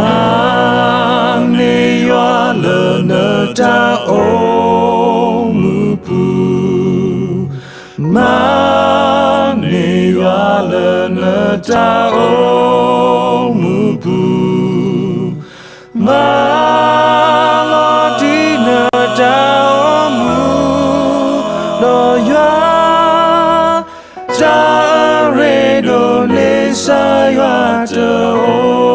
မၤန့ၢ်ယွၤလၢနတၢ်အိၣ်မူပူၤ, မၤန့ၢ်ယွၤလၢနတၢ်အိၣ်မူပူၤ, မၤလီၤတံၢ်နတၢ်အိၣ်မူ, ဒီးယွၤ တၢ်အရ့ဒိၣ်န့ၣ် ကစၢ်ယွၤတအိၣ်.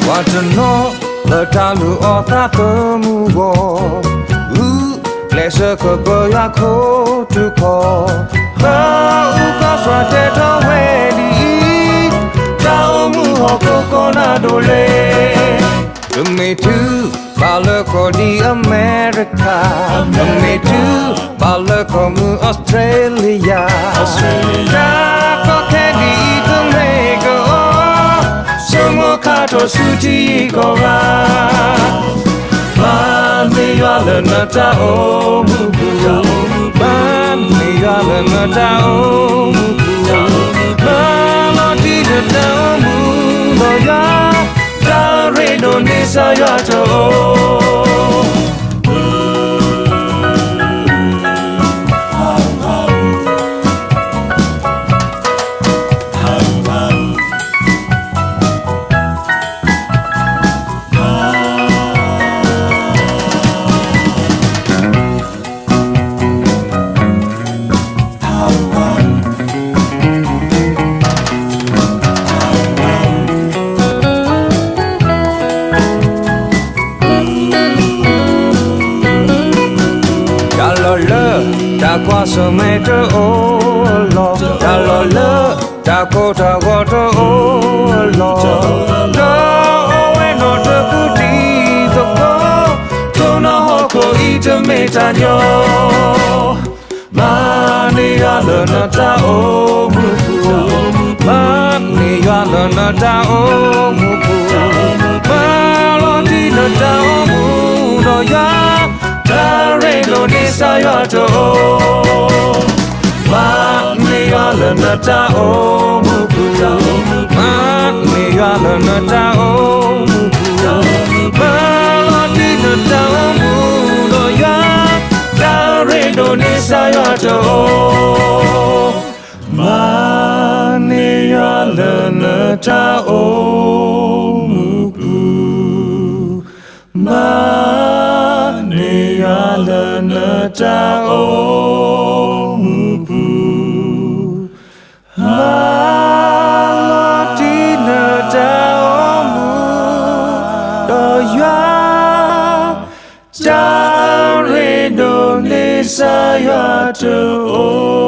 ပှၤတနီၤလၢတၢ်လုၢ်အီၣ်သးသမူအဂီၢ်, ဂုာ်ကျဲးစၢးကပၢယွၤခိၣ်ထူၣ်ခီၣ်, ပအူကီၢ်စှၤတဲထီၣ်ဝဲဒ်အံၤ, တၢ်အိၣ်မူဟီၣ်ခိၣ်ကီၢ်နၢ်ဒိၣ်လ့ ပမ့ၢ်တုၤဘၣ်လၢကီၢ်ဒ်အမဲရကၤ, ပမ့ၢ်တုၤဘၣ်လၢကီၢ်မုၢ်အီစထြ့လယါ, တၢ်ကီခဲဒ်အံၤတမ့ၢ်ကီး, ဆိကမိၣ်ခါထီၣ်ဆူထံဂုၤကီၢ်ဂၤ, မၤန့ၢ်ယွၤလၢနတၢ်အိၣ်မူပူၤ, မၤန့ၢ်ယွၤလၢနတၢ်အိၣ်မူပူၤ, မၤလီၤတံၢ်နတၢ်အိၣ်မူဒီးယွၤ, တၢ်အရ့ဒိၣ်န့ၣ် ကစၢ်ယွၤတအိၣ်. တၢ်လီၢ်လၢတၢ်ကွၢ်ဆၢၣ်မဲာ်တအိၣ်လီၤ, တၢ်လီၢ်လၢတၢ်ကိၢ်တၢ်ဂီၤတအိၣ်လီၤ, ဒီးအိၣ်ဝဲနီၢ်တကူၣ်တံၤသကိး, ထိၣ်နီၢ်ဟီၣ်ခိၣ်အံၤတမ့ၢ်တၢ်ညီ မၤန့ၢ်ယွၤလၢနတၢ်အိၣ်မူပူၤ, မၤန့ၢ်ယွၤလၢနတၢ်အိၣ်မူပူၤ, မၤလီၤတံၢ်နတၢ်အိၣ်မူဒီးယွၤ, တၢ်ရ့ဒိၣ်န့ၣ် ကစၢ်ယွၤတအိၣ်. မၤန့ၢ်ယွၤလၢနတၢ်အိၣ်မူပူၤ, မၤန့ၢ်ယွၤလၢနတၢ်အိၣ်မူပူၤ, မၤလီၤတံၢ်နတၢ်အိၣ်မူဒီးယွၤ, တၢ်ရ့ဒိၣ်န့ၣ် ကစၢ်ယွၤတအိၣ်. မၤန့ၢ်ယွၤလၢနတၢ်အိၣ်မူပူၤ, မၤန့ၢ်ယွၤလၢနတၢ်အိၣ်မူပူၤ, မၤလီၤတံၢ်နတၢ်အိၣ်မူဒီးယွၤ, တၢ်အရ့ဒိၣ်န့ၣ် ကစၢ်ယွၤတအိၣ်.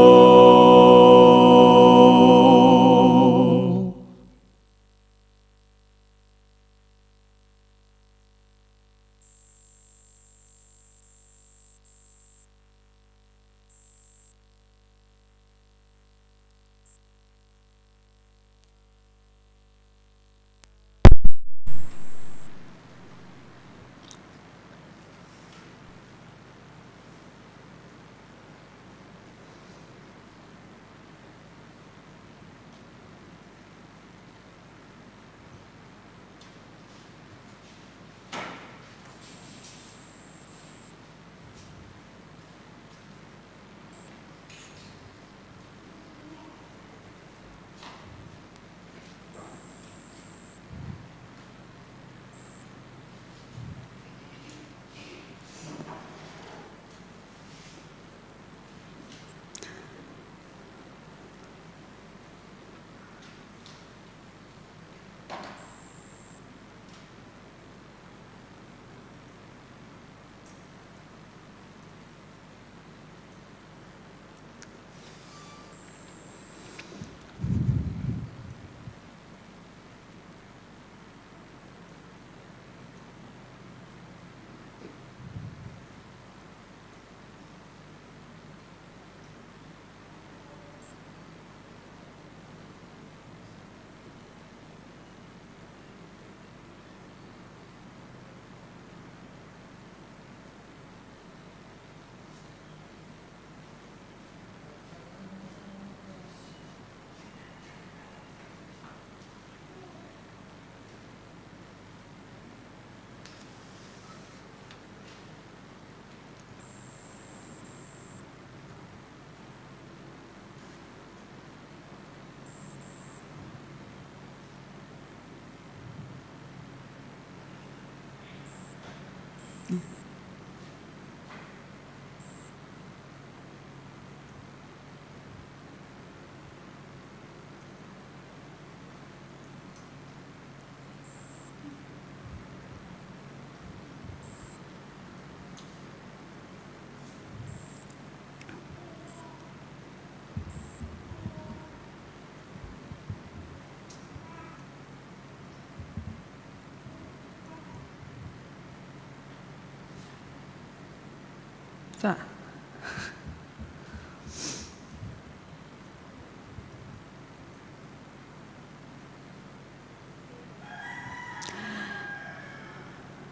သး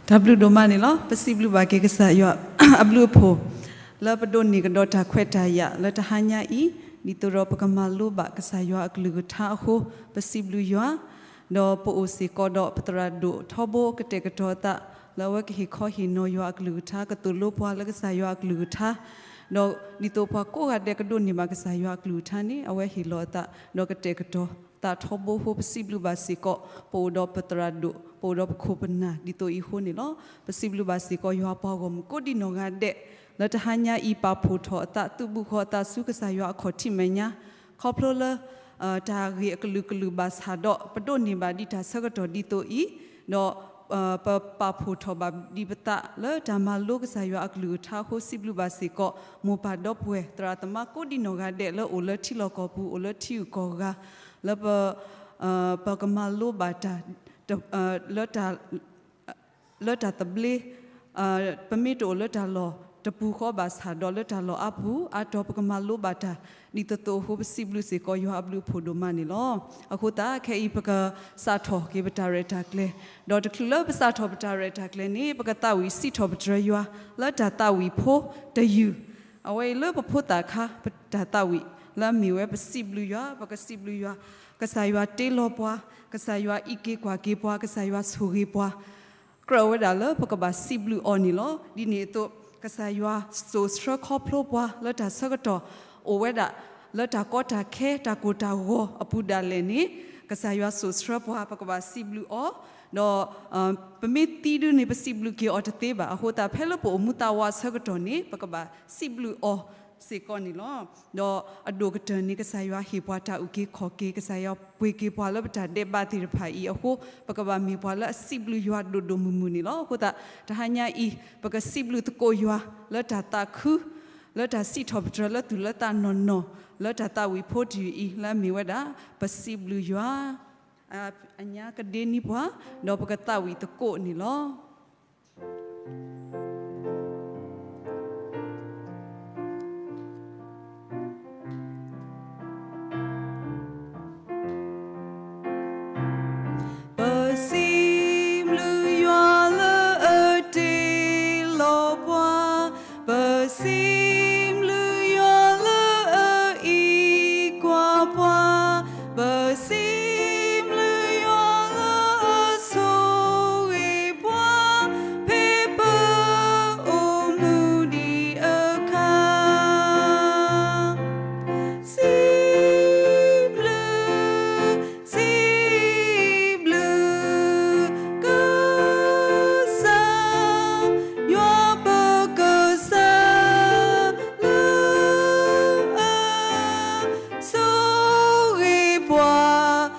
တၢ်ဘျုးဒိၣ်မးန့ၣ်လီၤ. ပစံးဘျုးဘၣ်က့ၤကစၢ်ယွၤအဘျုးအဖှိၣ် လၢပဒိးန့ၢ်ကဒီးတၢ်ခွဲးတၢ်ယာ်လၢတဟါညါအံၤ, ဒ်သိးဒီးပကမၤလိဘၣ်ကစၢ်ယွၤအကလုၢ်ကထါအဃိ, ပစံးဘျုးယွၤ, ဒီးပအိၣ်စ့ၢ်ကီးဒီးပသရၣ်ဒိၣ်ထီဘိကတဲာ်ကတီၤအသး လၢအဝဲကဟ့ၣ်ခီဟ့ၣ်နီၤယွၤအကလုၢ်ကထါ, ကသိၣ်လိပှၤလၢကစၢ်ယွၤအကလုၢ်ကထါ, ဒီးဒ်သိးပှၤကိးဂၤဒဲးကဒိးန့ၢ်ဘၣ်ကစၢ်ယွၤအကလုၢ်ကထါန့ၣ် အဝဲဟ့ၣ်လီၤအသး ဒီးကတဲာ်ကတီၤသးထီဘိအဃိ ပစံးဘျုးဘၣ်စ့ၢ်ကီး ပအိၣ်ဒီးပသရၣ်ဒိၣ်, ပအိၣ်ဒီးပခိၣ်ပနၢ်ဒ်သိးအံၤအဃိန့ၣ်လီၤ. ပစံးဘျုးဘၣ်စ့ၢ်ကီးယွၤပှၤဂီၢ်မုၢ်ကိးဒံနီၢ်ဂၤဒဲး လၢတဟါညါအံၤပာ်ဖှိၣ်ထီၣ်အသး သုးဘူးဃီၤအသးဆူကစၢ်ယွၤအခီၣ်ထံးမဲာ်ညါ, ခီဖျိလၢ တၢ်ဂ့ၢ်အကလုာ်ကလုာ်ဘၣ်ဆၣ်ဒီး ပဒိးန့ၢ်ဘၣ်ဒံးတၢ်ဆၢကတီၢ်ဒ်သိးအံၤ, ဒီး ပပာ်ဖှိၣ်ထီၣ်ဘၣ်ဒံးပသးလၢတၢ်မၤလိကစၢ်ယွၤအကလုၢ်ကထါအဃိ စံးဘျုးဘၣ်စ့ၢ်ကီး မိၢ်ပၢ်ဒီပုၢ်ဝဲၢ် သရၣ်သမါကိးဒံနီၢ်ဂၤဒဲးလၢအိၣ်လၢထံလီၢ်ကီၢ်ပူၤ အိၣ်လၢထံဂုၤကီၢ်ဂၤ လၢပ ပကမၤလိဘၣ်တၢ် လၢတၢ် လၢတၢ်သဘျ့, ပမ့ၢ်တအိၣ်လၢတၢ်လီၢ်တပူၤဃီဘၣ်ဆၣ်ဒီး လၢတၢ်လီၢ်အါပူၤအါတီၤ ပကမၤလိဘၣ်တၢ်ဒ်သိးသိးအဃိ ပစံးဘျုးစ့ၢ်ကီးယွၤအဘျုးအဖှိၣ်ဒိၣ်မးန့ၣ်လီၤ. အဃိသတး ခဲအံၤပကစးထီၣ်က့ၤပတၢ်ရဲၣ်တၢ်ကျဲၤ, ဒီးတချုးလၢပစးထီၣ်ပတၢ်ရဲၣ်တၢ်ကျဲၤန့ၣ် ပကသးဝံၣ်စံးထီၣ်ပတြၢၤယွၤ လၢတၢ်သးဝံၣ်ဖိတယုၢ် အဝဲအံၤလၢပဖိသၣ်ခါ ပတၢ်သးဝံၣ်လၢအမ့ၢ်ဝဲပစံးဘျုးယွၤ, ပကစံးဘျုးယွၤ, ကစၢ်ယွၤတ့လီၤပှၤ, ကစၢ်ယွၤအံးက့ၤကွၢ်က့ၤပှၤ, ကစၢ်ယွၤဆိၣ်ဂ့ၤပှၤ, ကြၢးဝဲဒၣ်လၢပကဘၣ်စံးဘျုးအီၤန့ၣ်လီၤ. ဒ်န့ၣ်အသိး ကစၢ်ယွၤစိာ်ဆှၢခီဖျိပှၤလၢတၢ်ဆၢကတီၢ် အိၣ်ဝဲဒၣ်လၢတၢ်ကီတၢ်ခဲ တၢ်ကိၢ်တၢ်ဂီၤအပူၤဒၣ်လဲာ်န့ၣ် ကစၢ်ယွၤစိာ်ဆှၢပှၤ ပကဘၣ်စံးဘျုးအီၤ, ဒီး ပမ့ၢ်သံဒုန့ၣ် ပစံးဘျုးက့ၤအီၤတသ့ဘၣ်. အဃိသတး ဖဲလၢပအိၣ်မူသးဝးအဆၢကတီၢ်န့ၣ် ပကဘၣ်စံးဘျုးအီၤစ့ၢ်ကီးန့ၣ်လီၤ. ဒီးအဒိၣ်ကတၢၢ်န့ၣ် ကစၢ်ယွၤဟ့ၣ်ပှၤတၢ်အုၣ်က့ၤခီၣ်က့ၤ, ကစၢ်ယွၤပှ့ၤက့ၤပှၤလၢပတၢ်ဒဲးဘးသ့ၣ်တဖၣ်အံၤအဃိ ပကဘၣ်မ့ၢ်ပှၤလၢအစံးဘျုးယွၤဒိၣ်ဒိၣ်မုၢ်မုၢ်န့ၣ်လီၤ. အဃိသတး တဟါညါအံၤ ပကစံးဘျုးသကိးယွၤ လၢတၢ်သးခု လၢတၢ်စံးထီၣ်ပတြၢၤလၢသူၣ်လၢသးနီၢ်နီၢ် လၢတၢ်သးဝံၣ်ဖိတယုၢ်အံၤ လၢအမ့ၢ်ဝဲဒၣ် ပစံးဘျုးယွၤ အညါကဒ့နံၤပှၤ ဒီးပကသးဝံၣ်သကိးန့ၣ်လီၤ. ပစံးဘျုးယွၤလၢအတ့လီၤပှၤ, ပစံးဘျုးယွၤလၢအအံးကွၢ်ပှၤ, ပစံးဘျုးယွၤလၢအဆိၣ်ဂ့ၤပှၤ, ဖဲပအိၣ်မူဒံးအခါ စံးဘျုး, စံးဘျုး, ကစၢ်ယွၤပကစၢ်လၢအ ဆိၣ်ဂ့ၤပှၤ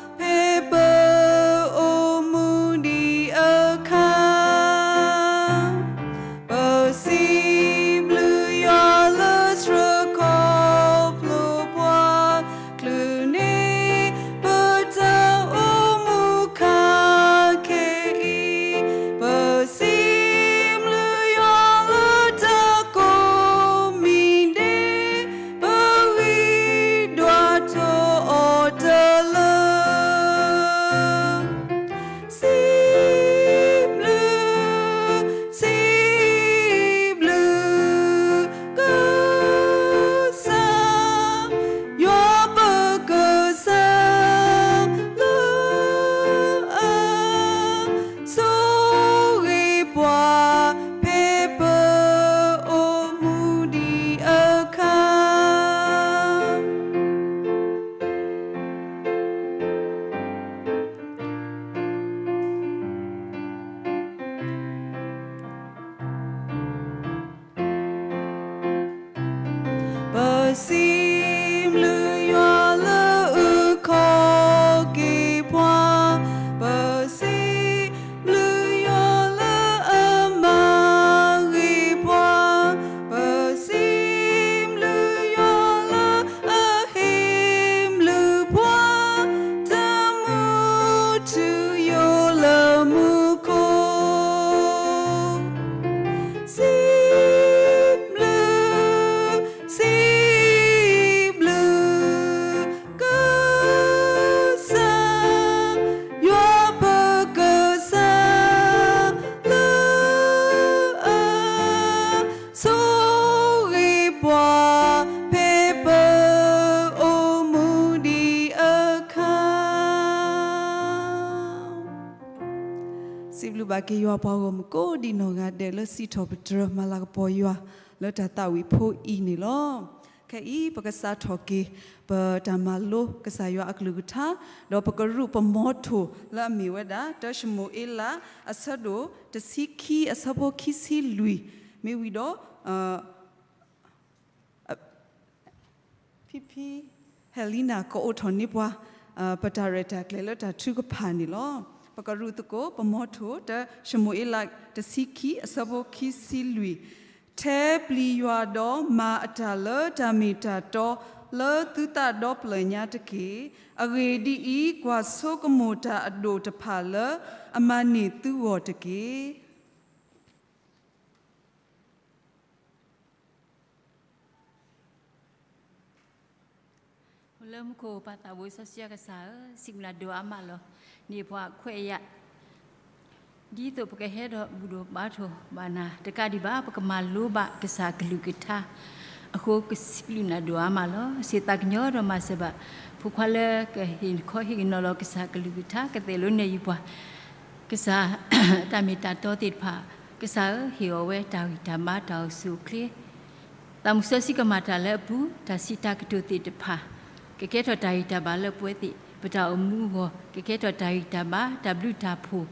လူၤဘၣ်က့ၤယွၤပှၤဂီၢ်မုၢ်ကိးဒံးနီၢ်ဂၤဒဲးလၢစံးထီၣ်ပတြၢၤမၤလၤကပီၤယွၤလၢတၢ်သးဝံၣ်ဖိအံၤန့ၣ်လီၤ. ခဲအံၤ ပကစးထီၣ်က့ၤ ပတၢ်မၤလိကစၢ်ယွၤအကလုၢ်ကထါ, ဒီးပကရူးပမီထိၣ်လၢအမ့ၢ်ဝဲဒၣ် တၢၡမူၤအ့လး အဆၢဒိၣ်တဆံခံ အဆၢဖိခံဆံလွံၢ်, မ့ၢ်ဝံၤဒီး ဖံဖံ ဟဲလံနၤ ကအိးထီၣ်န့ၢ်ပှၤ ပတၢ်ရဲၣ်တၢ်ကျဲၤလၢတၢ်ထုကဖၣ်န့ၣ်လီၤ. ပကရူးသကိး ပမီထိၣ် တၢၡမူၤအ့လး တဆံခံ အဆၢဖိခံဆံလွံၢ်, ထဲပျံၤယွၤဒီးမၤအတၢ်လၢတၢ်မ့ၢ်တၢ်တီ လၢသုသးဒီဖျၢၣ်ညါတက့ၢ်. အဂ့ၢ်ဒ်အံၤ, ကွၢ်ဆိကမိၣ်တၢ်အဒိၣ်တဖၣ်လၢအမၤန့ၢ်သုဂီၢ်တက့ၢ်. အိၣ်လၢမူခိၣ်ပၢ်သးဘိစီဆှံကစၢ်ဧၢ, စံးဘျုးနၤဒိၣ်အါမးလီၤ. န့ၢ်ပှၤခွဲးယာ် ဒ်သိးပကဟဲထီၣ်ဘူၣ်ထီၣ်ဘါထီၣ်ဘၣ်နၤတကးဒံးဘၣ်, ပကမၤလိဘၣ်ကစၢ်ကလုၢ်ကထါအဃိ ကစံးဘျုးနၤဒိၣ်အါမးလီၤ. စံးသးကညီၤဒီးမၤစၢၤဘၣ် ဖိခွါလၢကဟ့ၣ်ခီဟ့ၣ်နီၤလီၤကစၢ်ကလုၢ်ကထါ ကသ့ၣ်လိနဲၣ်ယုာ်ပှၤ ကစၢ်တၢ်မ့ၢ်တၢ်တီသ့ၣ်တဖၣ်, ကစၢ်ဧၢ, ဟ့ၣ်အီၤဝဲတၢ်ဂံၢ်တၢ်ဘါ တၢ်အိၣ်ဆူၣ်အိၣ်ချ့, သးမုၢ်စီဆှံကမၤတၢ်လၢအပူၤ, တၢ်စံးတၢ်ကတိၤသ့ၣ်တဖၣ် ကကဲထီၣ်တၢ်ဂံၢ်တၢ်ဘါလၢပဝဲသ့ၣ် ပတၢ်အိၣ်မူအဂီၢ်, ကကဲထီၣ်တၢ်ဂံၢ်တၢ်ဘါ တၢ်ဘျုးတၢ်ဖှိၣ်,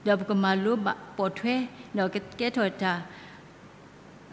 ဒီးပကမၤလိဘၣ်ပိာ်ထွဲ, ဒီးကကဲထီၣ်တၢ်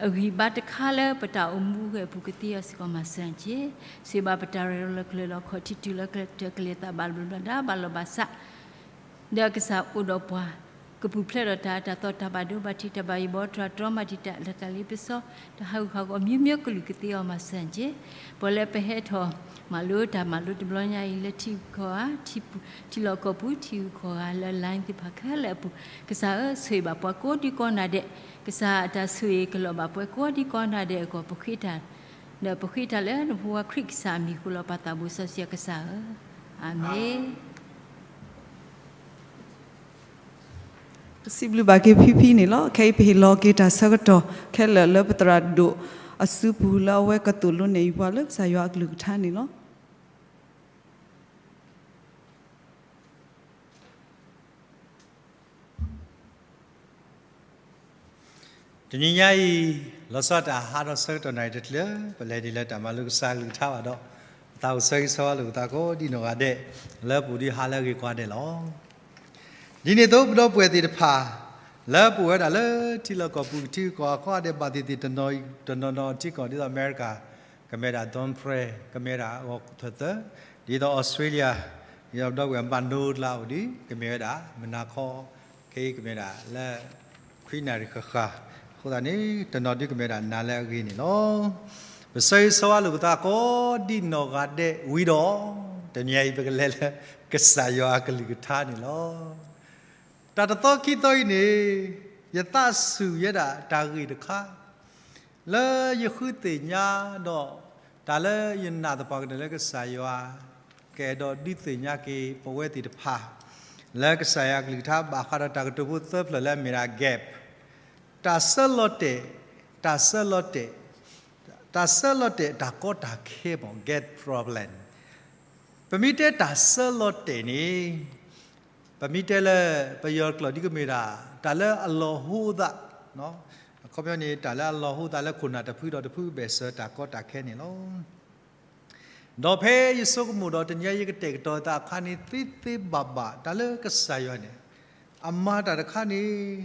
အဂံၢ်ဘါတခါလၢပတၢ်အိၣ်မူအဂီၢ်အပူၤ ကသ့အီၤစ့ၢ်ကီး မၤစၢၤတက့ၢ်. ဆိၣ်ဂ့ၤဘၣ်ပတၢ်ရဲၣ်လီၤကျဲၤလီၤ ခီၣ်ထံးတုၤလၢကတၢၢ်ကလဲၤသးဘၣ်ဘျီးဘျီးဒါ ဘၣ်လီၤဘၣ်စး, ဒီးကစၢ်အိၣ်ဒီးပှၤ ကပူၤဖျဲးဒီးတၢ်အၢတၢ်သီ တၢ်ဘၣ်ဒိဘၣ်ထံး တၢ်ဘၣ်ယိၣ်ဘၣ်တြီ တြီမၤတံာ်တာ် တၢ်လီၤလးလ့ပစီ တၢ်ဟးဂူာ်ဟးဂီၤ မျိုးမျိုးကလုာ် ကသ့အီၤ မၤစၢၤတက့ၢ်. ပှၤလၢပဟဲထီၣ်မၤလိတၢ်မၤလိတဘျီညါအံၤ လၢထံဂုၤကီၢ်ဂၤ ထံလီၢ်ကီၢ်ပူၤ ထံဂုၤကီၢ်ဂၤ လၢ line သ့ၣ်တဖၣ်ခဲလၢာ်အပူၤ, ကစၢ်ဧၢ, ဆိၣ်ဂ့ၤဘၣ်ပှၤကိးဒံကိးနၤဒဲး, ကစၢ်အတၢ်ဆိၣ်ဂ့ၤကလီၤဘၣ်ပှၤကိးဒံကိးနၤဒဲးအဂီၢ် ပဃ့တၢ် ဒီးပဃ့တၢ်လၢနဖိခွါခရံာ်ကစၢ်အမံၤအဃိလီၤ. ပၢ်သးဘိစီဆှံကစၢ်ဧၢ, အၤမ့ၣ်. ပစံးဘျုးဘၣ်က့ၤဖံဖံန့ၣ်လီၤ. ခဲအံၤပဟ့ၣ်လီၤက့ၤတၢ်ဆၢကတီၢ်ခဲလၢာ်လၢ ပသရၣ်ဒိၣ်အစုပူၤ လၢအဝဲကသိၣ်လိနဲၣ်ယုာ်ပှၤလၢကစၢ်ယွၤအကလုၢ်ကထါန့ၣ်လီၤ. တနံၤညါအံၤ လီၤဆီဒၣ်တၢ်ဟးထီၣ်ဆၢကတီၢ်နၣ်ရံၣ်တချုး ပလဲၤဒ်လၢတၢ်မၤလိကစၢ်ကလုၢ်ကထါဘၣ်ဒီး ပသးအိၣ်ဆၢဂ့ၤဆၢဝါလိာ်ပသးကိးဒံနီၢ်ဂၤဒဲး လၢပအိၣ်ဒံးဟါလၢအဂ့ၤကိးဂၤဒဲးလီၤ. ဒ်န့ၣ်အသိး ပဒီပုၢ်ဝဲၢ်သ့ၣ်တဖၣ် လၢပအိၣ်ဝဲဒၣ်လၢထံလီၢ်ကီၢ်ပူၤ ထံဂုၤကီၢ်ဂၤကိးဂၤဒဲး ဘၣ်သ့ၣ်သ့ၣ်တနီၤနီၤထံကီၢ် ဒ်သိးအမဲရကၤ ကမ့ၢ်ဝဲဒၣ် Don Prayer ကမ့ၢ်ဝဲဒၣ်ဂီၤခီသၢသၢ, ဒ်သိးအီစထြ့လယါ ဒ်သိးပဒီပုၢ်ဝဲၢ်ဘၣ်နိကျါအိၣ်ဒံး ကမ့ၢ်ဝဲဒၣ် မုၢ်နၤခီ ခဲအံၤကမ့ၢ်ဝဲဒၣ်လၢ ခွံနၣ်ရံၣ်ဃၣ်ဃၣ်, အဃိသတးန့ၣ် တနီၤဒုကမ့ၢ်ဝဲဒၣ်နၤလၢအဂ့ၤန့ၣ်လီၤ. ပဆၢဂ့ၤဆၢဝါလိာ်ပသးကိးဒံနီၢ်ဂၤဒဲးဝံၤဒီး တနံၤအံၤပကလဲၤလၢကစၢ်ယွၤအကလုၢ်ကထါန့ၣ်လီၤ. တၢ်တသီခံသီအံၤန့ၣ် ယသးဆူၣ်ယဲဒၣ်တၢ်ဂ့ၢ်တခါ လၢယဃုသ့ၣ်ညါဒီး တၢ်လၢယနာ်သပှၢ်ကတၢၢ်လၢကစၢ်ယွၤ ကအဲၣ်ဒိးဒုးသ့ၣ်ညါက့ၤပဝဲသ့ၣ်တဖၣ် လၢကစၢ်ယွၤအကလုၢ်ကထါဘၣ်ဃးဒီးတၢ်ကတိၤဖိသၢဖျၢၣ်လၢအမ့ၢ်ဒၣ် gap, တၢ်ဆၢလီၤတဲာ်, တၢ်ဆၢလီၤတဲာ်, တၢ်ဆၢလီၤတဲာ်တၢ်ကီတၢ်ခဲမ့ၢ် gap problem. ပမ့ၢ်တဲတၢ်ဆၢလီၤတဲာ်န့ၣ် ပမ့ၢ်တဲလၢပယီၤကျိာ်ဒ်ကမ့ၢ်ဒၣ် တၢ်လၢအလီၤဟိသး, အခီပညီန့ၣ် တၢ်လၢအလီၤဟိသးလၢခိၣ်နၢ်တဖုဒီးတဖုဘၣ်ဆၢတၢ်ကီတၢ်ခဲန့ၣ်လီၤ. ဒီးဖဲယဆိကမိၣ်ဒီးတနံၤအံၤယကတဲာ်ကတီၤသးအခါန့ၣ် သ့သ့ဘၣ်ဘၣ် တၢ်လၢကစၢ်ယွၤန့ၣ် အမၤတၢ်တခါန့ၣ်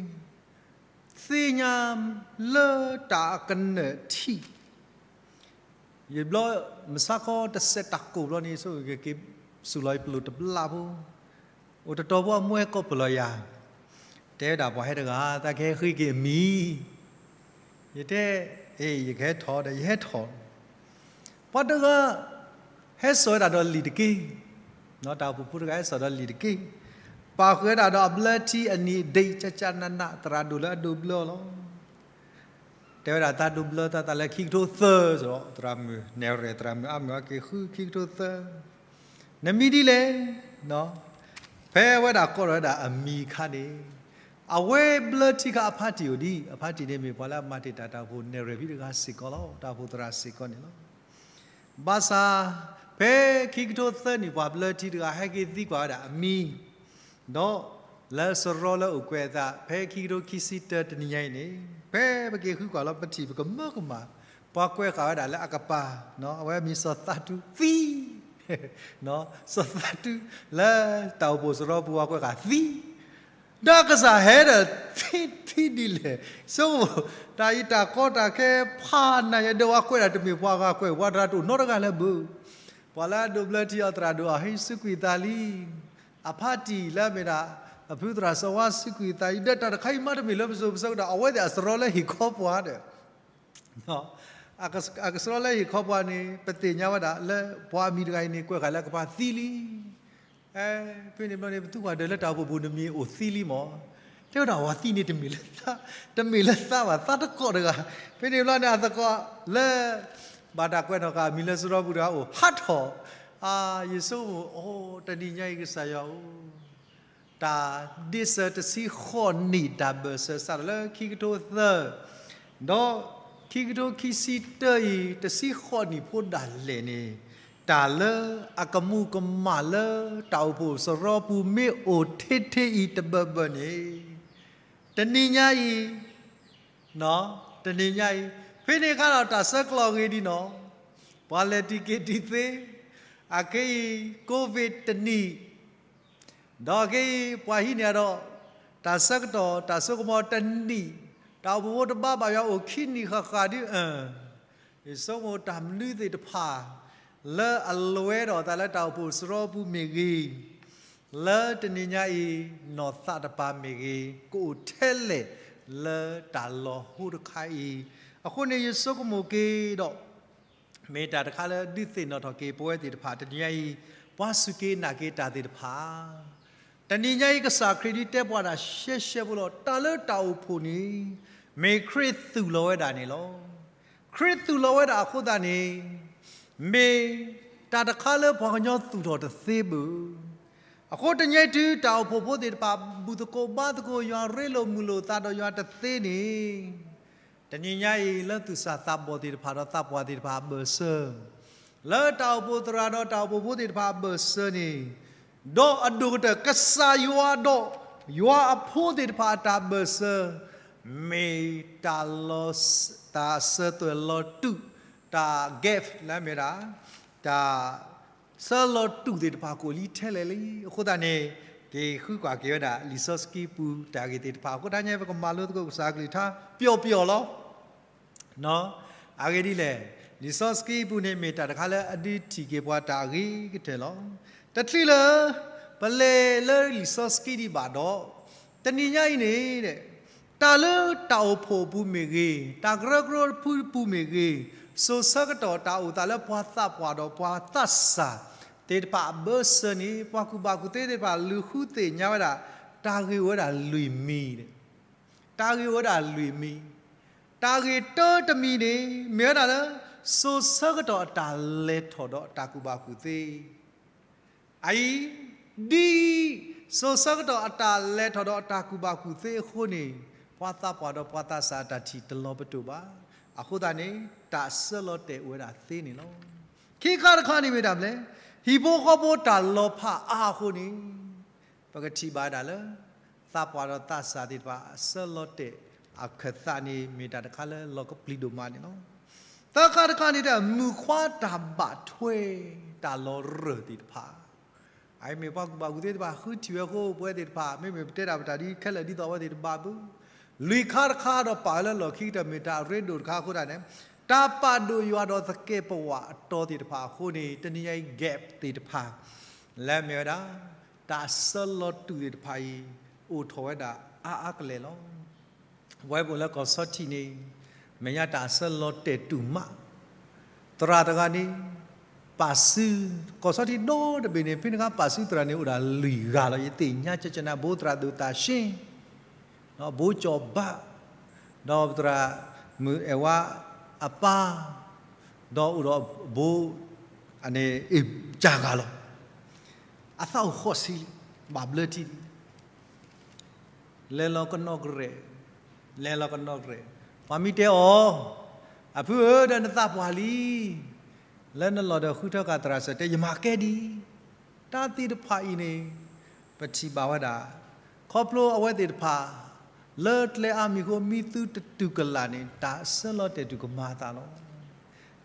သ့ၣ်ညါလၢတၢ်အကနၢၣ်ထံး ယဘျီ မုၢ်ဆါခီတစဲးတၢ်ကိၢ်ဘျီန့ၣ် ဆိက့ၤစူၢ်လီၤယပလိၣ်တဘျီဖိ, အိၣ်တတီၤဖိအမိၢ်ဟဲကိးပလီၢ်ယၤ, တဲဝဲဒၣ်ပှၤဟဲတဂၤ သးကဟဲဃ့က့ၤအမံၤ, ယတဲ အ့ၣ် ယကဟဲထီၣ်ဒီး ယဟဲထီၣ်, ပှၤတဂၤ ဟဲစိာ်ဝဲဒၣ်ဒီးလံာ်တက့ၢ်, တၢ်အိၣ်ဖှိၣ်ဖိတဂၤဟဲစိာ်ဒီးလံာ်တက့ၢ်, ပာ်ဃုာ်ဝဲဒၣ်ဒီးအဘျၢထံအနံၤအဒ့ ကကနးနး သရၣ်ဒိၣ်လၢအဒိးဘျၢအီၤလီၤ. တဲဝဲဒၣ်သးဒိးဘျၢသးသးလၢခံကထိသၢစ့ၢ်ကီး, သရၣ်မုၣ်နဲၣ်ရဲၣ် သရၣ်မုၣ်အါမုၢ်အါက့ၤဃုခံကထိသၢ, နမံၤဒ်လဲၣ်, ဖဲအဝဲဒၣ်ကိးထီၣ်ဝဲဒၣ်အမံၤအခါန့ၣ်, အဝဲဘျၢထံခါအဖါတံၢ်အိၣ်ဒံး, အဖါတံၢ်န့ၣ်မ့ၢ်ပှၤလၢအမၤတ့ၢ်တၢ်တၢ်အိၣ်ဖှိၣ် နဲၣ်ရဲၣ်ဖံတဂၤစ့ၢ်ကီးလီၤ, တၢ်အိၣ်ဖှိၣ်သရၣ်စ့ၢ်ကီးန့ၣ်လီၤ. ဘၣ်ဆၣ် ဖဲခံကထိသၢနံၣ် ပှၤဘျၢထံတဂၤ ဟဲက့ၤသံကွၢ်ဝဲဒၣ်အမံၤ, ဒီး လၢစရီလၢအိၣ်ကွဲးအသး ဖဲခံကထိခံဆံတၢတနံၤညါအံၤန့ၣ်, ဖဲပက့ၤဃုကွၢ်လီၤ ပထံၣ်ပကမၢကမၣ်, ပှၤကွဲးဃာ်ဝဲဒၣ်လၢအကပၤ, အဝဲမ့ၢ်စီၤသးတူသံ စီၤသးတူ လၢတၢ်အိၣ်ဖှိၣ်စရီပူၤ ပှၤကွဲးဃာ်သံ, ဒီးကစၢ်ဟဲဒီးသံ သံဒ်လဲၣ်, ဆိကမိၣ် တၢ်အံၤတၢ်ကီတၢ်ခဲဖးနးယဲ ဒီးပှၤကွဲးဒၣ်တမ့ၢ်ပှၤဂၤကွဲး ပှၤတဂၤတအိၣ်နီတဂၤလၢၤဘၣ်, ပှၤလၢအဒိးဘျၢထံအီၤသရၣ်ဒိၣ်အီၤ ဟံးစူးကွံာ်သးလံ, အဖါတံၢ်လၢအမ့ၢ်ဒၣ် အဖုသရၣ်စီၤဝါစူးကွံာ်သးလံ, ဒီးတၢ်တခါအံၤမ့တမ့ၢ်လၢပစိၤပဆၢကတီၢ် အဝဲသ့ၣ်အစရီလၢဟ့ၣ်ခီပှၤဒီး အကစရီလၢဟ့ၣ်ခီပှၤန့ၣ် ပသ့ၣ်ညါဝဲဒၣ်လၢပှၤအမံၤတဂၤအံၤန့ၣ် ကွဲးဃာ်လၢအကပၤသံလံ, ဖဲန့ၣ်ဘျီန့ၣ် ပသံကွၢ်ဒီးလၢတၢ်အိၣ်ဖှိၣ်ပူၤနမံၤအိၣ်သံလံမး, တဲဝဲဒၣ်ပှၤသံန့ၣ်တမ့ၢ်လၢသး, တမ့ၢ်လၢသးဘၣ် သးတကိးတဂၤ, ဖဲန့ၣ်ဘျီန့ၣ် အသကိးလၢ ဘၣ်တၢ်ကွဲးနီၣ်ဃာ်အမံၤလၢစရီပူၤတဂၤအိၣ်ဟးထီၣ်, ယဆိကမိၣ်အိၣ် တနံၤညါအံၤကစၢ်ယွၤဧၢ တၢ်ဒ့စၢၤတဆံဃိးနံၣ်တၢ်ဘၢၣ်စၢၤ စးထီၣ်လၢခံကထိသၢ, ဒီးခံကထိခံဆံတၢအံၤ တဆံဃိးနံၣ်ဖိဒၣ်လဲာ်န့ၣ်, တၢ်လၢအကမူၤကမၣ်လၢတၢ်အိၣ်ဖှိၣ်စရီပူၤမ့ၢ်အိၣ်ထဲထဲအံၤတဘၢဘၢန့ၣ်, တနံၤညါအံၤ တနံၤညါအံၤ, ဖဲန့ၣ်အခါဒီးတၢ်ဆၢကျီၤဂ့ၤဒံးနီၤ, ပှၤလဲၤတံၢ်က့ၤတံၢ်သ့, အခဲအံၤ COVID တနံၣ်, ဒီးခဲအံၤ ပှၤဟံးန့ၢ်ဒီး တၢ်ဆၢကတီၢ် တၢ်စိကမီၤတနံၣ်, တၢ်အိၣ်ဖှိၣ်ဖိတဘါဘၣ်ယွၤအိၣ်ခံနံၣ်ဃၣ်ဃၣ်ဒ်အံၤ, ယဆိကမိၣ်တၢ်မနုၤသ့ၣ်တဖၣ် လၢအလဲၤဒီးသးလၢတၢ်အိၣ်ဖှိၣ်စရီပူၤမ့ၢ်ဂ့ၤ, လၢတနံၤညါအံၤ နီၢ်သးတပၤမ့ၢ်ဂ့ၤ ကအိၣ်ထဲလဲၣ်လၢတၢ်လီၤဟိတခါအံၤ, အဃိန့ၣ်ယဆိကမိၣ်က့ၤဒီး မ့ၢ်တၢ်တခါလၢဒုးသ့ၣ်နီၣ်ထီၣ်က့ၤပဝဲသ့ၣ်တဖၣ် တနံၤညါအံၤ ပှၤစူၢ်က့ၤနာ်က့ၤတၢ်သ့ၣ်တဖၣ်, တနံၤညါအံၤ ကစၢ်ခရံာ်ဒုးတဲပှၤဒၣ်ရှဲရှဲဖိလီၤ. တၢ်လၢတၢ်အိၣ်ဖှိၣ်န့ၣ် မ့ၢ်ခရံာ်သူၣ်လီၤဝဲဒၣ်န့ၣ်လီၤ. ခရံာ်သူၣ်လီၤဝဲဒၣ်အဃိသတးန့ၣ် မ့ၢ်တၢ်တခါလၢပှၤကညီသူၣ်ထီၣ်တသ့ဘၣ်. အဃိတနံၤညါအံၤ တုၤတၢ်အိၣ်ဖှိၣ်ဖိသ့ၣ်တဖၣ် ဘူၣ်သကိးဘါသကိးယွၤ ရ့လိာ်မုာ်လိာ်သးဒီးယွၤတသ့န့ၣ် တနံၤညါအံၤ လၢသူၣ်စၢ်သးဘီၣ်သ့ၣ်တဖၣ်ဒီးသးပှၢ်သ့ၣ်တဖၣ်အဘၢၣ်စၢၤ, လၢတၢ်အိၣ်ဖှိၣ်သရၣ်ဒီးတၢ်အိၣ်ဖှိၣ်ဖိသ့ၣ်တဖၣ်အဘၢၣ်စၢၤန့ၣ်, ဒီးအဒိၣ်ကတၢၢ် ကစၢ်ယွၤဒီးယွၤအဖိသ့ၣ်တဖၣ်အတၢ်ဘၢၣ်စၢၤ မ့ၢ်တၢ်လီၤ, တၢ်အစၢၤသွဲၣ်လီၤတူာ်, တၢ် gift လၢအမ့ၢ်ဒၣ် တၢ် ဆၢလီၤတူာ်သ့ၣ်တဖၣ် ကအိၣ်လံထဲလဲၣ်လံ. အဃိသတးန့ၣ် က့ၤဃုကွၢ်က့ၤဝဲဒၣ် လံာ်စီဆှံပူၤတၢ်ဂ့ၢ်သ့ၣ်တဖၣ် အဃိတနံၤညါ ပကမၤလိသကိးကစၢ်အကလုၢ်ကထါ ပျီပျီလီၤ. အဂ့ၢ်ဒ်လဲၣ်, လံာ်စီဆှံပူၤန့ၣ် မ့ၢ်တၢ်တခါလၢအဒုးထံၣ်က့ၤပှၤတၢ်အဂ့ၤကတၢၢ်လီၤ. တချုးလၢ ပလဲၤလၢလံာ်စီဆှံဒံးဘၣ်ဒီး တနံၤညါအံၤန့ၣ် တၢ်လၢတၢ်အိၣ်ဖှိၣ်အပူၤမ့ၢ်ဂ့ၤ, တၢ်ကရၢကရိတဖုပူၤမ့ၢ်ဂ့ၤ, စိၤဆၢကတီၢ်တၢ်အိၣ်သးလၢပှၤသးပှၢ်ဒီးပှၤသးစၢ်သ့ၣ်တဖၣ်အဘၢၣ်စၢၤန့ၣ် ပှၤကူၣ်ဘၣ်ကူၣ်သ့သ့ၣ်တဖၣ် လူၤဃုသ့ၣ်ညါဝဲဒၣ် တၢ်ဂ့ၢ်အိၣ်ဝဲဒၣ်လွံၢ်မံၤ, တၢ်ဂ့ၢ်အိၣ်ဝဲဒၣ်လွံၢ်မံၤ, တၢ်ဂ့ၢ်တၢတမံၤန့ၣ် မ့ၢ်ဝဲဒၣ်လၢ စိၤဆၢကတီၢ်အတၢ်လဲၤထီၣ်ဒီးအတၢ်ကူၣ်ဘၣ်ကူၣ်သ့ အအံၤ ဒ် စိၤဆၢကတီၢ်အတၢ်လဲၤထီၣ်ဒီးအတၢ်ကူၣ်ဘၣ်ကူၣ်သ့အဃိန့ၣ် ပှၤသးပှၢ်ဒီးပှၤသးစၢ်အတၢ်ထံၣ်တလီၤပတိာ်ဘၣ်. အဃိသတးန့ၣ် တၢ်ဆၢလီၤတဲာ်အိၣ်ဝဲဒၣ်သ့န့ၣ်လီၤ. ခံခါတခါန့ၣ်မ့ၢ်တၢ်မနုၤလဲၣ်, ဟံၣ်ဖိဃီဖိတၢ်လီၤဖးအါအဃိန့ၣ် ပကထံၣ်ဘၣ်ဝဲဒၣ်လၢ သးပှၢ်ဒီးသးစၢ်သ့ၣ်တဖၣ်အဆၢလီၤတဲာ်အခၢၣ်သးန့ၣ် မ့ၢ်တၢ်တခါလၢလီၤကပျံၤဒိၣ်မးန့ၣ်လီၤ. သၢခါတခါန့ၣ် တၢ်မုၣ်ခွါတၢ်ဘၣ်ထွဲတၢ်လီၤရၢၢ်သ့ၣ်တဖၣ် အအံၤမ့ၢ်ပှၤကူၣ်ဘၣ်ကူၣ်သ့သ့ၣ်တဖၣ် ဃုထံၣ်ဝဲအဃိ ပဝဲသ့ၣ်တဖၣ် မ့မ့ၢ်ပတဲဒၣ်ပတၢ်ဒ်ခဲလၢာ်ဒ်သိးအဝဲသ့ၣ်တဘၣ်ဘၣ်. လွံၢ်ခါတခါဒီးပာ်ဝဲလၢလီၢ်ခံကတၢၢ် မ့ၢ်တၢ်အရ့ဒိၣ်တခါအဃိသတးန့ၣ် တၢ်ပာ်ဒိၣ်ယွၤဒီးသကဲးပဝးအတီသ့ၣ်တဖၣ်အဃိန့ၣ် တနံၤညါအံၤ gap သ့ၣ်တဖၣ် လၢအမ့ၢ်ဝဲဒၣ် တၢ်ဆၢလီၤတူာ်သ့ၣ်တဖၣ်အံၤ အိၣ်ထီၣ်ဝဲဒၣ်အါအါကလဲာ်လီၤ. ပဝဲပအိၣ်လၢကီၢ်ဆီထံးန့ၣ် မဲာ်ညါတၢ်ဆၢလီၤတဲာ်တူာ်မး သရၣ်တဂၤန့ၣ် ပာ်စု ကီၢ်ဆီထံးဒီတဘ့ၣ်န့ၣ် ဖဲန့ၣ်အခါပာ်စုသရၣ်န့ၣ် အိၣ်ဒၣ်လွံၢ်ဂၤလီၤ. ယသ့ၣ်ညါကကနၣ် ဘိသရၣ်ဒိၣ်သးရှ့ ဒီးဘိကၠီၤဘၣ် ဒီးသရၣ်မုၣ်အဲၣ်ဝါအပၢ် ဒီးအိၣ်ဒီးဘိ အန့ၣ် ကၢ်ဂၤလီၤ. အသးအိၣ်ဃိးဆံ ဘၣ်ဘျၢထံ လဲၤလီၤကနီၣ်ကရဲး, လဲၤလီၤကနီၣ်ကရဲး, ပှၤမံတဲအီၤ, အဖုဧၢ ဒီးနသးပှၢ်လံ, လၢနလီၢ်ဒီးဃုထၢဃာ်သရၣ်စၢၤတဲ ယမၤကဲဒံး, တၢ်သ့ၣ်တဖၣ်အံၤန့ၣ် ပထံၣ်ဘၣ်ဝဲဒၣ် ခီဖျိအဝဲသ့ၣ်တဖၣ် လၢကျဲအါမံၤအဃိ မံသုတတုၤကလာ်န့ၣ် တၢ်အဆၢလီၤတဲာ်တုၤကမၤအသးလီၤ.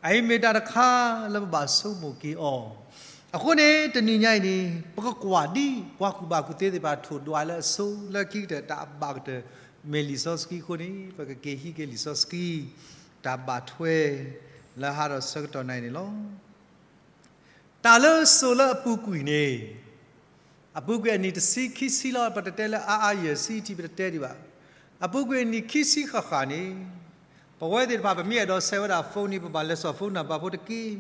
အအံၤမ့ၢ်တၢ်တခါလၢပဘၣ်ဆိကမိၣ်က့ၤအီၤ. အဃိန့ၣ် တနံၤညါအံၤန့ၣ် ပကကွၢ်ဒ်ပှၤကူၣ်ဘၣ်ကူၣ်သ့သ့ၣ်တဖၣ်ထိၣ်ဒွးလၢအဆိ လၢခံကတၢၢ်တၢ်ဘၣ်ကတၢၢ် မ့ၢ်လံာ်စီဆှံအဃိန့ၣ် ပကက့ၤဟံးက့ၤလံာ်စီဆှံ တၢ်ဘၣ်ထွဲ လၢဟါဒီးဆၢကတီၢ်နၤအံၤန့ၣ်လီၤ. တၢ်လၢစိၤလၢအပူၤကွံာ်န့ၣ် အပူၤကွံာ်အနံၣ်တဆံခံဆံလီၤ. ပတတဲလၢအါအါယဲၢ်ဆံထံ ပတတဲဒံးဘၣ်. အပူၤကွံာ်အနံၣ်ခံဆံဃၣ်ဃၣ်န့ၣ် ပဝဲသ့ၣ်တဖၣ် ပမ့ၢ်အဲၣ်ဒိးဆဲးဝဲဒၣ် phone န့ၣ် ပဘၣ်လဲၤစိာ် phone နံပါတ်ဖိတက့ၢ်.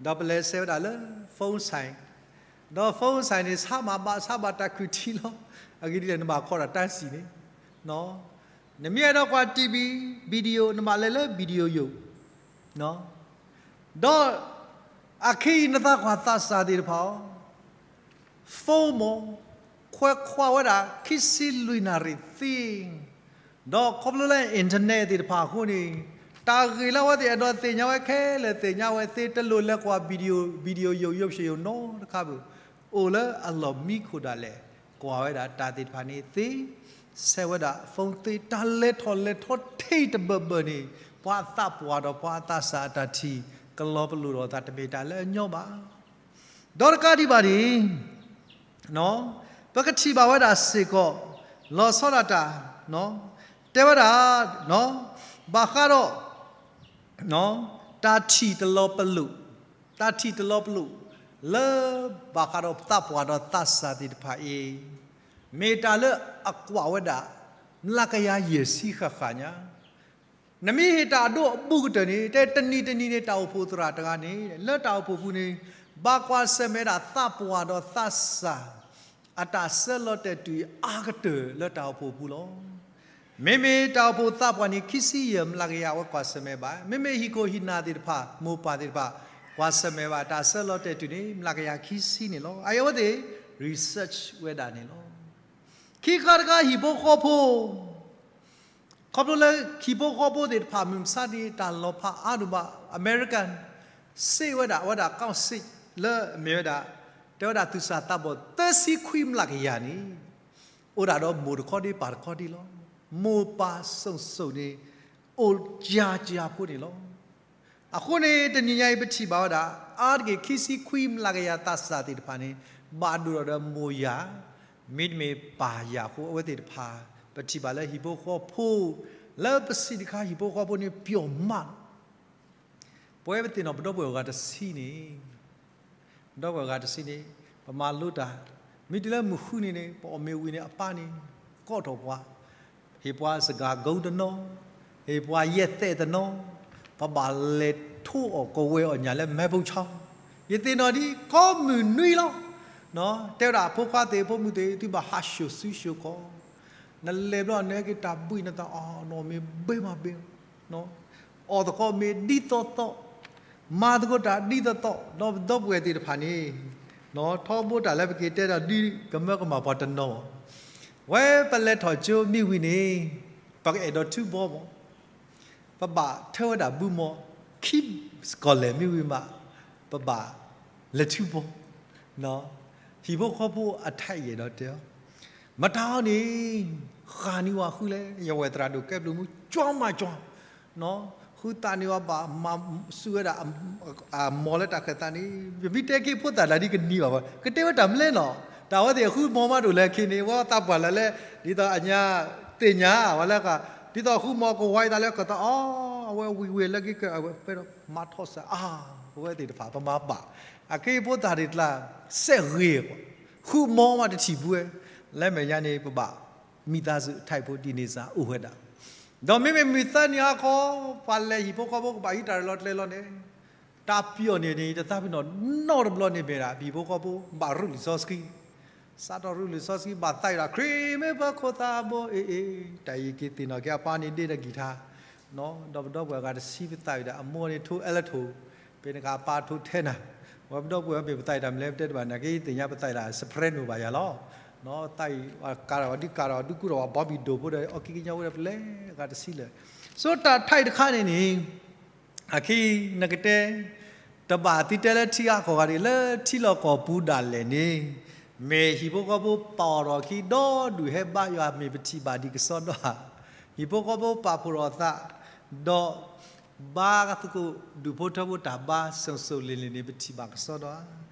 ဒီးပလဲၤဆဲးဝဲဒၣ်လၢ phone ဆိုင် ဒီး phone ဆိုင် န့ၣ် ဆါမၤဘၣ်ဆါဘၣ်တၢ်ခုၣ်ထံလီၤ. အဂ့ၢ်ဒ်လဲၣ် နဘၣ်ခိးဒီးတၢ်စံၣ်န့ၣ် နမ့ၢ်အဲၣ်ဒိးကွၢ် TV video နဘၣ်လဲၤလၢ video ယိာ် ဒီး အခဲအံၤနသးကွၢ်သးစၢ်သ့ၣ်တဖၣ်အီၤ phone မ့ၢ် ခွဲးခွါဝဲဒၣ် ခံဆံလွံၢ်နၣ်ရံၣ်သ့, ဒီးခီဖျိလၢ internet သ့ၣ်တဖၣ်အဃိန့ၣ် တၢ်ဂ့ၢ်လၢအဝဲသ့ၣ်အဲၣ်ဒိးသ့ၣ်ညါဝဲခဲလၢာ်သ့ၣ်ညါဝဲသ့ တလိၣ်လဲၤကွၢ် video video ယိာ်ယိာ်ပှဲၤယိာ်နီတခါဘၣ်. အိၣ်လၢအလီၢ်မံခိၣ်ဒၣ်လဲာ် ကွၢ်ဝဲဒၣ်တၢ်သ့ၣ်တဖၣ်န့ၣ်သ့, ဆဲးဝဲဒၣ် phone သ့ တၢ်လဲၤထီၣ်လဲၤထီထံတဘၢၣ်ဘၢၣ်န့ၣ် ပှၤအသးပှၢ်ဒီးပှၤအသးစၢ်အတၢ်ထံၣ် ကလီၤပလိာ်ဒီးသးတမ့ၢ်တၢ်လၢအညီဘၣ်. ဒီးတကးဒံးဘၣ်န့ၣ် ပကထံၣ်ဘၣ်ဝဲဒၣ်စ့ၢ်ကီး လီၤဆီဒၣ်တၢ် တဲဝဲဒၣ် ဘၣ်ဃးဒီး တၢ်ထံၣ်တလီၤပလိာ်, တၢ်ထံၣ်တလီၤပလိာ် လၢဘၣ်ဃးဒီးသးပှၢ်ဒီးသးစၢ်သ့ၣ်တဖၣ်အံၤ မ့ၢ်တၢ်လၢအကွၢ်ဝဲဒၣ် မျးကယၤယဲၢ်ဆံဃၣ်ဃၣ်ညါ နမ့ၢ်ဟ့ၣ်တၢ်အဒိအဘူးကတၢၢ်န့ၣ် တဲတနံၤတနံၤန့ၣ် တၢ်အိၣ်ဖှိၣ်သရၣ်တဂၤန့ၣ် လၢတၢ်အိၣ်ဖှိၣ်ပူၤန့ၣ် ဘၣ်ကွၢ်ဆၢၣ်မဲာ်ဒၣ်သးပှၢ်ဒီးသးစၢ် အတၢ်ဆၢလီၤတဲာ်တုၤအါကတၢၢ်လၢတၢ်အိၣ်ဖှိၣ်ပူၤလီၤ. မ့မ့ၢ်တၢ်အိၣ်ဖှိၣ်သးပှၢ်န့ၣ် ခံဆံယဲၢ်မျးကယၤ အဝဲကွၢ်ဆၢၣ်မဲာ်ဘၣ်. မ့မ့ၢ်ဟံၣ်ခိၣ်ဟံၣ်နၢ်သ့ၣ်တဖၣ် မိၢ်ပၢ်သ့ၣ်တဖၣ် ကွၢ်ဆၢၣ်မဲာ်ဘၣ် တၢ်ဆၢလီၤတဲာ်တုၤန့ၣ် မျးကယၤခံဆံန့ၣ်လီၤ. အအံၤအဝဲသ့ၣ် research ဝဲဒၣ်န့ၣ်လီၤ. ခံခါတခါ ဟံၣ်ဖိဃီဖိ ခီဖျိလၢဟံၣ်ဖိဃီဖိသ့ၣ်တဖၣ် မုၢ်မဆါတနံၤ တၢ်လီၤဖးအါဒိၣ်မး American စ့ၢ်ဝဲဒၣ် အဝဲဒၣ် ကီၢ်စ့ၣ် လၢအမ့ၢ်ဝဲဒၣ် တဲဝဲဒၣ်သုးစၢ်သးဘီၣ် သၢဆံခွံမျးကယၤန့ၣ် အိၣ်ဒၣ်ဒီးမိၢ်တခီဒ့ ပၢ်တခီဒ့လီၤ. မိၢ်ပၢ်ဆိၣ်ဆိၣ်န့ၣ် အိၣ်ကၠၢကၠၢဖိန့ၣ်လီၤ. အဃိန့ၣ် တနံၤညါအံၤ ပထံၣ်ဘၣ်ဝဲဒၣ် အါတက့ၢ် ခံဆံခွံမျးကယၤသးစၢ်သ့ၣ်တဖၣ်န့ၣ် ဘၣ်ဒိၣ်ထီၣ်ဒီးမိၢ်ယၤ မ့တမ့ၢ်ပၢ်ယၤအဃိ အဝဲသ့ၣ်တဖၣ် ပထံၣ်ဘၣ်လၢဟံၣ်ဖိဃီဖိ လၢပစံးတခါ ဟံၣ်ဖိဃီဖိန့ၣ် ပျီမး ပဝဲပသ့ၣ်နီၣ်ပဒီပုၢ်ဝဲၢ်အဂၤတဆံန့ၣ် ပဒီပုၢ်ဝဲၢ်အဂၤတဆံန့ၣ် ပမၤလိတၢ် မ့ၢ်တုၤလၢမုၢ်ဃုနံၤန့ၣ် ပအီၣ်မ့ၤဝံၤန့ၣ် အပၢ်န့ၣ် ကိးထီၣ်ပှၤ ဟ့ၣ်ပှၤစဂၤကိတနီၤ ဟ့ၣ်ပှၤယဲၢ်သဲးတနီၤ ပဘၣ်လဲၤထိအီၣ်ကဝဲၤအီၣ်ညၣ်လၢ မဲဖိဆီ ယသ့ၣ်နီၣ်ဒ်ကိးမုၢ်နွံလီၤ. တဲဝဲဒၣ်ဖိခွါသ့ၣ် ဖိမုၣ်သ့ၣ် သုဘၣ်ဟးဆှိၣ်စုဆှိၣ်ခီ နလဲၤဘျီ နဟဲက့ၤတၢ်ဘှံးနသးအီၤ နီၢ်မ့ၢ်ဘ့မးဘ့ အီၣ်သကိးမ့ၤဒ်သိးသိး မၤသကိးတၢ်ဒ်သိးသိး ဒီးပဒီပုၢ်ဝဲၢ်သ့ၣ်တဖၣ်န့ၣ် ထီဘိတၢ်လၢပက့ၤတဲဒီးဒ်ကမၢကမၣ်ပှၤတနီၤ ဝဲပလဲၤထီၣ်ကၠိမ့ၢ်ဝံၤန့ၣ် ပကအဲၣ်ဒိးထုဘီမး ပဘၣ်ထၢဝဲဒၣ်ဘုမီ ခံစကီၢ်လဲၣ်မ့ၢ်ဝံၤမး ပဘၣ်လဲၤထုဘီ ဟံၣ်ဖိဃီဖိအထါအံၤအဲၣ်ဒိးတဲအီၤ မတၤအီၤန့ၣ် ဃၣ်နံၤဝဲဃုလဲၣ် ယဝဲၢ်သရၣ်ဒိၣ်ကဲဘျုးမူ ကၠီမးကၠီ ဃုသးန့ၣ်ဝဲဘၣ်မၤစူၢ်ဝဲဒၣ် အမီၢ်လၢတၢ်ခၢၣ်သးန့ၣ် ပမ့ၢ်တဲက့ၤဖိသၣ်တၢ်ဒ်ကနံၤဘၣ်ဝဲ ကတဲဝဲတၢ်မနုၤလဲၣ်နီၤ တၢ်ဝဲသ့ၣ်အဃုမီမးဒိၣ်လဲၣ်ခံန့ၣ် ဝဲသးပှၢ်လၢလဲၣ် ဒ်သိးအညါသ့ၣ်ညါဝဲလၢ ဒ်သိးဃုမီကဝီၤအသးလၢကသးအီၤ အဝဲဝံၤဝံၤလၢက့ၤက အဝဲပဲဒီးမၤထီၣ်စၢ်အါ အဝဲသ့ၣ်တဖၣ်ပမၤဘၣ် အခဲအံၤဖိသၣ်ဒ်တကျါ စဲးဂ့ၤ ဃုမီမးတထံၣ်ဘၣ်ဝဲ လၢမဲာ်ညါန့ၣ် ပဘၣ် မိသားစု အထါအံၤဖိ ဒ်န့ၣ်စ့ၢ်အိၣ်ဝဲဒၣ် ဒီးမ့မ့ၢ်မုၢ်သၢနံၤဟါခီ ပှၤလဲၤဟံၣ်ဖိဃီဖိကဘၣ်ဟံးတၢ်ရဲၣ်လီၤကျဲၤလီၤန့ၣ် တၢ်ပျီန့ၣ်န့ၣ် တသးပ့ၤနီၣ်နီတဘျီန့ၣ်မ့ၢ်ဒၣ် ပဟံၣ်ဖိဃီဖိ ဘၣ်ရူလံာ်စီဆှံ စးထီၣ်ရူလံာ်စီဆှံ ဘၣ်သးဝံၤဒီး ခရံာ်မ့ၢ်ပှၤခိၣ်သးဘိ အ့ၣ်အ့ၣ် တၢ်အံၤက့ၤသ့ၣ်နီၣ်က့ၤအပၢ်န့ၣ်ဒ့ဒီးကံၢ်ထါ ဒီးပဒီပုၢ်ဝဲၢ်အဂၤတဆံပသးဝံၤဒီး အမိၢ်န့ၣ်ထိအဲလထိၣ် ပ့ၤနကၤအပၢ်ထိထဲနၤ ဝဲပဒီပုၢ်ဝဲၢ်မ့ၢ်ပသးဝံၤတၢ်မနုၤလဲၣ်ပတဲတဘၣ် နာ်က့သ့ၣ်ညါပသးဝံၤဒီး soprano ဘၣ်ယၤလီၤ သးဝံၤ ကၤထီၣ်ဝဲဒ်ကၤထီၣ်ဒုးကူထီၣ်ဝဲ Bobby ဒိၣ်ဖိဒီး အီၣ်ကံကညီဖိဒီးပလဲၤအဂၤတဆံလၢာ် ဆိတၢ်ထါအံၤတခါန့ၣ်န့ၣ် အခံနကတဲ တဘၣ်သုတဲလၢထံဂၤကီၢ်ဂၤန့ၣ် လၢထံလီၢ်ကီၢ်ပူၤဒၣ်လဲာ်န့ၣ် မ့ၢ်ဟံၣ်ဖိဃီဖိပာ်အီၤထီၣ်အခံ ဒီဒူၣ်ဟဲဘါယွၤ မ့ၢ်ပထံၣ်ဘၣ်ဒံးကစီဒီဧါ. ဟံၣ်ဖိဃီဖိပာ်ဖှိၣ်ထီၣ်အသး ဒီး ဘါသကိးဒူၣ်ဖိထၢဖိတၢ်ဘါစိၤစိၤလ့ၤလ့ၤန့ၣ် ပထံၣ်ဘၣ်ကစီဒီဧါ.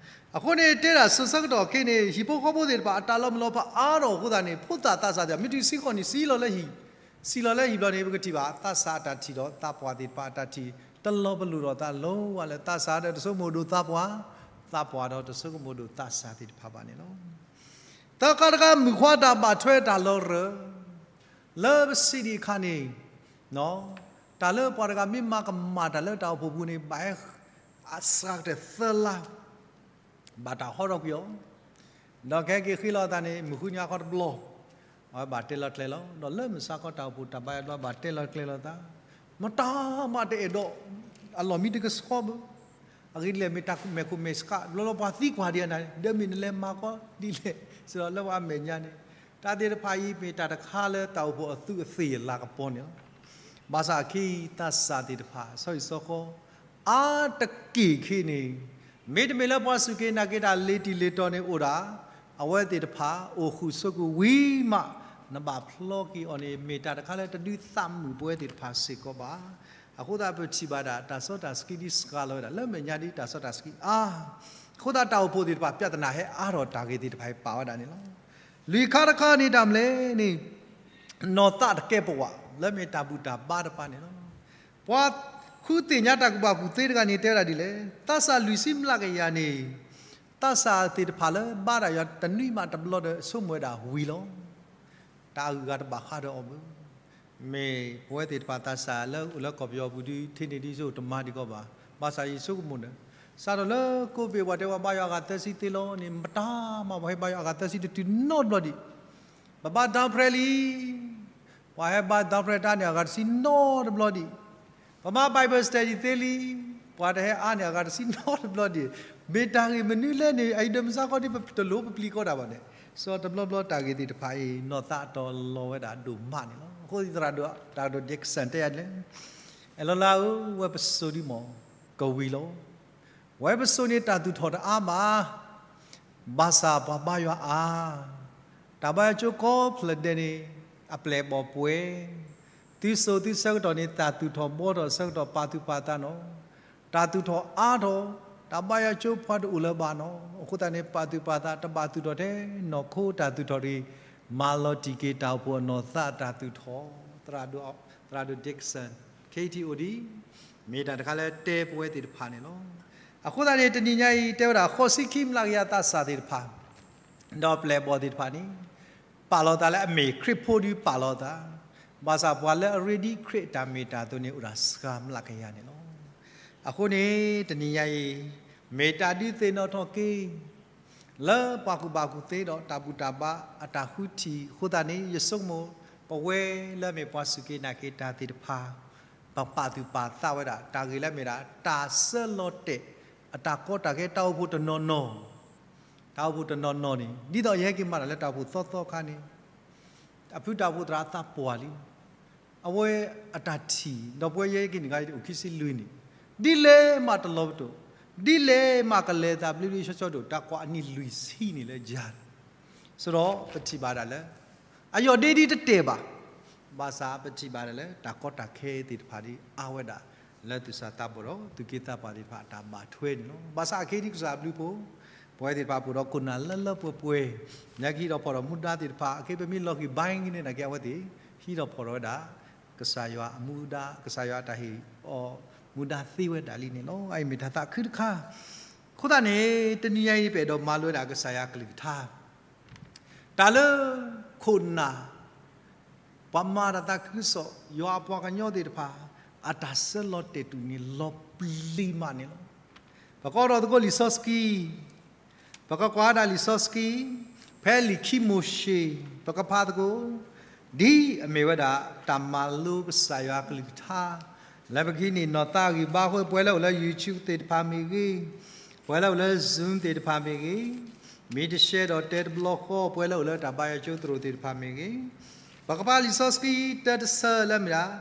အဃိန့ၣ် တဲဒၣ်စိၤဆၢကတီၢ်ခဲအံၤန့ၣ် ဟံၣ်ဖိဃီဖိသ့ၣ်တဖၣ် အတၢ်လီၤမုၢ်လီၤဖးအါထီၣ်အဃိသတးန့ၣ် ဖိသၣ်သးစၢ်သ့ၣ်တဖၣ် မ့ၢ်တုၤဆံဃိးနံၣ် ဆံးလီၤလၢဟံၣ်, ဆံးလီၤလၢဟံၣ်ဘျီန့ၣ် ပကထံၣ်ဘၣ် သးစၢ်အတၢ်ထံၣ်ဒီးသးပှၢ်သ့ၣ်တဖၣ်အတၢ်ထံၣ် တလီၤပလိာ်ဒီးသးလၢၤဘၣ်လၢ သးစၢ်ဒီးတဆိကမိၣ်ဒိၣ်သးပှၢ်, သးပှၢ်ဒီးတဆိကမိၣ်ဒိၣ်သးစၢ်သ့ၣ်တဖၣ်ဘၣ်န့ၣ်လီၤ. သၢခါတခါ မုၣ်ခွါတၢ်ဘၣ်ထွဲတၢ်လီၤရၢၢ်, လၢပစံးဒံးအခါန့ၣ် တၢ်လၢပှၤတဂၤမ့ၢ်မၤကမၣ်တၢ်လၢတၢ်အိၣ်ဖှိၣ်ပူၤန့ၣ် ဘၣ်ဟဲ အစှၤကတၢၢ်သၢလါ ဘၣ်တၢ်ဟီထီၣ်ကွံာ်အီၤ, ဒီးကဟဲက့ၤဃ့လီၤအသးန့ၣ် မုၢ်ဃုညါခီတဘျီ, အဝဲဘၣ်တဲလီၤကျဲၤလီၤ. ဒီးလၢမုၢ်ဆါခီတၢ်အိၣ်ဖှိၣ်တၢ်ဘါယွၤတဘျီ ဘၣ်တဲလီၤကျဲၤလီၤသး, မတၤမးတအဲၣ်ဒိး အလီၢ်မံတကဆှီဘၣ်, အဂ့ၢ်ဒ်လဲၣ် မ့ၢ်တၢ်မဲာ်ခိၣ်မဲာ်ဆှး တဘျီဘျီပှၤသံကွၢ်ဒံးအနၤ ဒီးမ့ၢ်နလဲၤမၤကီဒ်လဲၣ်, စံးဒီးလၢပှၤအမဲာ်ညါန့ၣ်, တၢ်သ့ၣ်တဖၣ်အံၤ မ့ၢ်တၢ်တခါလၢတၢ်အိၣ်ဖှိၣ်အသူးအသ့ၣ်အလၤကပီၤန့ၣ်လီၤ. ဘၣ်ဆၣ်အခဲအံၤ သးစၢ်သ့ၣ်တဖၣ် ဆီဟံၣ်ဆီဃီ အါတက့ၢ်ခဲအံၤန့ၣ်, မ့တမ့ၢ်လၢပှၤစူၢ်က့ၤနာ်က့ၤတၢ်လ့ၤတံၢ်လ့ၤတီၤန့ၣ်အိၣ်ဒၣ်, အဝဲသ့ၣ်တဖၣ် အိၣ်ဃုာ်ဆိးက့ၤဝံၤမး နဘၣ်ဖျီက့ၤအီၤန့ၣ် မ့ၢ်တၢ်တခါလၢတဒုးသးမုာ်ပဝဲသ့ၣ်တဖၣ်စ့ၢ်ကီးဘၣ်. အဃိသတးပထံၣ်ဘၣ်ဒၣ် တၢ်စီတၢ်ဆှံဒ်စှၤလီၤဝဲဒၣ် လၢမဲာ်ညါဒ်တၢ်စီတၢ်ဆှံအါ, အဃိသတးတၢ်အိၣ်ဖှိၣ်သ့ၣ်တဖၣ် ပြဿနာဟဲအါထီၣ်တၢ်ဂ့ၢ်သ့ၣ်တဖၣ် ပာ်ဝဲဒၣ်န့ၣ်လီၤ. လွံၢ်ခါတခါန့ၣ် တၢ်မနုၤလဲၣ်န့ၣ် နီၢ်သးတကဲပဝး လၢမ့ၢ်တၢ်ဘူၣ်တၢ်ဘါတဖၣ်န့ၣ်လီၤ. ပှၤဃုသ့ၣ်ညါတၢ်ကူၣ်ဘၣ်ကူၣ်သ့တဂၤန့ၣ် တဲဒၣ်ဒ်လဲၣ်, သးစၢ်လွံၢ်ဆံမျးကယၤန့ၣ်, သးစၢ်သ့ၣ်တဖၣ်လၢဘါဒၣ်ယွၤတနွံမးတဘျီဒီး ဆိကမိၣ်ဝဲဒၣ်ဝံၤလီၤ. တၢ်အဂုၤအဂၤတဘၣ်ဃးဒီးအီၤဘၣ်. မ့ၢ်ပဝဲသ့ၣ်တဖၣ်သးစၢ်လၢအိၣ်လၢကီၢ်ပယီၤပူၤဒုး ထဲန့ၣ်ဒ်သိးတမၤဒံးကီးဘၣ်. ဘၣ်ဆၣ်ယဆိကမိၣ်န့ၣ်, စးထီၣ်လၢ COVID ပှၤတဲဝဲဘါယွၤအဂၤသၢဆံသ့လီၤန့ၣ် မတၤမးပှၤဟဲဘါယွၤအဂၤသၢဆံတတုၤနီတဘျီဒံး. ပဘါ down prayer လံ, ပှၤဟဲဘါ down prayer တၢ်န့ၣ်အဂၤတဆံနီတဘျီဒံး. ပမၤ Bible study သ့လံ, ပှၤတဟဲအါန့ၢ်အဂၤတဆံနီတဘျီဒံး. မ့ၢ်တၢ်ဂ့ၢ်မနုၤလဲၣ်န့ၣ် အအံၤဒီးမုၢ်ဆါခီဒ်ပတလိၣ်ပပျံၤကီးတၢ်ဘၣ်န့ၣ်, စီၤတဘျီဘျီတၢ်ဂ့ၢ်သ့ၣ်တဖၣ်အံၤ နီၢ်သးအတီၤလီၤဝဲဒၣ်ဒိၣ်မးန့ၣ်လီၤ. အဃိသတးဒီး သရၣ်ဒိၣ် Dixon တဲယၤလဲၣ်, အဲၣ်လီၤလါဧၢ, ဝဲပစိၤဒံးမ့ၢ်ကဝံၤလီၤ. ဝဲပစိၤန့ၣ်တၢ်သူၣ်ထီၣ်တအါဘၣ်. ဘၣ်ဆၣ်ပှၤဘါယွၤအါ, တၢ်ဘါယွၤကၠိကိးဖျၢၣ်ဒဲးန့ၣ် အပျဲၢ်အဘီၣ်ပှဲၤ, သုစိၤသုဆၢကတီၢ်န့ၣ် တၢ်သူၣ်ထီၣ်ဘှီထီၣ်ဆၢကတီၢ် ပာ်သူၣ်ပာ်သးနီၢ်, တၢ်သူၣ်ထီၣ်အါထီၣ်, တၢ်ဘါယွၤကၠိပှၤတအိၣ်လၢၤဘၣ်နီၢ်. အဃိသတးန့ၣ် ပာ်သူၣ်ပာ်သး တဘၣ်သူၣ်ထီၣ်ထဲနီၢ်ခိတၢ်သူၣ်ထီၣ်တဂ့ၤ, မၤလီၤတံၢ်က့ၤတၢ်အိၣ်ဖှိၣ်အနီၢ်သးအတၢ်သူၣ်ထီၣ်. သရၣ်ဒိၣ် သရၣ်ဒိၣ် Dixon, ခဲအံၤထံၣ်အိၣ်ဒံး, မ့ၢ်တၢ်တခါလၢတဲပဝဲသ့ၣ်တဖၣ်န့ၣ်လီၤ. အဃိသတးန့ၣ် တနံၤညါအံၤ တဲဝဲဒၣ် ဃိးဆံခံမျးကယၤသးစၢ်သ့ၣ်တဖၣ် ဒီးပျဲၢ်အဘီၣ်သ့ၣ်တဖၣ်န့ၣ် ပာ်လီၤသးလၢအမ့ၢ်ခရံာ်ဖိဒုးပာ်လီၤသး, ဘၣ်ဆၣ်ပှၤလၢအရ့ဒံးခရံာ်အတၢ်မ့ၢ်တၢ်တီန့ၣ် အိၣ်ဒၣ်စှၤမျးကယၤန့ၣ်လီၤ. အဃိန့ၣ် တနံၤညါအံၤ မ့ၢ်တၢ်ဒုးသ့ၣ်နီၣ်ထီၣ်က့ၤ လၢပှၤကူၣ်ဘၣ်ကူၣ်သ့ဒီးတၢ်ဘူၣ်တၢ်ဘါအတၢ်ဃုထံၣ်အဃိသတးန့ၣ် ယဆိကမိၣ် ပဝဲလၢအမ့ၢ်ပှၤစူၢ်က့ၤနာ်က့ၤတၢ်သ့ၣ်တဖၣ် ပပာ်သူၣ်ပာ်သးဝဲဒၣ် တၢ်ဂ့ၢ်လၢအမ့ၢ်ဒၣ် တၢ်ဆၢလီၤတဲာ် အတၢ်ကီတၢ်ခဲ တၢ်အိၣ်ဖှိၣ်တနီၤနီၤ တၢ်အိၣ်ဖှိၣ်တနီၤနီၤန့ၣ် ဒ်သိးယဟဲက့ၤမၤတၢ်လၢတၢ်အိၣ်ဖှိၣ်သီသီခါန့ၣ် အဖုတၢ်အိၣ်ဖှိၣ်သရၣ်အသးပှၢ်လံ အဝဲအတၢ်ထံၣ် ဒီးပဝဲယဲက့ၤန့ၣ် အိၣ်ခံဆံလွံၢ်နံၣ် ဒ်လဲၣ်မးတလီၤပတိာ် ဒ်လဲၣ်မးကလဲၤသးဘျ့ဘျ့ဆှီဆှီဒိၣ် တၢ်ကွၢ်အနံၣ်လွံၢ်ဆံန့ၣ်လၢယၤန့ၣ် ဆိုတော့ ပထံၣ်ဘၣ်ဒၣ်လၢ အယီၢ်ဒ့ဒ်တတဲာ်ဘၣ်, ဘၣ်ဆၣ်ပထံၣ်ဘၣ်ဒၣ်လၢ တၢ်ကီတၢ်ခဲသ့ၣ်တဖၣ်ဒ်အါဝဲဒၣ် လၢသူၣ်စၢ်သးဘီၣ်ဒီး သူၣ်က့သးပှၢ်သ့ၣ်တဖၣ်အတၢ်ဘၣ်ထွဲန့ၣ်လီၤ. ဘၣ်ဆၣ်အခဲဒ်ကစၢ်ဘျုးဖှိၣ် ပဝဲသ့ၣ်တဖၣ်ပအိၣ်ဒီးခိၣ်နၢ်လၢလၢပှဲၤပှဲၤ ညါကဟံးထီၣ်ဖီၣ်ထီၣ်မူဒါသ့ၣ်တဖၣ် အခဲပမ့ၢ်လီၤဃံၤဘါက့ၤန့ၣ် နာ်က့အဝဲသ့ၣ် ဟံးထီၣ်ဖီၣ်ထီၣ်ဝဲဒၣ် ကစၢ်ယွၤအမူဒါ ကစၢ်ယွၤအတၢ်ဟ့ၣ်အီၤမူဒါသ့ဝဲဒၣ်လံန့ၣ်လီၤ. အအံၤမ့ၢ်တၢ်သးခုတခါ အဃိသတးန့ၣ် တနံၤညါအံၤ ပအဲၣ်ဒိးမၤလိဝဲဒၣ်ကစၢ်ယွၤကလုၢ်ကထါ တၢ်လၢ ခိၣ်နၢ် ပှၤမၤတၢ်သးခုကစီၣ် ယွၤအပှၤကညီသ့ၣ်တဖၣ် အတၢ်ဆၢလီၤတဲာ်တူၢ်န့ၣ် လီၤပျံၤမးန့ၣ်လီၤ. ပကအိးထီၣ်သကိးလံာ်စီဆှံ ပကကွၢ်ဒၣ်လံာ်စီဆှံ ဖဲလံာ်ခံမိၤၡ့ ပကဖးသကိး ဒ်အမ့ၢ်ဝဲဒၣ် တၢ်မၤလိကစၢ်ယွၤကလုၢ်ကထါ လၢပကဟံးန့ၢ်နီၢ်သးဂံၢ်ဘါအဃိ ပဝဲလၢအိၣ်လၢ YouTube သ့ၣ်တဖၣ်မ့ၢ်ဂ့ၤ, ပဝဲလၢအိၣ်လၢ Zoom သ့ၣ်တဖၣ်မ့ၢ်ဂ့ၤ, မ့ၢ်တ share ဒီးတဲတဘျီဃီ ပဝဲလၢအိၣ်လၢတၢ်ဘါယွၤကၠိသရိာ်သ့ၣ်တဖၣ်မ့ၢ်ဂ့ၤ, ပကဖးလံာ်စီဆှံ တၢတဆၢလၢမ့ၢ်ဒၣ်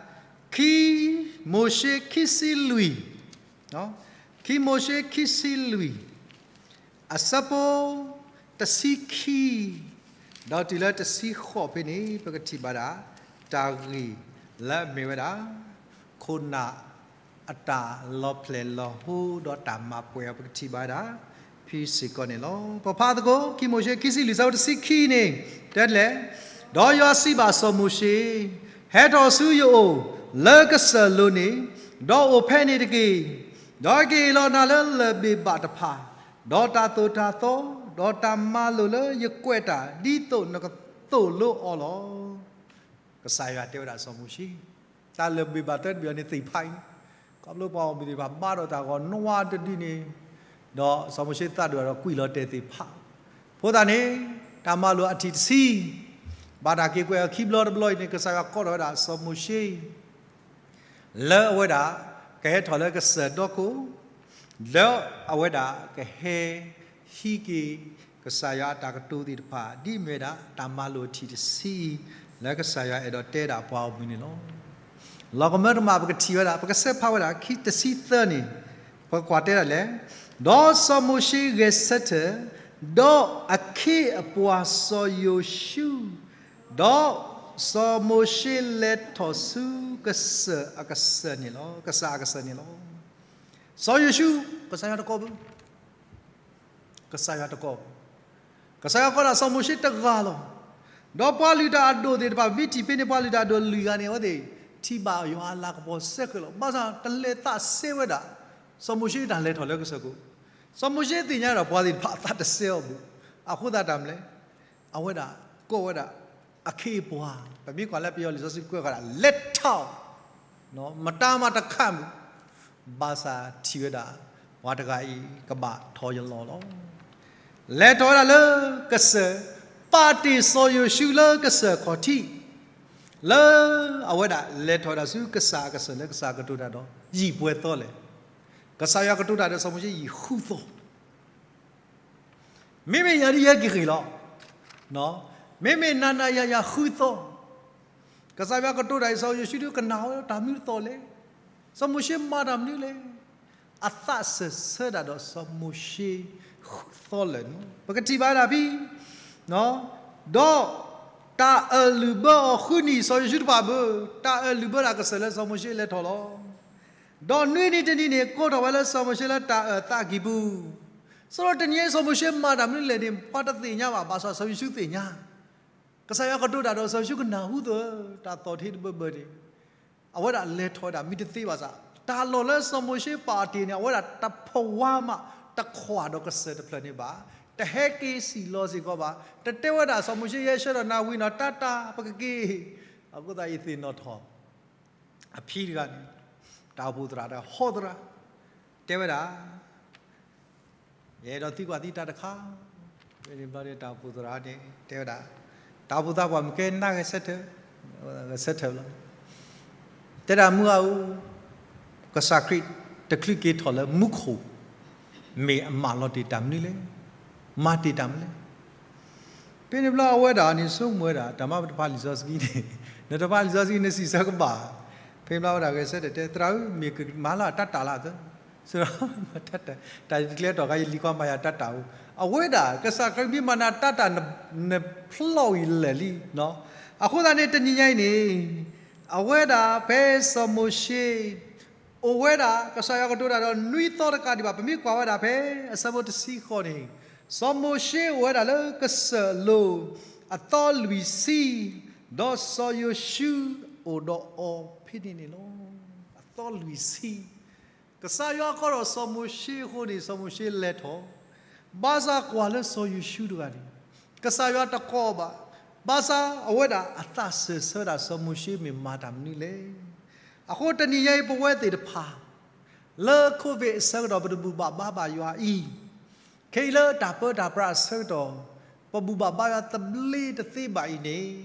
ခံမိၤၡ့ခံဆံလွံၢ် ခံမိၤၡ့ခံဆံလွံၢ် အဆၢဖိ တဆံခံ ဒီးတုၤလၢတဆံဃိးဖဲန့ၣ် ပကထံၣ်ဘၣ်ဒၣ် တၢ်ဂ့ၢ်လၢအမ့ၢ်ဝဲဒၣ် ခိၣ်နၢ်အတၢ်လီၤဖျဲၣ်လီၤဟိ ဒီးတၢ်မၤပှဲၤအီၤ ပကထံၣ်ဘၣ်ဝဲဒၣ် ဖဲစ့ၢ်ကီးန့ၣ်လီၤ. ပဖးသကိး ခံမိၤၡ့ ခံဆံလွံၢ် ဆၢဖိတဆံခံန့ၣ် တဲဒ်လဲၣ်, ဒီးယွၤစံးဘၣ်စီၤမိၤၡ့, ဟဲထီၣ်ဆူယအိၣ်လၢကစၢၢ်လိၤန့ၣ်, ဒီးအိၣ်ဖဲန့ၣ်တက့ၢ်. ဒီးကဟ့ၣ်လီၤနၤလၢလၢၢ်ဘ့ၣ်ဘၣ်တဖၣ်, ဒီးတၢ်သိၣ်တၢ်သီ, ဒီးတၢ်မၤလိာ်လၢယကွဲးတၢ် ဒ်သိးနကသိၣ်လိအီၤလီၤ. ကစၢ်ယွၤတဲဝဲဒၣ်စီၤမိၤၡ့, တၢ်လၢၢ်ဘ့ၣ်ဘၣ်သၢဘ့ၣ်အံၤန့ၣ် သ့ၣ်ဖးအံၤန့ၣ်, ခီဖျိပှၤအီၣ်ဘ့ၣ်သ့ၣ်တဖၣ် ဘါထီၣ်တၢ်ဂီၤနွံတဒုန့ၣ်, ဒီးစီၤမိၤၡ့သးဒိၣ်ဒီးကွံာ်လီၤတဲာ်သ့ၣ်ဖး, အဃိသတးန့ၣ် တၢ်မၤလိာ်အထံၣ်တဆံ ဘၣ်တၢ်က့ၤကွံာ်အခံဘျီတဘျီအံၤန့ၣ် ကစၢ်ယွၤကိးထီၣ်ဝဲဒၣ်စီၤမိၤၡ့ လၢအဝဲဒၣ် ကဟဲထီၣ်လၢကစၢၢ်ဒီခိၣ်, လၢအဝဲဒၣ်ကဟဲဟံးက့ၤ ကစၢ်ယွၤအတၢ်ကတိၤသ့ၣ်တဖၣ် ဒ်အမ့ၢ်ဝဲဒၣ် တၢ်မၤလိာ်ထံၣ်တဆံအံၤ လၢကစၢ်ယွၤအဲၣ်ဒိးတဲဒၣ်ပှၤအမုၢ်န့ၣ်လီၤ. လီၤကမၢတမး ပကထံၣ်ဝဲဒၣ် ပကဆဲးဖးဝဲဒၣ် ခံတဆံသၢန့ၣ်, ပကကွၢ်တဲဒၣ်လဲၣ်, ဒီးစီၤမိၤၡ့ဂဲၤဆၢထၢၣ်, ဒီးအခ့အပှၤစီၤယိၤၡူ, ဒီးစီၤမိၤၡ့လဲၤထီၣ်ဆူကစၢၢ်အကစၢၢ်န့ၣ်လီၤ, ကစၢ်အကစၢၢ်န့ၣ်လီၤ. စီၤယိၤၡူ, ကစၢ်ယွၤတကိးဘၣ်, ကစၢ်ယွၤတကိးဘၣ်, ကစၢ်ယွၤကိးဒၣ်စီၤမိၤၡ့တဂၤလီၤ. ဒီးပှၤလုၢ်တၢ်အဒိၣ်သ့ၣ်တဖၣ် မ့ၢ်ထံၣ်ဖဲန့ၣ် ပှၤလုၢ်တၢ်အဒိၣ်လွံၢ်ဂၤန့ၣ် အဝဲသ့ၣ်ထံၣ်ဘၣ်ယွၤအလၤကပီၤစဲဃဲးလီၤ. ဘၣ်ဆၣ် တလဲၤသးစဲဝဲဒၣ် စီၤမိၤၡ့တၢ်လဲၤထီၣ်လၢကစၢၢ်ခိၣ်, စီၤမိၤၡ့သ့ၣ်ညါဒီးပှၤသ့ၣ်တဖၣ်အသးတစဲအီၤဘၣ်. အဃိသတးတၢ်မနုၤလဲၣ်, အဝဲဒၣ်ကိးဝဲဒၣ် အခ့အပှၤ, ပမ့ၢ်ကွၢ်လၢပယီၤလံာ်စီဆှံကွဲးဃာ်ဒၣ် လဲၤထီၣ်, မတၤမၤတခါမုၣ်, ဘၣ်ဆၣ်ထံၣ်ဝဲဒၣ် ပှၤတဂၤအံၤကဘၣ်ထီၣ်ယလီၢ်လီၤ. လဲၤထီၣ်ဝဲဒၣ်လၢကစၢၢ်, ပာ်တ့ၢ်စီၤယိၤၡူလၢကစၢၢ်ခီၣ်ထံး, လၢအဝဲဒၣ်လဲၤထီၣ်ဝဲဒၣ်ဆူကစၢ်အကစၢၢ်လၢကစၢ်ကတိၤတၢ်ဒီး ယံာ်ပှဲၤသီလဲၣ်. ကစၢ်ယွၤကတိၤတၢ်ဒီးစီၤမိၤၡ့ယံာ်ဃုသီ မ့မ့ၢ်ယၤဒ်ယဲက့ၤဂ့ၤလီၤ. မ့မ့ၢ်နၤနၤယၤယၤဃုသီ, ကစၢ်ယွၤကတိၤတၢ်အံၤ စီၤယိၤၡူဒုးကနၣ်ဝဲတၢ်မနုၤတသီလဲၣ်, စီၤမိၤၡ့မၤတၢ်မနုၤလဲၣ်, အသးစၢၢ်ဆၢတၢ်ဒီးစီၤမိၤၡ့ဃုသီလၢာ်န့ၣ် ပကထံၣ်ဘၣ်ဒၣ်ဖဲ ဒီးတၢ်အၢၣ်လုၢ်ဘၢအီၤဃုနံၣ် စီၤယိၤၡူတဖၣ်ဘၣ်, တၢ်အၢၣ်လုၢ်ဘၢဒၣ်ကစၢၢ်လၢစီၤမိၤၡ့လဲၤထီၣ်လီၤ. ဒီးနွံနံၤတနံၤန့ၣ် ကိးထီၣ်ဝဲလၢစီၤမိၤၡ့လၢတၢ်အၢၣ်သးကံၢ်ပူၤ, ဆိဒီးတနံၤအံၤစီၤမိၤၡ့မၤတၢ်မနုၤလဲၣ်န့ၣ် ပှၤတသ့ၣ်ညါဘၣ်, ဘၣ်ဆၣ်စီၤယိၤၡူသ့ၣ်ညါ, ကစၢ်ယွၤကတိၤတၢ်ဒီးစီၤယိၤၡူကနၢ်ဟူသၢ, တၢ်သီၣ်ထ့တဘၢဘၢန့ၣ် အဝဲဒၣ်လဲၤထီၣ်ဝဲဒၣ်မ့ၢ်တသ့ဘၣ်ဆၣ်, တၢ်လီၢ်လၢစီၤမိၤၡ့ပာ်တ့ၢ်န့ၣ် အဝဲဒၣ်တဖဝါမးတခွးဒီးကစၢၢ်တဖျၢၣ်န့ၣ်ဘၣ်, တဟဲက့ၤစံၣ်လီၤစ့ၢ်ကီးဘၣ်, တတဲဝဲဒၣ်စီၤမိၤၡ့ယဲဆှၢဒီးနၤဝံၤနီၤ တၢ်တၢ်ပကက့ၤ, အဃိသတးယသ့ၣ်နီၣ်ထီၣ် အဖံတဂၤန့ၣ်, တၢ်အိၣ်ဖှိၣ်သရၣ်တဂၤ ဟီသရၣ်, တဲဝဲဒၣ်, ယအဲၣ်ဒိးသံကွၢ်သုတၢ်တခါ, ဖဲန့ၣ်ဘျီဒီးတၢ်အိၣ်ဖှိၣ်သရၣ်န့ၣ် တဲဝဲဒၣ်, တၢ်အိၣ်ဖှိၣ်သးပှၢ်မ့ၢ်ကဲနၢ်ဂဲၤဆၢထၢၣ်, ဂဲၤဆၢထၢၣ်လီၤ. တဲဒၣ်မုၢ်ဧၢ, ကစၢ်ခရံာ်တချုးက့ၤထီၣ်လၢမူခိၣ်, မ့ၢ်အမၢလီၤတ့ၢ်တၢ်မနုၤလဲၣ်, မၤတ့ၢ်တၢ်မနုၤလဲၣ်. ဖဲန့ၣ်ဘျီအဝဲဒၣ်န့ၣ် ဆိကမိၣ်ဝဲဒၣ် တၢ်မၤပတဖၣ်လံာ်စီဆှံန့ၣ်, နတဖၣ်လံာ်စီဆှံန့ၣ်စံးဆၢကဘၣ်, ဖဲန့ၣ်ဘျီအဝဲဒၣ်ဂဲၤဆၢထၢၣ်တဲ သရၣ်ဧၢ, မ့ၢ်ကမၤလၢတၢ်တၢ်လၢအသၢ, သရၣ်, တၢ်တကျဲထီၣ်ခါ ယလံၤကွၢ်မၤယၤတၢ်တၢ်ဧိၤ, အဝဲဒၣ် ကစၢ်ခရံာ်မ့ၢ်မၤနၤတၢ်တၢ် နဖျီၣ်အံၤလၢာ်လံ, အဃိသတးန့ၣ် တနံၤညါအံၤန့ၣ် အဝဲဒၣ်ဖဲစီၤမိၤၡ့ အိၣ်ဝဲဒၣ် ကစၢ်ယွၤကတိၤတၢ်ဒီးနွံသီတကးဒံးဘၣ်, ပမ့ၢ်ကွၢ်ဝဲဒၣ်ဖဲအဆၢဖိတဆံဃိးန့ၣ်, စီၤမိၤၡ့အိၣ်ဝဲဒၣ်လၢကစၢၢ်အလိၤ အသီလွံၢ်ဆံ, ဒီးစီၤယိၤၡူအိၣ်ဒီးအီၤဖဲန့ၣ်န့ၣ်လီၤ. အသီလွံၢ်ဆံ, ကစၢ်ယွၤကိးထီၣ်စီၤမိၤၡ့အဃိန့ၣ် စီၤမိၤၡ့လဲၤထီၣ်, ဘၣ်ဆၣ်ကွၢ်လၢစီၤယိၤၡူတဂၤန့ၣ် ကစၢ်ယွၤတကိးဘၣ်, ဘၣ်ဆၣ်အဝဲဒၣ်အသးစၢၢ်ဆၢဒၣ်စီၤမိၤၡ့မ့ၢ်မၤတၢ်မနုၤလဲၣ်. အဃိတနံၤညါအံၤပဝဲသ့ၣ်တဖၣ် လၢ COVID အဆၢကတီၢ် ပတဘူၣ်ဘၣ်ဘါဘၣ်ယွၤအံၤ, ခဲအံၤလၢတၢ်ပၢတၢ်ပြးအဆၢကတီၢ် ပဘူၣ်ဘၣ်ဘါယွၤသဘျ့တသ့ဘၣ်အံၤန့ၣ်,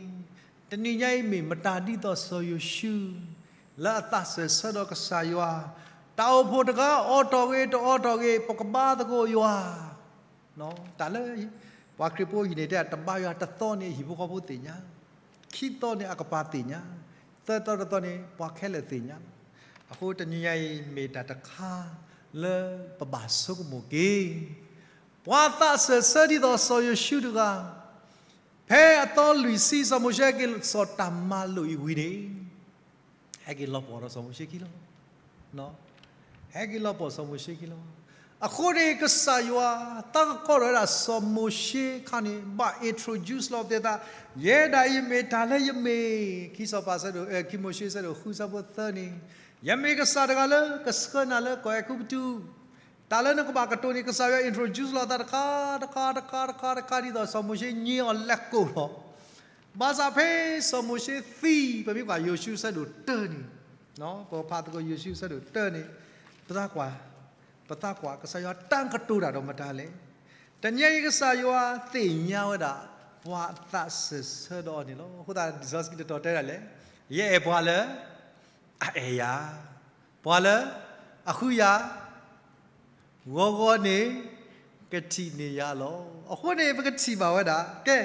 တနံၤညါအံၤမ့ၢ်မတၤဒ်သိးစီၤယိၤၡူ လၢအသးစၢၢ်ဆၢဒီးကစၢ်ယွၤ, တၢ်အိၣ်ဖှိၣ်တဂၤအိးထီၣ်ဂ့ၤ တအိးထီၣ်ဂ့ၤ ပကဘါသကိးယွၤ တၢ်လၢ ပှၤခရံာ်ဖိအဟံၣ်န့ၣ် တဲတဘါယွၤတသီန့ၣ် အဟံၣ်ဖိဃီဖိသ့ၣ်ညါ, ခံသီန့ၣ်အကပၤသ့ၣ်ညါ, သၢသီတသီန့ၣ် ပှၤခဲလၢာ်သ့ၣ်ညါလီၤ. အဃိတနံၤညါအံၤ မ့ၢ်တၢ်တခါလၢပဘၣ်ဆိကမိၣ်က့ၤ ပှၤသးစၢၢ်ဆၢဒ်သိးစီၤယိၤၡူတဂၤ, ဖဲအသီလွံၢ်ဆံ စီၤမိၤၡ့ဟဲက့ၤစိာ်တၢ်မၤလိာ်အံၤဝံၤန့ၣ် ဟဲက့ၤလီၤပှီၢ်ဒီးစီၤမိၤၡ့ခံလီၤ. ဟဲက့ၤလီၤပှီၢ်စီၤမိၤၡ့ခံလီၤ. အဃိန့ၣ် ကစၢ်ယွၤ သးကကီဒီးဝဲဒၣ်စီၤမိၤၡ့ခါန့ၣ် ဘၣ် introduce လီၤတဲသး, ယဲဒၣ်အံၤမ့ၢ်တၢ်လၢယမ့ၢ်, ခံစီၤပၤဆၢဒိၣ်, ခံမိၤၡ့ဆၢဒိၣ်ဃုဆၢဖိသၢန့ၣ်, ယမ့ၢ်ကစၢ်တဂၤလၢကဆှၢနၤလၢကီၢ်အဲၤကူပတူး, တၢ်လၢနကဘၣ်ကတိၤန့ၣ် ကစၢ်ယွၤ introduce လီၤသးတခါတခါတခါတခါတခါ ဒ်သိးစီၤမိၤၡ့ညံအီၤလဲၤကိာ်လီၤ. ဘၣ်ဆၣ်ဖဲစီၤမိၤၡ့သံ ပမ့ၢ်ကွၢ်ယိၤၡူအဆၢဒိၣ်တၢန့ၣ်, ပကဖးသကိးယိၤၡူအဆၢဒိၣ်တၢန့ၣ်, ပသးကွၢ်, ပသးကွၢ် ကစၢ်ယွၤတၢ်ကတိၤတၢ်ဒီးမတၤလဲၣ်. တနံၤအံၤကစၢ်ယွၤသ့ၣ်ညါဝဲဒၣ် ပှၤသးစၢၢ်ဆၢဒီးအီၤန့ၣ်လီၤ. အဃိသတး လံာ်စီဆှံတတီၤတဲဒၣ်လဲၣ်, ယအဲၣ်ပှၤလၢအအဲၣ်ယၤ, ပှၤလၢအဃုယၤ ဂီၤဂီၤန့ၣ် ကထံၣ်န့ၢ်ယၤလီၤ. အဃိန့ၣ် ပကထံၣ်ဘၣ်ဝဲဒၣ်, ကဲ,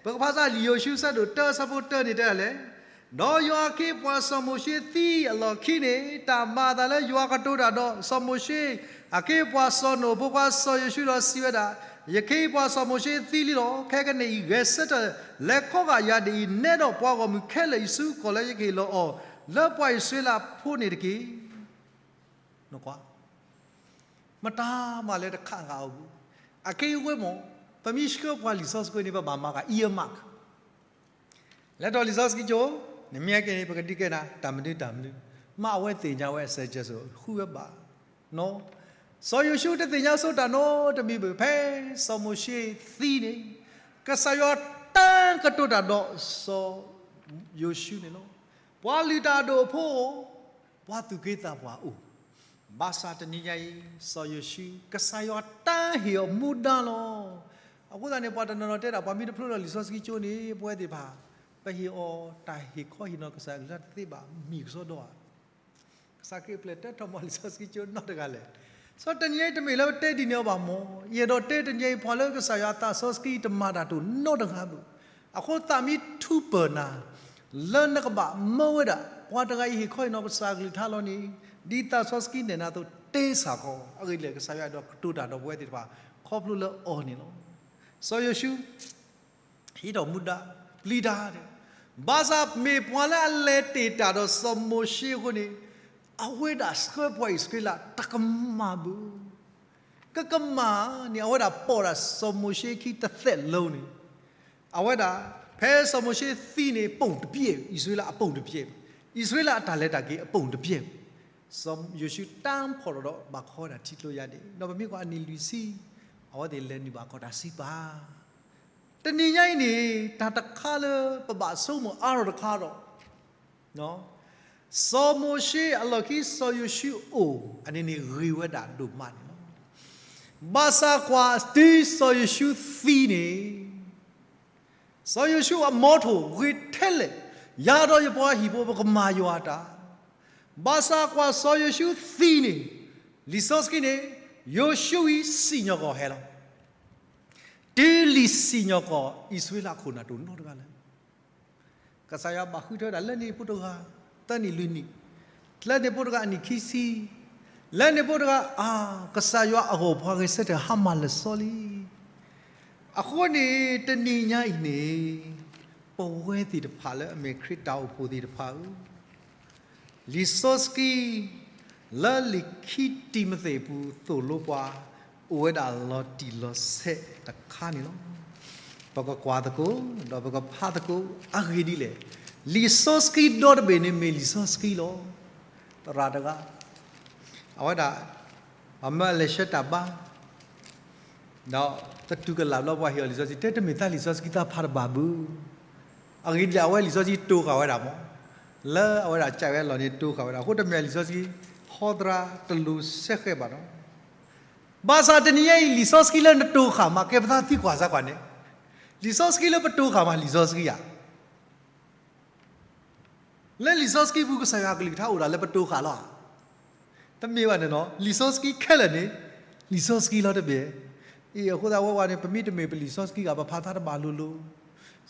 ပကဖးစၢ်လံာ်ယိၤၡူအဆၢဒိၣ်တၢ အဆၢဖိတၢန့ၣ်တဲဒၣ်လဲၣ်, ဒီးယွၤအခ့အပှၤစီၤမိၤၡ့သံအလီၢ်ခံန့ၣ် တၢ်မၤအသးလၢယွၤကတိၤတၢ်ဒီးစီၤမိၤၡ့, အခ့အပှၤစီၤနိၣ်အဖိခွါစီၤယိၤၡူဒီးစံးဝဲဒၣ်, ယခ့အပှၤစီၤမိၤၡ့သံလံလီၤ. ခဲကနံၣ်အံၤ ဂဲၤဆၢထၢၣ်လဲၤခီဂာ်ယၤဒ်အံၤ, နဲဒိးပှၤဂီၢ်မုၢ်ခဲလၢာ်အံၤဆူကီၢ်လၢယကဟ့ၣ်လီၤအီၤ လၢပှၤအံၣ်စရ့လးဖိန့ၣ်တက့ၢ်. နကွၢ်, မတၤမၤလၢတခးဂာ်အီၤဘၣ်. အက့ၢ်အဂီၤမ့ၢ် ပမ့ၢ်ဆှၢပှၤလံာ်စီဆှံန့ၣ် ပဘၣ်မၤက earmark လဲၤထီၣ်လံာ်စီဆှံကၠိ, နမ့ၢ်ဟဲက့ၤန့ၣ် ပကဒုးကဲနၤ တၢ်မနုၤတၢ်မနုၤ, မ့ၢ်အဝဲသ့ၣ်ညါဝဲအစၢၤကဲဆိး ဃုဝဲဘၣ်. စီၤယိၤၡူတသ့ၣ်ညါဆိတၢ်နီတမံၤဘၣ်. ဖဲစီၤမိၤၡ့သံန့ၣ် ကစၢ်ယွၤတၢ်ကတိၤတၢ်ဒီးစီၤယိၤၡူန့ၣ်လီၤ. ပှၤလုၢ်တၢ်အဒိၣ်အဖိအိၣ်, ပှၤသူၣ်က့သးပှၢ်အိၣ်, ဘၣ်ဆၣ်တနံၤညါအံၤ စီၤယိၤၡူ ကစၢ်ယွၤတၢ်ဟ့ၣ်အီၤမူဒါလီၤ. အဃိသတးန့ၣ် ပှၤတနီၤနီၤတဲဒၣ် ပှၤမ့ၢ်တဖျိလီၤလံာ်စီဆှံကၠိန့ၣ် ပဝဲသ့ၣ်တဖၣ် ပဟ့ၣ်အီၤတၢ်ဟ့ၣ်ခီဟ့ၣ်နီၤကစၢ်အကလုၢ်တသ့ဘၣ် မံၤကစီဒီဧါ. ကစၢ်ခရံာ်ပျဲၢ်တဲထီၣ်မၤလံာ်စီဆှံကၠိနီတဂၤလဲၣ်. စီၤတနံၤညါအံၤတမ့ၢ်လၢပတဲဒ်န့ၣ်အီၤဘၣ်မၢ်, ယအဲၣ်ဒိးတဲတနံၤညါအံၤ ပှၤလၢကစၢ်ယွၤအသးစီဆှံတမၤတၢ်တိၢ်နီတဂၤဘၣ်. အဃိသးမ့ၢ်ထူးပၢၢ်နၤ လၢနကဘၣ်မၢဝဲဒၣ် ပှၤတဂၤအံၤဟ့ၣ်ခီဟ့ၣ်နီၤကစၢ်အကလုၢ်ကထါလီၤန့ၣ်, ဒ်သးစီဆှံနဲၣ်နၤအသိး တဲစ့ၢ်ကီး, အဂ့ၢ်ဒ်လဲၣ် ကစၢ်ယွၤအဲၣ်ဒိးကတိၤတၢ်ဒီးပဝဲသ့ၣ်တဖၣ် ခီဖျိလၢအီၤန့ၣ်လီၤ. စီၤယိၤၡူ ဟ့ၣ်ထီၣ်မူဒါ ပျံၤတၢ်, ဘၣ်ဆၣ်မ့ၢ်ပှၤလၢအလဲၤတ့ၢ်တၢ်ဒီးစီၤမိၤၡ့အဃိန့ၣ်, အဝဲဒၣ်ဆှၢပှၤအံၣ်စရ့လးတကမၣ်ဘၣ်. ကကမၣ်န့ၣ် အဝဲဒၣ်ပိာ်ဒၣ်စီၤမိၤၡ့ခံတသဲးလၢန့ၣ်, အဝဲဒၣ် ဖဲစီၤမိၤၡ့သံန့ၣ် အပူၤတပျဲၢ်, အံၣ်စရ့လးအပူၤတပျဲၢ်, အံၣ်စရ့လးအတၢ်လဲၤတၢ်က့ၤအပူၤတပျဲၢ်, စီၤယိၤၡူတၢ်ဖီၣ်ထီၣ်ဒီးဘၣ်ခီဝဲဒၣ်ထံကျိယါဒ့ၣ်, ဒီးပမ့ၢ်ကွၢ်အနံၣ်လွံၢ်ဆံ, အဝဲသ့ၣ်လဲၤနုာ်ဘၣ်အခီၣ်တၢ်စံးပာ် တနံၤညါအံၤန့ၣ် တၢ်တခါလၢပဘၣ်ဆိကမိၣ်အါထီၣ်တခါဒီး စီၤမိၤၡ့အလီၢ်ခံစီၤယိၤၡူအအိၣ် အန့ၣ်န့ၣ်ဂ့ၤဝဲဒၣ်ဒိၣ်မးန့ၣ်လီၤ. ဘၣ်ဆၣ်ကွၢ်တုၤစီၤယိၤၡူသံန့ၣ် စီၤယိၤၡူအမီထိၣ်ဂ့ၤထဲလဲၣ်, ယၤဒီးယပှၤဟံၣ်ဖိပကမၤယွၤအတၢ်. ဘၣ်ဆၣ်ကွၢ်စီၤယိၤၡူသံန့ၣ်, လံာ်စီဆှံန့ၣ်, ယိၤၡူအံၤစံၣ်ညီၣ်ကွီၢ်ဟဲလီၤ. တုၤလံာ်စံၣ်ညီၣ်ကွီၢ် အံၣ်စရ့လးခိၣ်နၢ်တအိၣ်နီတဂၤလၢၤ. ကစၢ်ယွၤဘၣ်ဃုထၢဝဲဒၣ်လၢန့ၣ်ဖိတဂၤ, သၢနံၣ်လွံၢ်နံၣ်, လၢန့ၣ်ဖိတဂၤအနံၣ်ခံဆံ, လၢန့ၣ်ဖိတဂၤ, အါ, ကစၢ်ယွၤအဂီၢ်ပှၤဂဲၤဆၢထၢၣ်ဟါမၢ်လၢာ်စီလံ. အဃိန့ၣ် တနံၤညါအံၤန့ၣ်, ပဝဲသ့ၣ်တဖၣ်လၢအမ့ၢ်ခရံာ်တၢ်အိၣ်ဖှိၣ်သ့ၣ်တဖၣ်ဧၢ, လံာ်စီဆှံ လၢလံာ်ခံတံၤမသ့းအပူၤသိၣ်လိပှၤ, အိၣ်ဝဲဒၣ်လီၤတံၢ်လီၤဆဲးတခါန့ၣ်လီၤ. ပကကွၢ်သကိး, ဒီးပကဖးသကိး, အဂ့ၢ်ဒ်လဲၣ်, လံာ်စီဆှံဒီတဘ့ၣ်န့ၣ်မ့ၢ်လံာ်စီဆှံလီၤ. သရၣ်တဂၤ, အဝဲဒၣ်, ပမၢအလဲၤဆှၢတၢ်ဘါ ဒီးသတူၢ်ကလာ်ဘျီပှၤဟ့ၣ်အီၤလံာ်စီဆှံ, တဲတမ့ၢ်သးလံာ်စီဆှံသးဖးတဘၣ်ဘၣ်. အဂ့ၢ်ဒ်လဲၣ် အဝဲလံာ်စီဆှံတိၤဃာ်ဝဲဒၣ်မး, လၢအဝဲဒၣ်ကးဝဲလီၢ်န့ၣ်တိၤဃာ်ဝဲဒၣ်, အဃိတမ့ၢ်လံာ်စီဆှံ ဟီသရၣ်တလူၤစဲဃဲးဘၣ်နီၤ. ဘၣ်ဆၣ်တနံၤညါအံၤ လံာ်စီဆှံလၢနတိၤဃာ်မး ကဲပသးသံကွၢ်စၢ်ကွၢ်န့ၣ်, လံာ်စီဆှံလၢပတိၤဃာ်မး လံာ်စီဆှံဧါ. လၢလံာ်စီဆှံပူၤ ကစၢ်ယွၤအကလုၢ်ကထါအိၣ်ဒၣ်လၢပတိၤဃာ်လီၤဧါ. တမ့ၢ်ဘၣ်န့ၣ်နီၤ, လံာ်စီဆှံခဲလၢာ်န့ၣ်, လံာ်စီဆှံလီၤတဘ့ၣ်. အံၤအဃိသတးဝဲဝဲန့ၣ် ပမ့ၢ်တမ့ၢ်ပလံာ်စီဆှံဂၤ ပဖးသးတဘၣ်လိၤလိၤ,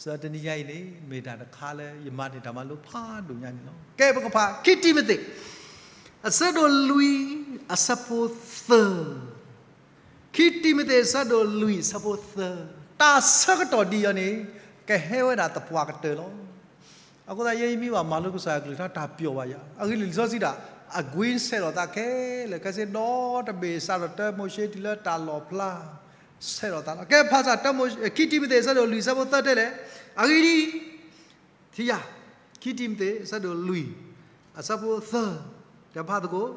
စးတနံၤညါအံၤန့ၣ် မ့ၢ်တၢ်တခါလၢယမၤန့ၢ်တၢ်မၤလိဖးဒိၣ်ညါန့ၣ်လီၤ. ကဲပကဖး ခံတံၤမသ့း အဆၢဒိၣ်လွံၢ် အဆၢဖိသၢ ခံတံၤမသ့းအဆၢဒိၣ်လွံၢ်အဆၢဖိသၢ, တၢ်ဆၢကတီၢ်ဒ်အံၤန့ၣ် ကဟဲဝဲဒၣ်သပှၢ်ကတၢၢ်လီၤ. အဃိသတး ယဲယမ့ၢ်ဘၣ်မၤလိကစၢ်ယွၤကလုၢ်ကထါတၢ်ပျီဘၣ်ယၤ, အဂ့ၢ်လံာ်စီဆှံဒၣ် အကွ့ဆဲးလီၤသးခဲလၢာ်ခဲဆ့ ဒီတဘ့ၣ်စးထီၣ်တၢမိၤၡ့တုၤလၢတၢ်လီၣ်ဖျါ ဆဲးလီၤသးလီၤ. ကဲဖးစၢ် ခံတံၤမသ့းအဆၢဒိၣ်လွံၢ်အဆၢဖိသၢတဲလဲၣ်, အဂ့ၢ်ဒ်အံၤ, ထံယၤ, ခံတံၤမသ့းအဆၢဒိၣ်လွံၢ် အဆၢဖိသၢ, တဖးသကိး,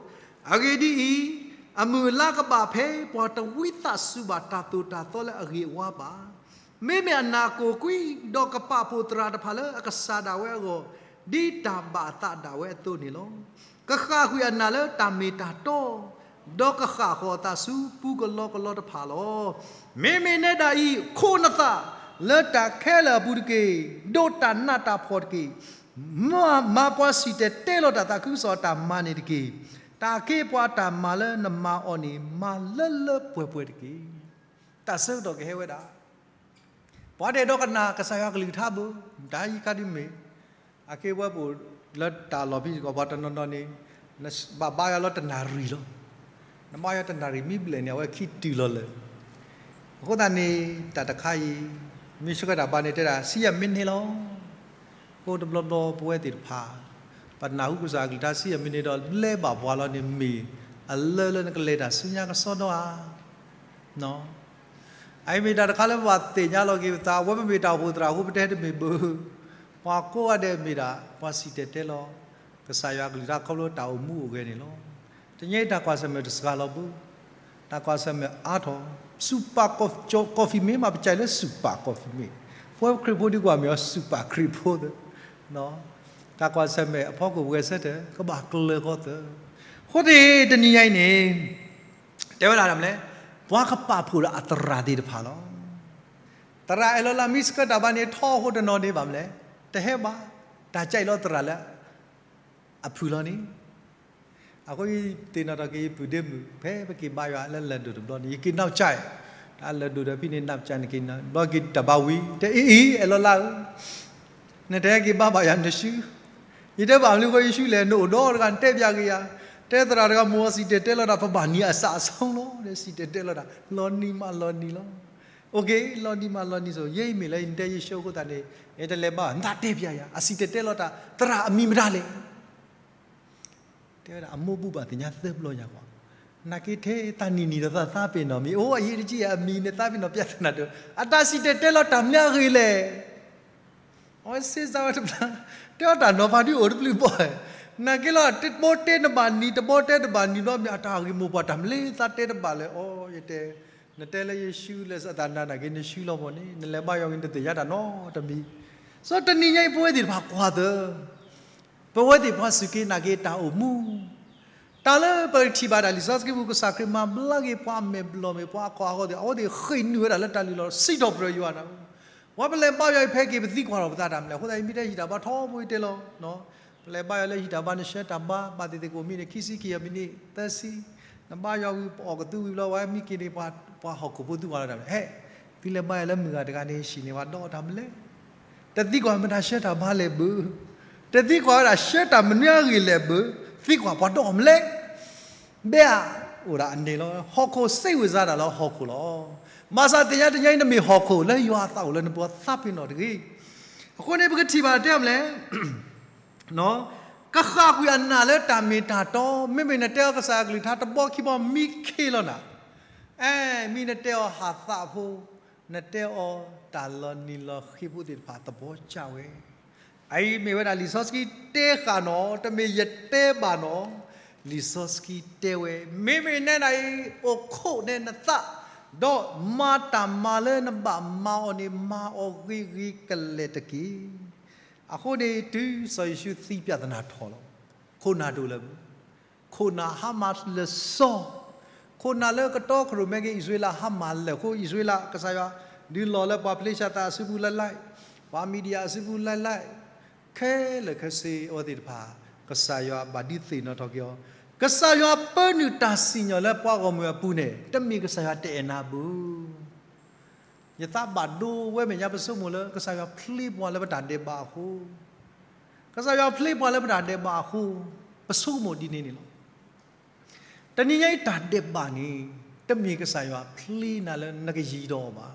အဂ့ၢ်ဒ်အံၤ, အမုၢ်အလါကဘၣ်ဖဲပှၤတဝံသးစူၤဘၣ်တၢ်သိၣ်တၢ်သီလၢအဂ့ၤအဝါဘၣ်. မ့မ့ၢ်အနၢ်ကိၢ်ကွံာ် ဒီးကပာ်ဖှိၣ်သရၣ်တဖၣ်လၢအကစၢ်ဒၣ်ဝဲအဂီၢ် ဒ်တၢ်ဘၣ်အသးဒၣ်ဝဲအသိးန့ၣ်လီၤ. ကဃၣ်ကွံာ်အနၢ်လၢတၢ်မ့ၢ်တၢ်တီ, ဒီးကဃၣ်ဃီၤအသးဆူပူကလီကလီတဖၣ်လီၤ. မ့မ့ၢ်နဲဒၣ်အံၤ, ခိးနသးလၢတၢ်ခဲလၢာ်အပူၤတက့ၢ်. ဒိးတၢ်နးတၢ်ဖှီၣ်တက့ၢ်. မၤပှၤစံၣ်တဲၤတဲလီၤတၢ်သးခုကစီၣ်အတၢ်မၤန့ၣ်တက့ၢ်. တၢ်က့ၤပှၤတၢ်မၤလၢနမၤအီၤန့ၣ် မၤလၢလၢပှဲၤပှဲၤတက့ၢ်. တၢ်ဆၢကတီၢ်ကဟဲဝဲဒၣ် ပှၤတအဲၣ်ဒိးကနၣ်ကစၢ်ယွၤကလုၢ်ကထါဘၣ်, တၢ်အံၤခါဒုးမ့ၢ် အခ့အပှၤပိာ်လၢတၢ်လီၢ်ဖံးစ့ၢ်ကီး ပှၤတနီၤနီၤန့ၣ် နဘၣ်ဘါယွၤလၢတနၣ်ရံၣ်လီၤ. နဘါယွၤတနၣ်ရံၣ်မ့ၢ်ဘျဲၣ်န့ၣ် အဝဲခံတုၤလီၤလၢာ်. အဃိသတးန့ၣ် တၢ်တခါအံၤ မ့ၢ်ဆၢကတီၢ်ဘၣ်န့ၣ် တဲဒၣ် ဆံယဲၢ်မံးနံးလီၤ. အဃိတဘျီဘျီပဝဲသ့ၣ်တဖၣ် ပနၢ်ဟူကစၢ်အကလုၢ်ကထါဆံယဲၢ်မံးနံးဒီး ဘျဲဘၣ်ပှၤလီၤန့ၣ် မ့ၢ်အလၢလၢနကလဲၤတၢ်ဆူညါကစီဒီဧါ. အအံၤမ့ၢ်တၢ်တခါလၢပဘၣ်သ့ၣ်ညါလီၤက့ၤပသး, အဝဲပမ့ၢ်တၢ်အိၣ်ဖှိၣ်သရၣ်အဃိ ပတဲတမ့ၢ်ဘၣ်. ပှၤကိးဂၤဒဲးမ့ၢ်ဒၣ် ပှၤစံၣ်တဲၤတဲလီၤ ကစၢ်ယွၤအကလုၢ်ကထါခီဖျိတၢ်အိၣ်မူအိၣ်ဂဲၤန့ၣ်လီၤ. တနံၤအံၤတၢ်ကွၢ်ဆၢၣ်မဲာ်တစှၤလီၤဘၣ်. တၢ်ကွၢ်ဆၢၣ်မဲာ်အါထီၣ်, စူၣ်ပာ်ကီၢ်ဖံးမ့ၢ်မး ပကဲလၢစူၣ်ပာ်ကီၢ်ဖံးမ့ၢ်, ပဝဲခရံာ်ဖိဒုးကွၢ်မ့ၢ်အီၤစူၣ်ပာ်ခရံာ်ဖိသၢ တၢ်ကွၢ်ဆၢၣ်မဲာ်အဖီခိၣ်ပဂဲၤဆၢထၢၣ် ကဘၣ်ကျၢၤဃီသၢ. အဃိသတး တနံၤညါအံၤန့ၣ် တဲဝဲဒၣ်မနုၤလဲၣ်, ပှၤကပာ်ဖှိၣ်ဒီးအသရၣ်သ့ၣ်တဖၣ်လီၤ. သရၣ်အဲၣ်လီၤလၢမ့ၢ်ဆၢကတီၢ်ဘၣ်န့ၣ် ထီအဃိတနီၤန့ၣ်ဘၣ်မနုၤလဲၣ်, တဟဲဘၣ်, တၢ်ကဲအံၤလီၤသရၣ်လၢ အဖုၣ်လီၤန့ၣ် အဃိယသ့ၣ်နီၣ်ထီၣ်က့ၤယပုၢ်ဒ့မုၣ် ဖဲပက့ၤဘါယွၤလၢလၢၢ်ဒိၣ်တဘျီန့ၣ် ယက့ၤနီၢ်ကစၢ်, တၢ်လၢၢ်ဒိၣ်ဒီးဖဲန့ၣ် နီၢ်ကစၢ်န့ၣ်က့ၤနီၢ် ဘျီက့ၤတၢ်ဘါဝံၤ တဲအံၤအံၤ အဲၣ်လီၤလၢဧၢ, နတဟဲက့ၤဘါဘၣ်ယၤနစု, ယတဲဘၣ်မနုၤဃိယစုလဲၣ် နအိၣ်ဒီးတဂၤ နတဲပျးက့ၤယၤ, တဲသရၣ်တဂၤ မိၢ်အစံၣ်တဲၤတဲလီၤတၢ် ပဘၣ်နံၤအစးအဆုံးလီၤ စံၣ်တဲၤတဲလီၤတၢ် လီၤနံၤမးလီၤနံၤလီၤ. အိၣ်က့ၤ လီၤနံၤမးလီၤနံၤစိၤ ယဲအံၤမ့ၢ်လၢယတဲယ့ၣ်ၡူးအဃိသတးန့ၣ် ယတလဲၤဘါ နတၢ်တဲပျးယၤ အစံၣ်တဲၤတဲလီၤတၢ် သရၣ်အမံၤမတၤလဲၣ် တဲဝဲဒၣ် အမိၢ်ဘူၣ်ဘၣ်သ့ၣ်ညါသၢပျီညါကွၢ်, နာ်က့ထဲသးနံၤနံၤဒီးသးသးပ့ၤနီၣ်မံၤ အိၣ်အယံၤတကံၢ်အမံၤန့ၣ် သးပ့ၤနီၣ်ပျးသနာ်ဒီး အတၢ်စံၣ်တဲၤတဲလီၤတၢ်မနုၤအဂ့ၢ်လဲၣ်. အဝဲစ့စါဝဲတဘျီ, တဲအီၤတၢ်နီၤဖးဒုအိၣ်တပျုာ်ဘီၣ်, နာ်က့လီၤ တဘီတဲတဘၣ်နံၤ တဘီတဲတဘၣ်နံၤဘျီမ့ၢ် အတၢ်ဂ့ၢ်မိၢ်ပှၢ်တၢ်မနုၤလဲၣ် သးတဲတဘၣ်လဲၣ် အီ ယတဲ, နတဲလၢယစုလၢသးနၤနာ်က့ နစုလီၤမ့ၢ်န့ၣ် နလဲၤဘါယွၤဝံၤ နတသ့ၣ်ညါတၢ်နီတမံၤ, စီၤတနံၤညါအံၤ ပဝဲသ့ၣ်တဖၣ်ကွၢ်သၢ ပဝဲသ့ၣ်ပှၤစူၢ်က့ၤနာ်က့ၤတၢ်အိၣ်မူ, တၢ်လၢပထံၣ်ဘၣ်တၢ်လံာ်စီဆှံပူၤ ကစၢ်ခရံာ်မၤဘျါက့ၤပှၤအမဲာ်ဘျီၣ်မ့ၢ်ပှၤအခီၣ်အဃီသ့ၣ် အဝဲသ့ၣ်ဃ့ၢ်နုာ်ဝဲဒၣ်လၢတၢ်လုၢ်လီၢ် စံးထီၣ်ပတြၢၤယွၤနၤ, ပှၤပလဲၤဘါယွၤအံၤဖဲက့ၤ ပသံကွၢ်ထီၣ်ပသးတၢ်မနုၤလဲၣ် အဃိသတး ယမ့ၢ်တဲယံာ်တၢ်ဘါထီဘိယတဲလီၤ ပလဲၤဘါယွၤလၢယံာ်တၢ်ဘါ နဆှၢတၢ်ဘါ ဘၣ်သ့ၣ်သ့ၣ်ကအိၣ်မံၤန့ၣ် ခံဆံခံဂၤမံးနံး သၢဆံ, နဘါယွၤဝံၤ ပအီၣ်ကသူဝံၤဘျီ ပှၤမံက့ၤန့ၣ် ပှၤဟီၣ်ခိၣ်ဖိသံကွၢ်လီၤတၢ်မနုၤလဲၣ် ဟဲ, သုလဲၤဘါယွၤလၢမုၢ်ဂၤတဂၤန့ၣ် ဟံၣ်န့ၣ် ပှၤဒီးတၢ်မနုၤလဲၣ် တသံကွၢ်မတၤဆှၢတၢ်ဘါလဲၣ်ဘၣ်, တသံကွၢ်ဝဲဒၣ်ဆှၢတၢ်မနုၤအဂ့ၢ်လဲၣ်ဘၣ်, သံကွၢ်ပှၤဒီးမနုၤလဲၣ် ဘဲဧါ, အိၣ်ဒၣ်အန့ၣ်လီၤ. ဟီၣ်ခိၣ်စ့ဝံၤစါဒၣ်လၢဟီၣ်ခိၣ်လီၤ. ဘၣ်ဆၣ်သ့ၣ်ညါတနံၤအံၤ နမ့ၢ်ဟီၣ်ခိၣ်လၢယွၤအသးအိၣ်လၢနပူၤသးပ့ၤနီၣ်တဂ့ၤ. အဃိန့ၣ် ပကထံၣ်ဘၣ်တဲမနုၤလဲၣ် ကဃၣ်ကွံာ်အနၢ်လၢတၢ်မ့ၢ်တၢ်တီ, မ့မ့ၢ်နတဲအီၤကစၢ်အကလုၢ်ကထါတဘီခံဘီမံခ့လီၤနၤ, အဲ မ့ၢ်နတဲအီၤဟးသးဖိ, နတဲအီၤတၢ်လီၤနံၤလီၤဃ့ဖိသ့ၣ်တဖၣ်သဘီကၢ်ဝဲ. အအံၤမ့ၢ်ဝဲဒၣ်လံာ်စီဆှံတဲဃာ်နီၤ, တမ့ၢ်ယတဲဘၣ်နီၤ, လံာ်စီဆှံတဲဝဲ, မ့မ့ၢ်နဲဒၣ်အံၤ အိၣ်ခိးန့ၢ်နသး, ဒီးမၤတၢ်မၤလၢနဘၣ်မၤအီၤန့ၣ် မၤအီၤဂ့ၤဂ့ၤကလဲာ်တက့ၢ်. အဃိန့ၣ် တုၤစီၤယ့ၣ်ၡူးသံပျးသနာ်ထီၣ်လီၤ, ခိၣ်နၢ်တအိၣ်လၢၤဘၣ်. ခိၣ်နၢ်ဟါမၢ်လၢာ်စီ, ခိၣ်နၢ်လၢကတီခရိၣ်မဲက့ၤ အံၣ်စရ့လးဟါမၢ်လၢာ်အဃိ အံၣ်စရ့လးကစၢ်ယွၤ ဒုးလီၤလၢပှၤဖလ့ၡသးအစုပူၤလၢ်လၢ်, ပှၤမံဒံယၤအစုပူၤလၢ်လၢ်, ခဲလၢာ်ခဲဆ့အဝဲသ့ၣ်တဖၣ် ကစၢ်ယွၤဘၣ်ဒုးသ့ၣ်နီၣ်ထီၣ်က့ၤအီၤ, ကစၢ်ယွၤပၢနုာ်တၢ်စံၣ်ညီၣ်လၢပှၤဂီၢ်မုၢ်အပူၤန့ၣ် တမ့ၢ်ကစၢ်ယွၤတအဲၣ်နၤဘၣ်. ယသးဘၣ်ဒိဝဲမဲာ်ညါ ပဆိကမိၣ်လၢ ကစၢ်ယွၤဖျ့ပှၤလၢပတၢ်ဒဲးဘးအဃိ, ကစၢ်ယွၤဖျ့ပှၤလၢပတၢ်ဒဲးဘးအဃိ, ပဆိကမိၣ်ဒ်န့ၣ်န့ၣ်လီၤ. တနံၤညါအံၤတၢ်ဒဲးဘးန့ၣ် တမ့ၢ်ကစၢ်ယွၤဖျ့နၤလၢနကယံၤဒီးအီၤဘၣ်.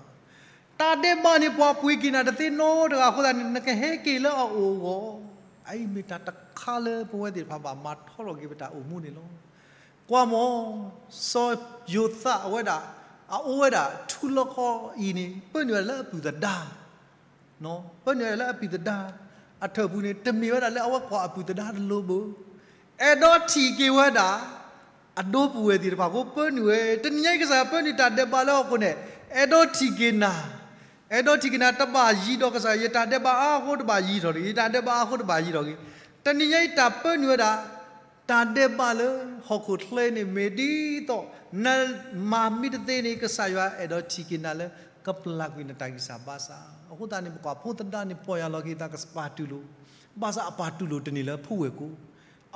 တၢ်ဒဲးဘးန့ၣ် ပှၤပှ့ၤက့ၤနၤတသ့နီတဂၤအဃိသတးန့ၣ် နကဟဲက့ၤလၢအအိၣ်အဂီၢ်, အအံၤမ့ၢ်တၢ်တခါလၢပဝဲသ့ၣ်တဖၣ်ဘၣ်မၤထီထီၣ်က့ၤပတၢ်အိၣ်မူန့ၣ်လီၤ. ကွၢ်မီၤ, စီၤယိၤသးအဝဲဒၣ် အအိၣ်ဝဲဒၣ်ထူလီခီအံၤန့ၣ် ပၢနုာ်ဝဲဒၣ်လၢအပုၢ်သဒါ ပၢနုာ်ဝဲဒၣ်လၢအပုၢ်သဒါ အထၢၣ်ပူၤန့ၣ် တမ့ၢ်ဝဲဒၣ်လၢအဝဲကွၢ်အပုၢ်သဒါတလိၤဘၣ်. အဲၣ်ဒိးထံၣ်က့ၤဝဲဒၣ် အဒိပုၢ်ဝဲၢ်သ့ၣ်တဖၣ်အဃိ ပၢနုာ်ဝဲ, တနံၤညါအံၤကစၢ်ယွၤပၢနုာ်တၢ်ဒဲးဘးလၢဟီၣ်ခိၣ်န့ၣ် အဲၣ်ဒိးထံၣ်က့ၤနၤ, အဲၣ်ဒိးထံၣ်က့ၤနၤ တဘၣ်ယံၤဒီးကစၢ်ယွၤ, ယတၢ်ဒဲးဘးအါအဃိတဘၣ်ယံၤထီၣ်တဂ့ၤ, ယတၢ်ဒဲးဘးအါအဃိတဘၣ်ယံၤထီၣ်တဂ့ၤ. တနံၤညါအံၤတၢ်ပၢနုာ်ဝဲဒၣ် တၢ်ဒဲးဘးလၢဟီၣ်ခိၣ်ချၢန့ၣ် မ့ၢ်ဒ်သိး နမၤမ့ၢ်တသ့န့ၣ် ကစၢ်ယွၤအဲၣ်ဒိးထံၣ်က့ၤနၤလၢ ကပျၢ်ကွံာ်နတၢ်ဂံၢ်စၢ်ဘါစၢ်. အဃိသတးန့ၣ် ပကွၢ်ဖိသဒါန့ၣ် ပီၢ်ယၢ်လီၤက့ၤသးကပာ်တူၢ်လိာ်, ဘၣ်ဆၣ်အပာ်တူၢ်လိာ်တန့ၢ်လၢဖိဝဲၢ်ကိ,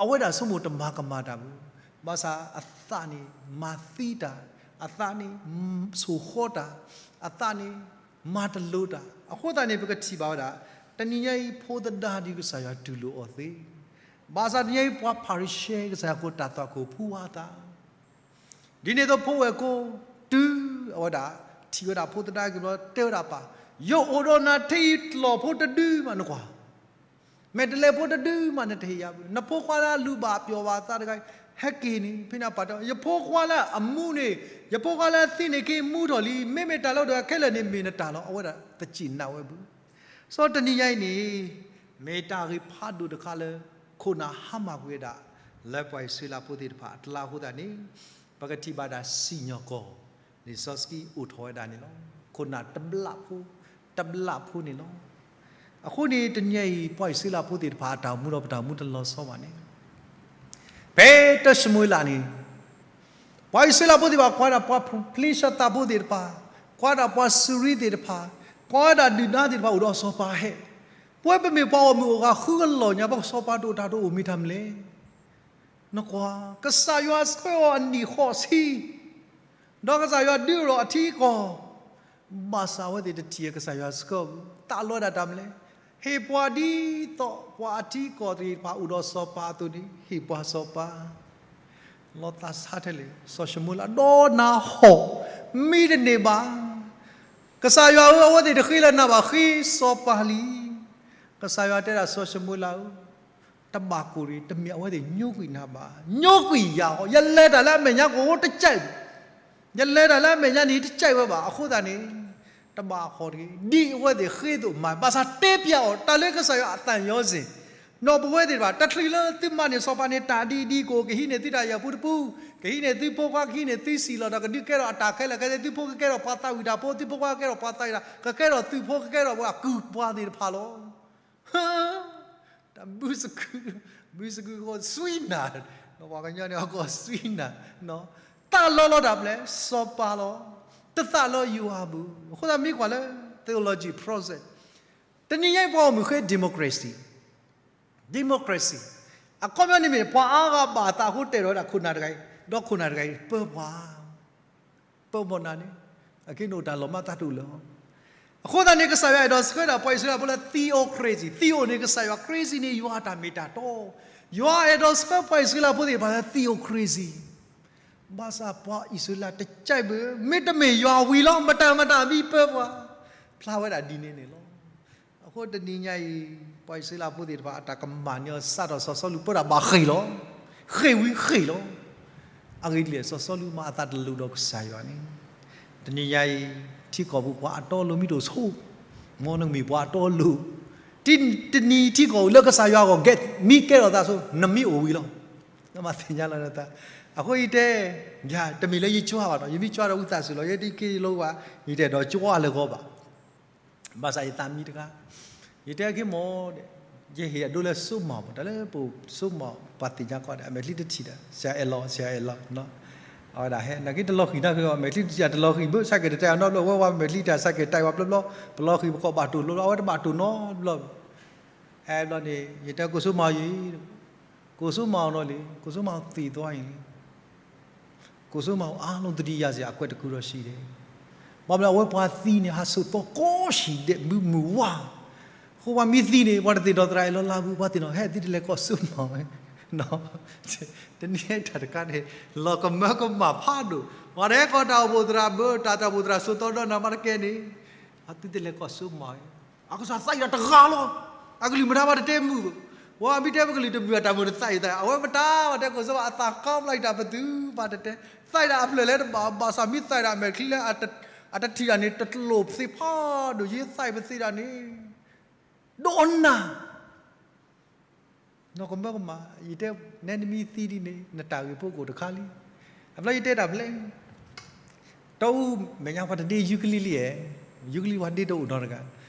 အဝဲဒၣ်ဆိကမိၣ်တမၤကမၣ်တၢ်ဘၣ်, ဘၣ်ဆၣ်အသးန့ၣ်မၤသံတၢ်, အသးန့ၣ်ဆိၣ်ဃီတၢ်, အသးန့ၣ်မၤတလိၤတၢ်. အဃိသတးန့ၣ် ပကထံၣ်ဘၣ်ဝဲဒၣ် တနံၤညါအံၤဖိသဒါဒ်ကစၢ်ယွၤတူၢ်လိာ်အီၤသ့ ဘၣ်ဆၣ်တနံၤညါအံၤပှၤဖၤရံၤၡဲကစၢ်ယွၤကိးတၢ်သွၣ်ခိၣ်ဖူဝါသး, ဒ်န့ၣ်အသိးဖိဝဲၢ်ကိ တုၤအဝဲဒၣ်ထံၣ်ဝဲဒၣ်ဖိသဒါက့ၤဘျီ တဲဝဲဒၣ်ပၢ်, ယအိၣ်ဒီးနၤထဲအံၤတလီၢ်ဖိတဒုမးနကွၢ်, မဲာ်တဲးလဲးဖိတဒုမးနတဟ့ၣ်ယၤဘၣ်. နဖိခွါလၢအလူၤဘၣ်ပျီၢ်ဘၣ်သးတဂၤ ဟဲက့ၤန့ၣ် ဖဲန့ၣ်ပၢ်တဲ ယဖိခွါလၢအမူန့ၣ် ယဖိခွါလၢအသံန့ၣ်က့ၤမူထီၣ်လံ, မ့မ့ၢ်တၢ်လၢအအိၣ်ဒီးခဲလၢာ်န့ၣ်မ့ၢ်နတၢ်လီၤ. အဝဲဒၣ်တစံးနာ်ဝဲဘၣ်. စီၤတနံၤညါအံၤန့ၣ် မ့ၢ်တၢ်ဂ့ၢ်ဖးဒိၣ်တခါလၢ ခိၣ်နၢ်ဟါမၢ်ကွံာ်ဝဲဒၣ် လၢပှၤအံၣ်စရ့လးဖိသ့ၣ်တဖၣ်အကျါအဃိသတးန့ၣ် ပကထံၣ်ဘၣ်ဒၣ်စံၣ်ညီၣ်ကွီၢ် လံာ်စီဆှံအိၣ်ထီၣ်ဝဲဒၣ်န့ၣ်လီၤ. ခိၣ်နၢ်တဘျးဖိ, တဘျးဖိန့ၣ်လီၤ. အဃိန့ၣ် တနံၤအံၤ ပှၤအံၣ်စရ့လးဖိသ့ၣ်တဖၣ်အတၢ်အိၣ်မူဒီးပတၢ်အိၣ်မူတလီၤဆီဘၣ်န့ၣ် ဖဲတၢၡမူၤအ့လးန့ၣ် ပှၤအံၣ်စရ့လးဖိသ့ၣ်တဖၣ် ကွၢ်ဒၣ်ပှၤဖလ့ၡသးဖိသ့ၣ်တဖၣ်, ကွၢ်ဒၣ်ပှၤစူၤရံသ့ၣ်တဖၣ်, ကွၢ်ဒၣ်ဒုၣ်ဒါသ့ၣ်တဖၣ်အိၣ်ဒီးစီၤပၤဟဲ, ပဝဲပမ့ၢ်ပှၤဂီၢ်မုၢ်အိၣ်ဂၤဃုကလီၢ်ညါ ပကစီၤပၤဒိၣ်တၢ်ဒိၣ်အိၣ်မ့ၢ်တၢ်မနုၤလဲၣ်. နကွၢ်, ကစၢ်ယွၤဆှၢအီၤအနံၣ်ဃိးဆံ ဒီးကစၢ်ယွၤဒုးအိၣ်ဒီးအထံအကီၢ်, ဘၣ်ဆၣ်အဝဲသ့ၣ်တထံၣ်ကစၢ်ယွၤဆှၢအီၤဘၣ်, သးလီဝဲဒၣ်တၢ်မနုၤလဲၣ်. ဟ့ၣ်ပှၤဒ်သိးပှၤအထံအကီၢ်သ့ၣ်တဖၣ်အိၣ်ဒီးစီၤပၤအသိးန့ၣ် ဟ့ၣ်ပှၤစီၤပၤ လီၤသးဆါထဲလဲၣ် စီၤၡမူၤအ့လး ဒီးနၤဟီၣ်, မံတန့ၢ်ဘၣ်. ကစၢ်ယွၤဧၢ, အဝဲသ့ၣ်တဃ့လၢနၤဘၣ်, ဃ့စီၤပၤလံ. ကစၢ်ယွၤတဲဒၣ်စီၤၡမူၤအ့လးဧၢ, တဘၣ်ကိၢ်တဂ့ၤ, တမ့ၢ်အဝဲသ့ၣ်ညိကွံာ်နၤဘၣ်, ညိကွံာ်ယၤဃီ, ယလဲၤတၢ်လၢအမဲာ်ညါကအိၣ်တကဲး, ယလဲၤတၢ်လၢအမဲာ်ညါန့ၣ်တကဲးဝဲဘၣ်. အဃိသတးန့ၣ် တဘၣ်ဃီတဂ့ၤ, ဒ်အဝဲသ့ၣ်ဃ့သိးမၤ, ဘၣ်ဆၣ်တဲပျးအီၤ တၢ်လၢကစၢ်ယွၤအသးညီစ့ၢ် ဒီးပဝဲသ့ၣ်တဖၣ် တချုးလၢသုမၤန့ၢ်စီၤပၤန့ၣ် တၢ်ဒ်အံၤဒ်အံၤကိး, ကဟံးန့ၢ်သုတၢ်ယၢၢ်ပူတပူ, ကဟံးန့ၢ်သုဖိခွါ, ကဟံးန့ၢ်သုစံၣ်လီၤဒီး ကဒုးကဲထီၣ်အတၢ်ခဲလၢာ်ခဲဆ့, သုဖိကကဲထီၣ်ပှၤသးဝံၣ်တၢ်ဖိ, သုဖိခွါကကဲထီၣ်ပှၤသးဝံၣ်တၢ်, ကကဲထီၣ်သုးဖိ, ကကဲထီၣ်ပှၤကုၢ်ပှၤသ့ၣ်တဖၣ်လီၤ. တၢ်ဘုစကု, ဘုစကုဃီ ဆွံနၤ, ပှၤကညီန့ၣ် အကိးဆွံနၤ, သးလီလီၤတၢ်ပျဲ စီၤပၤလီၤ, တသးလီယွၤဘၣ်. အဃိသတးမ့ၢ်ကွၢ်လၢ theology process တနံၤညါအံၤပှၤဂီၢ်မုၢ်ဃ့ democracy, democracy အခီပညီန့ၣ်မ့ၢ် ပှၤအါဂၤဘၣ်အသးအဃိတဲာ်ဒီးဝဲဒၣ်ခိၣ်နၢ်တဂၤအံၤ, ဒီးခိၣ်နၢ်တဂၤအံၤပၢပှၤ, ပၢမီၢ်နၤန့ၣ်, အက့ၤနအိၣ်တၢ်လီၤမၢ်သးတအိၣ်လၢၤ. အဃိသတးန့ၣ် ကစၢ်ယွၤအဲၣ်ဒိးဆှၢဒၣ်ပှၤအံၣ်စရ့လးဖိလၢ theocracy, theo န့ၣ် ကစၢ်ယွၤ, crazy န့ၣ် ယွၤအတၢ်မ့ၢ်တၢ်တီ, ယွၤအဲၣ်ဒိးဆှၢပှၤအံၣ်စရ့လးဖိသ့ၣ်တဖၣ်လၢ theocracy ဘၣ်ဆၣ်ပှၤအံၣ်စရ့လးတကဲးဘၣ်, မ့တမ့ၢ်ယွၤဝံၤလီၤ, မတၤမတၤမံပၢပှၤ, ဖျါဝဲဒၣ်ဒ်န့ၣ်န့ၣ်လီၤ. အဃိတနံၤညါအံၤ ပှၤအံၣ်စရ့လးဖိသ့ၣ်တဖၣ်အတၢ်ကမၣ်န့ၢ်အီၤစးထီၣ်စီၤစီလူးပၢတၢ်ဘၣ်ဃ့ၢ်လီၤ. ဃ့ၢ်ဝံၤဃ့ၢ်လီၤ. အဂ့ၢ်ဒ်လဲၣ် စီၤစီလူးမၤအသးတလိၤဒီးကစၢ်ယွၤန့ၣ်, တနံၤညါအံၤ ထံကီၢ်ပူၤပှၤအတီအလိၤမ့ၢ်တအိၣ်ဆိ, မ်နကမ့ၢ်ပှၤအတီအလိၤ, တနံၤထံကီၢ်လၢကစၢ်ယွၤအဂီၢ် မ့ၢ်ကဲထီၣ်သးဆိ နမ့ၢ်အိၣ်ဝံၤလီၤ. နဘၣ်သ့ၣ်ညါလီၤနသး. အဃိယတဲ, ယတမ့ၢ်လၢယကွၢ်ဘၣ်နီၤ, ယမ့ၢ်ကွၢ်ဒီးဝံသးစူၤလီၤ, ယတက့ၤလိဘၣ်, ယတအဲၣ်ဒိးကွၢ်လၢဂီၢ်ဘၣ်. ဘၣ်ဆၣ်ယသးမံတခါ, ယတဲက့ၤမ့ၢ်ဒီး, ယဟ့ၣ်အဒိလၢစိမီၤ, တၢ်လၢပစိမီၤ ပှၤသ့ၣ်ညါကီးဒီး အမဲာ်ချံတထံၣ်ဒီး ဆရာအဲၣ်လီၤ, ဆရာအဲၣ်လီၤ, အဝဲဒၣ်ဟဲ နာ်က့တလီၤဃံၤနီတဂၤ, အမဲာ်ချံတထံၣ်တလီၤဃံၤဘၣ်, ဆဲးကဲးတတဲအနီတဘျီ, ဝဲဝဲမဲာ်ချံတၢ်ဆဲးကဲးတဲဝဲဘျီဘျီ, ပလီၤဃံၤပကိးဘၣ်တိၢ်လိဘျီ, အဝဲတဘၣ်တိၢ်နီတဘျီ. ဟဲဘျီန့ၣ် ယတဲကိးစိမီၤအံၤ, ကိးစိမီၤအီၤနီၤလံ, ကိးစိမီၤသံးသွါအံၤလံ. ကိးစိမီၤအီၤ အားလုံးသတိရစေ အကွက်တစ်ခုတော့ရှိတယ်. ဘၣ်မနုၤအဝဲပှၤသံန့ၣ် ဟးစိာ်သီကိးဆံးဒဲး မုၢ်မုၢ်ဝါ, အဃိပှၤမ့ၢ်သံန့ၣ် ပှၤတသ့ၣ်နီၣ်သရၣ်အဲၣ်လီၤလၢပူၤ, ပှၤသ့ၣ်နီၣ်ဟဲသံတလဲၤကိးစိမီၤဝဲ, တနံၤအံၤတၢ်တခါန့ၣ် လီၤကမၢကမၣ်ဖးဒိၣ်, ပှၤတဟဲကီၢ်တၢ်အိၣ်ဖှိၣ်သရၣ်ဘၣ်, တၢ်တၢ်အိၣ်ဖှိၣ်သရၣ်စိၤသီဒီနၤမးတကဲန့ၣ်, အသုတလဲၤကီၢ်စိမး, အကစၢ်သးအံၤတၢ်တဂၤလီၤ, အကလုၢ်မတၤဘၣ်တတဲမုာ်ဘၣ်, ပှၤမ့ၢ်တဲပကလုၢ်တမုာ် အတၢ်မုာ်တသးအံၤသး, အဝဲမတၤဘၣ်တဲကီၢ်စိဘၣ် အသးကီဖျါအံၤတၢ်ပတုာ်ဘၣ်တတဲ, သးအံၤဒၣ်အဖျၢၣ်လၢတဘၣ်, ဘၣ်ဆၣ်မ့ၢ်သးအံၤဒၣ်အမဲာ်ချံလၢ အတထံၣ်တၢ်န့ၣ် တလိၣ်ပသ့ၣ်ဖးဒိၣ်, ယသးအံၤပသ့ၣ်ဒၣ်န့ၣ် ဒိၣ်အနၢ် နီၢ်ကမၢကမၣ်, ယတဲနဲနမ့ၢ်သံဒ်န့ၣ် နတၢ်ဂ့ၢ်ဖိကအိၣ်တခါလံ. အဘျီယတဲတၢ်ဖျဲး, တၢ်အိၣ်မဲာ်ညါပှၤတဒ့ယူကလံလံဧါ, ယူကလံပှၤဒ့တအိၣ်နီတဂၤ,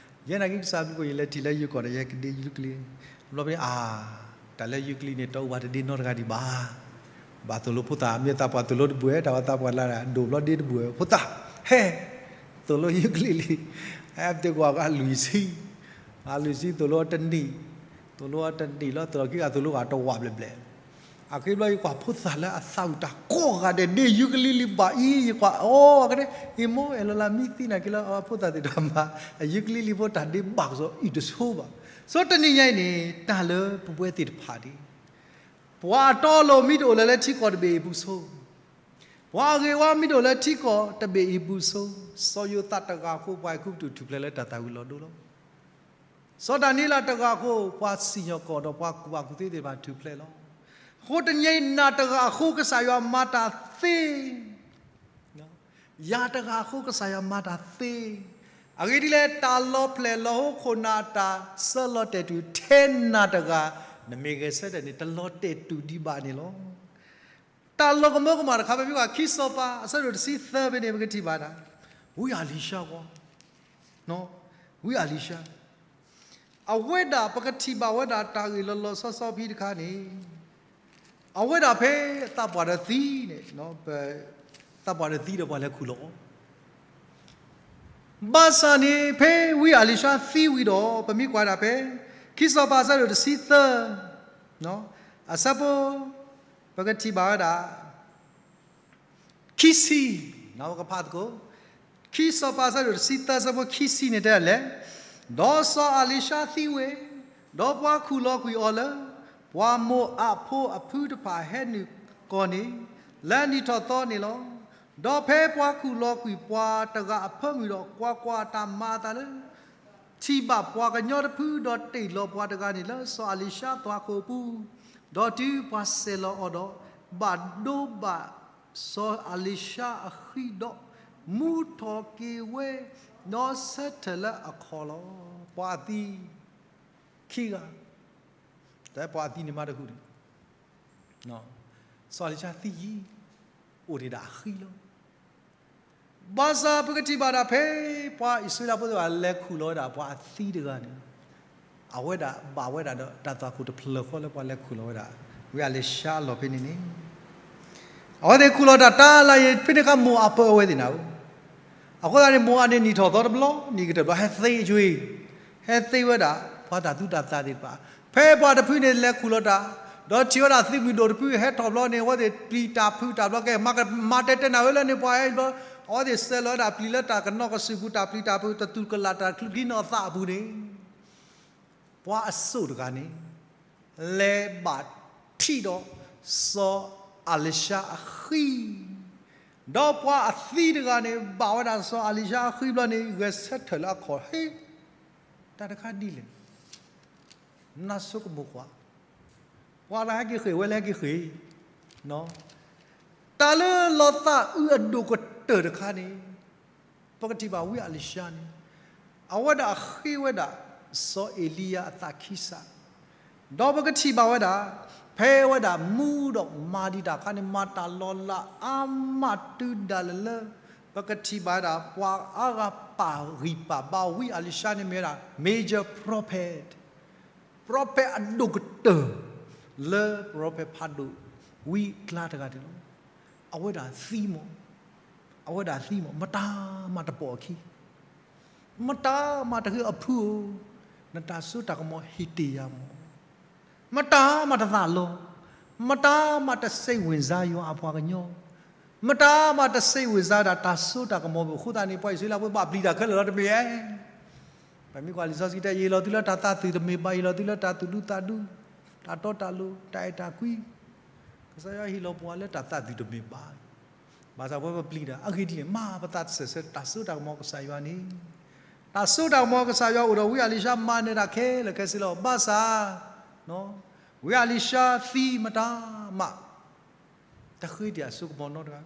ယဲနာ်က့ကစၢ်ဘျုးကီး ယလဲၤထံၣ်လၢယူကီၢ်ဒီး ယဲကဒ့ယူကလံ, အဘျီဖဲန့ၣ် အါ, တၢ်လၢယူကလံန့ၣ် တၢ်အိၣ်ပှၤတဒ့နီတဂၤဒံးဘၣ်. ဘၣ်သိၣ်လိဖိသၣ် မ့ၢ်သးပှၢ်သိၣ်လိတဘှဲၣ်, တၢ်ဝဲသးပှၢ်လၢဒိၣ်ဘျီဒ့တဘှဲၣ်, ဖိသၣ်, ဟဲ, သိၣ်လိယူကလံလံ, ဟဲပတဲကွၢ်အလွံၢ်ဆံ အလွံၢ်ဆံသိၣ်လိတနံၣ်, သိၣ်လိတနံၣ်လီၤ သိၣ်လိခံဂၤသိၣ်လိဂၤတဝာ်ဘျဲၣ်ဘျဲၣ်, အဃိဘျီယကွၢ်ဖိသၣ်လၢအသးဝံၣ်တၢ်ကိးဂၤဒဲးဒ့ယူကလံလံဘၣ်အံၤ ယကွၢ်အီၤကဒဲး, အ့ၣ်မိၢ်အဲၣ်လီၤလၢမံသံနာ်က့လၢအဖိသၣ်သ့ၣ်တဖၣ်မၤ အယူကလံလံဖိတၢ်ဒ့ဘၣ်ကစီၣ်အံၤတဆိဘၣ်. ဆိတနံၤညါအံၤန့ၣ် တၢ်လၢပဝဲသ့ၣ်တဖၣ်ဒ် ပှၤအတီအလိၤမ့ၢ်တအိၣ်လၢၤလၢထံကီၢ်တဘ့ၣ်အံၤပူၤဆိ ပှၤအဂ့ၤဝါမ့ၢ်တအိၣ်လၢထံကီၢ်တဘ့ၣ်အံၤပူၤဆိ, စီၤယိၤသးတဂၤအဃိ ပှၤအဲၤကူပတူးထူၣ်ဖျဲးလၢတၢ်သၣ်ဝံၤလီၤဒိလီၤ. စီၤဒၤနံးယ့လးတဂၤအဃိ ပှၤစံၣ်ညီၣ်ကွီၢ်ဒီးပှၤကူၣ်ဘၣ်ကူၣ်သ့သ့ၣ်တဖၣ်ထူၣ်ဖျဲးလီၤ. အဃိတနံၤညါအံၤ နၤတဂၤအဃိကစၢ်ယွၤမၤတၢ်သ့ ယၤတဂၤအဃိကစၢ်ယွၤမၤတၢ်သ့, အဂ့ၢ်ဒ်လဲၣ် တၢ်လီၤဖျဲၣ်လီၤဟိခိၣ်နၢ်တၢ်ဆၢလီၤတဲာ်တုၤထဲနၤတဂၤ, နမ့ၢ်ဂဲၤဆၢထၢၣ်န့ၣ် တလီၤတဲာ်တုၤဒံးဘၣ်န့ၣ်လီၤ. တၢ်လီၤကမၢကမၣ်တခါ ပမ့ၢ်ကွၢ်ခံစီၤပၤ အဆၢဒိၣ်တဆံသၢဖဲန့ၣ် ပကထံၣ်ဘၣ်ဒၣ် ဝံအၤလံၤၡါဝဲ ဝံအၤလံၤၡါ အဝဲဒၣ်ပကထံၣ်ဘၣ်ဝဲဒၣ်တၢ်ဂ့ၢ်လီၤလီၤဆီဆီဖဲတခါန့ၣ်, အဝဲဒၣ်ဖဲသးပှၢ်တသံန့ၣ်, သးပှၢ်တသံဒီးပှၤလဲၤခူၣ်လီၤအီၤ, ဘၣ်ဆၣ်န့ၣ် ဖဲဝံအၤလံၤၡါသံဝံၤဒီး ပမ့ၢ်ကွၢ်ဒၣ်ဖဲ ခံစီၤပၤအဆၢဒိၣ်တဆံသၢ အဆၢဖိ ပကထံၣ်ဘၣ်ဝဲဒၣ် ခံဆံ, ပကဖးသကိး, ခံစီၤပၤအဆၢဒိၣ်တဆံသၢ အဆၢဖိခံဆံန့ၣ်တဲဒ်လဲၣ်, ဒီးစီၤအၤလံၤၡါသံဝဲ, ဒီးပှၤခူၣ်လီၤကွံာ်အီၤလၢ ပှၤမိၤအးဖိအဖုတဖၣ်ဟဲနုာ်ကီၢ်န့ၣ် လၢနံၣ်ထီၣ်သီန့ၣ်လီၤ. ဒီးဖဲပှၤခူၣ်လီၤကွံာ်ပှၤတဂၤအဖၢမုၢ်ဒီး ကွၢ်ကွၢ်, တၢ်မၤအသးလၢ ထံၣ်ဘၣ်ပှၤကညီတဖု ဒီးတ့ၢ်လီၤပှၤတဂၤန့ၣ်လၢစီၤအၤလံၤၡါသွၣ်ခိၣ်အပူၤ, ဒီးတုၤပှၤဆဲးလီၤအီၤဒီး ဘၣ်ဒိဘၣ်စီၤအၤလံၤၡါအဃံဒီး မူထီၣ်က့ၤဝဲ, ဒီးဆၢထၢၣ်လၢအခီၣ်လီၤ. ပှၤအသံခံဂၤ, တၢ်ပှၤအသံန့ၣ်မးတဃုာ်န့ၣ် စီၤအၤလံၤၡါသံယံၤ, အိၣ်ဒံးဒၣ်အဃံလီၤ. ဘၣ်ဆၣ်ပကထံၣ်ဘၣ်ဒၣ်ဖဲ ပှၤအံၣ်စရ့လးဖိသ့ၣ်တဖၣ် လဲၤခူၣ်လီၤဝဲဒၣ်ပှၤအသံတဂၤန့ၣ်, အဝဲဒၣ်ဘၣ်ဝဲဒၣ်ဒီးတၢ်သွၣ်ခိၣ်တဖျၢၣ်ဃီလၢပှၤလဲၤခူၣ်လီၤဝဲဒၣ် ဝံအၤလံၤၡါအလီၢ်ဖဲန့ၣ်န့ၣ်, အဝဲသ့ၣ်ခူၣ်လီၤတၢ်တၢ်လၢယံၤ ဖဲန့ၣ်အခါ မိၤအးပၢၢ်အဝဲသ့ၣ်နၤဧၢ အဃိသတးန့ၣ် မိၤအးန့ၣ်နံၣ်ထီၣ်သီတဘျီ နံၣ်ကတၢၢ်တဘျီ ဟဲသ့အီၤ, ဟဲသ့ဝဲဒၣ် ပှၤတၢ်သူတၢ်သၣ်သ့ၣ်တဖၣ်, ဖဲပှၤတဖုန့ၣ်လဲၤခူၣ်လီၤတၢ်, ဒီးထံၣ်ဝဲဒၣ်သုးမုၢ်ဒိၣ်တဖုဟဲထီၣ်ဘျီန့ၣ် အဝဲသ့ၣ်ပျံၤတၢ်ဖုးတၢ်ဘျီကဲ မၤတဲတဲနၤဝဲလၢန့ၣ်ပှၤဟဲဘျီ, အဝဲသ့ၣ်စဲးလီၤဝဲဒၣ်ပျံၤလၢတၢ်ကနီၢ်ကစၢၢ်ပူၤ တၢ်ပျံၤတၢ်ဖုး တတူၢ်ကလာ်တၢ်ချုးခံနီၤသးအပူၤန့ၣ် ပှၤအစိၣ်တဂၤန့ၣ် လဲၤဘၣ်ထံၣ်ဒီးစီၤအၤလံၤၡါအဃံ, ဒီးပှၤအသံတဂၤန့ၣ် ဘၣ်ဝဲဒၣ်စီၤအၤလံၤၡါအဃံဘျီန့ၣ် ဂဲၤဆၢထၢၣ်လၢအခီၣ် ဟ့, တၢ်တခါဒ်လဲၣ်, နဆိကမိၣ်ကွၢ်, ပှၤလၢဟဲက့ၤဃ့ၢ်ဝဲလၢဟဲက့ၤဃ့ၢ် တၢ်လၢလီၤသးအုးအဒိၣ်ကတၢၢ်တခါန့ၣ် ပကထံၣ်ဘၣ်ဝံအၤလံၤၡါန့ၣ် အဝဲဒၣ်ဃ့ဝဲဒၣ် စီၤအ့လံယၤအသးခံစး, ဒီးပကထံၣ်ဘၣ်ဝဲဒၣ် ဖဲဝဲဒၣ်မူဒီးမၤဒံးတၢ်အခါန့ၣ် မၤတၢ်လီၤလးအါမးတုၤဒၣ်လဲာ်လၢ ပကထံၣ်ဘၣ်ဝဲဒၣ် ပှၤအါဂၤပာ်ဂံၢ်ပာ်ဘါဝံအၤလံၤၡါန့ၣ်မ့ၢ်ဝဲဒၣ် major prophet prophet အဒိၣ်ကတၢၢ် လၢ prophet ဖးဒိၣ်ဝံအကျါတဂၤန့ၣ်လီၤ. အဝဲဒၣ်သံမး, အဝဲဒၣ်သံမး မတၤမၤတပိာ်အခံ, မတၤမၤတဟ့ၣ်အဖုဧၢ, နတၢ်စိတၢ်ကမီၤဟ့ၣ်တ့ၢ်ယၤမး, မတၤမၤတသးလီၤ, မတၤမၤတစိတ်ဝင်စားယွၤအပှၤကညီ, မတၤမၤတစိတ်ဝင်စားဒၣ်တၢ်စိတၢ်ကမီၤဘၣ်. အဃိသတးန့ၣ် ပှၤအံၣ်စရ့လးဖိဘၣ်ပျံၤတၢ်ခဲလၢာ်လီၤ တမ့ၢ်ဧါ. ပမ့ၢ်ကွၢ်လံာ်စီဆှံတဲ ယအၢၣ်လီၤသုလၢတၢ်သးသုၣ်တမ့ၢ်ဘၣ်, ယအၢၣ်လီၤသုလၢတၢ်သူၣ်ဒူသးဒူ, တၢ်တီတၢ်လိၤ တၢ်အဲၣ်တၢ်ကွံ, ကစၢ်ယွၤဟ့ၣ်လီၤပှၤလၢတၢ်သးသုးတမ့ၢ်ဘၣ်. ဘၣ်ဆၣ်ပဝဲပပျံၤတၢ် အဂ့ၢ်ဒ်လဲၣ် မ့ၢ်ပသးစဲးဆၢ တၢ်စိတၢ်ကမီၤကစၢ်ယွၤန့ၣ်, တၢ်စိတၢ်ကမီၤကစၢ်ယွၤအိၣ်ဒီးဝံအလံၤၡါ မၤနၢၤတၢ်ခဲလၢာ်ခဲဆ့လီၤ. ဘၣ်ဆၣ် ဝံအလံၤၡါသံမတၤမး တဃ့တံၢ်အစိကမီၤနီတဂၤ,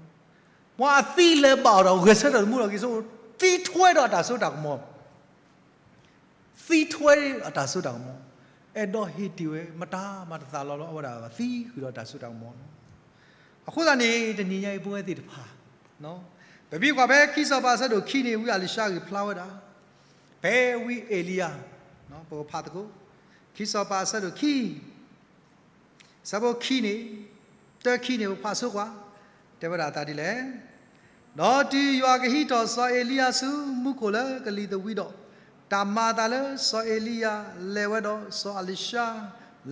ပှၤအသံလဲၤဘၣ်အီၤဒီး ဂဲၤဆၢထၢၣ်သမူထီၣ်က့ၤဆိ, သံထွဲဒီးအတၢ်စိတၢ်ကမီၤ, သံထွဲအတၢ်စိတၢ်ကမီၤ, အဲၣ်ဒိးဟ့ၣ်တ့ၢ်ဝဲ မတၤမၤတသးလီၤလီၤ အဝဲဒၣ်သံဃုာ်ဒီးတၢ်စိတၢ်ကမီၤလီၤ. အဃိသတးန့ၣ် တနံၤညါအံၤ ပဝဲသ့ၣ်တဖၣ် ပမ့ၢ်ကွၢ်ဖဲခံစီၤပၤအဆၢဒိၣ်ခံန့ၣ် ဝံအလံၤၡါဂ့ၢ်ဖျါဝဲဒၣ် ဖဲဝံအ့လံယၤ, ပကဖးသကိး, ခံစီၤပၤအဆၢဒိၣ်ခံ ဆၢဖိခံန့ၣ်, တၢခံန့ၣ် ပဖးဆိကွၢ်, တဲဝဲဒၣ်အသးဒ်လဲၣ်. ဒီးတုၤယွၤကဟံးထီၣ်စီၤအ့လံယၤဆူမူခိၣ်လၢကလံၤသဝံဒီး, တၢ်မၤအသးလၢစီၤအ့လံယၤလဲၤဝဲဒီးစီၤအလံၤၡါ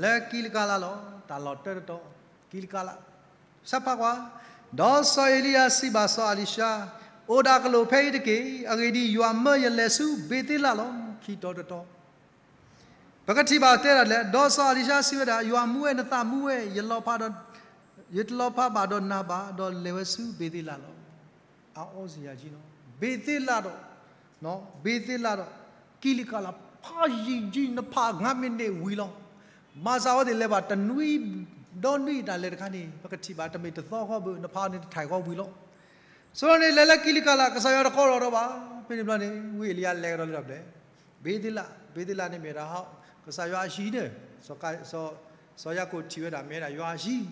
လၢကံလကၤလးလီၤ. တၢ်လီၢ်တၢတတီၤ, ကံလကၤလး, ဆၢဖးကွၢ်, ဒီးစီၤအ့လံယၤစံးဘၣ်စီၤအလံၤၡါ, အိၣ်ဒၣ်ကလုာ်ဖဲအံၤတက့ၢ်. အဂ့ၢ်ဒ်အံၤ, ယွၤမၢယလဲၤဆူဘ့ၤသ့လးလီၤ. ခံတီၤတတီၤ ပကထံၣ်ဘၣ်တဲဒၣ်လဲၣ်, ဒီးစီၤအလံၤၡါစံးဝဲဒၣ်, ယွၤမူဝဲ နသးမူဝဲ, ယလီၤဖးဒီး, ယတလီၤဖးဘၣ်ဒီးနၤဘၣ်, ဒီးလဲၤဝဲဆူဘ့ၤသ့လးလီၤ. အအီစံယၤကံလီၤ. ဘ့ၤသ့လးဒီး, ဘ့ၤသ့လးဒီး ကံလကၤလး ဖးယံာ်ကံ နဖးငါးမံးနံးဝံၤလီၤ. ဘၣ်ဆၣ်အဝဲသ့ၣ်လဲၤဘၣ်တနွံ, ဒီနွံတၢ်လဲၤတခါန့ၣ် ပကထံၣ်ဘၣ်တမ့ၢ်တသီဃီဘၣ်, နဖးန့ၣ်တထံၣ်ဃီဝံၤလီၤ. ဆိန့ၣ် လဲၤလၢကံလကၤလး ကစၢ်ယွၤတကိးထီၣ်ဒီးဘၣ်. ဖဲန့ၣ်ဘျီန့ၣ် ဝံအ့လံယၤလဲၤကဒီးလၢတၢ်ဘျဲၣ်, ဘ့ၤသ့လး, ဘ့ၤသ့လးန့ၣ်မ့ၢ်ဒၣ် ကစၢ်ယွၤအဟံၣ်န့ၣ်, စီၤယၤကိာ်ထံၣ်ဝဲဒၣ်မ့ၢ်ဒၣ်ယွၤအဟံၣ်,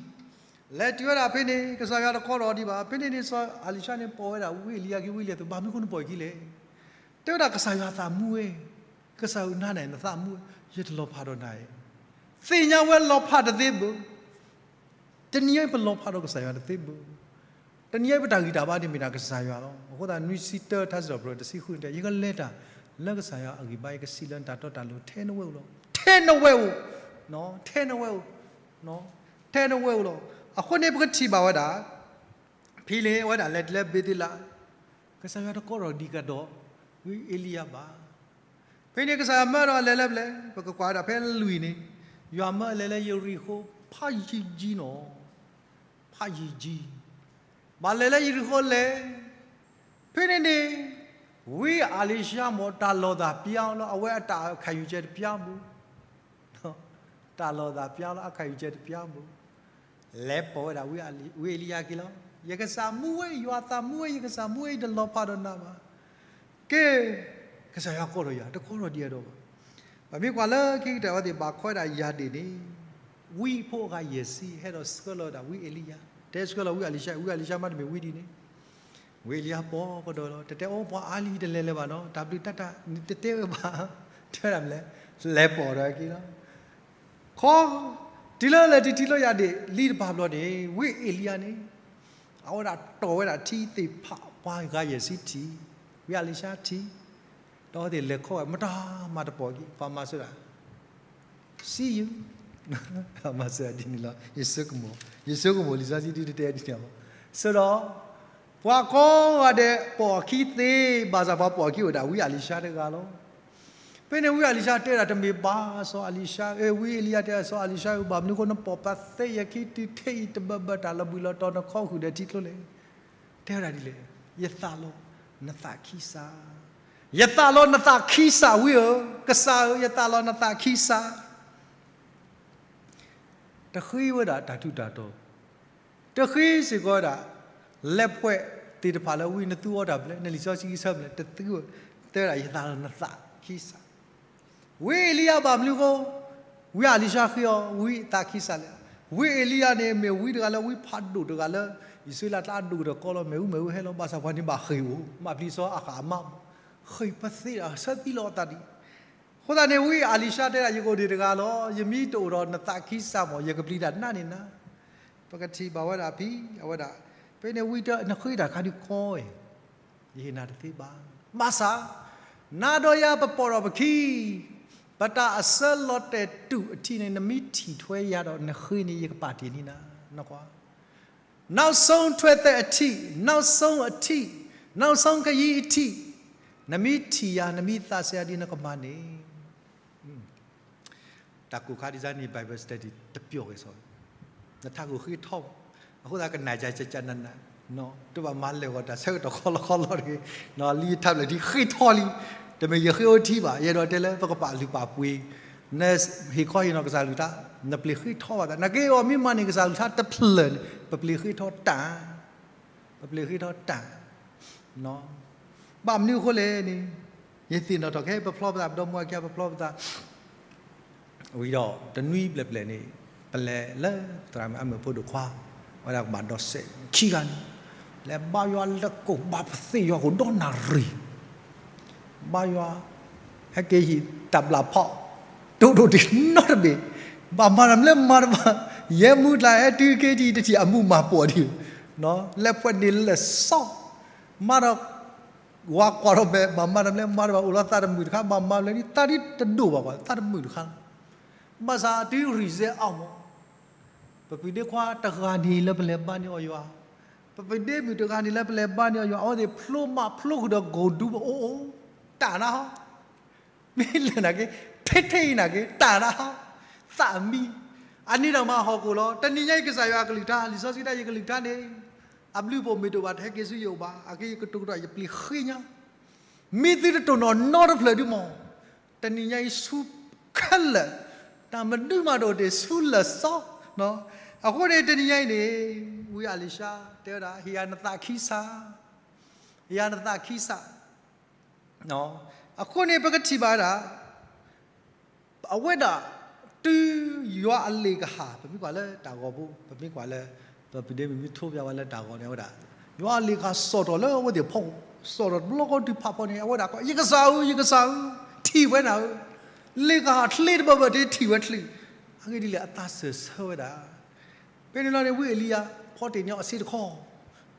လဲၤတုၤဝဲဒၣ်ဖဲန့ၣ် ကစၢ်ယွၤတကိးထီၣ်ဒံးဘၣ်. ဖဲန့ၣ်န့ၣ် စီၤအလံၤၡါန့ၣ်ပိာ်ဝဲဒၣ်ဝံအ့လံယၤခံ ဝံအ့လံယၤသ့ၣ်, ဘၣ်မနုၤဃိနပိာ်ယခံလဲၣ်. တဲဝဲဒၣ် ကစၢ်ယွၤသးမူဝဲ, ကစၢ်ယွၤနၤန့ၣ် နသးမူဝဲ, ယတလီၤဖးဒီးနၤဧါ. သ့ၣ်ညါဝဲလီၤဖးတသ့ဘၣ်. တနံၤအံၤပလီၤဖးဒီးကစၢ်ယွၤတသ့ဘၣ်. တနံၤအံၤပတၢ်ဂံၢ်တၢ်ဘါန့ၣ်မ့ၢ်ဒၣ်ကစၢ်ယွၤလီၤ. အဃိသတး နွံဆံတၢ ထါစံးထီၣ်ပတြၢၤ တဆံဃုန့ၣ်တဲ ယကလဲၤတၢ်လၢကစၢ်ယွၤအဂံၢ်ဘါ, ယကစံးလၢနတၢ်တီတၢ်လိၤ ထဲနဝဲအိၣ်လီၤ. ထဲနဝဲအိၣ်, ထဲနဝဲအိၣ်, ထဲနဝဲအိၣ်လီၤ. အဃိန့ၣ် ပကထံၣ်ဘၣ်ဝဲဒၣ် ဖဲန့ၣ်အဝဲဒၣ်လဲၤတုၤလၢဘ့ၤသ့လး, ကစၢ်ယွၤတကိးထီၣ်ဒံးကဒီး ဝံအ့လံယၤဘၣ်. ဖဲန့ၣ်ကစၢ်ယွၤမၢဒီးအလဲၤလၢပျဲၢ်, ပကကွၢ်ဝဲဒၣ်ဖဲလွံၢ်န့ၣ်, ယွၤမၢအလဲၤလၢယရံၣ်ဃိ ဖးယံာ်ကံနီၤ, ဖးယံာ်ကံ, ဘၣ်လဲၤလၢယရံၣ်ဃိလဲၣ်. ဖဲန့ၣ်န့ၣ် ဝံအလံၤၡါမ့ၢ်တၢ်လီၤသးပျါလီၤ, အဝဲအတၢ်ခံယူၤကဲတပျါဘၣ် တၢ်လီၤသးပျါလီၤ, အခံယူၤကဲတပျါဘၣ်. လဲၤပိာ်ဝဲဒၣ်ဝံအ့လံယၤခံလီၤ. ယကစၢ်မူဝဲ, ယွၤသးမူဝဲ, ယကစၢ်မူဝဲ, ယတလီၤဖးဒီးနၤဘၣ်. ကဲ, ကစၢ်ယွၤကိးထီၣ်ယၤ, တကိးထီၣ်ဒံးအဒိၣ်ဘၣ်. ပမ့ၢ်ကွၢ်လၢခံကတၢၢ်ဝဲသ့ၣ် ဘၣ်ခွဲးဒၣ်ယၤဒ့ၣ်န့ၣ်, ဝံဖိအဂၤယဲၢ်ဆံ ဟဲဒီးဆှၢလီၤဝဲဒၣ်ဝံအ့လံယၤ, တဲဆှၢလီၤဝံအလံၤၡါ, ဝံအလံၤၡါမ့တမ့ၢ်ဝံဒ်န့ၣ် ဝံအ့လံယၤပိာ်ကဒီးလီၤ. တတဲအိၣ်ပှၤအါလံတလဲၤလၢၤဘၣ်နီၤ, တၢ်ဘျုးတၢ်တၢ် နတတဲဝဲဘၣ်, တဲဝဲဒၣ်မနုၤလဲၣ်, လဲၤပိာ်ဒီးက့ၤလီၤ. ခီ, တုၤလၢလဲၤတုၤထံၣ်လီၤယၤဒ့ၣ်လံတဖၣ်ဘျီန့ၣ် ဝံအ့လံယၤန့ၣ် အဝဲဒၣ်တီၢ်ဝဲဒၣ်ထံသ့ၣ်တဖၣ် ပှၤဂၤယဲၢ်ဆံထံၣ်, ဝံအလံၤၡါထံၣ်, ဒီးအဝဲသ့ၣ်လဲၤခီဝဲ မတၤမၤတပိာ်က့ၤ, ပှၤမၤစၢၤဒၣ် see you, မၤစၢၤဒ်န့ၣ်လီၤ. ယဆိကမိၣ်, ယဆိကမိၣ်လံာ်စီဆှံဒ်တတဲဒ်န့ၣ်လီၤ. ဆၢဒီး ပှၤကိးဂၤဒဲးပိာ်အခံသ့, ဘၣ်ဆၣ်ပှၤပိာ်အခံအိၣ်ဒၣ်ဝံအလံၤၡါတဂၤလီၤ. ဖဲန့ၣ်ဝံအလံၤၡါတဲဒၣ်တမ့ၢ်ဘၣ်စီၤအလံၤၡါ, ဝံအ့လံယၤတဲစီၤအလံၤၡါဧၢ, ဘၣ်မနုၤဃိနပိာ်ပသ့ယခံတုၤထဲအံၤ တဘၣ်ဘၣ်တၢ်လီၤဘှံးလီၤတီၤ နခီဃုာ်ဒီးထံကျိလဲၣ်. တဲဝဲဒၣ်ဒ်လဲၣ်, ယသးလီၤနသးခံစး, ယသးလီၤနသးခံစးဝံဧၢ, ကစၢ်ဧၢ, ယသးလီၤနသးခံစး. တဃ့ဝဲဒၣ်တၢ်ထူးတၢ်တီၤ, တဃ့စ့ၢ်ကီးဝဲဒၣ် လဲၤဖှဲးသ့ၣ်တဖၣ်လၢဝံနသူအီၤတၢ်ဘျၢ, နလံာ်စီဆှံဆၢဘျၢ, တသ့ဝဲ, တဲဝဲဒၣ်ယသးလီၤနသးခံစး. ဝံအ့လံယၤဘၣ်မနုၤဃိ ဝံအလံၤၡါဃ့အီၤဝံသးခံစးလဲၣ်. ဝံအ့လံယၤန့ၣ် မ့ၢ်ဝံတဂၤလၢဝံဖးဒိၣ်တဂၤလၢ အံၣ်စရ့လးကျါအဒိၣ်ကတၢၢ်ကီလီၤ, မ့ၢ်ဝံမ့ၢ်ဝံဟဲလီၤ, ဘၣ်ဆၣ်ပှၤန့ၣ်ဘၣ်ဃ့ၢ်အိၣ်, မၤပျံၤစီအဃၣ်အမါ, ဃ့ၢ်ပသ့ဒၣ် ဆၢသံလီၤအသးဒံး. အဃိသတးန့ၣ် ဝံအလံၤၡါတဲဒၣ် ယကအိၣ်ဒံးတဂၤလီၤ, ယမ့ၢ်တအိၣ်ဒီးနသးခံစးမး ယကပျံၤတၢ်နးန့ၣ်နၤ. ပကထံၣ်ဘၣ်ဝဲဒၣ်ဖဲ အဝဲဒၣ်, ဖဲန့ၣ်ဝံတဲ နဃ့တၢ်ခါဒုးကီဝဲ ယဟ့ၣ်နၤတသ့ဘၣ်. ဘၣ်ဆၣ် နၤဒီးယၤပပိာ်ထီၣ်ပခံ, ပတၢ်အဆၢလီၤတဲာ်တူာ်အထံးန့ၣ် နမ့ၢ်ထံၣ်ထွဲယၤဒီးနဃ့န့ၣ် ယကပာ်တ့ၢ်န့ၢ်နၤ, နကွၢ်. နောက်ဆုံးထွက်သက်အထိ, နောက်ဆုံးအထိ, နောက်ဆုံးခရီးအထိ, နမ့ၢ်ထံၣ်ယၤ နမ့ၢ်သးစၢ်ယၤဒ်နကမၤန့ၣ် တၢ်ကိၢ်ခါဒ်န့ၣ် Bible study တပျီၢ်က့ၤစီၤ, နထးခိၣ်ဃ့ထီ, အဃိသတးကနၣ်ယၤကနၣ်, တဘၣ်မၤလၢာ်ဂီၤတၢ်ဆၢကတီၢ်ခီလီခီလီတဂ့ၤ, လံထးဖျၢၣ်ထံဃ့ထီလံ, တမ့ၢ်ယဃ့အိၣ်ထံဘၣ်, ယအဲၣ်ဒိးတဲလၢပကပာ်လုၢ်ပာ်ပှ့ၤ, နဟ့ၣ်ခီဟ့ၣ်နီၤကစၢ်ကလုၢ်ကထါ, နပျ့ၤဃ့ထီဘၣ်သး, နက့အီၤမ့ၢ်မၤန့ၢ်ကစၢ်ကလုၢ်ကထါတဖျၢၣ်န့ၣ် ပပျ့ၤဃ့ထီတၢ် ပပျ့ၤဃ့ထီတၢ်, ဘၣ်မနုၤအဃိလဲၣ်န့ၣ်, ယသ့ၣ်နီၣ်ထီၣ်ခဲ ပဖျီပသး ပဒီမါဝၤခံဂၤ ပဖျီပသး, ဝံၤဒီးတနွံဘျဲၣ်ဘျဲၣ်န့ၣ်, ပလဲၤလၢသရၣ်မုၣ်အမုၣ်ဖိဒိၣ်ခွါ, ဝဲဒၣ်ကဘၣ်ဒီးစဲးခံဂၤန့ၣ်, လဲၤဘါယွၤလၢကိၣ် ဘါပသ့ၣ်ယွၤကိၣ်ဒီနၣ်ရံၣ် ဘါယွၤ, ဟဲက့ၤဟံၣ်တၢ်ဘျၣ်ဖီ, ဒိၣ်ဒိၣ်တံၢ်နီတဘ့ၣ်, ဘၣ်မၤတၢ်မနုၤလဲၣ်မၤတဘၣ်, ယဲမူကျါဟဲတုၤက့ၤထံၣ်တထံၣ် အမူးမၤပိာ်ဒံး, လဲၤဖှဲးန့ၣ်လၢာ်စီ, မၤဒီး, ဝၤကွၢ်ထီၣ်မဲာ် ဘၣ်မၤတၢ်မနုၤလဲၣ်မၤတဘၣ် အိၣ်လီၤသးတမုာ်တခါ ဘၣ်မၤမနုၤလဲၣ် သးဒ်တဒိၣ်ဘၣ်ကွၢ် သးတမုာ်တခါလီၤ, ဘၣ်ဆၣ်တုၤ result အါမး ပပုၢ်ဒ့ခွါတဂၤန့ၣ်လၢပလဲၤဘါန့ၢ်အီၤယွၤ, ပပုၢ်ဒ့မုၣ်တဂၤန့ၣ်လၢပလဲၤဘါန့ၢ်အီၤယွၤ အဝဲသ့ၣ်ဖျိမးဖျိဃုာ်ဒီးကိၢ်ဒူပအိၣ်အိၣ်, တၢ်နါဟီ, မ့ၢ်လဲၤနာ်က့, ထဲထဲအံၤနာ်က့ တၢ်နါဟီ, သးမံ, အန့ၣ်ဒီးမၤဟီၣ်ခိၣ်လီၤ. တနံၤညါအံၤကစၢ်ယွၤအကလုၢ်ကထါ လံာ်စီဆှံကတၢၢ်ယကလုၢ်ကထါန့ၣ်, အဘျုးအဖှိၣ်မ့ၢ်တအိၣ်ဘၣ် တဟဲက့ၤဆူယအိၣ်ဘၣ်, အက့ၤယကတိၤကဒီးယပျ့ၤဃ့ညါ မ့ၢ်သုတတိၢ်နီၣ်နီတဖျၢၣ်ဒုမး, တနံၤညါအံၤဆူခဲလၢာ်, တၢ်မနုၤမးတအိၣ်တ့ၢ်ဆူလၢာ်စီ, အဃိန့ၣ်တနံၤညါအံၤန့ၣ်, ဝံအလံၤၡါတဲဝဲဒၣ် ဟ့ၣ်ယၤနသးခံစး, ဟ့ၣ်ယၤနသးခံစး, အဃိန့ၣ်ပကထံၣ်ဘၣ်ဝဲဒၣ် အဝဲဒၣ် တုၤယွၤအလ့ၣ်ကဟၣ် ပမ့ၢ်ကွၢ်လၢတၢ်ဂီၤပူၤ ပမ့ၢ်ကွၢ်လၢ ပပုၢ်ဒ့မုၣ်မ့ၢ်ထိဖျါဝဲလၢတၢ်ဂီၤန့ၣ် အဝဲဒၣ် ယွၤအလ့ၣ်ကဟၣ်စိာ်ထီၣ်လၢအဝဲသ့ၣ်ဖီခိၣ် စိာ်ထီၣ်တဘျီဃီတုၤဖးဖီန့ၣ် အဝဲဒၣ် ယကစၢ်ဧၢ ယကစၢ်ဧၢ ထံၣ်ဝဲနၤဧၢ, လ့ၣ်ကဟၣ်ချ့တဘၢၣ်ဘၢၣ်တ့ၢ်ထံၣ်ဝဲချ့, အဂ့ၢ်ဒ်လဲၣ် အသးစၢၢ်ဆၢဝဲဒၣ်. ဖဲန့ၣ်လီၤန့ၣ် ဝံအ့လံယၤ ဖီတ့ၢ်န့ၢ်အီၤအဆ့တခီ,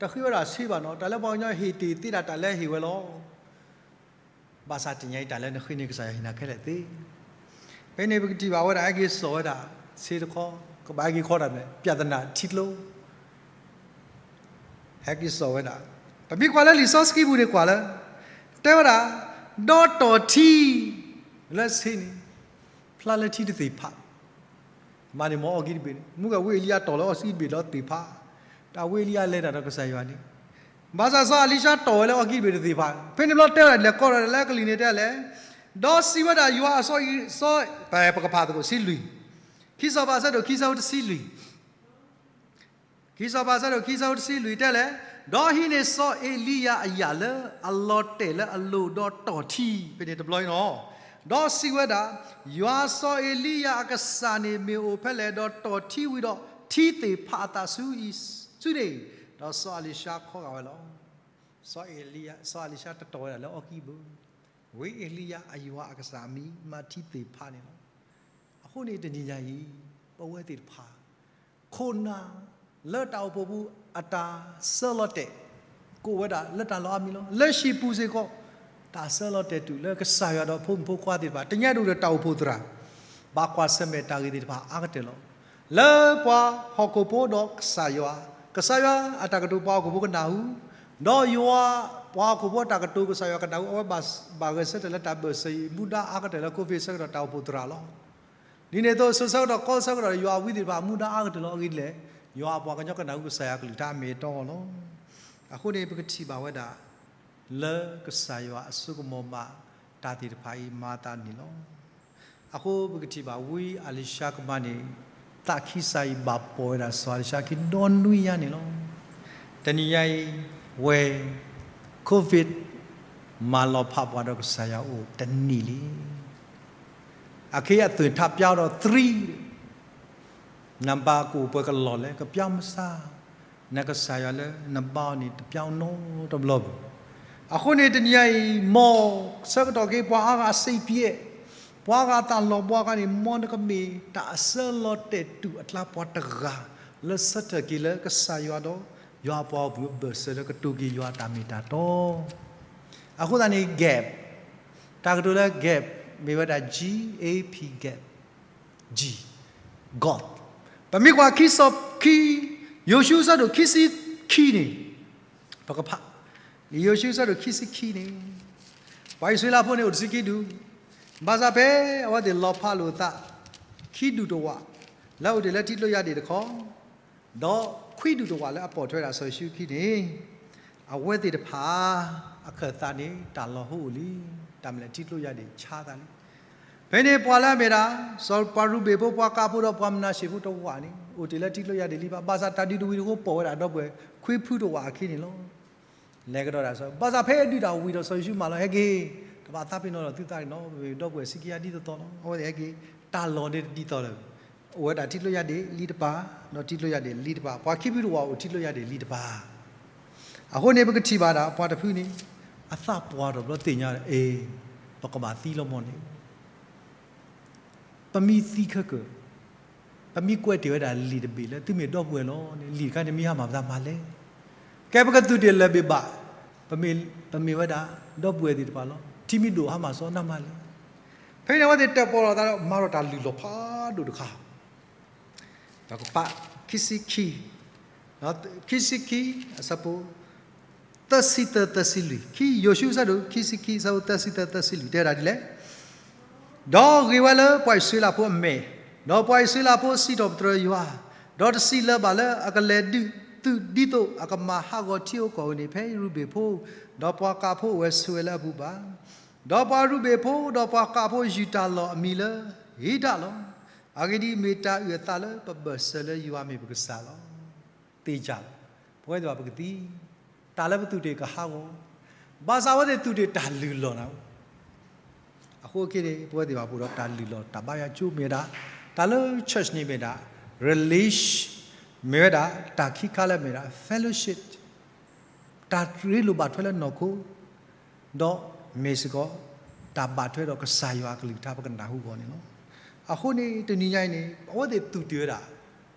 တဃ့ဝဲဒၣ်ဆ့ဘၣ်နီၤ တၢ်လၢပှၤကညီဟ့ၣ်တ့ၢ်သ့ဒၣ်တၢ်လၢဟ့ၣ်ဝဲလီၤ. ဘၣ်ဆၣ်တနံၤညါအံၤတၢ်လၢနဃ့န့ၢ်ကစၢ်ယွၤဟ့ၣ်နၤခဲလၢာ်သ့. ဖဲန့ၣ်ပကထံၣ်ဘၣ်ဝဲဒၣ် ဟဲက့ၤစိာ်ဝဲဒၣ် ဆ့တခီ, ကဘၣ်ဟဲက့ၤခီတၢ်မ့ၢ် ပြဿနာ ထံကျိ ဟဲက့ၤစိာ်ဝဲဒၣ်, ပမ့ၢ်ကွၢ်လၢလံာ်စီဆှံပူၤန့ၣ်ကွၢ်လၢ, တဲဝဲဒၣ်, ဒီးတီၢ်ထံ လၢဆ့န့ၣ်, ဖျါလၢထံတသ့ၣ်ဖး မၤန့ၢ်မ်အီၣ်ကံတဘ့ၣ်န့ၣ် မ့ၢ်ဝံအ့လံယၤတီၢ်လၢအီၣ်ကံတဘ့ၣ်ဒီးသ့ၣ်ဖး, တၢ်ဝံအ့လံယၤလဲၤတၢ်ဒီးကစၢ်ယွၤန့ၣ်, ဘၣ်ဆၣ်စီၤအ့လံၡါတီၢ်ဝဲလၢအီၣ်ကံတဘ့ၣ်တသ့ၣ်ဖး, ဖဲန့ၣ်ဘျီတဲဝဲဒၣ်လဲၤကီၢ်ဒီးလၢကလံၤန့ၣ်တဲလဲၣ်, ဒီးစံးဝဲဒၣ်ယွၤအစီအံၤစီ, ပကဖးသကိးဆံလွံၢ်, ခံစီၤပၤဆၢဒိၣ်ခံဆၢဖိတဆံလွံၢ် ခံစီၤပၤဆၢဒိၣ်ခံဆၢဖိတဆံလွံၢ်တဲလဲၣ်, ဒီးဟံးန့ၢ်စီၤအ့လံယၤအယၣ်လၢအလီၤတဲာ်လၢအလိၤဒီးတီၢ်ထံ, ဖဲန့ၣ်တဘျီအံၤနီၤ, ဒီးစံးဝဲဒၣ်, ယွၤစီၤအ့လံယၤအကစၢ်န့ၣ်မ့ၢ်အိၣ်ဖဲလဲၣ်, ဒီးတီၢ်ထံဝံၤဒီး ထံသ့ၣ်ဖးအသးဆူအံၤဆူန့ၣ်, ဒီးစီၤအ့လံၡါခီဂာ်ဝဲလီၤ. စီၤအ့လံယၤ, စီၤအ့လံၡါတတီၢ်ဝဲဒၣ်လၢအီၣ်ကံဘၣ်, ဝံအ့လံယၤအယွၤအကစၢ်အမံၤမၤထံသ့ၣ်ဖးန့ၣ်လီၤ. အဃိန့ၣ်တနံၤညါအံၤ, ပဝဲသ့ၣ်တဖၣ် ခိၣ်နၢ်လၢတၢ်အိၣ်ဖှိၣ်ပူၤအတၢ်ဆၢလီၤတဲာ်, ကိးဝဲဒၣ်လၢတၢ်လီၤအါမံၤလီၤ. လၢဟံၣ်ပူၤစ့ၢ်ကီး, တၢ်ဆၢလီၤတဲာ်တုၤလၢကစၢ်ယွၤဒီးဖိမုၣ်ဖိခွါသ့ၣ်တဖၣ် တညါဒိၣ်ဒီးတၢ်အိၣ်ဖှိၣ်သရၣ်, ဘၣ်ကွၢ်ဆၢၣ်မဲာ်တၢ်ဂ့ၢ်သ့ၣ်တဖၣ်အါကတၢၢ်လီၤ. လၢပှၤဟီၣ်ခိၣ်ဖိဒီးကစၢ်ယွၤ, ကစၢ်ယွၤအတၢ်ကတိၤပှၤဟီၣ်ခိၣ်ဖိကနၢ်ဟူ, ဒီးယွၤ, ပှၤဟီၣ်ခိၣ်ဖိအတၢ်ကတိၤကစၢ်ယွၤကနၢ်ဟူ အဝဲဘၣ်ဂဲၤဆၢထၢၣ်လၢတၢ်ဘၢၣ်စၢၤအံၤ မူဒါအါကတၢၢ်လၢ COVID ဆၢကတီၢ်တၢ်အိၣ်ဖှိၣ်သရၣ်လီၤ. ဒ်န့ၣ်အသိး စိၤဆၢကတီၢ် ကီၢ်ဆၢကတီၢ်ဒီး ယွၤအဝံသ့ၣ်တဖၣ် မူဒါအါကတၢၢ်လီၤ. အဂ့ၢ်ဒ်လဲၣ်, ယွၤအပှၤကညီကနၢ်ဟူကစၢ်ယွၤအကလုၢ်ကထါအမ့ၢ်အတီအလီၤ. အဃိန့ၣ် ပကထံၣ်ဘၣ်ဝဲဒၣ် လၢကစၢ်ယွၤအစိကမီၤဘၣ်တၢ်သ့ၣ်တဖၣ်အံၤမၤအသးန့ၣ်လီၤ. အဃိပကထံၣ်ဘၣ် ဝံအ့လံၡါကမၤန့ၢ် သးခံစးအံၤဘၣ်ပိာ်ဝဲဒၣ်စီၤအ့လံၡါခံဒီနွံညါန့ၣ်လီၤ. တနံၤညါအံၤ ဝဲ COVID မၤလီၤဖးပှၤဒီးကစၢ်ယွၤအိၣ်တနံၣ်လံ. အခဲအံၤအသွဲၣ်ထးပျါဒီး three နဘါကအိၣ်ပှဲၤကလီၢ်လဲၣ် ကပျါမစါ, နကစၢ်ယွၤလၢနဘါအီၤန့ၣ် တပျါနီတဘျီဘၣ်. အဃိန့ၣ်တနံၤညါအံၤ မ်ဆၢကတီၢ်က့ၤ ပှၤအါဂၤအစိတ်ပျက်, ပှၤအါဂၤအသးလီၤဘှါဂၤန့ၣ် မ်နကမ့ၢ်တၢ်အဆၢလီၤတဲာ်တုၤအကျါပှၤတဂၤ လၢဆၢထၢၣ်က့ၤလၢကစၢ်ယွၤဒီး ယွၤအပှၤဂီၢ်မုၢ်အဘၢၣ်စၢၤလၢကတိၤက့ၤယွၤအတၢ်မ့ၢ်တၢ်တီ အဃိသတးန့ၣ် gap, တၢ်ကတိၤလၢ gap မ့ၢ်ဝဲဒၣ် G A P, gap, G, God. ပမ့ၢ်ကွၢ်ခံစီၤခံ, ယိၤၡူအဆၢဒိၣ်ခံဆံခံန့ၣ်, ပကဖး, ယိၤၡူအဆၢဒိၣ်ခံဆံခံန့ၣ်, ပှၤအံၣ်စရ့လးဖိန့ၣ်အိၣ်တဆံခံဒူၣ်, ဘၣ်ဆၣ်ဖဲအဝဲသ့ၣ်လီၤဖးလိာ်သး ခံဒူၣ်တဝာ် လၢအအိၣ်တ့ၢ်လၢထံကျိယါဒ့ၣ်တခီ, ဒီးခွံဒူၣ်တဝာ်လၢအပိာ်ထွဲဒၣ်စီၤယိၤၡူခံန့ၣ်, အဝဲသ့ၣ်တဖၣ် အခၢၣ်သးန့ၣ် တၢ်လီၤဟိအိၣ်လံ, တၢ်မနုၤလဲၣ် ထံကျိယါဒ့ၣ်ဆါသးလံ. ဖဲန့ၣ်ပှၤလၢအမ့ၢ်ဒၣ် စီၤပှၤရူၤဘ့ၣ်ဖိ ပှၤဃးဖိဒီးပှၤမနၤၡ့ၣ်ဖိတဝာ်န့ၣ် အိၣ်တ့ၢ်လၢထံကျိယါဒ့ၣ်လံတပၤ, ဘၣ်ဆၣ်တၢ်ဒုးတဝံၤတဃိပိာ်ဝဲဒၣ်ဒီပုၢ်ဝဲၢ်ခွံဖုတဝာ်အခံန့ၣ်လီၤ. လဲၤကဒီးဒၣ်စီၤ, ဘၣ်ဆၣ်ဖဲအဒုးတၢ်ဝံၤဒီးစီၤယိၤၡူမၢလီၤ ဟဲက့ၤ, တဘၣ်သးပ့ၤနီၣ်ဒီးသုသးန့ၣ်နီၤ, ပမ့ၢ်ဒီပုၢ်ဝဲၢ်ဆံခံဂၤဒ်သိးသိးလီၤ. အဝဲသ့ၣ်ဟဲက့ၤ, တၢ်လီၢ်န့ၣ်တဒ်သိးလၢၤ, အိၣ်ဝဲဒၣ်ထံကျိယါဒ့ၣ်လံတပၤ, ဒီးထံကျိယါဒ့ၣ်လံတပၤ, ပှၤခံဖုတဝာ်အိၣ်ထံကျိယါဒ့ၣ်လံတပၤ. အဃိန့ၣ် ပကထံၣ်ဘၣ်ဒၣ်ပှၤတဖုန့ၣ် အသးပှၢ်ထီၣ်ဘျီသ့ၣ်ညါဒီး အ့, ပကဘၣ်သံလီၤမီၢ်န့ၣ် ပမ့ၢ်သံခဲကၢၣ်, ပမ့ၢ်ကွဲးတ့ၢ်ဝဲဒၣ်လံာ်တဘ့ၣ်လၢသုမ့ၢ်ဒီပုၢ်ဝဲၢ်လီၤန့ၣ် လံာ်တခါန့ၣ်မ့ၢ်ဟါမၢ်ပသးမၤလဲၣ်. ကဲပကသူၣ်တ့ၢ်လၢၤဘၣ်ဘၣ်, ပမ့ၢ်, ပမ့ၢ်ဝဲဒၣ် ဒီပုၢ်ဝဲၢ်သ့ၣ်တဖၣ်လီၤ. ထံမ့ၢ်ဒိၣ်ဟါမၢ်စီနၤမၤလဲၣ်. ဖဲန့ၣ်အဝဲသ့ၣ်တၢၣ်ပီၣ်ထီၣ်သးဒီး မၤထီၣ်တၢ်လုၢ်လီၢ်ဖးဒိၣ်တခါ ပကဖး ခံဆံခံ, ခံဆံခံ အဆၢဖိ သၢဆံသၢ သၢဆံလွံၢ်, ခံယိၤၡူ အဆၢဒိၣ် ခံဆံခံ အဆၢဖိ သၢဆံသၢ သၢဆံလွံၢ် တဲဝဲဒၣ်ဒ်လဲၣ်. ဒီးဂ့ၤဝဲလၢပှၤအံၣ်စရ့လးဖိအမဲာ်, ဒီးပှၤအံၣ်စရ့လးဖိစံးထီၣ်ပတြၢၤယွၤ, ဒီးတစံးလၢၤဘၣ်လၢအကလဲၤဒုးသုဒ်သိးအကမၤဟးဂီၤထံဧိၤကီၢ်ဧိၤန့ၣ် ဖဲရူၤဘ့ၣ်ဖိ, ဒီးပှၤဃးဖိအိၣ်ဝဲဆိးဝဲလၢအပူၤဘၣ်. ဒီးပှၤရူၤဘ့ၣ်ဖိဒီးပှၤဃးဖိယုၢ်တၢ်လီၢ်အမံၤလၢ ဧဒၣ်လီၤ. အဂ့ၢ်ဒ်အံၤ, မ့ၢ်တၢ်အုၣ်အသးလၢပဘၢၣ်စၢၤလၢယွၤမ့ၢ်ပကစၢ်လီၤ. သ့ၣ်ညါလီၤ. ပဝဲသ့ၣ်ဘၣ်ပကသံ, တၢ်လၢပသူၣ်တ့ၢ်ကဟးဂီၤ, ဘၣ်ဆၣ်အဝဲသ့ၣ်သူၣ်တ့ၢ်တၢ်လုၢ်လီၢ်နၤ, အဃိက့န့ၣ် ပဝဲသ့ၣ်ဘၣ်ပအိၣ်ဒီးတၢ်လုၢ်လီၢ်တၢ်ဘါယွၤကၠိမ့ၢ်ဝဲဒၣ်, တၢ်လၢ church န့ၣ်မ့ၢ်ဒၣ် relation, မ့ၢ်ဝဲဒၣ်တၢ်ခံခါလၢအမ့ၢ်ဒၣ် fellowship, တၢ်ရ့လိာ်ဘၣ်ထွဲလၢနီၢ်ခိ, ဒီးမ့ၢ်စ့ၢ်ကီး တၢ်ဘၣ်ထွဲဒီးကစၢ်ယွၤအကလုၢ်ကထါပကနၢ်ဟူအဂီၢ်န့ၣ်လီၤ. အဃိန့ၣ် တနံၤညါအံၤန့ၣ် အဝဲသ့ၣ်သူၣ်တ့ၢ်ဝဲဒၣ်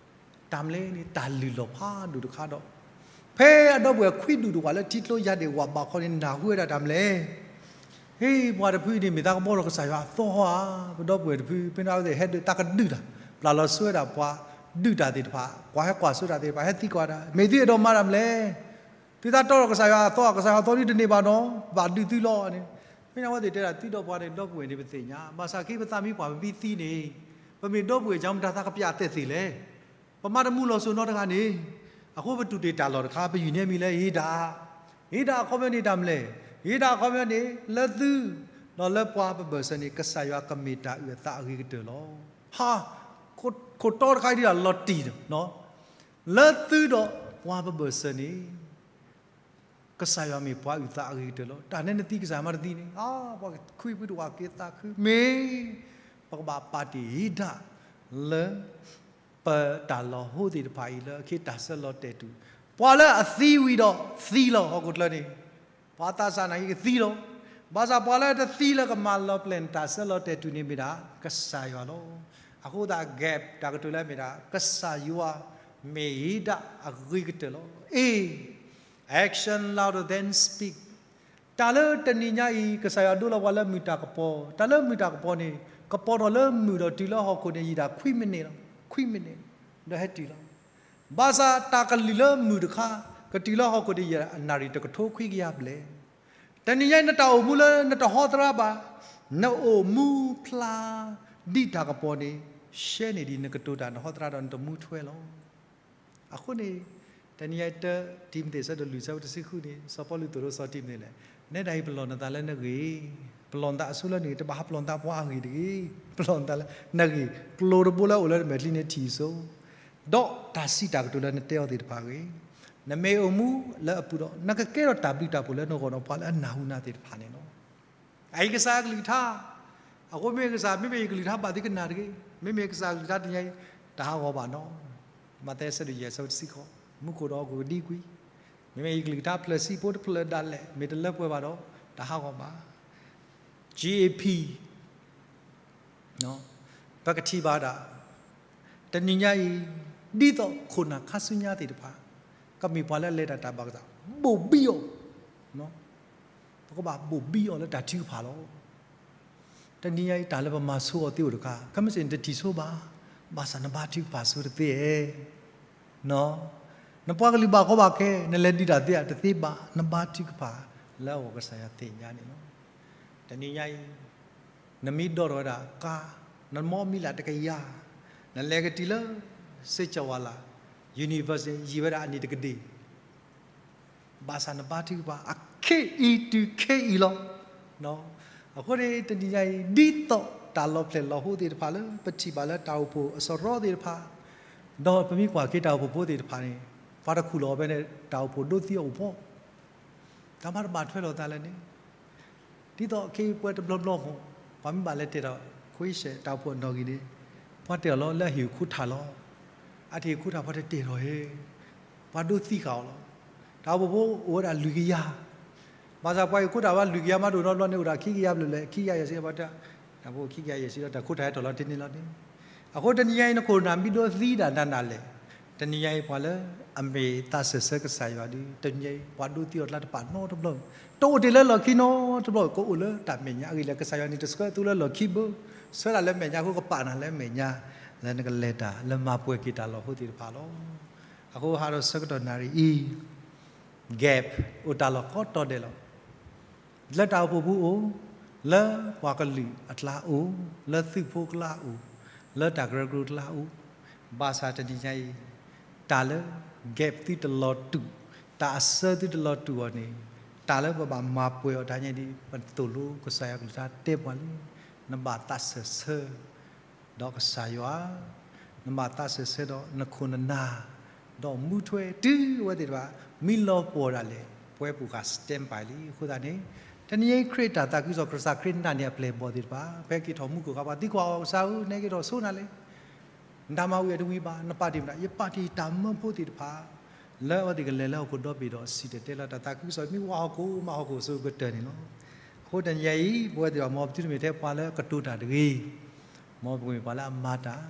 တၢ်မနုၤလဲၣ်န့ၣ် တၢ်လုၢ်လီၢ်ဖးဒိၣ်တခါဒီး ဖဲအဒီပုၢ်ဝဲၢ်ခွံဒူၣ်တဝာ်လၢထံကျိယါဒ့ၣ်ဝးဘးခီန့ၣ် နၢ်ဟူဝဲဒၣ်တၢ်မနုၤလဲၣ်. ဟ့ၣ် ပှၤတဖုအံၤန့ၣ် မ့ၢ်သးကဘှီထီၣ်ကစၢ်ယွၤအသီဧါ, ပဒီပုၢ်ဝဲၢ်တဖု ဖဲန့ၣ်အဝဲသ့ၣ်ဟဲဒုး သးကဒုးတၢ်, ပျၢ်လီၤဆိဝဲဒၣ်ပှၤဒုးတၢ်သ့ၣ်တဖၣ်, ပှၤဟဲကွၢ်ဆိတၢ်သ့ၣ်တဖၣ် ဟဲသံကွၢ်တၢ်, မ့ၢ်သုအဲၣ်ဒိးမၤတၢ်မနုၤလဲၣ်. သုသးတီထီၣ်ကစၢ်ယွၤအသီ, ကစၢ်ယွၤအသီဒုးတန့ၢ်ဘၣ်နီၤ, ဘၣ်ဒုးသုလီၤန့ၣ်. ဖဲန့ၣ်အဝဲသ့ၣ်တဲဒၣ် သုဒီးပှၤန့ၣ် ဒီပုၢ်ဝဲၢ်န့ၣ် ပသ့ၣ်ညါ, ဘၣ်ဆၣ်က့ ပသးမံပှၢ်ပမံသံန့ၣ်, ပမ့ၢ်ဒီပုၢ်ဝဲၢ်ကၠီ မတၤသးကပျၢ်အသဲၣ်သ့ၣ်လဲၣ်. ပမၤတမူလီၤစိၤနီတဂၤန့ၣ်, အဃိပတူၢ်တ့ၢ်တၢ်လီၢ်တခါ ပယုၢ်န့ၢ်မံၤလၢ ဧဒၣ်, ဧဒၣ်အခီပညီန့ၣ်တၢ်မနုၤလဲၣ်, ဧဒၣ်အခီပညီန့ၣ် လၢသု, ဒီးလၢပှၤပဘၢၣ်စၢၤန့ၣ် ကစၢ်ယွၤကမ့ၢ်တၢ်အုၣ်အသးအဂ့ၤကတၢၢ်လီၤ. ဟါ, ခိၣ်တီတခါအံၤဒ်လီၤတံၢ်, လၢသုဒီးပှၤပဘၢၣ်စၢၤန့ၣ် ကစၢ်ယွၤမ့ၢ်ပှၤအုၣ်သးအဂ့ၤကတၢၢ်လီၤ. တၢ်နဲနသံကစၢ်ယွၤမၤတသံန့ၣ်, အါ, ပှၤခွံဖုတဝာ်က့ၤသးခု, မ့ၢ်, ပကဘၣ်ပာ်တ့ၢ်ဧဒၣ်လၢ ပတၢ်လီၤဟိသ့ၣ်တဖၣ်အံၤလၢအခ့တၢ်ဆၢလီၤတဲာ်တူာ်, ပှၤလၢအသံဝံၤဒီးသံလီၤဟီၣ်ခိၣ်ချၢန့ၣ်, ပှၤသးစၢ်နာ်က့ကသံလီၤ. ဘၣ်ဆၣ်ပှၤလၢတသံလၢကမၤလီၤပျံၤနတၢ်ဆၢလီၤတဲာ်တူာ်န့ၣ်မ့ၢ်ဒၣ် ကစၢ်ယွၤလီၤ. အဃိသတး gap တၢ်ကတိၤလၢအမ့ၢ်ဒၣ် ကစၢ်ယွၤမ့ၢ်ဧဒၣ်အဂ့ၤကတၢၢ်လီၤ. အ့ action louder than speak. တၢ်လၢတနံၤညါအံၤ ကစၢ်ယွၤဒိလီၤပှၤလၢမုၢ်တၢ်ကပီၤ, တၢ်လၢမုၢ်တၢ်ကပီၤန့ၣ် ကပီၤထီၣ်လၢမုၢ်ဒီးတုၤလၢဟီၣ်ခိၣ်န့ၣ် ယံာ်ဒၣ်ခွံမံးနံးလီၤ, ခွံမံးနံး, ဒီးဟဲတုၤလီၤ. ဘၣ်ဆၣ်တၢ်ကလုၢ်လၢမုၢ်တခါ ကတုၤလၢဟီၣ်ခိၣ်န့ၣ် ယံာ်ဒၣ်အနၣ်ရံၣ်တကထိခွံကယၤဘျဲၣ်. တနံၤညါအံၤ နတၢ်အိၣ်မူလၢနတဟီသရၣ်ဘၣ်, နအိၣ်မူဖျါဒ်တၢ်ကပီၤန့ၣ် ရှဲန့ၣ်ဒံး နကတိၤတၢ်နဟီသရၣ်ဒီးနတမူထွဲလီၤ. အဃိန့ၣ် တနံၤညါအံၤ တံၤမသ့း အဆၢဒိၣ်လွံၢ် အဆၢဖိတဆံဃုန့ၣ် စီၤပီလူးသိၣ်လိစီၤတံၤမသ့းလဲၣ်, နဲဒၣ်အံၤ ပလီၢ်နသးလၢနဂ့ၢ်, ပလီၢ်နသးအဆိလၢနဂ့ၢ်, တဘၣ်ဟးပလီၢ်နသးပှၤအဂ့ၢ်တဂ့ၤ, ပလီၢ်နသးလၢနဂ့ၢ်, ကျိတဘိလၢအအိၣ်လၢနမဲာ်ချံန့ၣ်ထံၣ်စိ, ဒီးတၢ်စံးတၢ်ကတိၤလၢနတဲအီၤသ့ၣ်တဖၣ်အဂ့ၢ်, နမ့ၢ်အိၣ်မူလၢအပူၤဒီး နကကဲထီၣ်တၢ်ဘျုးတၢ်ဖှိၣ်လၢနဂီၢ်ဒီး ပှၤလၢအနၢ်ဟူနၤသ့ၣ်တဖၣ်န့ၣ်လီၤ. အအံၤကစၢ်အကလုၢ်ကထါ, အဃိမ့ၢ်ကစၢ်, မ့မ့ၢ်ယကလုၢ်ကထါဘၣ်သုကနၣ်တဂ့ၤ, မ့မ့ၢ်ကစၢ်အကလုၢ်ကထါတနံၤညါအံၤ တဟးဂီၤဘၣ်နီၤ. မးသဲ အဆၢဒိၣ်ယဲၢ် အဆၢဖိတဆံဃိး, မူခိၣ်ဒီးဟီၣ်ခိၣ်ကဒံကွံာ်, မ့မ့ၢ်ယကလုၢ်ကထါဖျၢၣ်ဆံးဖိတဖျၢၣ်ဒၣ်လဲာ် မ့ၢ်တလၢပှဲၤဘၣ်ဒီး တဟးဂီၤဘၣ်. GAP ပကထံၣ်ဘၣ်ဒၣ် တနံၤညါအံၤ ဒ်သိးခိၣ်နၢ်ခါဆူညါသ့ၣ်တဖၣ် ကမ့ၢ်ပှၤလၢအလဲၤတၢ်တၢ်ဘၣ်ကစၢ် ဘိၣ်ဘံအီၤ, ပကဘၣ်ဘိၣ်ဘံအီၤလၢတၢ်ထုကဖၣ်လီၤ. တနံၤညါအံၤ တၢ်လၢပမၤဆိအီၤသ့အိၣ်တခါ, ခဲမုၢ်ဆ့ၣ်န့ၣ် တထံၣ်ဆိဘၣ်, ဘၣ်ဆၣ်နဘါထုကဖၣ်ဆိတသ့ဧါ. နပှၤကလုာ်ဘၣ်ကီဘၣ်ခဲ, နလဲၤဒုးတၢ်သ့ဧါ, တသ့ဘၣ်, နဘါထုကဖၣ်လၢအဂီၢ် ကစၢ်ယွၤသ့ၣ်ညါန့ၣ်လီၤ. တနံၤညါအံၤ နမ့ၢ်ဒိးထီၣ်ဝဲဒၣ်ကါ, နမ့ၢ်မံလၢတကယၤ, နလဲၤကတုၤလၢ စ့ၣ်ကဝၤလၤ University ယံာ်ဝဲဒၣ်အနံၣ်တကဒ့ၣ် ဘၣ်ဆၣ်နဘါထုကဖၣ် အခဲအံၤတုၤခဲအံၤလီၤ. အဃိန့ၣ် တနံၤညါအံၤ ဒ်သိးတၢ်လီၤဖျဲၣ်လီၤဟိသ့ၣ်တဖၣ်လၢ ပထံၣ်ဘၣ်လၢတၢ်အိၣ်ဖှိၣ်အစရီသ့ၣ်တဖၣ်, ဒီးပမ့ၢ်ကွၢ်က့ၤတၢ်အိၣ်ဖှိၣ်ဖိသ့ၣ်တဖၣ်န့ၣ် ပှၤတခူၣ်လီၤအီၤဖဲန့ၣ် တၢ်အိၣ်ဖှိၣ်ဒိသံအအိၣ်ဖှိၣ် တၢ်မၤတဘၣ်ထွဲလိာ်သးလဲၣ်န့ၣ် ဒ်သိးခ့ပှဲၤတဘျီဘျီမ့ၢ် ပှၤမ့ၢ်ဘၣ်လဲၤတဲာ်ဒီး ခွ့ရှဲး တၢ်အိၣ်ဖှိၣ်အနီၣ်ဂံၢ်န့ၣ် ပှၤတဲာ်အီၤလီၤ လၢအဟံၣ်ခိၣ်ထၢ်လီၤ. အတဟံၣ်ခိၣ်ထၢ်ပှၤတတဲာ်ထီၣ်ဟဲ ပှၤဒိသံဃာ်အီၤလီၤ. တၢ်အိၣ်ဖှိၣ်ဖိအိၣ်ဝဲဒၣ်လွံၢ်ကယၤ ဘၣ်ဆၣ်ပှၤဟံၣ်ခိၣ်ထၢ်ဝဲလွံၢ်ကယၤမးဒိၣ်နီတဘျီန့ၣ် အိၣ်ဒၣ်ခံကယၤဘျဲၣ်လဲၣ် ခံကယၤယဲၢ်ဆံ ပှၤတဲ တၢ်အိၣ်ဖှိၣ်ခံကယၤယဲၢ်ဆံဒီး တၢ်ခိၣ်ထၢ်ဟဲထီၣ်လီၤတန့ၢ်လီၤန့ၣ်. အဃိတနံၤညါအံၤ နခိၣ်နနၢ်မ့ၢ်ဒိသံဒၣ်နၤနၤလဲၣ်. တနံၤညါအံၤ ပှၤလၢအမ့ၢ်သးစၢၢ်ဆၢကစၢ်ယွၤဒီး တနံၤညါအံၤ ပှၤဒိသံအီၤတလါတပာ်နီတဘျီ တအိၣ်တ့ၢ်လၢလီၢ်ခံနီတဘျီ ကအိၣ်လၢတၢ်မဲာ်ညါအဂ့ၢ်လၢ ကစၢ်ယွၤန့ၣ် တဆှၢသုလၢလီၢ်ခံဘၣ်. ဆှၢတၢ်လၢမဲာ်ညါအဃိ ကပာ်နၤလၢမဲာ်ညါ လၢနကလဲၤတၢ်လၢမၤပှဲၤက့ၤတၢ်လီၢ်ဟိသ့ၣ်တဖၣ်လီၤ. အဃိဟးဒီးဆၢကတီၢ်နၣ်ရံၣ်အံၤ gap အိၣ်တၢ်လီၢ်ကိးတီၤဒဲးလီၤ. လၢတၢ်အိၣ်ဖှိၣ်ပူၤအိၣ်, လၢပှၤကလုာ်အကျါအိၣ်, လၢသုးဖိကျါအိၣ်, လၢတၢ်ကရၢကရိကျါအိၣ်, ဘၣ်ဆၣ်တနံၤညါအံၤ တၢ်လၢ gap သုတလီၤတူာ်, တၢ်အဆၢသုတလီၤတူာ်အီၤန့ၣ်, တၢ်လၢပဘၣ်မၤပှဲၤအီၤတၢ်ညါဒ် ပသိၣ်လိကစၢ်ယွၤကလုၢ်ကထါတဲပှၤလံ, နဘၣ်သးစၢၢ်ဆၢ ဒီးကစၢ်ယွၤ, နဘၣ်သးစၢၢ်ဆၢဒီးနခိၣ်နနၢ်, ဒီးမူထွဲတုၤအဝဲသ့ၣ်တဖၣ် မ့ၢ်လီၤပှီၢ်ဒၣ်လဲာ် ပဝဲပူၤဃာ် stand by လံ. အဃိသတးန့ၣ် တနံၤညါအံၤ ခရံာ်တၢ်သးခုကစီၣ် ကစၢ်ခရံာ်နာ်န့ၢ်အပျဲၢ်အဘီၣ်သ့ၣ်တဖၣ် ဖဲက့ၤထီၣ်မူခိၣ်အခါ ပှၤသံကွၢ်အီၤ ကစၢ်ဧၢ နဲက့ၤထီၣ်ဆိနၤလဲၣ် နတၢ်မၤဝံၤအတဝံၤဘၣ် နပာ်တ့ၢ်မတၤ, ယပာ်တ့ၢ်တၢ်မၢဖိသ့ၣ်တဖၣ် လၢအဝဲသ့ၣ်ကလဲၤလၢဟီၣ်ခိၣ်ဒီဘ့ၣ်ဒီး စံၣ်တဲၤတဲလီၤတၢ်သးခုကစီၣ် မ့ၢ်ဝးဟီၣ်ခိၣ်မးဟီၣ်ခိၣ်အဆိကတၢၢ်န့ၣ်လီၤ. အဃိတနံၤညါအံၤ ပဝဲသ့ၣ်တဖၣ် မ်ပသုတမ့ၢ်ထဲပှၤလၢအကတိၤတၢ်တဂ့ၤ, မ်ပကမ့ၢ်ပှၤလၢအမၤတၢ်,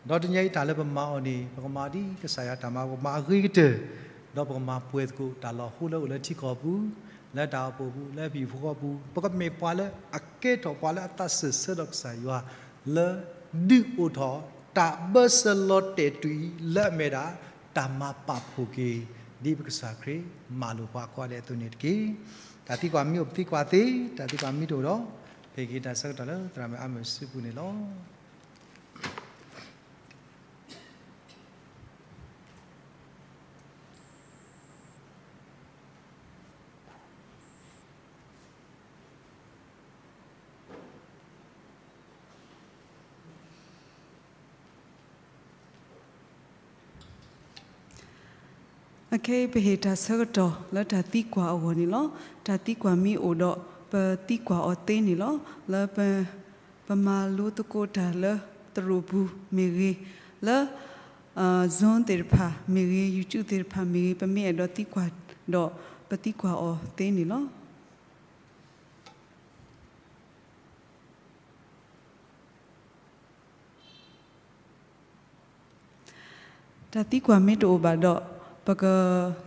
ဒီးတနံၤညါအံၤတၢ်လၢပမၤအီၤန့ၣ် ပကမၤဒ်ကစၢ်ယွၤတၢ်မၤ ပကမၤအဂ့ၤကတၢၢ်, ဒီးပကမၤပှဲၤသကိးတၢ်လီၤဟိလၢအိၣ်လၢထံကီၢ်ပူၤ, လၢတၢ်အိၣ်ဖှိၣ်ပူၤ, လၢဟံၣ်ဖိဃီဖိပူၤ, ပကမ့ၢ်ပှၤလၢအကဲထီၣ်ပှၤလၢအသးစၢၢ်ဆၢဒီးကစၢ်ယွၤ လၢဒုးအိၣ်ထီၣ်တၢ်ဘၢစၢၤလီၤတဲာ်တုၤအံၤ လၢအမ့ၢ်ဒၣ် တၢ်မၤပာ်ဖှိၣ်က့ၤ ဒ်ပကစၢ်ခရံာ်မၤလိာ်ပှၤကိးဂၤဒဲးအသိးန့ၣ်တက့ၢ်. တၢ်သံကွၢ်မ့ၢ်အိၣ်ပသံကွၢ်သ့, တၢ်သံကွၢ်မ့ၢ်တအိၣ်ဒီး ပဟ့ၣ်က့ၤတၢ်ဆၢကတီၢ်လၢသရၣ်မုၣ်အါမုၢ်စုပူၤန့ၣ်လီၤ. Okay, ပဟ့ၣ်တၢ်ဆၢကတီၢ်လၢတၢ်သံကွၢ်အဂီၢ်န့ၣ်လီၤ. တၢ်သံကွၢ်မ့ၢ်အိၣ်ဒီး ပသံကွၢ်အီၤသ့န့ၣ်လီၤ. လၢပ ပမၤလိသကိးတၢ်လၢသရိာ်ပူၤမ့ၢ်ဂ့ၤ, လၢ Zoom သ့ၣ်တဖၣ်မ့ၢ်ဂ့ၤ, YouTube သ့ၣ်တဖၣ်မ့ၢ်ဂ့ၤ, ပမ့ၢ်အဲၣ်ဒိးသံကွၢ်ဒီး ပသံကွၢ်အီၤသ့န့ၣ်လီၤ. တၢ်သံကွၢ်မ့ၢ်တအိၣ်ဘၣ်ဒီး ပက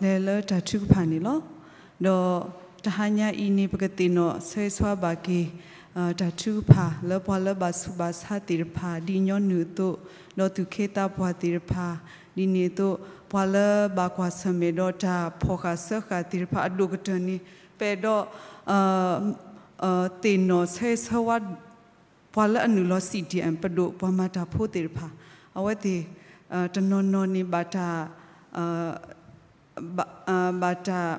လဲၤလၢတၢ်ထုကဖၣ်န့ၣ်လီၤ. ဒီးတဟါညါအံၤန့ၣ် ပကသ့ၣ်နီၣ်ဆၢဂ့ၤဆၢဝါဘၣ်က့ၤ တၢ်ထုကဖၣ်လၢပှၤလၢဘၣ်ဆူးဘၣ်ဆါသ့ၣ်တဖၣ် ဒ်ညီနုၢ်အသိး, ဒီးသူၣ်က့သးပှၢ်သ့ၣ်တဖၣ်, ဒ်န့ၣ်အသိး ပှၤလၢဘၣ်ကွၢ်ဆၢၣ်မဲာ်ဒီးတၢ်ဖီၣ်ဃာ်စၢဃာ်သ့ၣ်တဖၣ်အဒိၣ်ကတၢၢ်န့ၣ် ပအဲၣ်ဒိး သ့ၣ်နီၣ်ဆၢဂ့ၤဆၢဝါ ပှၤလၢအနုာ်လီၤ CDM ပဒိၣ်ပှၤမၤတၢ်ဖိသ့ၣ်တဖၣ်, အဝဲသ့ၣ် တနီၤနီၤန့ၣ်ဘၣ်တၢ် ဘၣ်တၢ်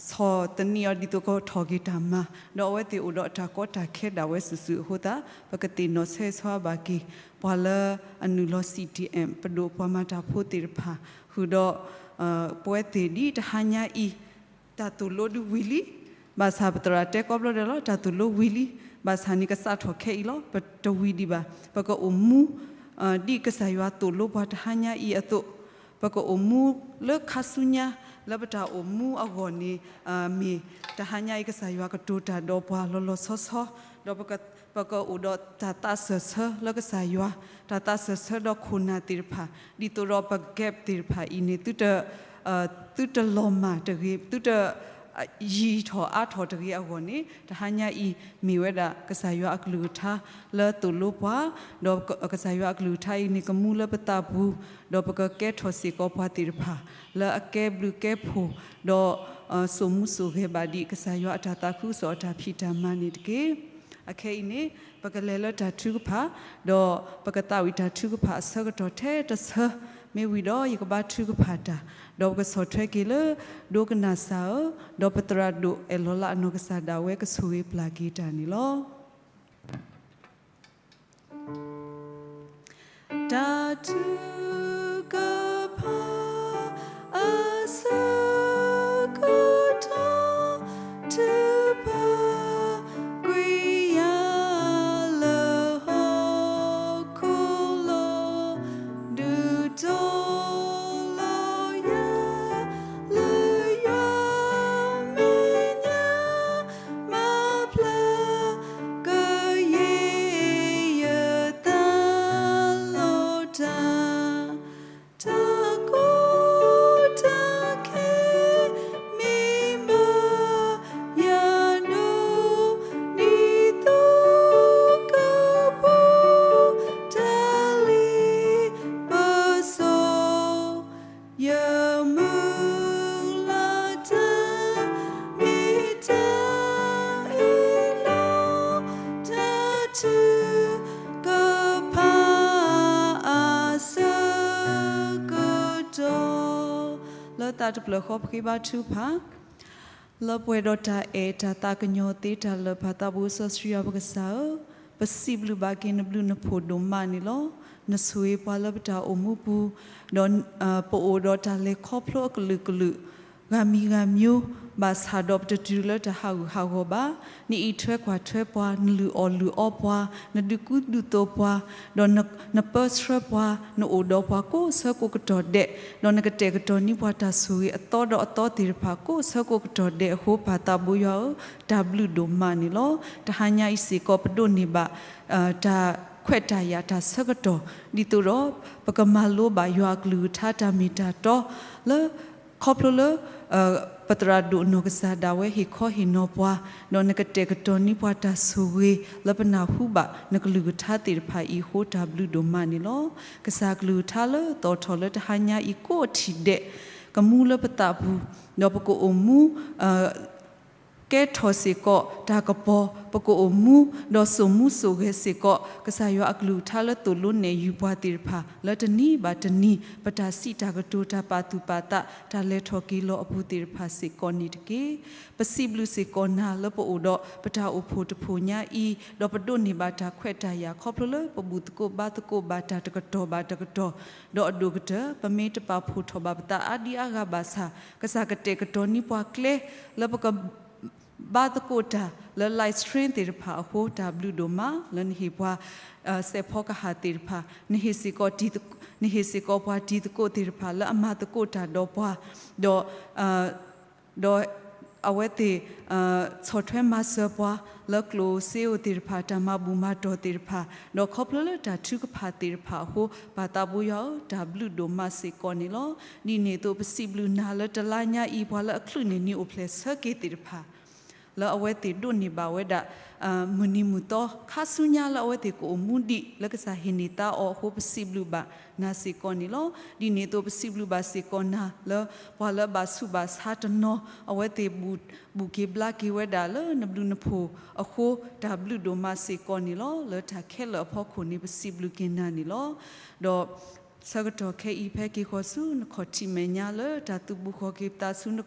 ဆီၣ်သနံးအီၤဒ်သိးကထီၣ်က့ၤတၢ်မၤ, ဒီးအဝဲသ့ၣ်အိၣ်ဒီးတၢ်ကီတၢ်ခဲဒၣ်ဝဲစုာ်စုာ်အဃိသတး ပကသ့ၣ်နီၣ်ဆၢဂ့ၤဆၢဝါဘၣ်က့ၤ ပှၤလၢအနုာ်လီၤ CDM ပဒိၣ်ပှၤမၤတၢ်ဖိသ့ၣ်တဖၣ် ဃုာ်ဒီး ပဝဲသ့ၣ်ဒ်တဟါညါအံၤ တၢ်သိၣ်လိဒုးဝံၤလံ, ဘၣ်ဆၣ်ပသရၣ်တဲကိးဘျီဒဲးလီၤ, တၢ်သိၣ်လိဝံၤလံ, ဘၣ်ဆၣ်န့ၣ်ကစးထီၣ်ခဲအံၤလီၤ, ပတဝံၤဒံးဘၣ်, ပကအိၣ်မူ ဒ်ကစၢ်ယွၤသိၣ်လိပှၤတဟါညါအံၤအသိး, ပကအိၣ်မူလၢခါဆူညါ လၢပတၢ်အိၣ်မူအဂီၢ်န့ၣ် မ့ၢ်တဟါညါအံၤကစၢ်ယွၤကတိၤတၢ်ဒီးပှၤလီၤလီၤဆီဆီ, ဒီး ပကအိၣ်ဒီးတၢ်သးစၢၢ်ဆၢလၢကစၢ်ယွၤ, တၢ်သးစၢၢ်ဆၢဒီးခိၣ်နၢ်သ့ၣ်တဖၣ်, ဒ်သိးဒီးပ gap သ့ၣ်တဖၣ်အံၤန့ၣ် သုတလီၤမၢ်တဂ့ၤ, သုတယံာ်ထီၣ်အါထီၣ်တဂ့ၤအဂီၢ်န့ၣ် တဟါညါအံၤ မ့ၢ်ဝဲဒၣ်ကစၢ်ယွၤအကလုၢ်ကထါလၢသိၣ်လိပှၤ, ဒီးကစၢ်ယွၤအကလုၢ်ကထါအံၤန့ၣ် ကမူလၢပသးပူၤ, ဒီးပကကဲထီၣ်စ့ၢ်ကီးပှၤသ့ၣ်တဖၣ် လၢအကဲဘျုးကဲဖှိၣ်, ဒီးစိာ်မူစိာ်ဂဲၤဘၣ်ဒံးကစၢ်ယွၤအတၢ်သးခုကစီၣ်အတၢ်ဖံးတၢ်မၤန့ၣ်တက့ၢ်. အခဲအံၤန့ၣ် ပကလဲၤလၢတၢ်ထုကဖၣ်, ဒီးပကသးဝံၣ်တၢ်ထုကဖၣ်အဆၢကတီၢ်ထဲတဆၢ, မ့ၢ်ဝံၤဒီးယကဘါထုကဖၣ်တၢ်, ဒီးပကဆီၣ်ထွဲက့ၤလၢ ဒိကနၣ်စၢ်ဧၢ, ဒီးပသရၣ်ဒိၣ်အဲၣ်လီၤလးအနီၢ်ကစၢ်ဒၣ်ဝဲကဆိၣ်ဂ့ၤပျၢ်က့ၤတၢ်န့ၣ်လီၤ. တၢ်ထုကဖၣ်အဆၢကတီၢ် ထုကဖၣ်ကွံာ်ယၤလၢဟီၣ်ခိၣ်လီၤ, ဒုးတီၤလီၤယၤ လၢယွၤမဲာ်ညါ မၤဖျါကယဲၢ်ယသးလီၤ. တၢ် တၢ်ကီတၢ်ခဲ မ့ၢ်ဘၣ်ယၤဒိး ဒ်သိးကပှဲၤ တၢ်လ့ပစီ ယမုၢ်လၢ်တၢ် မ့ၢ်တၢ်အ့ၣ်လိာ် တၢ်ထုကဖၣ်အဆၢကတီၢ်, လၢသးတဖျၢၣ်ဃီပဃ့ဘါထုကဖၣ်, လၢပှဲၤဒီးတၢ်အဲၣ်တၢ်သးကညီၤသ့တၢ်လၢာ် ပၢ်သးဘိစီဆှံယွၤပကစၢ်ဧၢ, ပစံးဘျုးဘၣ်က့ၤနဘျုးနဖှိၣ်ဒိၣ်မးန့ၣ်လီၤ. နဆိၣ်ဂ့ၤပှၤလၢပတၢ်အိၣ်မူပူၤ, ဒီး ပအိၣ်ဒီးတၢ်လဲၤခီဖျိအကလုာ်ကလုာ် ဂၤမံၤဂၤမံၤ, ဘၣ်ဆၣ်ဒီးပတတုၤလၢတၢ်ဟးဂူာ်ဟးဂီၤဘၣ်. နအံးထွဲကွၢ်ထွဲပှၤ, နလုၢ်အီၣ်လုၢ်အီပှၤ, နဒုးကူဒုးသိးပှၤ, ဒီးနပၢဆှၢပှၤ, နအိၣ်ဒီးပှၤကိးဆၢကိးကတီၢ်ဒဲး, ဒီးနကတဲာ်ကတီၤန့ၢ်ပှၤတၢ်ဆိၣ်ဂ့ၤအသီဒီးအသီသ့ၣ်တဖၣ် ကိးဆၢကိးကတီၢ်ဒဲးအဃိ ပၢ်သးဘိယွၤဧၢ, တၢ်ဘျုးဒိၣ်မးန့ၣ်လီၤ. တဟါညါအံၤစ့ၢ်ကီး ပဒိးန့ၢ်ဘၣ် တၢ်ခွဲးတၢ်ယာ်တၢ်ဆၢကတီၢ် ဒ်သိးဒီး ပကမၤလိဘၣ်ယွၤအကလုၢ်ကထါတၢ်မ့ၢ်တၢ်တီ လၢ ခီဖျိလၢ ပသရၣ်ဒိၣ်နီၢ်ကစၢ်ဒၣ်ဝဲဟ့ၣ်ခီဟ့ၣ်နီၤပှၤ, ဒီးနကတဲာ်ကတီၤန့ၢ်ပှၤတၢ်ဆိၣ်ဂ့ၤ လၢပနၢ်ဟူဘၣ်နကလုၢ်ကထါသ့ၣ်တဖၣ်အံၤအဃိ တၢ်ဘျုးဒိၣ်မးန့ၣ်လီၤ. ကစၢ်ကလုၢ်ကထါလၢသီၣ်ထီၣ်လၢတဟါညါအံၤကိးထံၣ်ဒဲး ကမူလၢပသးပူၤ, ဒီးပကအိၣ်မူ ကဲထီၣ်စ့ၢ်ကီးတၢ်ကပီၤ, ပကအိၣ်မူ ဒီးစိာ်မူစိာ်ဂဲၤစ့ၢ်ကီး ကစၢ်ယွၤအကလုၢ်ကထါလၢသိၣ်လိနဲၣ်ယုၤပှၤသ့ၣ်တဖၣ် လၢတနံၤဘၣ်တနံၤ ပတၢ်စံးတၢ်ကတိၤ တၢ်ပာ်သူၣ်ပာ်သး တၢ်လဲၤထီၣ်က့ၤလီၤအပူၤသ့ၣ်တဖၣ်စ့ၢ်ကီးန့ၣ်တက့ၢ်. ပစံးဘျုးစ့ၢ်ကီးနၤလၢပအိၣ်ဒီးပတၢ်အိၣ်ဖှိၣ်တဖှိၣ်ညါအံၤ, ဒီးပဒိးန့ၢ်ဘၣ်တၢ်ခွဲးတၢ်ယာ် ခီဖျိလၢပဘူၣ်သကိးဘါသကိးဘၣ်တၢ်တကတီၢ်ဘၣ်တကတီၢ်, ဒီးအဒိၣ်ကတၢၢ် ပမ့ၢ်တပာ်ဖှိၣ်ထီၣ်ဘၣ်ပသးအါဒံအါဂၤဘၣ်ဆၣ် ကစၢ်ကတဲာ်ကတီၤန့ၢ်ပှၤကျဲ လၢပက ဘါသကိးတၢ်လၢ live stream သ့ၣ်တဖၣ်အဃိ တၢ်ဘျုးဒိၣ်မး လၢနဟ့ၣ်ပှၤ စဲးဖီကဟၣ်သ့ၣ်တဖၣ်, နဟ့ၣ်စ့ၢ်ကီးတံၤသကိး, နဟ့ၣ်စ့ၢ်ကီးပှၤတံၤသကိးသ့ၣ်တဖၣ် လၢအမၤသကိးတၢ်ဒီးပှၤ, ဒီး ဒီးအဝဲသ့ၣ် ဆီၣ်ထွဲမၤစၢၤပှၤ လၢကျိၣ်စ့ဧိၤသ့ၣ်တဖၣ် တၢ်မၤဘူၣ်မၤတီၢ်သ့ၣ်တဖၣ်, ဒီးခီဖျိလၢတၢ်ထုကဖၣ်သ့ၣ်တဖၣ်အဃိ ပၢ်သးဘိယွၤဧၢ, တၢ်ဘျုးဒိၣ်မးစ့ၢ်ကီးန့ၣ်လီၤ. ဒ်န့ၣ်အသိး ပစံးဘျုးနၤလၢတလါညါအံၤ ပှၤလၢအချုးန့ၢ်နံၣ်အိၣ်ဖျဲၣ်ဆၢက့ၤသ့ၣ်တဖၣ် လၢအဝဲသ့ၣ်ဒိးန့ၢ်ဘၣ်ဝဲဒၣ် မုၢ်နံၤမုၢ်သီ ခါဆူညါလၢအဝဲသ့ၣ်ကအိၣ်မူဒံး လၢကစၢ်ဟ့ၣ်န့ၢ်သါအီၤအဃိ ပစံးဘျုးဘၣ်နၤစ့ၢ်ကီးန့ၣ်လီၤ. ဒ်န့ၣ်အသိး ပစံးဘျုးဘၣ်စ့ၢ်ကီးနၤလၢ ပှၤလၢအဘၣ်ဆူးဘၣ်ဆါတနီၤ အဝဲသ့ၣ် ဘူၣ်က့ၤဘျါက့ၤဝဲဒၣ်လၢနဘျုးနဖှိၣ်အဃိ တၢ်ဘျုးဒိၣ်မးစ့ၢ်ကီးန့ၣ်လီၤ. လၢတၢ်ခဲလၢာ်အဖီခိၣ်န့ၣ် ပစံးဘျုးက့ၤနၤန့ၣ်လီၤ. ဒီး ဆၢကတီၢ်ခဲအံၤ ဖဲက့ၤဃီၤဆူနခီၣ်ထံးမဲာ်ညါ လၢတၢ်သုးဘူးဃီၤက့ၤပသးဆူန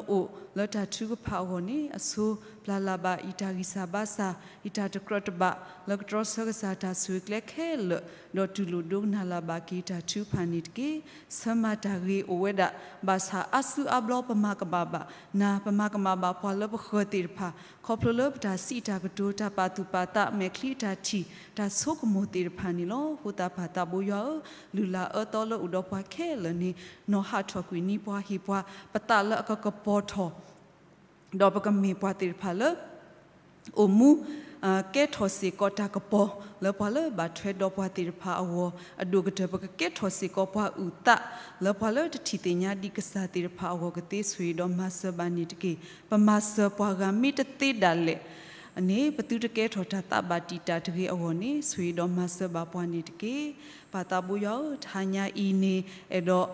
အိၣ် လၢတၢ်ထုကဖၣ်အဂီၢ်န့ၣ် အဆိပျၢ်လၢ်ဘၣ် ယတၢ်ဂံၢ်စၢ်ဘါစၢ်, ယတၢ်တကြၢးတဘၣ် လၢကတြီဆၢကစၢ်တၢ်ဆိၣ်ဂ့ၤကျဲခဲလၢာ်, ဒီးတူၢ်လိာ်ဒိကနၣ်လၢ်ဘၣ်က့ၤတၢ်ထုကဖၣ်န့ၣ်တက့ၢ်. ဆၢမၤတၢ်ဂ့ၤအိၣ်ဝဲဒၣ်, ဘၣ်ဆၣ်အါစုအါဘျီ ပမၤကမၣ်ဘၣ်နၤ, ပမၤကမၣ်ဘၣ်ပှၤလၢပဃၢၤသ့ၣ်တဖၣ် ခီဖျိလၢပတၢ်စံးတၢ်ကတိၤ တၢ်ပာ်သူၣ်ပာ်သး မဲာ်ချံတၢ်ထံၣ် တၢ်ဆိကမိၣ်သ့ၣ်တဖၣ်န့ၣ်လီၤ. အဃိသတး ပၢ်သးဘိယွၤဧၢ, လုၢ်လၢ်အၢသီလၢအိၣ်ဒီးပှၤခဲလၢာ်န့ၣ် နီၤဟးထီၣ်ကွံာ်န့ၢ်ပှၤ ဟ့ၣ်ပှၤပသးလၢအကကပီၤထီၣ် ဒီးပကမ့ၢ်ပှၤသ့ၣ်တဖၣ်လၢ အိၣ်မူ ကဲထီၣ်စ့ၢ်ကီးတၢ်ကပီၤ လၢပှၤလၢဘၣ်ထွဲဒီးပှၤသ့ၣ်တဖၣ်အဂီၢ်, အဒိၣ်ကတၢၢ် ပကကဲထီၣ်စ့ၢ်ကီးပှၤအုၣ်သး လၢပှၤလၢတထံၣ်သ့ၣ်ညါဒံးကစၢ်သ့ၣ်တဖၣ်အဂီၢ် ကသ့ဆိၣ်ဂ့ၤဒီးမၤစၢၤဘၣ်န့ၣ်တက့ၢ်. ပမၤစၢၤပှၤဂၤမ့ၢ်တသ့ဒၣ်လဲာ် န့ၣ် ပသုတကဲထီၣ်တၢ်သးဘၣ်တံာ်တာ်တဂ့ၤအဂီၢ်န့ၣ် ဆိၣ်ဂ့ၤဒီးမၤစၢၤဘၣ်ပှၤန့ၣ်တက့ၢ်. ပၢ်သးဘိယွၤဧၢ, တဟါညါအံၤန့ၣ် အဲၣ်ဒိး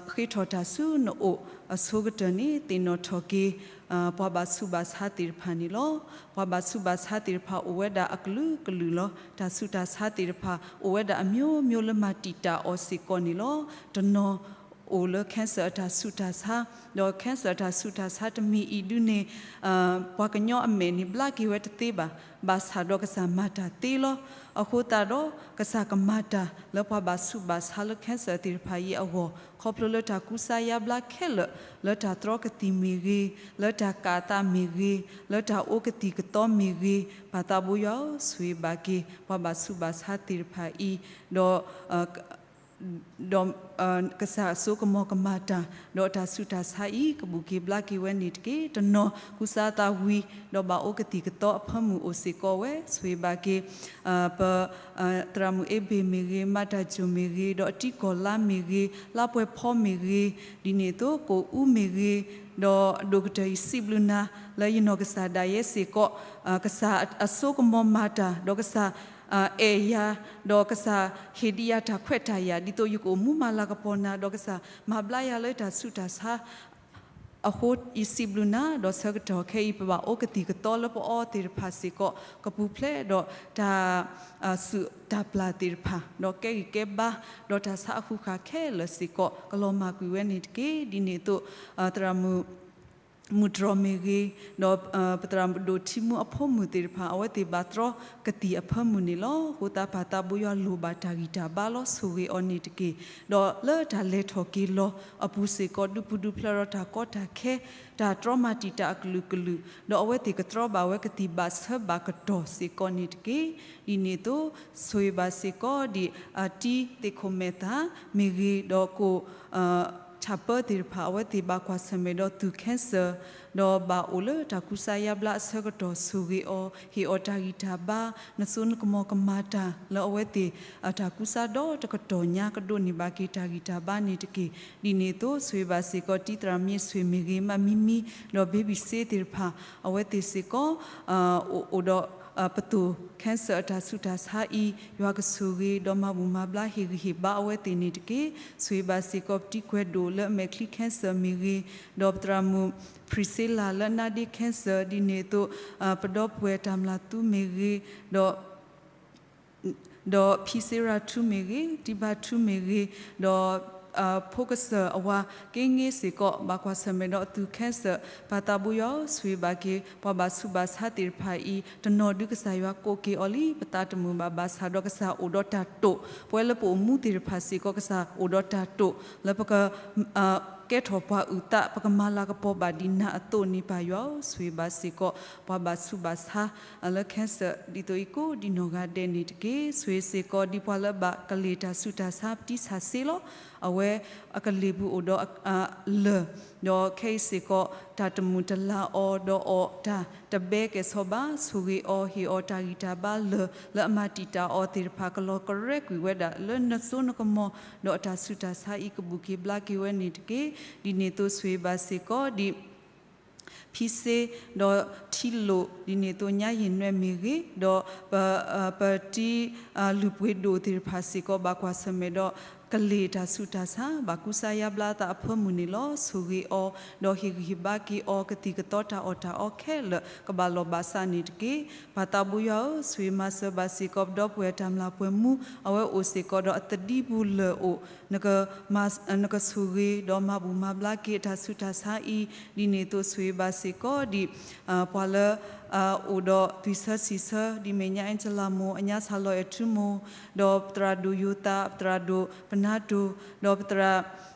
ဃ့ထီၣ်တၢ်ဆူနအိၣ်အဆိကတၢၢ်န့ၣ် သ့ၣ်နီၣ်ထီၣ်က့ၤ ပှၤဘၣ်ဆူးဘၣ်ဆါသ့ၣ်တဖၣ်န့ၣ်လီၤ. ပှၤဘၣ်ဆူးဘၣ်ဆါသ့ၣ်တဖၣ်အိၣ်ဝဲဒၣ်အကလုာ်ကလုာ်လီၤ. တၢ်ဆူးတၢ်ဆါသ့ၣ်တဖၣ် အိၣ်ဝဲဒၣ်အမျိုးမျိုးလၢမၤတံာ်တာ်အီၤစ့ၢ်ကီးန့ၣ်လီၤ. တနီၤအိၣ်လၢ cancer အတၢ်ဆူးတၢ်ဆါ, ဒီး cancer အတၢ်ဆူးတၢ်ဆါတမံၤအံၤဒုန့ၣ် ပှၤကညီအမဲာ်န့ၣ် ဘျါက့ၤဝဲတသ့ဘၣ်, ဘၣ်ဆၣ်ဒီးကစၢ်မၤတၢ်သ့လီၤ. အဃိသတးဒီး ကစၢ်ကမၤတၢ်လၢပှၤဘၣ်ဆူးဘၣ်ဆါလၢ cancer သ့ၣ်တဖၣ်အံၤအဂီၢ် ခီဖျိလၢတၢ်ကူစါယါဘျါခဲလၢာ် လၢတၢ်တြီကသံၣ်မ့ၢ်ဂ့ၤ, လၢတၢ်ကၣ်အသးမ့ၢ်ဂ့ၤ, လၢတၢ်အိးကသံၣ်ကသီမ့ၢ်ဂ့ၤ, ပၢ်သးဘိယွၤဧၢ, ဆိၣ်ဂ့ၤဘၣ်က့ၤ ပှၤဘၣ်ဆူးဘၣ်ဆါသ့ၣ်တဖၣ်အံၤ, ဒီး ဒီး ကစၢ်စိကမီၤကမၤတၢ် ဒီးတၢ်ဆူးတၢ်ဆါအံၤ ကဘူၣ်က့ၤဘျါက့ၤဝဲန့ၣ်တက့ၢ်. တနီၤကူစါသးဝံၤ ဒီးဘၣ်အိးကသံၣ်ကသီအဖၢမုၢ်အိၣ်စ့ၢ်ကီးဝဲ, ဆိၣ်ဂ့ၤဘၣ်က့ၤ ပ သရၣ်မုၣ်အ့ဘ့ၣ်မ့ၢ်ဂ့ၤ, မၤတၢ်ကိၣ်မ့ၢ်ဂ့ၤ, ဒီးအတံကီၢ်လါမ့ၢ်ဂ့ၤ, လါပှဲၤဖီမ့ၢ်ဂ့ၤ, ဒ်န့ၣ်အသိး ကိၣ်အူမ့ၢ်ဂ့ၤ, ဒီးဒိၣ်ကတၢၢ်အံၤစံးဘျုးနၤ လၢယနီၢ်ကစၢ်ဒၣ်ယဲစ့ၢ်ကီး ကစၢ်အစိကမီၤမၤတၢ် ဒီးကစၢ် အဲၣ်ယၤ, ဒီးကစၢ်ဟ့ၣ်ဒံးယၤတၢ်ခွဲးတၢ်ယာ် ဒ်သိးယကအိၣ်မူမၤလၤကပီၤနၤ ဒီးကစၢ်မၤဘျါယၤလၢတၢ်ဆူးတၢ်ဆါ အဃိယစံးဘျုးနၤ, ဒီးဆၢကတီၢ်ခဲအံၤ ပဘၣ်အိးကသံၣ်ကသီလၢပအီသ့ၣ်တဖၣ်စ့ၢ်ကီး ကပူၤဖျဲးဒီးတၢ် စူးတၢ်ပျၢ်သ့ၣ်တဖၣ် ဒီးကဲဂံၢ်ကဲဘါ ဒီးတၢ်ဆါအဃုာ်ဃာ်ခဲလၢာ်စ့ၢ်ကီး ကလီၤမၢ်ကွံာ်ဝဲန့ၣ်တက့ၢ်. ဒ်န့ၣ်အသိး သရၣ်မုၣ် မုၢ်တြီၤမ့ၢ်ဂ့ၤ, ဒီး ပသရၣ်မုၣ်ဒိၣ်ထံမူအဖိမုၣ်သ့ၣ်တဖၣ် အဝဲသ့ၣ်ဘၣ်တြီကသံၣ်အဖၢမုၢ်န့ၣ်လီၤ. အဃိသတးပၢ်သးဘိယွၤလိၣ်ဘၣ်တၢ်ဂံၢ်တၢ်ဘါလီၤ. ဆိၣ်ဂ့ၤအီၤန့ၣ်တက့ၢ်. ဒီးလၢတၢ်လဲၤထီၣ်က့ၤလီၤအပူၤစ့ၢ်ကီး ဒုးပူၤဒုးဖျဲးဒီးတၢ်ကီတၢ်ခဲ တၢ်တြီမၤတံာ်တာ်အကလုာ်ကလုာ်, ဒီးအဝဲသ့ၣ်ကတြီဘၣ်ဝဲကသံၣ်ဘၣ်ဆၢဘၣ်ကတီၢ်စ့ၢ်ကီးန့ၣ်တက့ၢ်. ဒ်န့ၣ်အသိး ဆိၣ်ဂ့ၤဘၣ်စ့ၢ်ကီးဒ် အတံသ့ၣ်ခိၣ်မဲာ်သၣ်မ့ၢ်ဂ့ၤ, ဒီးကိၣ် ဆၣ်ပၢသ့ၣ်တဖၣ် အဝဲသ့ၣ်ဘၣ်ကွၢ်ဆၢၣ်မဲာ်ဒီးသုး cancer, ဒီးဘၣ်အိၣ်လၢတၢ်ကူစါယါဘျါအဆၢကတီၢ် ဆိၣ်ဂ့ၤအီၤ, ဟ့ၣ်အီၤတၢ်ဂံၢ်တၢ်ဘါ, နစိနကမီၤကမၤတၢ်လၢအဝဲသ့ၣ် တၢ်ကူစါဒီတကတီၢ်ညါ ကဒိးန့ၢ်ဘၣ်က့ၤတၢ်ဂံၢ်တၢ်ဘါန့ၣ်တက့ၢ်. ဒ်န့ၣ်အသိး ဆိၣ်ဂ့ၤဘၣ်စ့ၢ်ကီး တံသရၣ်မ့ၢ်ဆွေမ့ၢ်ဂ့ၤ, မးမံမံ, ဒီး baby စ့သ့ၣ်တဖၣ် အဝဲသ့ၣ်စ့ၢ်ကီး အိၣ်ဒီး ပသိၣ် cancer အတၢ်ဆူးတၢ်ဆါအံၤ ယွၤကဆိၣ်ဂ့ၤ ဒီးမၤဘူၣ်မၤဘျါ ဟ့ၣ်ဂံၢ်ဟ့ၣ်ဘါအဝဲသ့ၣ်န့ၣ်တက့ၢ်. ဆိၣ်ဂ့ၤဘၣ်စ့ၢ်ကီး ပတံၤကွဲၤဒိၣ်လၢအမဲာ်ချံ cancer မ့ၢ်ဂ့ၤ, ဒီးပသရၣ်မုၣ် Priscilla လၢအနါဒ့ cancer ဒ်န့ၣ်အသိး ပဒီပုၢ်ဝဲၢ်တၢ်မျၢ်သူမ့ၢ်ဂ့ၤ, ဒီး ဒီးဖံစ့ရၤထူမ့ၢ်ဂ့ၤ, တံဘါထူမ့ၢ်ဂ့ၤ, ဒီး ဖိကစၢၢ်အဝၤက့င့စ့ၢ်ကီး ဘၣ်ကွၢ်ဆၢၣ်မဲာ်ဒီးအသုး cancer, ပၢ်သးဘိယွၤဧၢ, ဆိၣ်ဂ့ၤဘၣ်က့ၤ ပှၤဘၣ်ဆူးဘၣ်ဆါသ့ၣ်တဖၣ်အံၤ တနီၤဒုးကစၢ်ယွၤကိးက့ၤအီၤလံ, ပသးတမုာ်ဘၣ် ဘၣ်ဆၣ်ဒီးကစၢ်အိၣ်ဒီးတၢ်တိာ်, ပဝဲလၢပအိၣ်မူသ့ၣ်တဖၣ်စ့ၢ်ကီး ကစၢ်အိၣ်ဒီးတၢ်တိာ် လၢပက ကဲထီၣ်ပှၤအုၣ်သး ပကမၤလၤကပီၤဘၣ်ဒ်နၤအသိးန့ၣ် ပၢ်ယွၤဧၢ, ဆိၣ်ဂ့ၤဘၣ်စ့ၢ်ကီး ပှၤဘၣ်ဆူးဘၣ်ဆါ လၢ cancer ဒ်သိးအံၤကိးဒ်နီၢ်ဂၤဒဲးန့ၣ်တက့ၢ်. ဆိၣ်ဂ့ၤစ့ၢ်ကီးဒ်ပှၤလၢဘၣ်ကလ့ၢ်တၢ်ဆူးတၢ်ဆါ ပတံဆၣ်စ့လီၤ. အဝဲအကလ့ၢ်ပူၤအိၣ်ဒီး လၢၢ်, ဒီးခဲအံၤစ့ၢ်ကီး တၢ်တမုာ်တလၤအီၤ ဒီးအီၣ်တၢ်တဘဲကဲၣ်ဆိးဘၣ်, ဆိၣ်ဂ့ၤအီၤ ဟ့ၣ်အီၤတၢ်ဂံၢ်တၢ်ဘါလၢာ် လၢအမၤတံာ်တာ်အီၤသ့ၣ်တဖၣ် ကလီၤကရဲကွံာ်ဝဲဒၣ်လၢနစိနကမီၤ, ဒီးအတၢ်ဆူးတၢ်ဆါအံၤ ကဘူၣ်က့ၤဘျါက့ၤဝဲန့ၣ်တက့ၢ်. ဒ်န့ၣ်အသိး ဆိၣ်ဂ့ၤဘၣ်စ့ၢ်ကီးဒ် ဖံစ့, ဒီးထံလိာ် ဒ်န့ၣ်အသိး ညါယ့ၢ်နွဲၣ်မ့ၢ်ဂ့ၤ, ဒီး ပတံၤ လုၢ်ပှ့ၤဒိၣ်သ့ၣ်တဖၣ်စ့ၢ်ကီး ဘၣ်ကွၢ်ဆၢၣ်မဲာ်ဒီး ကလ့ၢ်တၢ်ဆူးတၢ်ဆါ ဘၣ်ကူစါယါဘျါအသးအဖၢမုၢ်န့ၣ်လီၤ. ဆိၣ်ဂ့ၤအီၤ ဒီးဟ့ၣ်ဂံၢ်ဟ့ၣ်ဘါက့ၤအီၤ ကသံၣ်ကသီတၢ်အီၣ်တၢ်အီခဲလၢာ် ကဘၣ်လီၤဘၣ်စးန့ၣ်တက့ၢ်. ပၢ်သးဘိယွၤဧၢ, ဆိၣ်ဂ့ၤမၤစၢၤဘၣ်စ့ၢ်ကီး ပဒီပုၢ်ဝဲၢ်တၢ်မျၢ်ပှဲၤမူ အဝဲအိၣ်စ့ၢ်ကီးဒီးအသဒံပူၤလၢာ်အိၣ် နက နကဆိၣ်ဂ့ၤ ဒီးမၤဘူၣ်မၤဘျါက့ၤ အတၢ်ဆူးတၢ်ဆါအံၤ, ဒ်န့ၣ်အသိး ဆိၣ်ဂ့ၤဘၣ်စ့ၢ်ကီးဒ် ပှၤလၢ အိၣ်ဒီးသွံၣ်ဆၢဆံၣ်ဆၢ ဒ်မဲာ်ညါ အ့ၣ်ကလၤမိၢ်, အညါ စၢ်လီၤအဲၣ်ထူမိၢ်, ဒီးပသရၣ်ဒိၣ်ယိၤသး, ပသရၣ်ဒိၣ်ပနါတိၢ်, ဒီးပသရၣ်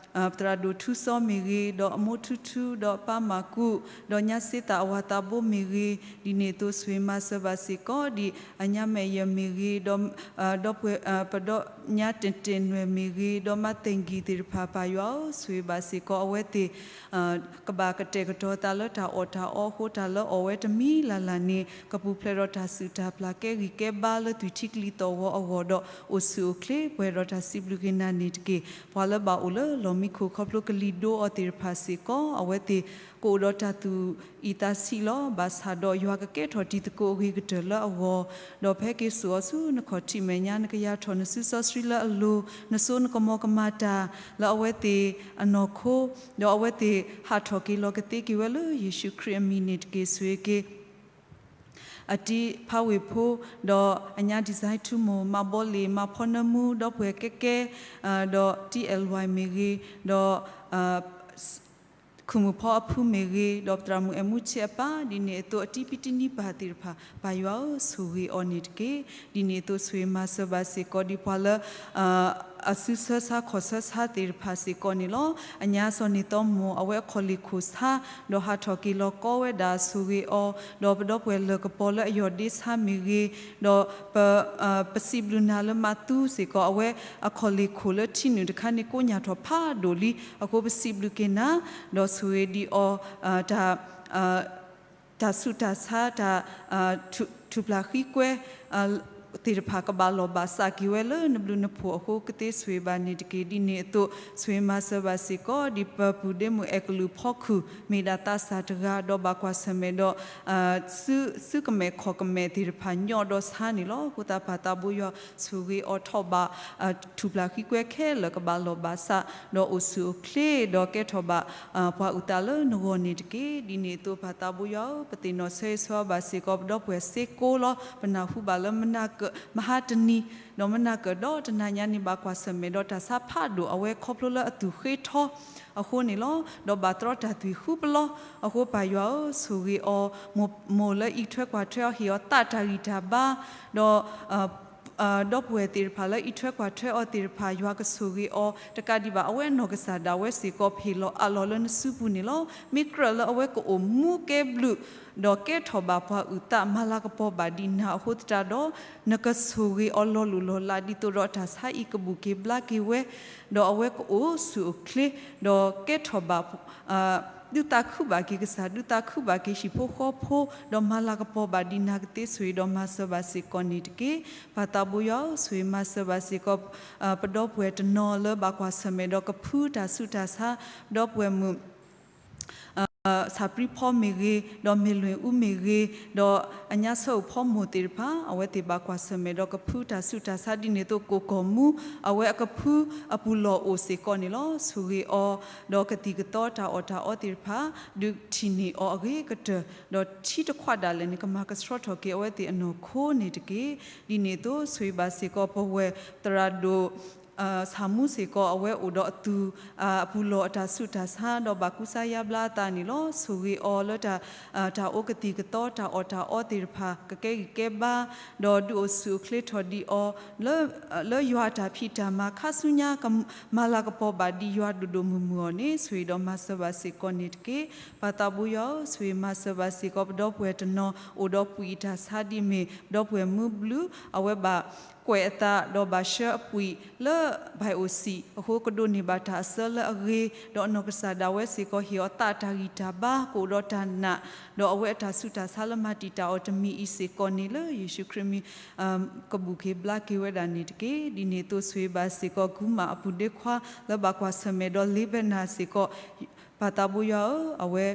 ပသရၣ်ဒိၣ်ထူစီမ့ၢ်ဂ့ၤ, ဒီးအမိၢ်ထူထူ, ဒီးပၢ်မၢ်ကူး, ဒီးညါစ့သးအဝၤသးဘိမ့ၢ်ဂ့ၤ, ဒ်န့ၣ်အသိး ဆိၣ်ဂ့ၤမၤစၢၤဘၣ်စ့ၢ်ကီးဒ် အညါမဲာ်ယၢၢ်မ့ၢ်ဂ့ၤ, ဒီး ဒီပုၢ်ဝဲၢ် ပဒီပုၢ်ဝဲၢ်ညါတ့ၢ်တ့ၢ်နွဲၣ်မ့ၢ်ဂ့ၤ, ဒီးမါသ့ၣ်ကံၢ်သ့ၣ်တဖၣ် ပၢ်ယွၤဧၢ, ဆိၣ်ဂ့ၤဘၣ်စ့ၢ်ကီးအဝဲသ့ၣ် ကဘၣ်ကတဲာ်ကတီၤသးလၢတၢ်အီၣ်တၢ်အီအဃိ တၢ်လၢအီၣ်ဝဲတမံၤလၢ်လၢ်န့ၣ် ကပူၤဖျဲးဒီးတၢ်စူၢ်တၢ်ပျၢ် ကဲဂံၢ်ကဲဘါလၢသွံၣ်ထံကလံၤသီၣ်ဂီၤအဂီၢ်ဒီး အိၣ်ဆူၣ်အိၣ်ချ့ ပှဲၤဒီးတၢ်စံးဘျုးက့ၤနၤန့ၣ်တက့ၢ်. ပှၤလၢဘၣ်အိၣ်လၢလီၢ် မ့ၢ်ခိၣ်ခီဖျိကလံၤဒိအီၤသ့ၣ်တဖၣ်စ့ၢ်ကီး အဝဲသ့ၣ်ကအိၣ်ဒီးတၢ်သူၣ်အံၣ်သးဆံးလီၤ. ဘၣ်ဆၣ်ဒီးယွၤကကဲထီၣ်တံၤသကိးအဂ့ၤကတၢၢ်လၢအဂီၢ်, ဒီးဖဲက့ၤစိာ်အီၤဆူနခီၣ်ထံးမဲာ်ညါ နကယၤထီၣ်နစုစီဆှံလၢအလိၤ, နစိနကမီၤကမၤတၢ်လၢအဝဲသ့ၣ်အနီၢ်ခိ, ဒီးအဝဲသ့ၣ်ဟးထီၣ်က့ၤလီၤကသ့က့ၤဝဲလၢယ့ၣ်ၡူးခရံာ်အမံၤန့ၣ်တက့ၢ်. ဆိၣ်ဂ့ၤက့ၤ အတံၤဖးဝ့ၢ်ဖိ, ဒီးအညါ design ထူမိၢ်, မၤဘီလ့ၣ်, မၤဖီနၢမူ, ဒီပုၢ်ဝဲၢ်ကဲကဲ, ဒီး တံၢ်အဲၣ်လွဲၢ်မ့ၢ်ဂ့ၤ, ဒီး ခိၣ်မုၣ်ဖီအဖုမ့ၢ်ဂ့ၤ, ဒီးသရၣ်မုၣ်အဲၣ်မူဆဲးအပၢ်, ဒ်န့ၣ်အသိးအတံၤပံတံၤနံၤပၢ်သ့ၣ်တဖၣ် ပၢ်ယွၤဧၢ, ဆိၣ်ဂ့ၤအီၤန့ၣ်တက့ၢ်. ဒ်န့ၣ်အသိးဆိၣ်ဂ့ၤမၤစၢၤဘၣ်စ့ၢ်ကီး ဒ်ပှၤလၢ အစုဆၢဆါခီၣ်ဆၢဆါသ့ၣ်တဖၣ်စ့ၢ်ကီးန့ၣ်လီၤ. အညါစီၤန့ၢ်သီမိၢ် အဝဲအခီၣ်လ့ၢ်ခိၣ်ဆါ, ဒီးဟးထီၣ်က့ၤလီၤကီဝဲဒၣ် ဆိၣ်ဂ့ၤအီၤ, ဒီးပဒီပုၢ်ဝဲၢ်လၢၢ်ကပီၤလၢအယီၢ်ဒ့ဆါမ့ၢ်ဂ့ၤ, ဒီး ပစံးဘျုးနၤလၢမၤသူစ့ၢ်ကီး အဝဲအခီၣ်လ့ၢ်ခိၣ်လၢထံနုာ်တခါန့ၣ်ကိးညါထီၣ်ဖးဒိၣ်လံ, အဃိပစံးဘျုးက့ၤနၤ, ဒီးဆိၣ်ဂ့ၤဒံးအီၤ တၢ် တၢ်ဆူးတၢ်ဆါ တၢ် ထူၣ်ဖျးဃံကွဲ သ့ၣ်တဖၣ်ကဘၣ်လီၢ်ဘၣ်စးက့ၤဝဲလၢနဘျုးနဖှိၣ်အဃိ ကသ့ဆိၣ်ဂ့ၤဘၣ်န့ၣ်တက့ၢ်. ဒ်န့ၣ်အသိး ဆိၣ်ဂ့ၤမၤစၢၤဘၣ်စ့ၢ်ကီး ဒ်ပပုၢ်ဒ့မုၣ်အဲၣ်ကလုာ်ဖီခုၣ် မ့ၢ်ဒၣ်သးစၢ်တဂၤ ဒီးဘၣ်ကွၢ်ဆၢၣ်မဲာ်ဒီး စုကမဲာ်ခီၣ်ကမဲာ်သ့ၣ်တဖၣ်ညီဒီးဆါန့ၣ်လီၤ. အဃိသတးပၢ်သးဘိယွၤဆိၣ်ဂ့ၤအီၤထီၣ်ဘး ထူၣ်ဖျးဃံကွဲခဲလၢာ်ကဘၣ်လီၢ်ဘၣ်စး ဒီးအိၣ်ဆူၣ်အိၣ်ချ့ ဒီးကဲထီၣ်ဘၣ် ပှၤအုၣ်သးလၢနဂီၢ်န့ၣ်တက့ၢ်. ဒ်န့ၣ်အသိးပၢ်သးဘိယွၤဧၢ, ပသ့ၣ်နီၣ်ဆၢဂ့ၤဆၢဝါဘၣ်စ့ၢ်ကီး ပဒီပုၢ်ဝဲၢ်စ့ၢ်ကီးလီၤ. ပနၢ်ဟူဘၣ်လၢမနၤကၢး မဟါတနံၤ ဒီးမနၤကၢးဒီတနၤညါန့ၣ် ဘၣ်ကွၢ်ဆၢၣ်မဲာ်ဒီးတၢ်ဆါဖးဒိၣ် အဝဲခီဖျိလၢအသူၣ်ဃ့ထီအဃိန့ၣ်လီၤ. ဒီးဘၣ်တြီတၢ်သွံၣ်ဃုပလီ အဃိပၢ်ယွၤဧၢ, ဆိၣ်ဂ့ၤအီၤ, မိၢ်လၢအံးထွဲကွၢ်ထွဲအီၤ ဟ့ၣ်အီၤသးတၢ်ဂံၢ်တၢ်ဘါ, ဒီး ဒီပုၢ်ဝဲၢ်သ့ၣ်တဖၣ်လၢအံးထွဲကွၢ်ထွဲအီၤသ့ၣ်တဖၣ် ယွၤကဆိၣ်ဂ့ၤအီၤ တကးဒံးဘၣ် အဝဲအနီၢ်ကစၢ်ဒၣ်ဝဲစ့ၢ်ကီး ပဟ့ၣ်လီၤအးလီၤလၢနစုပူၤန့ၣ်လီၤ. မ့ၢ်ကြၢးလၢအဝဲကအိၣ်မူကဲဘျုး ဒီးကဲထီၣ်ဘၣ်ပှၤအုၣ်သး မၤလၤကပီၤဘၣ်ဒံးနၤအဃိသတးဒီး နကဆိၣ်ဂ့ၤအီၤလီၤလိၢ်လီၤလး ဒ်သိးဒီးတၢ်ဆါအံၤကဘူၣ်က့ၤဘျါက့ၤဝဲ, ဒီးအဝဲကအိၣ်ဆူၣ်အိၣ်ချ့ ဒီးကဲထီၣ်ဘၣ် ဒုးသးခုဘၣ်က့ၤကစၢ် ဒုးသးခုဘၣ်က့ၤဟံၣ်ဖိဃီဖိ ဒီးမၤလၤကပီၤဘၣ်ဒံးနၤ ကသ့ဆိၣ်ဂ့ၤဒီးမၤစၢၤဘၣ်စ့ၢ်ကီးန့ၣ်တက့ၢ်. ပၢ်သးဘိယွၤဧၢ, ဆိၣ်ဂ့ၤမၤစၢၤဘၣ်စ့ၢ်ကီး ပဒီပုၢ်ဝဲၢ်တနီၤလၢဘၣ်ကွၢ်ဆၢၣ်မဲာ်ဒီးကဖုတၢ်ဆူးတၢ်ဆါ ဒီပုၢ်ဝဲၢ်မုၣ် ဆၣ်ပြံဖီမ့ၢ်ဂ့ၤ, ဒီးမ့ၢ်လွ့ၢ်အူမ့ၢ်ဂ့ၤ, ဒီးအညါဆၢအိၣ်ဖီမိၢ်သ့ၣ်တဖၣ် အဝဲသ့ၣ်ဘၣ်ကွၢ်ဆၢၣ်မဲာ်ဒီးကဖုတၢ်ဆူးတၢ်ဆါ ဒ်န့ၣ်အသိး ကိၢ်ကီၢ်မူ အဝဲအကဖုအပူၤလီၢ်အိၣ်စ့ၢ်ကီးန့ၣ်လီၤ. ဆိၣ်ဂ့ၤအီၤ ဒီးကသံၣ်ကသီတၢ်အီၣ်တၢ်အီသ့ၣ်တဖၣ် ဒုးထံၣ်န့ၢ်အီၤအဂ့ၤကတၢၢ်, ဒီးထံတခွးဒၣ်လဲာ်န့ၣ် ကမၤကဆှီထီၣ်က့ၤအဝဲသ့ၣ်အနီၢ်ခိန့ၣ်တက့ၢ်. ဒ်န့ၣ်အသိး ဆိၣ်ဂ့ၤဘၣ်စ့ၢ်ကီး ပဝဲၢ်သရၣ်ဒိၣ် ဆၣ်မူစ့ၢ်ကီး အဝဲအိၣ်ဒီးအသူၣ် အပူၤလီၢ်အတၢ်ဆူးတၢ်ဆါ ဒီးဘၣ်ကူစါယါဘျါအသးန့ၣ်လီၤ. ဆိၣ်ဂ့ၤအီၤလၢ တၢ်အိၣ်ကသံၣ်ကသီ တၢ်အီၣ်တၢ်အီသ့ၣ်တဖၣ် ကကဲဂံၢ်ကဲဘါ ဒီးဒုးအိၣ်ဆူၣ်အိၣ်ချ့ထီၣ်ဒံးအီၤ လၢယွၤအတၢ်ဖံးတၢ်မၤခါဆူညါ ကမၤလၤကပီၤဘၣ်ဒံးယွၤဒိၣ်ဒိၣ်မုၢ်မုၢ်အီၤန့ၣ် ဆိၣ်ဂ့ၤဒီးမၤစၢၤဘၣ်စ့ၢ်ကီးန့ၣ်တက့ၢ်. ပၢ်သးဘိယွၤဧၢ, ဆိၣ်ဂ့ၤမၤစၢၤဘၣ်စ့ၢ်ကီး ပဒီပုၢ်ဝဲၢ်တနီၤ အိၣ်ဒီးပှံၢ်အတၢ်ဆါဒ်မ့ၢ် ပဒီပုၢ်ဝဲၢ်မူဘျုး အဝဲဘၣ်ကွဲးအသး ဒီးဘၣ်ဆှၢအပှံာ်လၢ ဘၣ်အိၣ်စံာ် အဃိ ကဒိးန့ၢ်ဘၣ်တၢ်အစၢလၢအဂ့ၤ ဒီးအနီၢ်ကစၢ်ဒၣ်ဝဲစ့ၢ်ကီး ဟ့ၣ်အီၤသးတၢ်ဂံၢ်တၢ်ဘါ ကအိၣ်ဒီးတၢ်နာ် ဒီးအဝဲအတၢ်ဆူးတၢ်ဆါလၢမၤတံာ်တာ်အီၤတမံၤအံၤစ့ၢ်ကီးန့ၣ် လၢယ့ၣ်ၡူးခရံာ်မံၤ ကဘူၣ်က့ၤဘျါက့ၤဝဲဒၣ်န့ၣ်တက့ၢ်. ဒ်န့ၣ်အသိး ဆိၣ်ဂ့ၤဘၣ်စ့ၢ်ကီး ကူမၣ်အပူၤဒ့ခွါ လၢဘၣ်ကွၢ်ဆၢၣ်မဲာ်ဒီးလ့ဘဲနၤစ့ၢ်ကီး ပၢ်သးဘိယွၤဧၢ, အဝဲ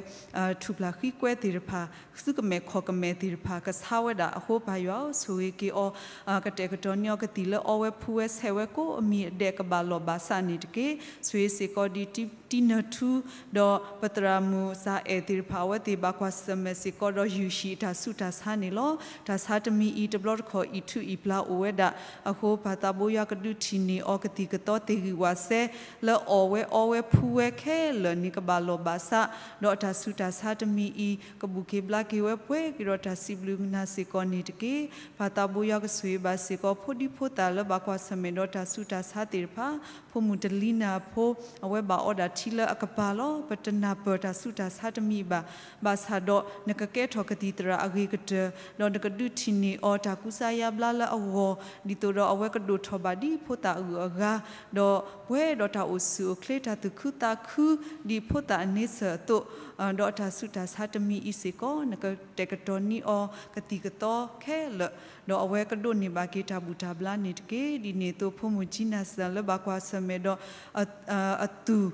ထူၣ်ဖျးဃံကွဲသ့ၣ်တဖၣ် စုကမဲာ်ခီၣ်ကမဲာ်သ့ၣ်တဖၣ် ကဆါဝဲဒၣ်အဃိ ပၢ်ယွၤဧၢ, ဆိၣ်ဂ့ၤက့ၤအီၤ ကတဲာ်ကတီၤန့ၢ်အီၤကသံၣ်လၢအီဝဲဖှူဝဲဆဲးဝဲကိးအမံၤအဒဲး ကဘၣ်လီၢ်ဘၣ်စးန့ၣ်တက့ၢ်. ဆိၣ်ဂ့ၤစ့ၢ်ကီးဒ်တံနၢၤထူ ဒီးပသရၣ်မုၣ်စၢ်အဲၣ်သ့ၣ်တဖၣ် အဝဲသ့ၣ်ဘၣ်ကွၢ်ဆၢၣ်မဲာ်စ့ၢ်ကီးဒီးယုၢ်ဟံၣ်အတၢ်ဆူးတၢ်ဆါန့ၣ်လီၤ. တၢ်ဆါတမံၤအံၤ တဘျီတခီၣ်အံၤထူးအံၤဖျါအိၣ်ဝဲဒၣ်အဃိ ပၢ်သးဘိယွၤကဒုးထံၣ်န့ၢ်အီၤကသံၣ်ကသီသ့ၣ်ဂံၢ်ဝးစဲ လၢအီၣ်ဝဲအီဝဲဖှူဝဲခဲလၢာ်န့ၣ် ကဘၣ်လီၢ်ဘၣ်စး ဒီးအတၢ်ဆူးတၢ်ဆါတမံၤအံၤ ကဘူၣ်က့ၤဘျါက့ၤဝဲပှဲၤက့ၤဒီးတၢ်စံးဘျုးနၤစ့ၢ်ကီးန့ၣ်တက့ၢ်. ပၢ်သးဘိယွၤကဆိၣ်ဂ့ၤဘၣ်စ့ၢ်ကီး ဖိဒံဖိသၣ်လၢဘၣ်ကွၢ်ဆၢၣ်မဲာ်ဒီးတၢ်ဆူးတၢ်ဆါသ့ၣ်တဖၣ် ဖိမုၣ်တလံနၤအဖိ အဝဲဘၣ်အီဒၣ်ထံလၢအကပၤလီၤ. ပတနၢ်ပၢၢ်တၢ်ဆူးတၢ်ဆါတမံၤဘၣ်. ဘၣ်ဆၣ်ဒီးနကကဲထီၣ်ကသံၣ်သရၣ်အဂ့ၤကတၢၢ် ဒီးနကဒုးထံၣ်န့ၢ်အီၤတၢ်ကူစါယါဘျါလၢအဂီၢ် ဒ်သိးဒီးအဝဲကဒိၣ်ထီၣ်ဘၣ်ဒ်ဖိသၣ်အဂုၤအဂၤ ဒီးပှဲၤဒီးတၢ်အိၣ်ဆူၣ်အိၣ်ချ့ တၢ်သူၣ်ခုသးခု ဒ် သးအန့ဆၢၣ်အသိး, ဒီးအတၢ်ဆူးတၢ်ဆါတမံၤအံၤစ့ၢ်ကီး နကတဲာ်ကတီၤန့ၢ်အီၤကသံၣ်ကသီခဲလၢာ်, ဒီးအဝဲကဒိးန့ၢ်ဘၣ်က့ၤတၢ်ဘူၣ်တၢ်ဘျါန့ၣ်တက့ၢ်. ဒ်န့ၣ်အသိး ဖိမုၣ်ကၠံနၢ်စၢ်လၢဘၣ်ကွၢ်ဆၢၣ်မဲာ်ဒီး အသူၣ်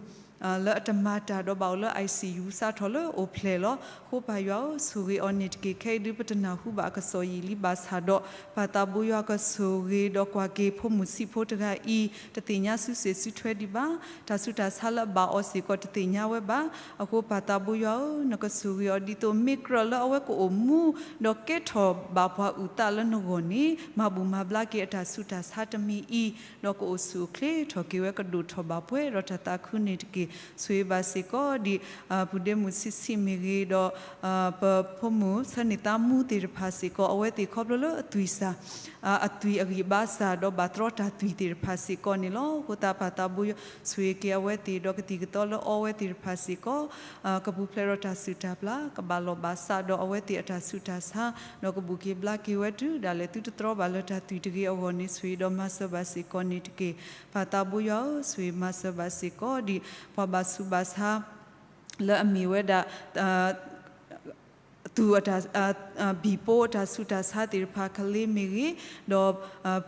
လၢအတမၤတၢ်ဒီးဘၣ်အိၣ်လၢ I C U စးထီၣ်လၢအိၣ်ဖျဲၣ်လီၤ. ဃိပၢ်ယွၤဧၢ, ဆိၣ်ဂ့ၤအီၤန့ၣ်တက့ၢ်. ခဲအံၤဒုပတနၢ်ဟူဘၣ်အကစီၣ်ယံာ်လံဘၣ်ဆၣ်ဒီး ပၢ်သးဘိယွၤကဆိၣ်ဂ့ၤဒီးကွၢ်က့ၤဖိမုၣ်ဆံးဖိတဂၤအံၤ တသ့ၣ်ညါစုစ့ၣ်စုထွဲဒံးဘၣ်. တၢ်ဆူးတၢ်ဆါလၢအဘၣ်အီၤစ့ၢ်ကီးတသ့ၣ်ညါဝဲဘၣ်. အဃိပၢ်သးဘိယွၤဧၢ, နကဆိၣ်ဂ့ၤအီၤဒ်သိးမ့ၢ်ကြၢးလၢအဝဲကအိၣ်မူ ဒီးကဲထီၣ်ဘၣ်ပှၤအုၣ်သးလၢနဂီၢ်န့ၣ် မၤဘူၣ်မၤဘျါက့ၤအတၢ်ဆူးတၢ်ဆါတမံၤအံၤ ဒီးကအိၣ်ဆူၣ်အိၣ်ချ့ထီၣ်က့ၤဝဲ ကဒိၣ်ထီၣ်ဘၣ်ပှဲၤဒီးတၢ်သးခုန့ၣ်တက့ၢ်. ဆိၣ်ဂ့ၤဘၣ်စ့ၢ်ကီးဒ် ပုၢ်ဒ့မုၣ်ဆံးဆံးမ့ၢ်ဂ့ၤ ဒီး ပဖိမုၣ်ဆၢန့ၢ်သးမူသ့ၣ်တဖၣ်စ့ၢ်ကီး အဝဲသ့ၣ်ခီဖျိလၢအသွံၣ်စၢ် အသွံၣ်အဂံၢ်ဘါစၢ် ဒီးဘၣ်တြီတၢ်သွံၣ်သ့ၣ်တဖၣ်စ့ၢ်ကီးန့ၣ်လီၤ. အဃိသတးပၢ်သးဘိယွၤဆိၣ်ဂ့ၤက့ၤအဝဲသ့ၣ် ဒီးကသံၣ်ကသီလၢအီဝဲသ့ၣ်တဖၣ်စ့ၢ်ကီး ကပူၤဖျဲးဒီးတၢ်ဆူးတၢ်ဘျါ ကဘၣ်လီၢ်ဘၣ်စးဒီးအဝဲသ့ၣ်အတၢ်ဆူးတၢ်ဆါ ဒီးကဘူၣ်က့ၤဘျါက့ၤဝဲတုၤဒၣ်လဲာ်သုတတြီဘၣ်လၢတၢ်သွံၣ်တဂ့ၤအဂီၢ်န့ၣ် ဆိၣ်ဂ့ၤဒီးမၤစၢၤဘၣ်စ့ၢ်ကီးန့ၣ်တက့ၢ်. ပၢ်သးဘိယွၤဧၢ, ဆိၣ်ဂ့ၤမၤစၢၤဘၣ်စ့ၢ်ကီးဒ် ပှၤဘၣ်ဆူးဘၣ်ဆါ လၢအမ့ၢ်ဝဲဒၣ် သူၣ်အတၢ် ဘံၣ်ပိအတၢ်ဆူးတၢ်ဆါသ့ၣ်တဖၣ် ကလ့မ့ၢ်ဂ့ၤ, ဒီး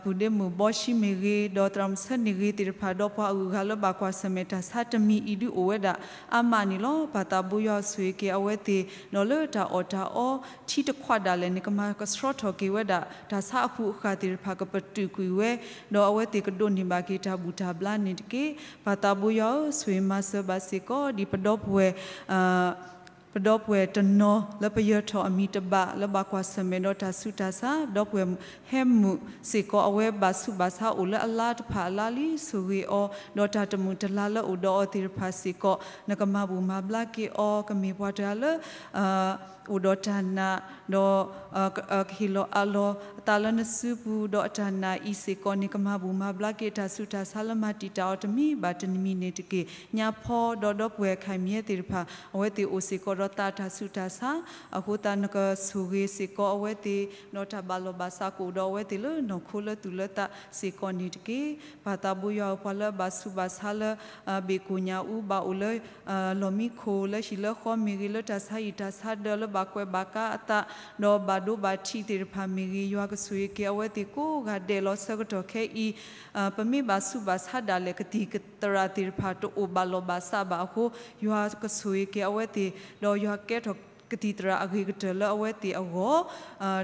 ပုၢ်ဒ့မုၣ်ဘီၡံမ့ၢ်ဂ့ၤ, ဒီးသရၣ်မုၣ်ဆၢန့ၢ်ဂ့ၤသ့ၣ်တဖၣ် ဒီးပှၤအုၣ်အဂၤလၢဘၣ်ကွၢ်ဆၢၣ်မဲာ်တၢ်ဆါတမံၤအံၤဒုအိၣ်ဝဲဒၣ် အါမးန့ၣ်လီၤ. ပၢ်သးဘိယွၤဆိၣ်ဂ့ၤက့ၤအဝဲသ့ၣ် ဒီးလၢတၢ်အီၣ်တၢ်အီ ထံတခွးဒၣ်လဲာ်န့ၣ် ကမၤကဆှီထီၣ်က့ၤဝဲဒၣ် တၢ်ဆါအဃုာ်အဃာ်သ့ၣ်တဖၣ် ကပတုာ်ကွံာ်ဝဲ, ဒီးအဝဲသ့ၣ်ကဒိးန့ၢ်ဘၣ်က့ၤတၢ်ဘူၣ်တၢ်ဘျါန့ၣ်တက့ၢ်. ပၢ်သးဘိယွၤဧၢ, ဆိၣ်ဂ့ၤမၤစၢၤဘၣ်စ့ၢ်ကီးဒ်ပဒီပုၢ်ဝဲၢ် ပဒီပုၢ်ဝဲၢ်တနီၤလၢပယၢၤထီၣ်အမံၤတဘၣ် လၢဘၣ်ကွၢ်ဆၢၣ်မဲာ်ဒီးတၢ်ဆူးတၢ်ဆါ, ဒီပုၢ်ဝဲၢ်ဟဲမုၣ်စ့ၢ်ကီး အဝဲဘၣ်ဆူးဘၣ်ဆါအိၣ်လၢအလါတဖၣ်အလါလံ, ဆိၣ်ဂ့ၤအီၤ ဒီးတၢ်တမုာ်တလၤလၢအိၣ်ဒီးအီၤသ့ၣ်တဖၣ်စ့ၢ်ကီး နကမၤဘူၣ်မၤဘျါက့ၤအီၤ ကမ့ၢ်ပှၤတဂၤလၢ အိၣ်ဒီးတၢ်နာ်, ဒီး ကဟ့ၣ်လီၤအးလီၤအသးလၢနစုပူၤ, ဒီးအတၢ်နာ်အံၤစ့ၢ်ကီးန့ၣ် ကမၤဘူၣ်မၤဘျါက့ၤတၢ်ဆူးတၢ်ဆါလၢမၤတံာ်တာ်အီၤတမံၤဘၣ်တမံၤန့ၣ်တက့ၢ်. ညါဖီဒီးဒီပုၢ်ဝဲၢ်ခဲမံၤသ့ၣ်တဖၣ် အဝဲသ့ၣ်အိၣ်စ့ၢ်ကီးဒီးသးတၢ်ဆူးတၢ်ဆါ, အဃိသတးနကဆိၣ်ဂ့ၤစ့ၢ်ကီးအဝဲသ့ၣ်, ဒီးတၢ်ဘၣ်လီၢ်ဘၣ်စးကအိၣ်ဒီးအဝဲသ့ၣ်လၢနီၢ်ခိလၢသူၣ်လၢသးစ့ၢ်ကီးန့ၣ်တက့ၢ်. ပၢ်သးဘိယွၤဧၢ, ပှၤလၢအဘၣ်ဆူးဘၣ်ဆါလၢ ဘ့ၣ်ကိၣ်ညၣ်အူ ဘၣ်အိၣ်လၢ လီၢ်မံခိၣ်လၢဟံၣ်လၢဃီမ့ၢ်ဂ့ၤ, လၢတၢ်ဆါဟံၣ်တၢ်ဆါဒၢးလၢဘၣ်ကွဲးဘၣ်ကါအသး, ဒီးဘၣ်ဒိဘၣ်ထံးသ့ၣ်တဖၣ်မ့ၢ်ဂ့ၤ, ယွၤကဆိၣ်ဂ့ၤက့ၤအဝဲသ့ၣ်ကိးဂၤဒဲးလီၤ. ဆၢကတီၢ်ခဲအံၤ ပမ့ၢ်ဘၣ်ဆူးဘၣ်ဆါဒၣ်လဲာ် ကသံၣ်ကသရၣ်သ့ၣ်တဖၣ်တအိၣ်ဘၣ်လီၢ်ဘၣ်စးဘၣ်အဃိ, ယွၤကဆိၣ်ဂ့ၤက့ၤအဝဲသ့ၣ်, ဒီးယွၤကကဲထီၣ်ကသံၣ်သရၣ်အဂ့ၤကတၢၢ်လၢအဝဲသ့ၣ်အဂီၢ်,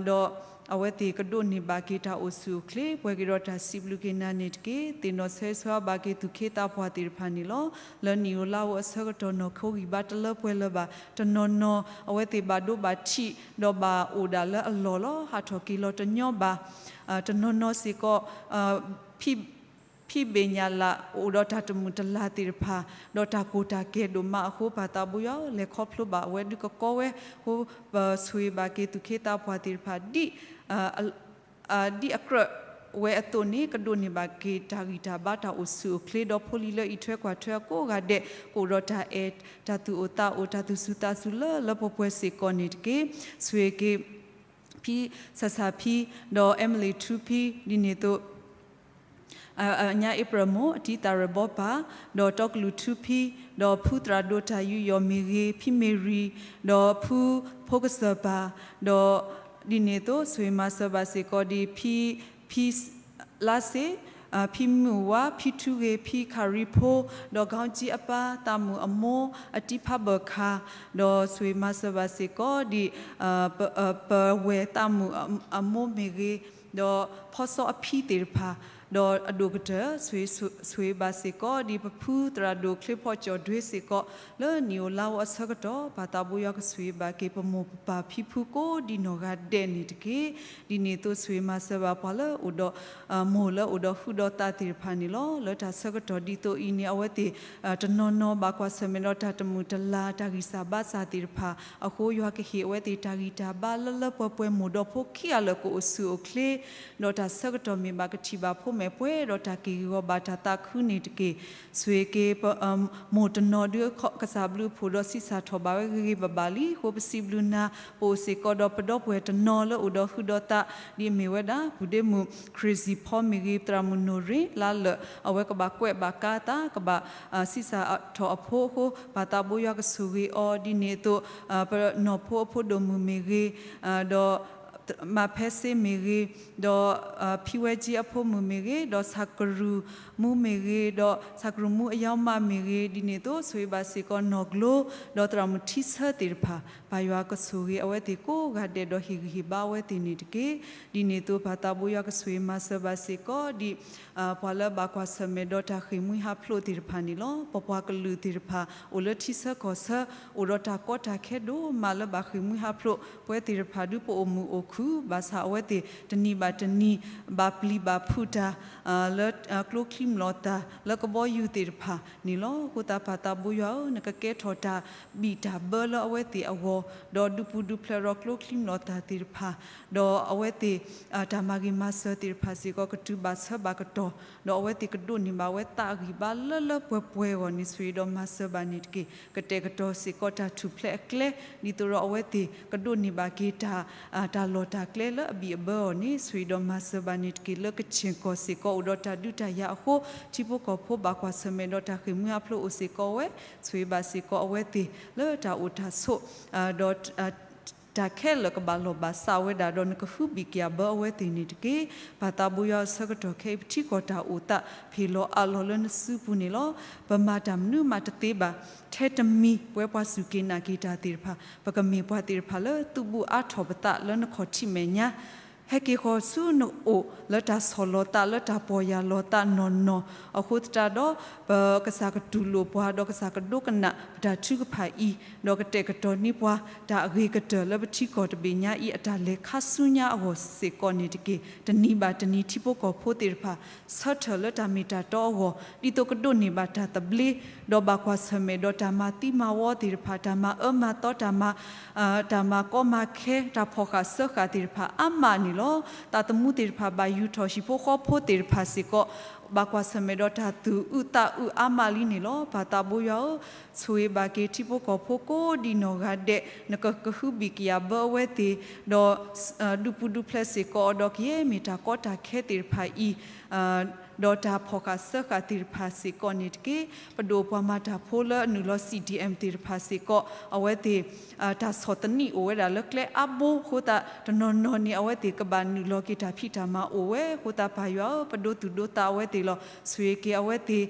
ဒီး အဝဲသ့ၣ်ကဒိးန့ၢ်ဘၣ်က့ၤတၢ်အိၣ်ဆူၣ်အိၣ်ချ့ ပှဲၤက့ၤဒီးတၢ်စံးဘျုးက့ၤနၤန့ၣ်တက့ၢ်. သ့ၣ်နီၣ်ဆၢဂ့ၤဆၢဝါဘၣ်က့ၤသူၣ်က့သးပှၢ်သ့ၣ်တဖၣ်န့ၣ်လီၤ. လၢနံၣ်ဧိၤလါဧိၤအဆၢကတီၢ်နီၢ်ခိဂံၢ်ဘါတလၢပှဲၤလၢၤဘၣ်. တနီၤနီၤ အဝဲသ့ၣ်ဘၣ်ဒိဘၣ်ထံး ဒီးဘၣ်အိၣ်ဒၣ်လၢအလီၢ်လီၤ. ဟးထီၣ်က့ၤလီၤတညီဘၣ်. တနီၤနီၤစ့ၢ်ကီး ဖံး ဖံးဘ့ၣ်ညၣ်လၣ် အိၣ်ဒီးတၢ်တမုာ်တလၤသ့ၣ်တဖၣ်, ဒီးတၢ်ကိၢ်တၢ်ကဲၤဒိၣ်မးအဃိ ပၢ်သးဘိယွၤ လဲၤခီဖျိဘၣ်အဝဲဒုးကကီဝဲ, အဃိ ပဆိၣ်ဂ့ၤဘၣ်က့ၤသူၣ်က့သးပှၢ်သ့ၣ်တဖၣ် ဒ် ဒ်အကြၢးဝဲအသိးန့ၣ် ကဒိးန့ၢ်ဘၣ်က့ၤတၢ်ဂံၢ်တၢ်ဘါတၢ်အိၣ်ဆူၣ်အိၣ်ချ့ ဒီးဖိလံၤလၢအံးထွဲကွၢ်ထွဲအကိးဂၤဒဲး ကအိၣ်ဒီးတၢ်အဲၣ် တၢ်သူၣ်အိၣ်သးအိၣ် တၢ်သူၣ်စူၤသးစူၤလၢလၢပှဲၤပှဲၤစ့ၢ်ကီးန့ၣ်တက့ၢ်. ဆိၣ်ဂ့ၤက့ၤ ဖံ ဆၣ်ဆၣ်ဖံ ဒီး Emily ထူဖံ ဒ်န့ၣ်အသိး ညါအ့ဖြ့ၣ်မိၢ် အတံၤသးရၢၣ်ဘီပၢ်, ဒီးတီကလုာ်ထူဖံ, ဒီးဖုသရၣ်ဒိၣ်တၢ်ယူးယီၣ်မ့ၢ်ဂ့ၤ, ဖံမ့ၢ်ရံၤ, ဒီးဖုဖိကစၢၢ်ပၢ်, ဒီးဒ်န့ၣ်အသိး ဆိၣ်ဂ့ၤမၤစၢၤဘၣ်စ့ၢ်ကီးဒ် ဖံ ဖံလါစ့, ဖံမုၢ်ဝါ, ဖံထူဂ့ၤ, ဖံခရံဖိ, ဒီး ကီကၠံအပၢ်, သးမုၣ်အမိၢ်, အတံၤဖးဘၢၣ်ခါ, ဒီးဆိၣ်ဂ့ၤမၤစၢၤဘၣ်စ့ၢ်ကီးဒ် ပဝဲၢ်သးမုၣ်အမိၢ်မ့ၢ်ဂ့ၤ, ဒီးဖီစီအဖံသ့ၣ်တဖၣ်, ဒီးအဒိၣ်ကတၢၢ် ဆိၣ်ဂ့ၤဘၣ်စ့ၢ်ကီးဒ်ပဖုသရၣ်ဒိၣ်ချ့ဖီကၠီၣ်ဒွ့စ့ၢ်ကီး လၢနံၣ်ဧိၤလါဧိၤအဆၢကတီၢ် ပၢ်သးဘိယွၤကဆိၣ်ဂ့ၤဘၣ်က့ၤပမိၢ်ပပၢ်ဖံဖုကိးဒ်နီၢ်ဂၤဒဲးန့ၣ်တက့ၢ်. ဒ်န့ၣ်အသိးဆိၣ်ဂ့ၤမၤစၢၤဘၣ်ပှၤလၢအိၣ်ဒီး မိၢ်လၢအိၣ်ဒီးဟုဒီးသးသ့ၣ်တဖၣ်န့ၣ်လီၤ. လၢတၢ်ဆၢကတီၢ်ဒ်သိးအံၤန့ၣ် အဝဲသ့ၣ် တနီၤနီၤဘၣ်ကွၢ်ဆၢၣ်မဲာ်ဒီးတၢ်တမုာ်တလၤ တၢ်ဂံၢ်စၢ်ဘါစၢ်သ့ၣ်တဖၣ်အဃိ ယွၤကဟ့ၣ်အဝဲသ့ၣ်တၢ်ဂံၢ်တၢ်ဘါလၢလၢပှဲၤပှဲၤ မိၢ်ဒီးဖိခံဂၤလၢာ်ကအိၣ်ဆူၣ်အိၣ်ချ့ ဒီးတၢ်ဆၢကတီၢ်မ့ၢ်ဘၣ်ကထံၣ်ဘၣ်ဖိ ပကဘၣ်ဆိကမိၣ်လၢပကဘၣ်ဆိကမိၣ်မဲာ်ပှဲၤဒီးတၢ်က့ၢ်ဂ့ၤဂီၤဘၣ်တၢ်သးခုန့ၣ်တက့ၢ်. ဆိၣ်ဂ့ၤက့ၤ ပမိၢ်တနီၤဒုး ကစၢ်ဘျုးအဖှိၣ်ဒီးဆံးစၢ်ထီၣ်ဘၣ်ဝဲဂ့ၤဂ့ၤဘၣ်ဘၣ်လံအဃိ ပစံးဘျုးနၤ ပအိၣ်စ့ၢ်ကီးဒီးပဒီပုၢ်ဝဲၢ်တနီၤလၢအိၣ်ဒီးဟုဒီးသး ဒ်အမ့ၢ်ဝဲဒၣ် ပုၢ်ဒ့မုၣ် Crazy Paul မ့ၢ်ဂ့ၤ သရၣ်မုၣ်နိၣ်ရ့ၣ်လါလၢာ် အဝဲကဘၣ်ကွဲးဘၣ်ကါသး ကဘၣ်ဆံးစၢ်ထီၣ်အဖိအဃိ ပၢ်သးဘိယွၤကဆိၣ်ဂ့ၤအီၤဒ်န့ၣ်အသိး ပနီၢ်ဖိအဖိဒိၣ်မုၣ်မ့ၢ်ဂ့ၤ ဒီး မၤဖဲစ့မ့ၢ်ဂ့ၤ ဒီး ဖံဝဲကၠ့အဖိမုၣ်မ့ၢ်ဂ့ၤ ဒီးဆၣ်ကရူၢ်မူမ့ၢ်ဂ့ၤ ဒီးဆၣ်ကရူၢ်မူအယီၤမးမ့ၢ်ဂ့ၤ ဒ်န့ၣ်အသိး ဆိၣ်ဂ့ၤဘၣ်စ့ၢ်ကီးနီၢ်ကျိ ဒီးသရၣ်မုၣ်ထံဆၢသ့ၣ်တဖၣ် ပၢ်ယွၤကဆိၣ်ဂ့ၤအဝဲသ့ၣ်ကိးဂၤဒဲးဒီးဟ့ၣ်ဂံၢ်ဟ့ၣ်ဘါအဝဲသ့ၣ်န့ၣ်တက့ၢ်. ဒ်န့ၣ်အသိး ပၢ်သးဘိယွၤကဆိၣ်ဂ့ၤမၤစၢၤဘၣ်စ့ၢ်ကီး ဒ် ပှၤလၢဘၣ်ကွၢ်ဆၢၣ်မဲာ်ဒီးတၢ်ဃ့ၢ်မှံဟးဖျိးသ့ၣ်တဖၣ်န့ၣ်လီၤ. ပပှၤကလုာ်သ့ၣ်တဖၣ် အိၣ်လၢထံဆၢကီၢ်ဆၢ အိၣ်ဒီးတၢ်ကီတၢ်ခဲဒိၣ်မးလၢဘၣ်ဃ့ၢ်မှံဟးဖျိး ပဝဲသ့ၣ်တဖၣ်ဒုးပအိၣ်မုာ်အိၣ်ခုၣ် ဘၣ်ဆၣ်အဝဲသ့ၣ်တနံၤဘၣ်တနံၤ ဘၣ်ပျံၤဘၣ်ဖုးတၢ် လၢကျိချံမျိာ်သၣ် လၢကဘီယူၤသ့ၣ်တဖၣ်န့ၣ်လီၤ. အဃိသတးပၢ်သးဘိယွၤဧၢ, နကကဲထီၣ်တၢ်ဘံၣ်တၢ်ဘၢလၢအဝဲသ့ၣ်အဂီၢ်, ဒီးဒုးပူၤဒုးဖျဲးဒီးကျိချံမျိာ်သၣ်သ့ၣ်တဖၣ်, ဒီးအဝဲသ့ၣ် တၢ်မၤဂ့ၤမၤစၢၤသ့ၣ်တဖၣ်စ့ၢ်ကီး ကတုၤဘၣ်ဆၢဘၣ်ကတီၢ်, ဒီးအဝဲသ့ၣ်ကဒိးန့ၢ်ဘၣ်ဝဲသးအဂံၢ်ဘါလၢလၢပှဲၤပှဲၤအဂီၢ်န့ၣ် ဆိၣ်ဂ့ၤဒီးမၤစၢၤဘၣ်န့ၣ်တက့ၢ်. ကတဲာ်ကတီၤစ့ၢ်ကီးတၢ်ထူၣ်ဖျဲးအကျဲ ဒ်သိးဒီးအဝဲသ့ၣ်ကဒိးန့ၢ်ဘၣ်က့ၤတၢ် တၢ်လီၢ်တၢ်ကျဲလၢအဘံၣ်အဘၢအဂီၢ်န့ၣ် ဆိၣ်ဂ့ၤဒီးမၤစၢၤဘၣ်န့ၣ်တက့ၢ်. လၢကခ့ၣ်ကီၢ်စ့ၢ်ကီးအိၣ်ဒီးတၢ်ဒုးတၢ်ယၤအဃိ ထံဖိကီၢ်ဖိဘၣ်ကွၢ်ဆၢၣ်မဲာ်ဒီးတၢ်ဃ့ၢ်မှံဟးဖျိးအိၣ်စ့ၢ်ကီးဝဲ, ဆိၣ်ဂ့ၤဘၣ်စ့ၢ်ကီးအဝဲသ့ၣ်လၢတၢ်အိၣ်တၢ်ဆိး ဒီး တၢ်ခဲလၢာ်ကဘၣ်လီၢ်ဘၣ်စးဝဲဒၣ်ဒီး နကဟုဘံၣ်ကယာ်ဘၢအဝဲသ့ၣ်န့ၣ်တက့ၢ်. ပၢ်သးဘိယွၤဧၢ, ဆၢကတီၢ်ခဲအံၤ ပထံကီၢ်တၢ်အိၣ်သးဖ့ၣ်လီၤအါလီၤလၢနစုပူၤန့ၣ်လီၤ. ပမၤတၢ်မနုၤမးတသ့ဘၣ်, ထဲတမံၤပဝဲပှၤစူၢ်က့ၤနာ်က့ၤတၢ်သ့ၣ်တဖၣ် ပကမ့ၢ်ပှၤသ့ၣ်တဖၣ်လၢသုးဘူးအါထီၣ်ပသးလၢနခီၣ်ထံးမဲာ်ညါ ဟဲက့ၤဃီၤဆူနအိၣ်လၢတၢ်ဆီၣ်လီၤသးလၢတၢ်ပီၢ်ယၢ်လီၤသးနီၢ်နီၢ်အဃိသတးဒီး ပကစၢ်ကတူၢ်လိာ်ပှၤ ဒီးကစၢ်ကဒိကနၣ်ပတၢ်ထုကဖၣ်အံၤ, ဒီးကတဲာ်ကတီၤန့ၢ်ပှၤတၢ်အဂ့ၤကတၢၢ်လၢပထံကီၢ်တဘ့ၣ်ညါအံၤ အတၢ်လဲၤခါဆူညါအဂီၢ်စ့ၢ်ကီးန့ၣ်တက့ၢ်. တနံၤဘၣ်တနံၤထံဖိကီၢ်ဖိသ့ၣ်တဖၣ် ဆၢထၢၣ်လၢတၢ်မ့ၢ်တၢ်တီအဂီၢ် ဒ်သိးကဒိးန့ၢ်ဘၣ်တၢ်သဘျ့ ဒီးဘၣ်ကွၢ်ဆၢၣ်မဲာ်ဒီးတၢ်မၤသံမၤဝီသ့ၣ်တဖၣ်, တၢ်မၤအၢမၤသီ, တၢ်မၤ တၢ်မၤကီမၤခဲ, တၢ်ဖီၣ်ဃာ်စၢဃာ်သ့ၣ်တဖၣ်အါမးန့ၣ်လီၤ. သးသမူသ့ၣ်တဖၣ်ဘၣ်ယူၤထီၣ်ဟံၣ်ဖိဃီဖိသ့ၣ်တဖၣ်စ့ၢ်ကီး ဘၣ်ကွၢ်ဆၢၣ်မဲာ်ဒီးတၢ်သူၣ်အုးသးအုးအါမးလံန့ၣ်လီၤ. ပၢ်သးဘိယွၤဧၢ, ဆိၣ်ဂ့ၤဘၣ်က့ၤထံဖိကီၢ်ဖိကိးဒံနီၢ်ဂၤဒဲး, နကကဟုဘံၣ်ကယာ်ဘၢအဝဲသ့ၣ်, ဒီး ဒုးပူၤဒုးဖျဲးစ့ၢ်ကီးအီၤဒီးကယဲၢ်မ့ၢ်တၢ်ကီတၢ်ခဲသ့ၣ်တဖၣ်အံၤ ဒီးတၢ်ဖီၣ်ဃာ်စၢဃာ်သ့ၣ်တဖၣ်စ့ၢ်ကီးန့ၣ်တက့ၢ်. ပဒိၣ်ပှၤမၤတၢ်ဖိလၢနုာ်လီၤ CDM သ့ၣ်တဖၣ်စ့ၢ်ကီး အဝဲသ့ၣ် တၢ်ဆီၣ်သနံးအိၣ်ဝဲဒၣ်လၢကျဲအါဘိအဃိသတး တနီၤနီၤန့ၣ် အဝဲသ့ၣ်ကဘၣ်နုာ်လီၤက့ၤတၢ်ဖံးတၢ်မၤအိၣ်ဝဲအဃိသတး ပၢ်ယွၤဧၢ, ပဒိသူၣ်ဒိသးအဝဲသ့ၣ်လီၤ. ဆိၣ်ဂ့ၤက့ၤအဝဲသ့ၣ်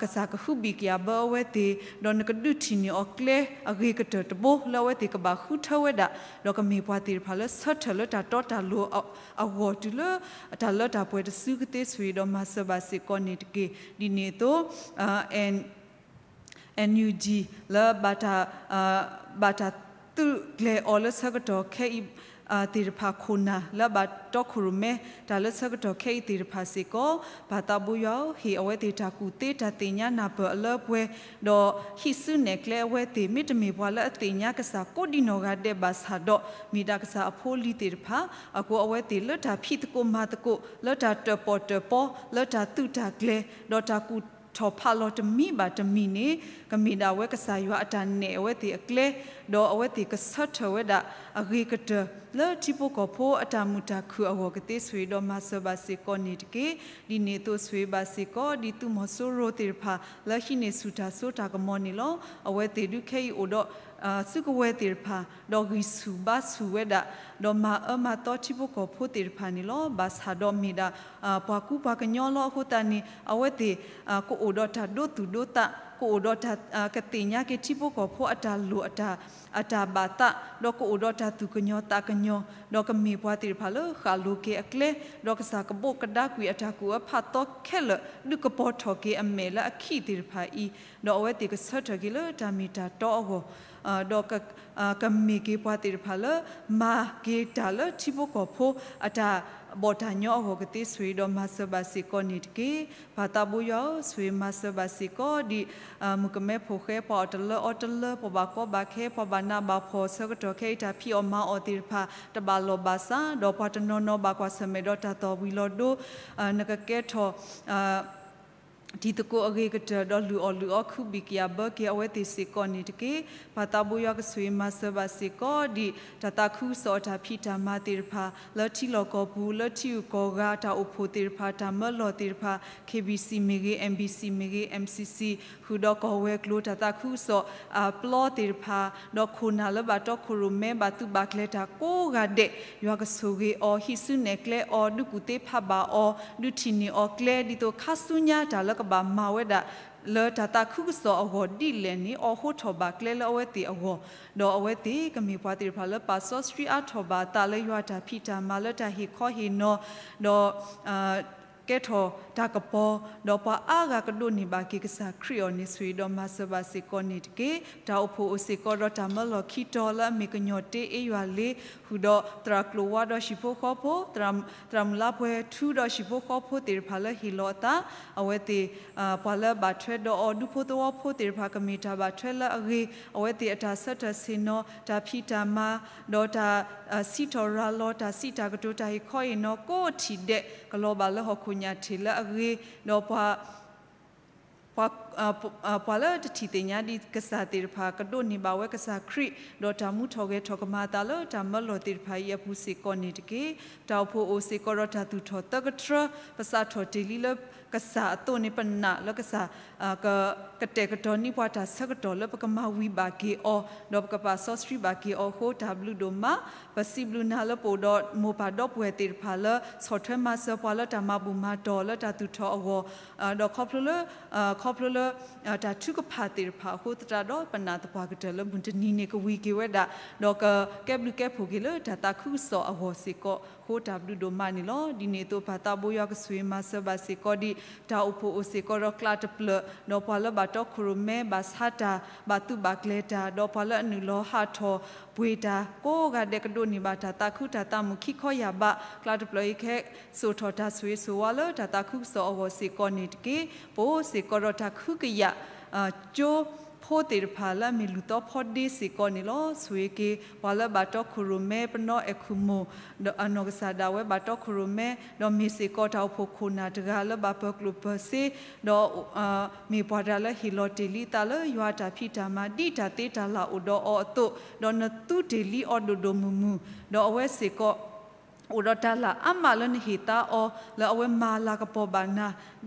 ကစၢ်ကဟုဘံၣ်ကယာ်ဘၢအဝဲသ့ၣ်, ဒီးနကဒုးထံၣ်န့ၢ်အီၤကျဲအဂ့ၤကတၢၢ်တဘိလၢအဝဲသ့ၣ်ကဘၣ်ဃုထၢဝဲဒၣ်, ဒီးကမ့ၢ်ပှၤသ့ၣ်တဖၣ်လၢဆၢထၢၣ်လၢတၢ်တီတၢ်လိၤအဂီၢ်တုၤလၢ တၢ်လၢတၢ်ပှဲၤတစုကသ့ ဆိၣ်ဂ့ၤဒီးမၤစၢၤဘၣ်စ့ၢ်ကီးန့ၣ်တက့ၢ်. ဒ်န့ၣ်အသိး NUG လၢ ဘၣ်တၢ်သုးကျဲၤအီၤလၢဆၢကတီၢ်ခဲအံၤသ့ၣ်တဖၣ် ခိၣ်နၢ်လၢအဘၣ်တီခိၣ်ရိၣ်မဲ တၢ်လၢဆၢကတီၢ်ခဲအံၤသ့ၣ်တဖၣ်စ့ၢ်ကီး ပၢ်သးဘိယွၤဧၢ, ဟ့ၣ်အဝဲသ့ၣ်တၢ်ကူၣ်သ့တၢ်သ့ၣ်ညါနၢ်ပၢၢ်အလၢအပှဲၤ, ဒီးဟံးစုနဲၣ်ကျဲအဝဲသ့ၣ် မ့တမ့ၢ်ပှၤလၢအသ့ၣ်ညါကစၢ်ကိးဒံနီၢ်ဂၤဒဲးဘၣ်ဆၣ်ဒီး မ့ၢ်ဒၣ်ကစၢ်အဖိအလံၤသ့ၣ်တဖၣ်, အဃိအဝဲသ့ၣ်လၢတၢ်ဖံးသကိးမၤသကိး လၢတၢ်တၢၣ်ပီၣ်တၢၣ်ပီ လၢတၢ်သုးတၢ်ကျဲၤ ဒီးတၢ်ကူၣ်ထီၣ်ဖးလီၤတမံၤဘၣ်တမံၤန့ၣ် ကမ့ၢ်ဒၣ်ဝဲကစၢ်ယွၤအတၢ်နဲၣ်အဝဲသ့ၣ်အကျဲ, ဒီးအဝဲသ့ၣ်ကဆၢထၢၣ်ဝဲဒၣ်အဂ့ၤကတၢၢ် လၢထံဖိကီၢ်ဖိအတၢ်မုာ်တၢ်ခုၣ်အဂီၢ်ကသ့ ဆိၣ်ဂ့ၤဒီးမၤစၢၤဘၣ်စ့ၢ်ကီးန့ၣ်တက့ၢ်. ဒ်န့ၣ်အသိးဆိၣ်ဂ့ၤဘၣ်စ့ၢ်ကီး ဒ်သုးမီၤစိရိၤသ့ၣ်တဖၣ် လၢဟံးန့ၢ်ဆူၣ်တၢ်စိတၢ်ကမီၤန့ၣ်လီၤ. အဝဲသ့ၣ်ဒုးခဲအံၤအိၣ်ဒီး စုကဝဲၤသ့ၣ်တဖၣ် ဒီးဂံၢ်ဆူၣ်ဘါဆူၣ်ဝဲဒၣ်, ဒီးမၤအၢမၤသီထံဖိကီၢ်ဖိသ့ၣ်တဖၣ်န့ၣ်လီၤ. ဘၣ်ဆၣ်ဒီးမ့ၢ်ဒၣ် ပှၤကူပှၤကညီလီၤ. အဃိသတးန့ၣ် အဝဲသ့ၣ် ကအိၣ်ဒီးတၢ်ဒိသူၣ်ဒိသး, ကအိၣ်ဒီးတၢ်ကသ့ၣ်ညါက့ၤထံဖိကီၢ်ဖိအတၢ်လိၣ် အတၢ်ဘၣ်သး, ဒီးကအိၣ်ဒီးတၢ်သူၣ်ကညီၤသးကညီၤ, ဒီးကမ့ၢ်ပှၤသ့ၣ်တဖၣ်လၢဃၣ်လိၤက့ၤအကျဲ, ဒီးကစၢ်ကဘိးကဒါကွံာ်အတၢ်ကူၣ်အၢဖးသီခဲလၢာ် ဒုးကပီၤထီၣ်က့ၤအမဲာ်လၢအခံးသ့ၣ်တဖၣ်အံၤ, ဒီးအဝဲသ့ၣ်ကဆၢထၢၣ်က့ၤလၢတၢ်မ့ၢ်တၢ်တီအဂီၢ် ဒီး ကမ့ၢ်က့ၤပှၤသ့ၣ်တဖၣ်လၢ မၤက့ၤတၢ်လၢထံဖိကီၢ်ဖိအတၢ် ဘီၣ်တၢ်ညီအဂီၢ်ကသ့ဆိၣ်ဂ့ၤဒီးမၤစၢၤဘၣ်စ့ၢ်ကီးန့ၣ်တက့ၢ်. ပၢ်သးဘိယွၤဧၢ, ဆိၣ်ဂ့ၤမၤစၢၤဘၣ်စ့ၢ်ကီးဒံး မုၣ်ကမဲဖိဃဲ ပှၤအီၣ်တလၢအီတလၢ ပှၤဘၣ်ကီဘၣ်ခဲ ပှၤဘၣ်နးဘၣ်ဖှီၣ်ဆၢကတီၢ်ခဲအံၤ တၢ်ဖံးအီၣ်မၤအီၣ်သ့ၣ်တဖၣ် တဘၣ်လီၢ်ဘၣ်စး ဒီးပှၤတနီၤနီၤဘၣ်ကွၢ်ဆၢၣ်မဲာ်ဒီးတၢ်သီၣ်ဝံၤလီၤဒိ နကကဲထီၣ် တံၤသကိးအဂ့ၤကတၢၢ် ဒီးလုၢ်အီၣ်လုၢ်အီ ခုဘံၣ်ကယာ်ဘၢက့ၤအဝဲသ့ၣ်စ့ၢ်ကီးန့ၣ်တက့ၢ်. ပၢ်သးဘိယွၤကဆိၣ်ဂ့ၤမၤစၢၤဘၣ်စ့ၢ်ကီးဒံး တၢ်သးခုကစီၣ်အတၢ်ဖံးတၢ်မၤသ့ၣ်တဖၣ် လၢထံလီၢ်ကီၢ်ပူၤ လၢထံဂုၤကီၢ်ဂၤ တၢ်အိၣ်ဖှိၣ်သ့ၣ်တဖၣ် တၢ်မၢလီၢ်သ့ၣ်တဖၣ် K B C မ့ၢ်ဂ့ၤ M B C မ့ၢ်ဂ့ၤ M C C ဃုာ်ဒီးကီၢ်ဝဲၤကျိၤ တၢ်သးခုကစီၣ်အပျီသ့ၣ်တဖၣ် ဒီးခိၣ်နၢ်လၢဘၣ်တီခိၣ်ရိၣ်မဲ ဘၣ်သူၣ်ဘၣ်ကျဲၤတၢ်ကိးဂၤဒဲး ယွၤကဆိၣ်ဂ့ၤအီၤ ဟံးစုနဲၣ်ကျဲအီၤ ဒုးကူၣ်သ့ဖးဘၣ်အီၤ ဒုးထံၣ်န့ၢ်အီၤကျဲ ဒ်သိးခါဆူညါတၢ်လၢကဘၣ်မၤဝဲဒၣ် လၢတၢ်သးခုကစီၣ်အဂီၢ်ဒ်လဲၣ်န့ၣ် အိးထီၣ်ဘၣ်ကျဲလၢအဝဲသ့ၣ်အဂီၢ်, ဒီးအဝဲသ့ၣ်ကမ့ၢ်ပှၤသ့ၣ်တဖၣ်လၢပာ်စီဆှံအါထီၣ်ဘၣ်အသးလၢယွၤတၢ်ဖံးတၢ်မၤလၢတၢ်ဟ့ၣ်ခီဟ့ၣ်နီၤ ဒီး ကဲထီၣ်တၢ်ကပီၤ ဒီးပှၤအါဂၤကဒိးန့ၢ်ဘၣ်က့ၤကစၢ်ခရံာ်အီၤန့ၣ် ဆိၣ်ဂ့ၤဒီးမၤစၢၤဘၣ်စ့ၢ်ကီးန့ၣ်တက့ၢ်. တၢ်အိၣ်ဖှိၣ်အိၣ်စ့ၢ်ကီးဒီးတၢ်မၢလီၢ်ခံတီၤလၢအမ့ၢ်ကညီၣ်တ့အ့ယွၤလ့ ဃုာ်ဒီးသရၣ်ကျိၤဝါဒီးဟံၣ်ဖိဃီဖိ, သရၣ်မုၣ်လါပှဲၤထူဒီးဟံၣ်ဖိဃီဖိသ့ၣ်တဖၣ်လၢဟ့ၣ်လီၤအသး, အဝဲသ့ၣ် ပှၤလၢဘၣ်ထွဲဒီးအီၤ ဒူဖိသဝီဖိသ့ၣ်တဖၣ် ကမ့ၢ်တၢ်ဘၣ်ထွဲလၢအဂ့ၤ, အဝဲသ့ၣ်အတၢ်ဆၢထၢၣ်ဆ့ၣ်နီၤ တၢ်ဖံးတၢ်မၤ ဒီးတၢ် စံးထီၣ်ရၤလီၤ တၢ်စံးတၢ်ကတိၤ တၢ်ဟ့ၣ်ခီဟ့ၣ်နီၤကိးထံၣ်ဒဲး ကလီၤဘၣ်လၢဟီၣ်ခိၣ်ညၣ်ထံးလၢအဂ့ၤ, ဒီးပှၤ ပှၤလၢတထံၣ်သ့ၣ်ညါဒံးကစၢ်သ့ၣ်တဖၣ် ကဒိးန့ၢ်ဘၣ်ဝဲကစၢ်ခရံာ် ဒီးတၢ်မူထီၣ်ဂဲၤထီၣ်ကမၤအသးလၢတၢ်မၢလီၢ်သ့ၣ်တဖၣ်အံၤအပူၤစ့ၢ်ကီးန့ၣ်တက့ၢ်. တၢ်အိၣ်ဖှိၣ်အိၣ်စ့ၢ်ကီးဒီးတၢ်သူၣ်ထီၣ်သၢကတြၢ ပစးထီၣ်တ့ၢ်လံလၢကစၢ်အသိးန့ၣ် ပနာ်လၢကစၢ် က ကတဲာ်ကတီၤန့ၢ်ပှၤတၢ်ဆၢကတီၢ်လၢပကမၤဝံၤဘၣ်က့ၤအီၤ ဒီးပကပာ်စီဆှံဘၣ်က့ၤအီၤအဃိ တၢ်ဘျုးဒိၣ်မး, ပစံးဘျုးနၤလၢပအိၣ်ဒီးမိၢ်ပၢ်ဒီပုၢ်ဝဲၢ်သ့ၣ်တဖၣ်လၢ ဆီၣ်ထွဲမၤစၢၤပှၤလၢတၢ်မၤဘူၣ်မၤတီၢ်လၢတၢ်သူၣ်ထီၣ်အဂီၢ်, ဒီးခီဖျိလၢ ခီဖျိလၢ တၢ်ထုကဖၣ်သ့ၣ်တဖၣ်အဃိသတးဒီး ပနာ်သပှၢ်ကတၢၢ်လၢမုၢ်တနံၤန့ၣ်ကဝံၤက့ၤဝဲဒၣ်, ဒီးကကဲဘျုးကဲဖှိၣ်က့ၤလၢတၢ်သးခုကစီၣ်အဂီၢ်စ့ၢ်ကီးအဃိ တၢ်ဘျုးဒိၣ်မးန့ၣ်လီၤ. ဒ်န့ၣ်အသိးပၢ်သးဘိယွၤကဆိၣ်ဂ့ၤမၤစၢၤဘၣ်စ့ၢ်ကီးဒံး တၢ်အိၣ်ဖှိၣ်အိၣ်စ့ၢ်ကီးဒီးကျးတဖျၢၣ် ဒီးပှၤလၢဘၣ်တီခိၣ်ရိၣ်မဲ ဘၣ်ဆါတၢ် ဘၣ်သူၣ်ဘၣ်ကျဲၤတၢ် ဒီးပှၤလၢအနုာ်လီၤဟးထီၣ်ပှ့ၤတၢ်ကိးဂၤဒဲးကဒိးန့ၢ်ဘၣ်တၢ်သးခုတၢ်သးမုာ်ခံခီယၢ်ဘး ကျးတဖျၢၣ်အံၤခဲ စိာ်ထီၣ်တၢ်ဆိၣ်ဂ့ၤဆိၣ်ဝါလၢတၢ်သးခုကစီၣ်အဂီၢ်စ့ၢ်ကီးန့ၣ်တက့ၢ်. ပအိၣ်စ့ၢ်ကီးဒီးတၢ်ခုကယာ် ကၠိဖိသ့ၣ်တဖၣ်လၢအမ့ၢ်လူၢ်သီဖီဒ့စ့ၢ်ကီးန့ၣ်လီၤ. ဆိၣ်ဂ့ၤက့ၤ ပှၤလၢဘၣ်တီခိၣ်ရိၣ်မဲ ပနီၢ်အဲၣ်ခိၣ်မိၣ် ဒီးအနီၢ်ကစၢ်ဒၣ်ဝဲဘၣ်တီခိၣ်ရိၣ်မဲ ဒီးမ့ၢ်စ့ၢ်ကီးတၢ်အိၣ်ဖှိၣ်ခိၣ်နၢ်တဂၤလၢဘၣ်ပၢၤကျိၣ်ပၢၤစ့ ဒီး မ့ၢ်ပှၤတဂၤလၢဟ့ၣ်လီၤတ့ၢ်လံအသးလၢယွၤအတၢ်ဖံးတၢ်မၤ ဒ်တၢ်သ့တၢ်လၢ်အိၣ်ဒီးအီၤအသိး, ဒီးနသူတ့ၢ်လံအီၤဒိၣ်ဒိၣ်မုၢ်မုၢ်, ဒီးအဝဲစ့ၢ်ကီး အိၣ်ဒီးတၢ်လၢ်အါမးလၢနဟ့ၣ်သါအီၤ လၢအဝဲမၤလၤကပီၤဘၣ်နၤ ဒ်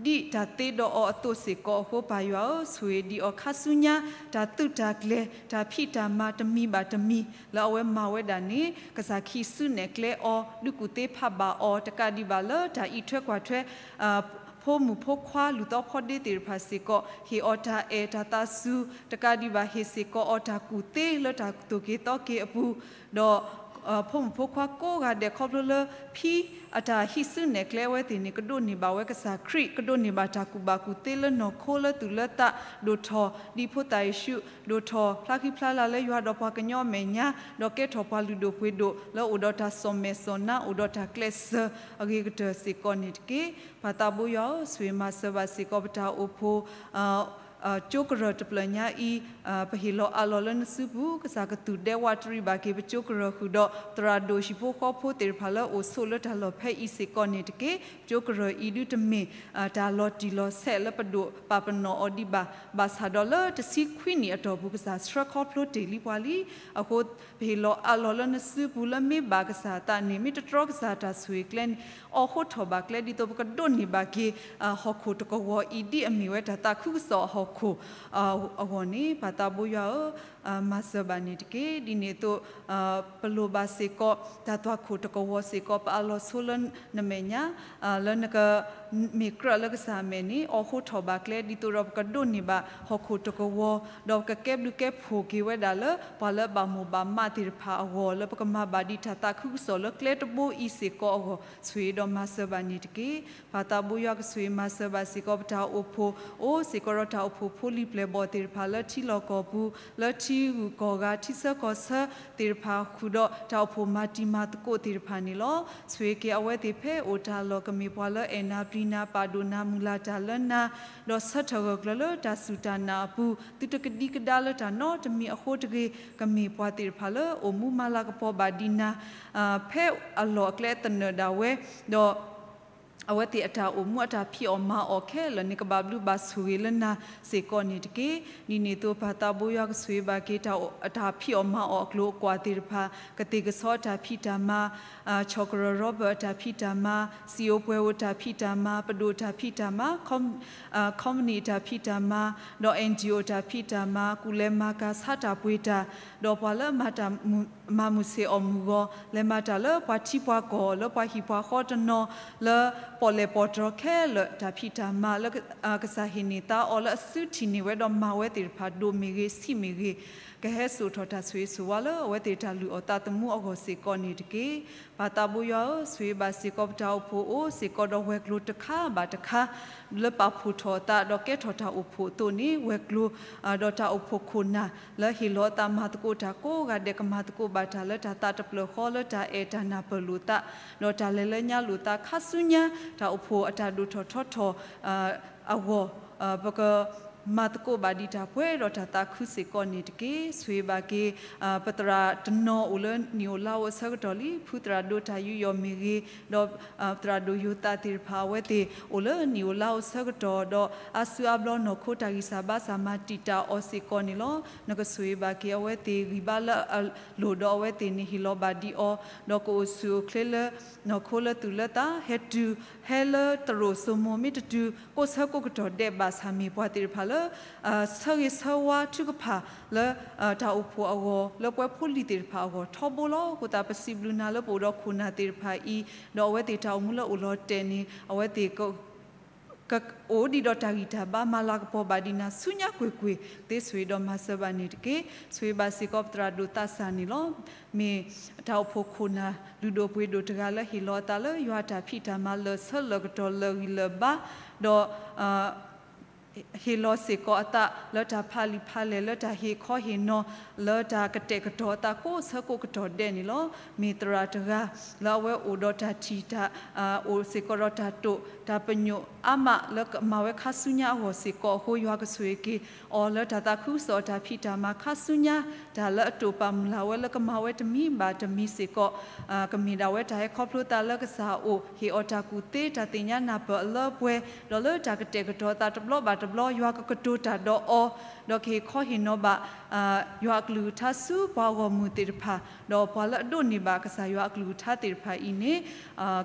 တၢ်သ့ဒီးအီၤအသိးစ့ၢ်ကီးအဃိ ပၢ်ယွၤဧၢ, ဆိၣ်ဂ့ၤဒံးအီၤခါဆူညါ တၢ်သုးတၢ်ကျဲၤ တၢ်ဖံးတၢ်မၤတမံၤဘၣ်တမံၤ လၢအဝဲမၤဝဲဒၣ်န့ၣ် ကစၢ်ခံစုနဲၣ်ကျဲအီၤ ဒုးကူၣ်သ့ဖးဘၣ်အီၤ တကးဒံးဘၣ်လၢတၢ်အံးထွဲကွၢ်ထွဲ ဖိမုၣ်ဖိခွါလူၢ်သီဖီဒ့သ့ၣ်တဖၣ်စ့ၢ်ကီး ဟ့ၣ်အီၤတၢ်အဲၣ်တၢ်သးစူၤ တကးဒံးဘၣ်ဟ့ၣ်စ့ၢ်ကီးအီၤတၢ်ကူၣ်သ့လၢတၢ်သိၣ်က့ၤသီက့ၤအပူၤ, ဒီး ဖိမုၣ်ဖိခွါကိးဂၤဒဲးခီဖျိလၢ ဖံအတၢ်ဟံးစုနဲၣ်ကျဲအဝဲသ့ၣ်န့ၣ် ကဒိးန့ၢ်ဘၣ်ဝဲကစၢ်ခရံာ် ကဒိးန့ၢ်ဘၣ်တၢ်ကူၣ်ဘၣ်ကူၣ်သ့လၢနီၢ်ခိလၢသူၣ်လၢသး ဒိၣ်ထီၣ်ဒ်ဖိသၣ်ယ့ၣ်ၡူး ဒိၣ်ထီၣ်ဖျါဃံဖျါလၤလၢယွၤဒီးပှၤကညီအမဲာ်ညါ ဒီးကဲထီၣ်ပှၤလုၢ်ဒိၣ်ပှ့ၤဒိၣ်လၢအိၣ်ဒီးတၢ်စိာ်မဲာ်စိာ်နါ အိၣ်ဒီးတၢ်ကျဲးစၢးအဂ့ၤကတၢၢ်စ့ၢ်ကီးန့ၣ်တက့ၢ်. ပၢ်သးဘိယွၤဧၢ, ဆိၣ်ဂ့ၤမၤစၢၤဘၣ်စ့ၢ်ကီးပတၢ်အိၣ်ဖှိၣ် ကၠိကရၢၢ်တဖျၢၣ်ညါအံၤ ပဟ့ၣ်လီၤအးလီၤလၢနစုပူၤ ကစၢ်ကသူၣ်ဒဲဝးတရံးဘၣ်က့ၤပကၠိကရၢၢ်ဃုာ်ဒီး သရၣ်ဒိၣ်ဟံၣ်ဖိဃီဖိသ့ၣ်တဖၣ်လၢအိၣ်ဆိးလၢတၢ်လီၢ်ဖဲအံၤစ့ၢ်ကီးန့ၣ်တက့ၢ်. ပကၠိကရၢၢ်အံၤဒုးတမ့ၢ် တၢ်လီၤတံၢ်လီၤဆဲးလၢပဒိၣ်ပာ်ပနီၣ်အီၤဒံးဘၣ်. ဘၣ်ဆၣ်ဒီးလၢတဆံခွံနံၣ်အတီၢ်ပူၤ ကစၢ်ဆှၢခီဖျိတ့ၢ်လံပှၤလံ. အဃိ ပဟ့ၣ်လီၤအးလီၤလၢနစုပူၤလၢမ့ၢ်ဘၣ်ကစၢ်အသးန့ၣ် မ့ၢ်တတြီကစၢ်တၢ်ဆိၣ်ဂ့ၤကျဲန့ၣ် အိးထီၣ်ဘၣ်ကျဲဒ်သိးပကဒိးန့ၢ်ဘၣ်က့ၤ ဟီၣ်ခိၣ်တကဝီၤအံၤဒ်အမ့ၢ်ဝဲတၢ်သးခုကစီၣ်အဟီၣ်ခိၣ် အဂီၢ်န့ၣ် ပၢ်သးဘိယွၤဧၢ, မၤစၢၤဘၣ်န့ၣ်တက့ၢ်. ဒ်န့ၣ်အသိး ပလိၣ်ဘၣ်စ့ၢ်ကီး တၢ်သွၣ်ခိၣ်တကဝီၤစ့ၢ်ကီး ပအးလီၤဆိလၢနမဲာ်ညါ လၢနက မ့ၢ်ကြၢးလၢကစၢ်အမဲာ်န့ၣ် အိးထီၣ်ဘၣ်ကျဲ ဒ်သိးဒီးပကဒိးန့ၢ်ဘၣ်ဟီၣ်ခိၣ်တကဝီၤ ဒီးပကကဲဘျုးကဲဖှိၣ်က့ၤဝဲဒၣ်လၢ ပှၤလၢဘၣ်မိၢ်ဘၣ်မးသ့ၣ်တဖၣ်အဂီၢ် လၢပကမၤဘၣ်ဒံးတၢ်သးခုကစီၣ်လၢကျဲတဘိအံၤစ့ၢ်ကီးအဂီၢ် ဆိၣ်ဂ့ၤဒီးမၤစၢၤဘၣ်န့ၣ်တက့ၢ်. ပၢ်သးဘိယွၤကဆိၣ်ဂ့ၤမၤစၢၤဘၣ်စ့ၢ်ကီး ပတၢ်အိၣ်ဖှိၣ် အိၣ်စ့ၢ်ကီးဒီးတၢ်အိၣ်ဖှိၣ်ဖိလံၤပျဲၢ်ဘီၣ်သ့ၣ်တဖၣ်လၢထံလီၢ်ကီၢ်ပူၤ လၢ ထံဂုၤကီၢ်ဂၤ ထံဆၢကီၢ်ဆၢသ့ၣ်တဖၣ် ဃုာ်ဒီးတၢ်အိၣ်ဖှိၣ်မၤတံၤမၤသကိးသ့ၣ်တဖၣ်န့ၣ်လီၤ. ဆိၣ်ဂ့ၤက့ၤအဝဲသ့ၣ်ဖဲအိၣ်တၢ်လီၢ် ကမ့ၢ်ပှၤလၢအဲၣ်နၤပျံၤနၤ ပာ်ဒိၣ်နၤမုၢ်လၢ်တၢ်လၢနၤ, ဒီးဆၢထၢၣ်ဂၢၢ်ကျၢၤလၢတၢ်စူၢ်တၢ်နာ်အပူၤ သုတကဒံကဒါလၢတၢ်နီတမံၤအဃိတဂ့ၤ, ကမ့ၢ်ပှၤသ့ၣ်တဖၣ်လၢအိၣ်မူမၤလၤကပီၤဘၣ်ဒံးနၤ ဖဲအလီၢ်အကျဲသနၢၣ်ဒၣ်ဝဲ, ဒီး အဝဲသ့ၣ်အတၢ်အိၣ်မူအတၢ်ဖံးအီၣ်မၤအီၣ်ခဲလၢာ်န့ၣ် ကဘၣ်ဘျုးဘၣ်ဆိၣ်ဂ့ၤလၢနၤစ့ၢ်ကီးန့ၣ်တက့ၢ်. ဒ်န့ၣ်အသိး ပၢ်သးဘိယွၤကဆိၣ်ဂ့ၤဘၣ်က့ၤ တၢ်ဖံးအီၣ်မၤအီၣ်အကျိၤအကွာ်သ့ၣ်တဖၣ်, ကသ့ၣ်ကဆီအတၢ်ဖံးတၢ်မၤ, ဆီၣ်ကရၢၢ်ရီဘၢၣ်အတၢ်ဖံးတၢ်မၤ, စံၣ်အိၣ်ပှဲၤအိၣ်တၢ်ဖံးတၢ်မၤ, ပဒိၣ်တၢ်ဖံးတၢ်မၤ ခီမနံၣ်အတၢ်ဖံးတၢ်မၤ, ဒီး NGO တၢ်ဖံးတၢ်မၤ, ကူၣ်လဲၤမၤကၤ ဆါတၢ်ပှ့ၤတၢ်, ဒီးပှၤလၢမၤတၢ်မၤမုာ်ဆ့ၣ်အီၣ်မုာ်ဂီၤ လဲၤမၤတၢ်လၢပှၤထံပှၤကီၢ် လၢပှၤဟံၣ်ပှၤဃီတနီၤ လၢပီၣ်လဲၣ်ပီၣ်တြီၤခဲလၢာ် တၢ်ဖံးတၢ်မၤလၢ ကစၢ်ဟ့ၣ်န့ၢ်သါအီၤလၢအစုထံၣ်န့ၢ်ဝဲဒီးမၤဝဲသ့ၣ်တဖၣ် ဒိၣ်မ့ၢ်ဂ့ၤ ဆံးမ့ၢ်ဂ့ၤ, ကဟဲစိာ်ထီၣ်တၢ်ဆိၣ်ဂ့ၤဆိၣ်ဝါလၢအဝဲသ့ၣ်တၢ်လုၢ်အီၣ်သးသမူအဂီၢ်စ့ၢ်ကီးန့ၣ်တက့ၢ်. ပၢ်သးဘိယွၤဧၢ, ဆိၣ်ဂ့ၤဘၣ်စ့ၢ်ကီးပတၢ်အိၣ်ဖှိၣ်အိၣ်စ့ၢ်ကီးဒီးဝဲၤကျိၤတခါဘၣ်တခါ လၢပာ်ဖှိၣ်ထီၣ်အသးဒီးကဲထီၣ်တၢ်အိၣ်ဖှိၣ်အသိးန့ၣ် ဝဲၤကျိၤ ဒီးတၢ်အိၣ်ဖှိၣ်ခိၣ်နၢ် လၢဟ့ၣ်လီၤအသးမၤသကိးတၢ်ကိးဂၤဒဲး ကမၤသကိးဘၣ်တၢ်လၢတၢ်သးတဖျၢၣ်ဃီ လၢတၢ်အဲၣ်တၢ်နၢ်ပၢၢ်လိာ်သး ဒီးတၢ်လဲၤလၢညါလိာ်သးခါဆူညါ တၢ်အိၣ်ဖှိၣ်အတၢ်ဒိၣ်ထီၣ်ထီထီၣ် အဂီၢ် ပက မၤသကိးဘၣ်ဒံးတၢ်ပှဲၤဒီးတၢ်သးခုစ့ၢ်ကီးန့ၣ်တက့ၢ်. ဆိၣ်ဂ့ၤဘၣ်က့ၤ ပသရၣ်တနီၤအိၣ်လၢနံၣ်အိၣ်လါအိၣ်အဆၢကတီၢ်လံ ဖုသရၣ်ဒိၣ်တၢ်ယူးယီၣ်မ့ၢ်ဂ့ၤ ဒီး သရၣ်ဒိၣ်ယိၤသးသ့ၣ်တဖၣ် အဝဲသ့ၣ်အိၣ်လၢနံၣ်အိၣ်လါအိၣ်ဆၢကတီၢ်ဒီး အါစုအါဘျီနီၢ်ခိတၢ်ဂံၢ်စၢ်ဘါစၢ်မၤတံာ်တာ်အီၤစ့ၢ်ကီးန့ၣ်လီၤ. နကဆိၣ်ဂ့ၤဘၣ်က့ၤအဝဲသ့ၣ်ဂံၢ်ဘါလၢအလိၣ်ဒီးအဝဲသ့ၣ်န့ၣ်ဟ့ၣ်လီၤဘၣ်ဒံးအီၤ ဒီးကအိၣ်ဆူၣ်အိၣ်ချ့လၢ နီၢ်ခိလၢသူၣ်လၢသး ဟဲတုၤ ဟဲလၢသရိာ်စိမိၤ မ့ၢ်တတုၤ ကိးဆၢကိးကတီၢ်ဒဲးဘၣ်ဆၣ်မ့ၢ်ပှၤသ့ၣ်တဖၣ်လၢ ဆၢဂ့ၤဆၢဝါထုကဖၣ်လၢ တၢ်အိၣ်ဖှိၣ်အဂီၢ် လၢပှၤဖိလံၤသ့ၣ်တဖၣ်အဂီၢ်ထီဘိလီၤ. အဃိသတးပစံးဘျုးနၤလၢပအိၣ်ဒီးခိၣ်နၢ်သ့ၣ်တဖၣ်အံၤ ဒီးအဝဲသ့ၣ်တၢ်အိၣ်မူလၢအိၣ်လီၤတဲာ်န့ၣ် အဝဲသ့ၣ် ကအိၣ်ဒံးဒီးတၢ်ဂံၢ်တၢ်ဘါ မၤလၤကပီၤဘၣ်ဒံးနၤဆူညါကွ့ၢ်ကွ့ၢ် သ့ဆိၣ်ဂ့ၤဒီးမၤစၢၤဘၣ်န့ၣ်တက့ၢ်. ဆိၣ်ဂ့ၤဘၣ်စ့ၢ်ကီးပသရၣ်ဒိၣ်သးစၢ်န့ၣ်လီၤ. မ့ၢ်တၢ်အိၣ်ဖှိၣ်ခိၣ်နၢ်လုၢ်ဒိၣ်ပှ့ၤဒိၣ်တဂၤလၢဟ့ၣ်လီၤအသးလၢယွၤအတၢ်ဖံးတၢ်မၤလၢာ်ဆၢလၢာ်ကတီၢ်လၢာ်ဂံၢ်လၢာ်ဘါ ဒီး ဟ့ၣ်လီၤစ့ၢ်ကီးအသးလၢတၢ်ဖးလံာ်ဖးလဲၢ် လၢတၢ်ဟ့ၣ်ခီဟ့ၣ်နီၤ လၢတၢ်ကတဲာ်ကတီၤအသးကိးဆၢကိးကတီၢ်ဒဲးန့ၣ်လီၤ. မ့ၢ်သရၣ်တဂၤ လၢအဝဲအိၣ်ဒီးတၢ်ထံၣ်တၢ် အိၣ်စ့ၢ်ကီးဒီးတၢ်တိာ် တၢ်ပညိၣ်အါမး လၢကမၤဝဲခါဆူညါအဂီၢ်စ့ၢ်ကီးအဃိ ယွၤကဆိၣ်ဂ့ၤက့ၤအီၤလၢတၢ်သးခုကစီၣ်အတၢ်ဖံးတၢ်မၤခါဆူညါ တၢ်လၢအတိာ်ပာ်မုၢ်လၢ်ဝဲလၢကမၤဝဲတမံၤဘၣ်တမံၤစ့ၢ်ကီး ကမ့ၢ်ဒၣ်ဝဲတၢ်ဟဲခီဖျိသးလၢကစၢ်အအိၣ် ဟ့ၣ်အီၤတၢ်ကူၣ်သ့ တၢ်သ့ၣ်ညါနၢ်ပၢၢ်အလၢပှဲၤ ဒီးလၢတၢ်ကတဲာ်ကတီၤသးတဘျီဘၣ်တဘျီ ယွၤကကတိၤတၢ်ဒီးအီၤ ဒီးကဟ့ၣ်ခီဟ့ၣ်နီၤဘၣ် ယွၤအကလုၢ်ကထါဆူပှၤဂီၢ်မုၢ်သ့ၣ်တဖၣ် ဒီးပှၤလၢအဒိးန့ၢ်ဘၣ်ကစၢ်ယွၤအကလုၢ်ကထါသ့ၣ်တဖၣ်အံၤန့ၣ်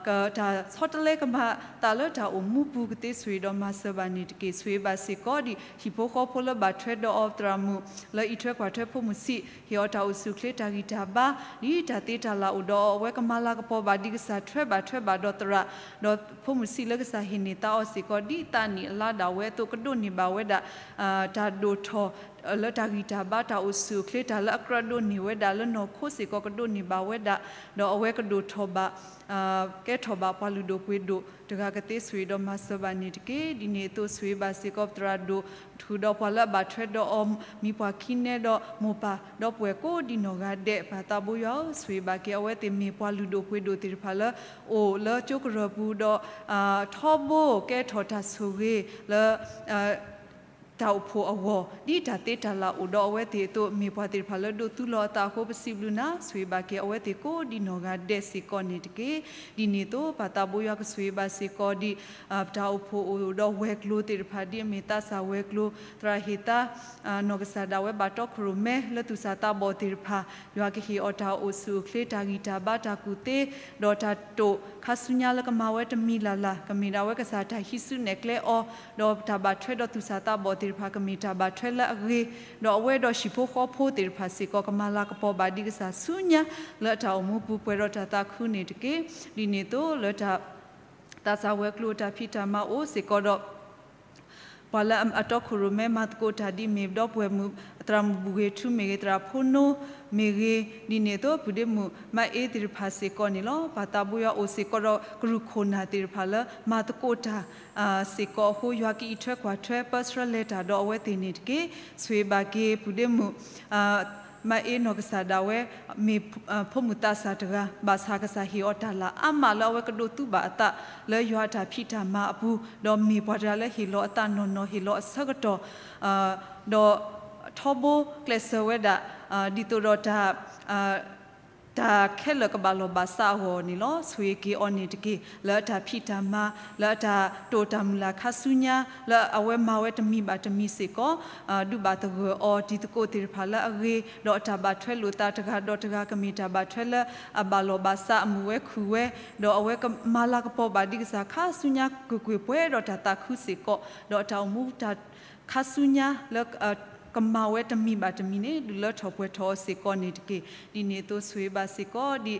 ကတၢ်ဆီတလဲကမၤသးလၢတၢ်အိၣ်မူပူၤကသ့ဆိၣ်ဂ့ၤဒီးမၤစၢၤဘၣ်န့ၣ်တက့ၢ်. ဆိၣ်ဂ့ၤဘၣ်စ့ၢ်ကီးဒံး ဟံၣ်ဖိဃီဖိလၢဘၣ်ထွဲဒီးအီၤ သရၣ်မုၣ် လၢအံးထွဲကွၢ်ထွဲဖိမုၣ်ဆံး ဟ့ၣ်အီၤတၢ်အိၣ်ဆူၣ်အိၣ်ချ့တၢ်ဂံၢ်တၢ်ဘါ ဒ်တၢ်သ့တၢ်လၢ်အိၣ်ဒီးအီၤ အဝဲကမၤလၤကပီၤဘၣ်ဒံးကစၢ်ထွဲဘၣ်ထွဲဘၣ်ဒီးသရၣ် ဒီးဖိမုၣ်ဆံးလၢကစၢ်ဟ့ၣ်န့ၢ်သါအီၤစ့ၢ်ကီး ဒ်သးနံၣ်အလါဒၣ်ဝဲအသိး ကဒိးန့ၢ်ဘၣ်ဝဲဒၣ် တၢ်ဒိၣ်ထီၣ် လၢတၢ်ဂံၢ်တၢ်ဘါ တၢ်အိၣ်ဆူၣ်အိၣ်ချ့ တၢ်လၢအကြၢးဒိးန့ၢ်ဝဲဒၣ်လၢနီၢ်ခိစ့ၢ်ကီး ကဒိးန့ၢ်ဘၣ်ဝဲဒၣ် ဒီးအဝဲကဒိၣ်ထီၣ်ဘၣ် ကဲထီၣ်ဘၣ်ပှၤလုၢ်ဒိၣ်ပှ့ၤဒိၣ်တဂၤကသ့ဆိၣ်ဂ့ၤဒီးမၤစၢၤဘၣ်န့ၣ်တက့ၢ်. ဒ်န့ၣ်အသိးဆိၣ်ဂ့ၤဘၣ်စ့ၢ်ကီးပသရၣ်ဒိၣ် ဃုာ်ဒီးပှၤလၢအဘၣ်ထွဲဒီးအီၤ မံၤပှၢ်ခံနဲဒီးမိၢ်ပၢ်ဒီပုၢ်ဝဲၢ်ကိးဒံနီၢ်ဂၤဒဲး ပၢ်သးဘိယွၤဧၢ ဆိၣ်ဂ့ၤဘၣ်က့ၤအဝဲသ့ၣ်မ့ၢ်ပှၤလုၢ်ဒိၣ်ပှ့ၤဒိၣ်သ့ၣ်တဖၣ်လၢ အိၣ်လၢကၠိကရၢၢ်ပူၤဒီး ထီဘိကဲထီၣ်တၢ်ဆိၣ်ဂ့ၤလၢ တၢ်အိၣ်ဖှိၣ်အဂီၢ် ဒ်တၢ်သ့တၢ်လၢ်အိၣ်ဒီးအဝဲသ့ၣ်အသိး မ့ၢ်ပှၤသ့ၣ်တဖၣ်လၢဒိးသူလီၤအသးအဃိ ပစံးဘျုးနၤ ဆိၣ်ဂ့ၤဘၣ်က့ၤအဝဲသ့ၣ်ကိးဒံနီၢ်ဂၤဒဲးစ့ၢ်ကီးန့ၣ်တက့ၢ်. ဒ်န့ၣ်အသိး ပၢ်သးဘိယွၤကဆိၣ်ဂ့ၤဘၣ်စ့ၢ်ကီးဒံး ပတၢ်အိၣ်ဖှိၣ်အိၣ်ဒီးဝဲၤကျိၤသ့ၣ်တဖၣ် ဒ်အမ့ၢ်သးစၢ်ဝဲၤကျိၤ သရၣ်ဟ့ၣ်သါ နီၢ်ကစၢ်ဒၣ်ဝဲဘၣ်တီခိၣ်ရိၣ်မဲလၢသူၣ်စၢ်သးဘီၣ်သ့ၣ်တဖၣ် ယွၤကဟ့ၣ်အီၤတၢ်အိၣ်ဆူၣ်အိၣ်ချ့ တၢ်ဂံၢ်တၢ်ဘါ တၢ်ကူၣ်သ့ ဒီးတၢ်တိာ်ခါဆူညါလၢကမၤဝဲတမံၤလၢ်လၢ် ကမ့ၢ်ဒၣ်ဝဲကစၢ်တၢ်ဟံးစုနဲၣ်ကျဲအီၤ ဒီးတၢ်ဘၣ်ထွဲဒီးသူၣ်စၢ်သးဘီၣ်သ့ၣ်တဖၣ် ကမ့ၢ်တၢ်ဘၣ်ထွဲလၢအဂ့ၤ ဒီးအဝဲဒီးဟံၣ်ဖိဃီဖိသ့ၣ်တဖၣ်စ့ၢ်ကီး ကမၤလၤကပီၤဘၣ်ဒံးကစၢ်ဆူညါ လၢအတၢ်အိၣ်မူပူၤပှဲၤဒီးတၢ်သးခုန့ၣ်တက့ၢ်. ဒ်န့ၣ်အသိးလၢတၢ် သးစၢ်ဝဲၤကျိၤအတၢ်ဖံးတၢ်မၤအိၣ်စ့ၢ်ကီးဒီး ပှၤလၢအတီခိၣ်ရိၣ်မဲမၤသကိးတၢ်ဒ်အမ့ၢ်ဒီပုၢ်ဝဲၢ်မုၣ် သရၣ်မုၣ်ဘူၣ်ဂ့ၤထူမ့ၢ်ဂ့ၤ, သရၣ်ဖိနိမ့ၢ်ဂ့ၤ, ဒ်န့ၣ်အသိး ပုၢ်ဒ့မုၣ်မၤအ့သ့ၣ်တဖၣ်စ့ၢ်ကီးန့ၣ်လီၤ. ပၢ်သးဘိယွၤအိၣ်စ့ၢ်ကီးဒီး ကရူၢ်ခိၣ်နၢ်သ့ၣ်တဖၣ်လၢမၤသကိးတၢ်စ့ၢ်ကီးအဃိ ယွၤကအံးထွဲကွၢ်ထွဲ ပၢဆှၢလဲၤတၢ်ဒီးအဝဲသ့ၣ်န့ၣ်တက့ၢ်. ဆိၣ်ဂ့ၤဘၣ်က့ၤ ပုၢ်ဒ့မုၣ် မၤအ့နီၢ်ကစၢ်ဒၣ်ဝဲ မ့ၢ်ဖိမုၣ်သးစၢ်တဂၤ ဘၣ်ဆၣ်ကစၢ်ဟ့ၣ်အီၤတၢ်လၢ်အါမးလၢအဝဲကဒိးသူဘၣ်အသးလၢယွၤအတၢ်ဖံးတၢ်မၤအပူၤ, ဒီးမ့ၢ်ပှၤတဂၤလၢဟ့ၣ်လီၤအသးနီၢ်နီၢ် ဟ့ၣ်လီၤအဆၢကတီၢ် ဒီးထီဘိကျဲးစၢးဝဲဒၣ် ဒ်သိးဒီးတၢ် တၢ်ခဲလၢာ်ကဘၣ်လီၢ်ဘၣ်စးအဂီၢ်န့ၣ်လီၤ. ဆိၣ်ဂ့ၤက့ၤအီၤန့ၣ်တက့ၢ်. လၢအတၢ်ဖံးတၢ်မၤ လၢအတၢ်တိာ်တၢ်မုၢ်လၢ်ခါဆူညါ လၢအဝဲမၤဝဲတမံၤဘၣ်တမံၤစ့ၢ်ကီး ဒုးဘၣ်သဂၢၢ်အီၤတံၤသကိးသ့ၣ်တဖၣ်လၢအဂ့ၤ, ဒီးအတၢ်ဘၣ်ထွဲလိာ်သးတဂၤဒီးတဂၤ ကမ့ၢ်တၢ်ဘၣ်ထွဲလၢအဘၣ်လီၢ်ဘၣ်စး အမုာ်ဝဲခုၣ်ဝဲ, ဒီးအဝဲကမၤလၤကပီၤဘၣ်ဒံးကစၢ်ခါဆူညါ ကွ့ၢ်ကွ့ၢ်ပှဲၤဒီးတၢ်သးခုစ့ၢ်ကီး, ဒီးအတၢ်အိၣ်မူတၢ်ခါဆူညါလၢ ကမၤဝဲတမံၤဘၣ်တမံၤန့ၣ် ဒုးလၢထီၣ်ပှဲၤထီၣ်အီၤစ့ၢ်ကီးန့ၣ်တက့ၢ်. ဒ်န့ၣ်အသိးဆိၣ်ဂ့ၤဘၣ်စ့ၢ်ကီးဒ်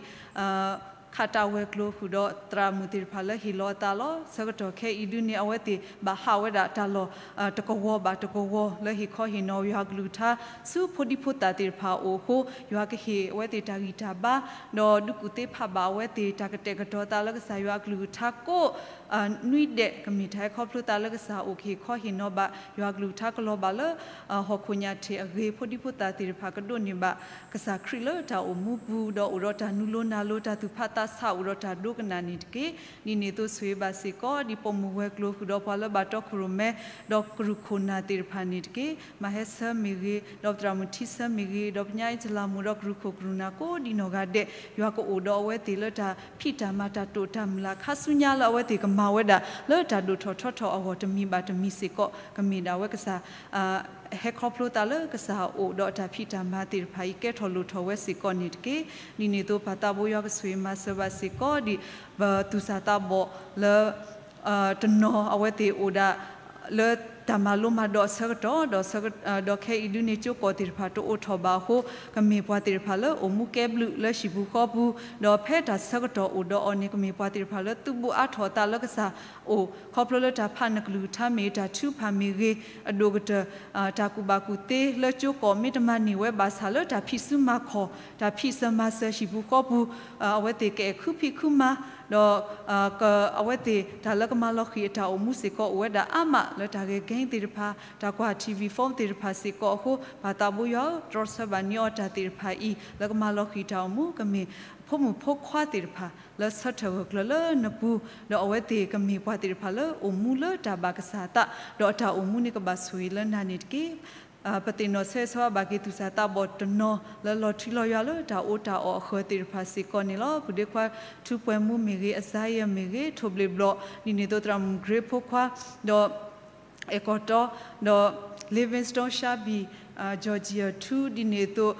ခးတၢ်ဝဲၤကျိၤဃုာ်ဒီးသရၣ်မုၣ်သ့ၣ်တဖၣ်လၢဟ့ၣ်လီၤအသးလီၤ. ဆၢကတီၢ်ခဲအံၤဒုန့ၣ် အဝဲသ့ၣ်ဘၣ်ဟးဝဲဒၣ်တၢ်လီၢ် တကဝီၤဘၣ်တကဝီၤ လၢဟ့ၣ်ခီဟ့ၣ်နီၤယွၤကလုၢ်ကထါ ဆူဖိဒံဖိသၣ်သ့ၣ်တဖၣ်အအိၣ်အဃိ ယွၤကဟ့ၣ်အဝဲသ့ၣ်တၢ်ဂံၢ်တၢ်ဘါ ဒီးဒုးကူၣ်သ့ဖးဘၣ်အဝဲသ့ၣ် တၢ်ကတဲာ်ကတီၤသးလၢကစၢ်ယွၤအကလုၢ်ကထါကိး နွံဒဲး ကမ့ၢ်တၢ်ဟဲခီဖျိသးလၢကစၢ်အိၣ်ကဟ့ၣ်ခီဟ့ၣ်နီၤဘၣ် ယွၤကလုၢ်ကထါကလီၤဘၣ်လၢ ဟီၣ်ခိၣ်ညၣ်ထံးအဂ့ၤ ဖိဒံဖိသၣ်သ့ၣ်တဖၣ်ကဒိးန့ၢ်ဘၣ် ကစၢ်ခရံာ်လၢတၢ်အိၣ်မူပူၤ ဒီးအိၣ်ဒီးတၢ်နူလိနၤလိ တၢ်သူၣ်ဖးသးဆး အိၣ်ဒီးတၢ်ဒိကနၣ်န့ၣ်တက့ၢ်. ဒ်န့ၣ်အသိးဆိၣ်ဂ့ၤဘၣ်စ့ၢ်ကီး ဒ်ပိာ်မုၣ်ဝဲၤကျိၤဃုာ်ဒီးပှၤလၢဘၣ်တီခိၣ်ရိၣ်မဲ ဒီးကရူၢ်ခိၣ်နၢ်သ့ၣ်တဖၣ်န့ၣ်တက့ၢ်. မၤဟဲဆၢမ့ၢ်ဂ့ၤ ဒီးသရၣ်မုၣ်ထံဆၢမ့ၢ်ဂ့ၤ ဒီးပညါအံၣ်စလၤမိၢ် ဒီးကရူၢ်ခိၣ်ကရူၢ်နၢ်ကိးဒ်နီၢ်ဂၤဒဲး ယွၤကအိၣ်ဒီးအဝဲသ့ၣ်လၢတၢ်ဖံးတၢ်မၤတၢ်တိာ်တၢ်မုၢ်လၢ်ခါဆူညါလၢအဝဲသ့ၣ်ကမၤဝဲဒၣ် လၢတၢ်ဒိၣ်ထီၣ်ထီထီၣ်အဂီၢ်တမံၤဘၣ်တမံၤစ့ၢ်ကီး ကမ့ၢ်ဒၣ်ဝဲကစၢ် ဟဲခီဖျိသးလၢကစၢ်အအိၣ်ဒီးအတၢ်ဖံးတၢ်မၤသ့ၣ်တဖၣ်အံၤ ကဲထီၣ်လိၣ်ထီၣ်ဝဲစ့ၢ်ကီးန့ၣ်တက့ၢ်. ဒ်န့ၣ်အသိးပၢ်သးဘိယွၤကဆိၣ်ဂ့ၤမၤစၢၤဘၣ်စ့ၢ်ကီး ဒ်ပသူၣ်စၢ်သးဘီၣ်လၢ တနီၤအဝဲသ့ၣ်အိၣ်ဒၣ် လၢတၢ်မၤလိမၤဒိးအဆၢကတီၢ် ဒီးခဲအံၤဒုန့ၣ် ကၠိကီၢ်သ့ၣ်တဖၣ်တအိၣ်ထီၣ်ဘၣ်အဃိ ကမ့ၢ်ပှၤသ့ၣ်တဖၣ်လၢအိၣ်မူကဲဘျုးလၢဟံၣ်ပူၤဃီပူၤ ဒီးဖဲတၢ်ဆၢကတီၢ်အိၣ်ဒီးအီၤန့ၣ် ကမ့ၢ်ပှၤသ့ၣ်တဖၣ်လၢသုးဘူးအါထီၣ်အသးလၢကစၢ်အိၣ် ခီဖျိလၢတၢ်ဖးနကလုၢ်ကထါမ့ၢ်ဂ့ၤ တၢ်ထုကဖၣ်မ့ၢ်ဂ့ၤ အဒိၣ်ကတၢၢ် တၢ်ကူၣ်ဘၣ်ကူၣ်သ့လၢကၠိကီၢ် မ့ၢ်တမၤန့ၢ်ဝဲဘၣ်ဆၣ်လၢတၢ်ဖံးစုမၤခီၣ် တၢ်ဖံးစၢၤမၤစၢၤဟံၣ်ပူၤဃီပူၤ အဝဲသ့ၣ်ကအဲၣ်ခုဖံးခုမၤ ဒီး အဝဲသ့ၣ်တၢ်လၢကမၤလီၤဃံၤအတၢ်အိၣ်မူစ့ၢ်ကီးအိၣ်ဝဲဒၣ်အါမးလၢတၢ်ဂဲၤကဲသ့ၣ်တဖၣ် တၢ်ကွၢ် ထံၣ်ဝံၤ phone သ့ၣ်တဖၣ်စ့ၢ်ကီးအဃိ ပၢ်သးဘိယွၤဧၢ တြီဆၢဘၣ်န့ၢ်အီၤတၢ်သ့ၣ်တဖၣ်အံၤ လၢကမၤလီၤဃံၤတၢ်အိၣ်မူ ကမ့ၢ်ဖိမုၣ်ဖိခွါသ့ၣ်တဖၣ် လၢဆၢထၢၣ်ဂၢၢ်ကျၢၤလၢနပူၤ ဒီးအဝဲသ့ၣ်ကမ့ၢ်ပှၤသ့ၣ်တဖၣ်လၢအိၣ်မူလၢတၢ်ဘၣ်ကစၢ်အသး ဒီးအတၢ်အိၣ်မူန့ၣ်ကဘၣ်ဆိၣ်ဂ့ၤလၢနၤန့ၣ်တက့ၢ်. ပသ့ၣ်နီၣ်ဆၢဂ့ၤဆၢဝါဘၣ်က့ၤသူၣ်စၢ်သးဘီၣ်တနီၤ လၢလီၤထံလီၤယွၤလၢတၢ်အိၣ်တၢ်အီၣ်အဃၢၤသ့ၣ်တဖၣ်စ့ၢ်ကီးန့ၣ်လီၤ. ပုၢ်ဒ့ခွါထူပှဲၤမူမ့ၢ်ဂ့ၤ အစါယဲမ့ၢ်ဂ့ၤ ထိၣ်ဘျ့ၣ်ဘျီၣ် ဒ်န့ၣ်အသိးသရၣ်မုၣ် Grace ဖိခွါ ဒီး အဲၣ်ကီၢ်တီ ဒီး Livingstone ရှါဘံၣ် Georgia ထူ ဒ်န့ၣ်အသိး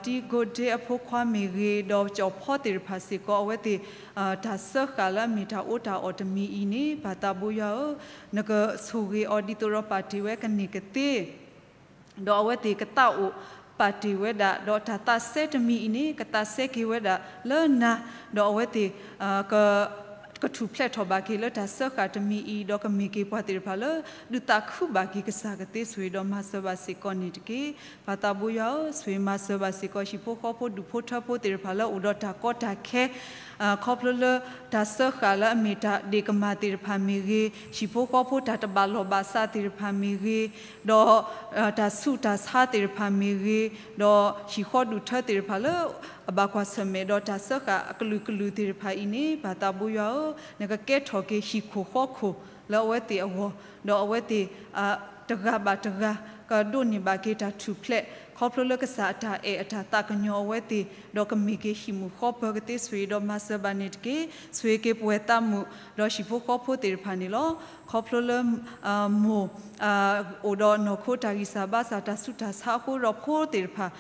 တံကိဒ့အဖိခွါမ့ၢ်ဂ့ၤ ဒီးကၠီၣ်ဖီသ့ၣ်တဖၣ်စ့ၢ်ကီး အဝဲသ့ၣ် တၢ်စၢဃာ်လၢအမ့ၢ်တၢ်အိၣ်တၢ်အီၣ်တမံၤအံၤန့ၣ် ပၢ်သးဘိယွၤဧၢ နကဆိၣ်ဂ့ၤအီၤဒ်သိးဒီးပာ်တ့ၢ်ဝဲကန့ၢ်ကသ့ ဒီးအဝဲသ့ၣ်ကသးအိၣ်ပာ်တ့ၢ်ဝဲဒၣ် ဒီးတၢ်သးစဲတမံၤအံၤန့ၣ် ကသးစဲက့ၤဝဲဒၣ်လၢနၤ ဒီးအဝဲသ့ၣ် ကထူၣ်ဖျဲးထီၣ်ဘၣ်က့ၤလၢတၢ်စၢဃာ်တမံၤအံၤ ဒီးကမ့ၢ်က့ၤပှၤသ့ၣ်တဖၣ်လၢ ဒုးသးခုဘၣ်က့ၤကစၢ်ကသ့ ဆိၣ်ဂ့ၤဒီးမၤစၢၤဘၣ်စ့ၢ်ကီးန့ၣ်တက့ၢ်. ပၢ်သးဘိယွၤဧၢ ဆိၣ်ဂ့ၤမၤစၢၤဘၣ်စ့ၢ်ကီး ဟံၣ်ဖိဃီဖိဒူၣ်ဖိထၢဖိသ့ၣ်တဖၣ်လၢအိၣ်ဒီးတၢ်ကီတၢ်ခဲ ခီဖျိလၢတၢ်စၢဃာ်လၢအမ့ၢ်တၢ်ဒ့ၣ်ကမၢ်သ့ၣ်တဖၣ်မ့ၢ်ဂ့ၤ, ဟံၣ်ဖိဃီဖိတၢ်တဘၣ်လီၢ်ဘၣ်စးသ့ၣ်တဖၣ်မ့ၢ်ဂ့ၤ, ဒီးတၢ်ဆူးတၢ်ဆါသ့ၣ်တဖၣ်မ့ၢ်ဂ့ၤ, ဒီးဟံၣ်ဃီဒူၣ်ထၢသ့ၣ်တဖၣ်လၢ အဘၣ်ကွၢ်ဆၢၣ်မဲာ်ဒီးတၢ်စၢဃာ်အကလုာ်ကလုာ်သ့ၣ်တဖၣ်အံၤန့ၣ် ပၢ်သးဘိယွၤဧၢ, နကကဲထီၣ်က့ၤဟံၣ်ခိၣ်ဃီခိၣ်လၢအဝဲသ့ၣ်အဂီၢ်, ဒီးအဝဲသ့ၣ် တဂၤဘၣ်တဂၤ ကဒိးန့ၢ်ဘၣ်က့ၤတၢ်ထူၣ်ဖျဲး ခီဖျိလၢကစၢ်အတၢ်အဲၣ်အတၢ်သးကညီၤအဝဲသ့ၣ်, ဒီးကမ့ၢ်က့ၤဟံၣ်မုာ်ဃီပၢၤကသ့ ဆိၣ်ဂ့ၤဒီးမၤစၢၤဘၣ်န့ၣ်တက့ၢ်. ဆိၣ်ဂ့ၤက့ၤပဝဲသးမုာ် ဒီးဟံၣ်ဖိဃီဖိသ့ၣ်တဖၣ်န့ၣ်လီၤ. ခီဖျိလၢ မိၢ် အိၣ်ဒီးနီၢ်ခိတၢ်ဂံၢ်စၢ်ဘါစၢ် တၢ်ဆူးတၢ်ဆါအဃိဒီးဖိသ့ၣ်တဖၣ်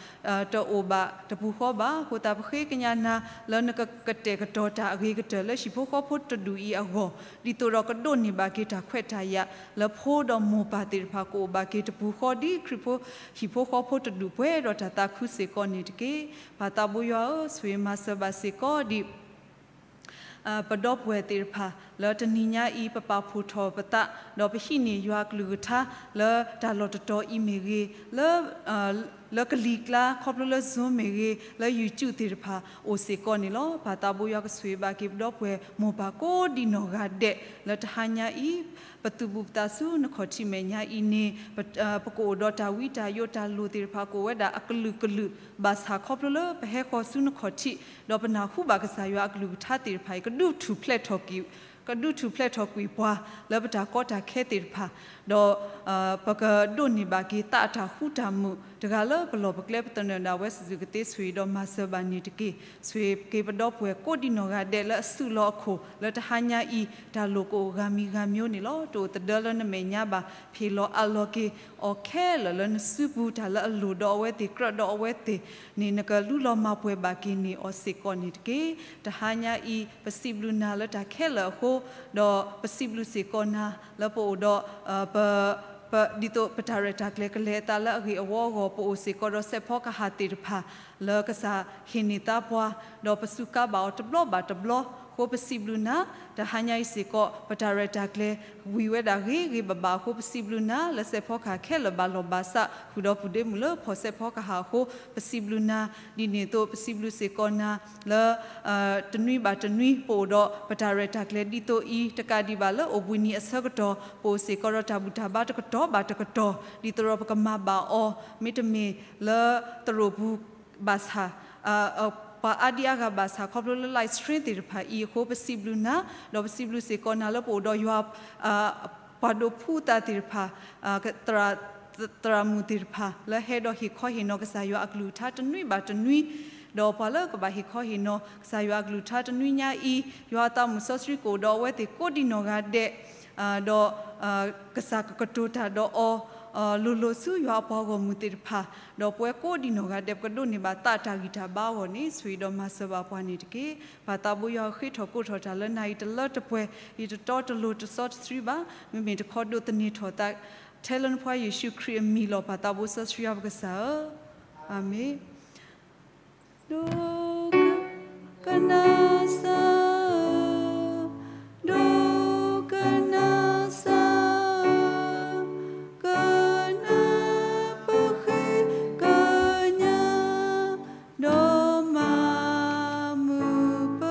တအိၣ်ဘၣ်တပူၤဃီဘၣ်. အဃိသတးပဃ့ကညးနၤ လၢနကကတဲာ်ကတီၤတၢ်အဂ့ၤကတၢၢ်လၢဟံၣ်ဖိဃီဖိတဒူၣ်အံၤအဂီၢ်, ဒ်သိးဒီးကဒိးန့ၢ်ဘၣ်က့ၤတၢ်ခွဲးတၢ်ယာ် လၢဖိဒီးမိၢ်ပၢ်သ့ၣ်တဖၣ်ကအိၣ်ဘၣ်က့ၤတပူၤဃီ ဒ်ခရံာ်ဖိဟံၣ်ဖိဃီဖိတဒူၣ်ပှဲၤဒီးတၢ်သးခုစ့ၢ်ကီးန့ၣ်တက့ၢ်. ပၢ်သးဘိယွၤဧၢ, ဆိၣ်ဂ့ၤမၤစၢၤဘၣ်စ့ၢ်ကီးဒ် ပဒီပုၢ်ဝဲၢ်သ့ၣ်တဖၣ် လၢတနံၤညါအံၤ ပပာ်ဖှိၣ်ထီၣ်ပသး ဒီးပဟံးန့ၢ်ယွၤအကလုၢ်ကထါ လၢတၢ်လီၢ်တတီၤအံၤမ့ၢ်ဂ့ၤ, လၢ လၢကလံၤကျါ ခီဖျိလၢ Zoom မ့ၢ်ဂ့ၤ, လၢ YouTube သ့ၣ်တဖၣ် အိၣ်စ့ၢ်ကီးန့ၣ်လီၤ. ပၢ်သးဘိယွၤကဆိၣ်ဂ့ၤဘၣ်က့ၤ ပဒီပုၢ်ဝဲၢ်မိၢ်ပၢ်ကိးဒံနီၢ်ဂၤဒဲး လၢတဟါညါအံၤ ပသုးဘူးပသးဆူနခီၣ်ထံးမဲာ်ညါအံၤန့ၣ် ပ ပကအိၣ်ဒီးတၢ်ဝံတၢ်ယိး တၢ်လိၣ်သ့ၣ်တဖၣ် ကအိၣ်ဝဲဒၣ်အကလုာ်ကလုာ် ဘၣ်ဆၣ်ခီဖျိလၢပဟဲဃီၤဆူနခီၣ်ထံး ဒီးပနၢ်ဟူဘၣ်ကစၢ်ယွၤအကလုၢ်ကထါသ့ၣ်တဖၣ်အံၤ ကဒုးထူၣ်ဖျဲးထီၣ်ကွံာ် ကဒုးထူၣ်ဖျဲးထီၣ်ကွံာ်ပှၤ လၢပတၢ်ကီတၢ်ခဲသ့ၣ်တဖၣ်, ဒီး ပကဒိးန့ၢ်ဘၣ်က့ၤသးအတၢ်ဃူတၢ်မုာ် တဂၤလၢပလီၢ်ပကျဲ ပသနၢၣ်ဒၣ်ဝဲစုာ်စုာ်ကသ့ ဆိၣ်ဂ့ၤဒီးမၤစၢၤဘၣ်န့ၣ်တက့ၢ်. ဆိၣ်ဂ့ၤက့ၤပဒီပုၢ်ဝဲၢ်ကိးဒံနီၢ်ဂၤဒဲးလၢအစုလီၤအခိၣ် လၢတဟါညါအံၤ တၢ်လိၣ်ကအိၣ်ဂၤမံၤဂၤမံၤန့ၣ်လီၤ. တအိၣ်သဒၢလၢနမဲာ်ညါဘၣ် ဖ့ၣ်လီၤအးလီၤက့ၤအီၤခဲလၢာ် လၢနစုပူၤ တၢ်လၢအလိၣ်ဒီးအဝဲသ့ၣ် ကြၢးဒီးအဝဲသ့ၣ်န့ၣ် နကလူလီၤမၤပှဲၤဘၣ်က့ၤန့ၢ်အီၤစ့ၢ်ကီးန့ၣ်တက့ၢ်. တဟါညါအံၤ ပစံးဘျုးနၤလၢတၢ်ခဲလၢာ်အဃိ, ဒီးပစံးဘျုးစ့ၢ်ကီးနၤလၢပအိၣ်ဒီး ပ ပ ဒ်သိးပတၢ်ရဲၣ်တၢ်ကျဲၤကလဲၤအသးလၢအဂ့ၢ်အဝီအဂီၢ် ပအိၣ်စ့ၢ်ကီးဒီးစဲးဖီကဟၣ်သ့ၣ်တဖၣ် လၢကစၢ်ဟ့ၣ်န့ၢ်သါပှၤ, ဒီးပစူးကါဘၣ်အီၤတဘျီဘၣ်တဘျီအဃိ ပစံးဘျုးနၤ. တဟါညါအံၤစ့ၢ်ကီး ပတၢ်ရဲၣ်တၢ်ကျဲၤဝံၤဝဲဒၣ်ဂ့ၤဂ့ၤဘၣ်ဘၣ်အဃိ ပစံးဘျုးနၤ လၢစဲးဖီကဟၣ်ခဲလၢာ်ဘၣ်လီၢ်ဘၣ်စး ဃုာ်ဒီးပုၢ်ဒ့မုၣ်လၢဖီၣ်စဲးဖီကဟၣ်အဃိ ပစံးဘျုးနၤ. ဒ်န့ၣ်အသိး ပစံးဘျုးစ့ၢ်ကီးနၤလၢ တနွံဘၣ်တနွံ ပအိၣ်ဒီးပတၢ်ရဲၣ်တၢ်ကျဲၤဒ်သိးအံၤ တကးဒံးဘၣ်လၢအိၣ်ဘှံးနံၤအဆၢကတီၢ် ပအိၣ်စ့ၢ်ကီးဒီးတၢ်ဘူၣ်တၢ်ဘါတကတီၢ်ဘၣ်တကတီၢ် ဒ်သိးဒီးပကမၤဘၣ်အီၤ မ့တမ့ၢ်လၢသရိာ်ပူၤဘၣ်ဆၣ် ပှၤအါဒံအါဂၤဘၣ်ဆၣ် ခီဖျိလၢ live stream သ့ၣ်တဖၣ်အံၤအဃိ ပစံးဘျုးနၤ, ဒီးပစံးဘျုးစ့ၢ်ကီးနၤလၢပအိၣ်ဒီးယွၤ ပှၤဒိးဖှူသးသ့ၣ်တဖၣ် သရၣ် သရၣ်မုၣ်သ့ၣ်တဖၣ် လၢဟဲဒီးဟ့ၣ်ခီဟ့ၣ်နီၤကစၢ်ယွၤအကလုၢ်ကထါတနွံဘၣ်တနွံ, ဒီးပှၤလၢကဘၣ်ဟ့ၣ်ခီဟ့ၣ်နီၤကစၢ်ယွၤအကလုၢ်ကထါတနွံညါအံၤ ယွၤအသးမုာ်စီဆှံကအိၣ်ဒီးအဝဲသ့ၣ်ကိးဒံနီၢ်ဂၤဒဲး, ဒီး ကစၢ်ကကတိၤတၢ်ဒီးအီၤ လိၤလိၤဆူယွၤအပှၤဂီၢ်မုၢ်သ့ၣ်တဖၣ်, ဒီးပဝဲကိးဒံနီၢ်ဂၤဒဲး ပကဒိးန့ၢ်ဘၣ်သးတၢ်ဂံၢ်တၢ်ဘါအဂီၢ်န့ၣ် ဆိၣ်ဂ့ၤဒီးမၤစၢၤဘၣ်ပှၤန့ၣ်တက့ၢ်. ပၢ်သးဘိယွၤဃ့ထီၣ်ကိးထီၣ်တၢ်လၢနၤအံၤတလၢတပှဲၤ, ယတတီတလိၤတစီတဆှံဘၣ်, မ့မ့ၢ်တခီဒိးသန့ၤထီၣ်သး ထဲလၢနဖိယ့ၣ်ၡူးခရံာ်အမံၤလီၤ. ပၢ်သးဘိစီဆှံယွၤပကစၢ်ဧၢ, အၤမ့ၣ်. ဒိကနၣ်စၢ်, ဒိကနၣ်စၢ်, ကနၢ်ပဃ့ကညး, ဒီးမၤမုာ်ပ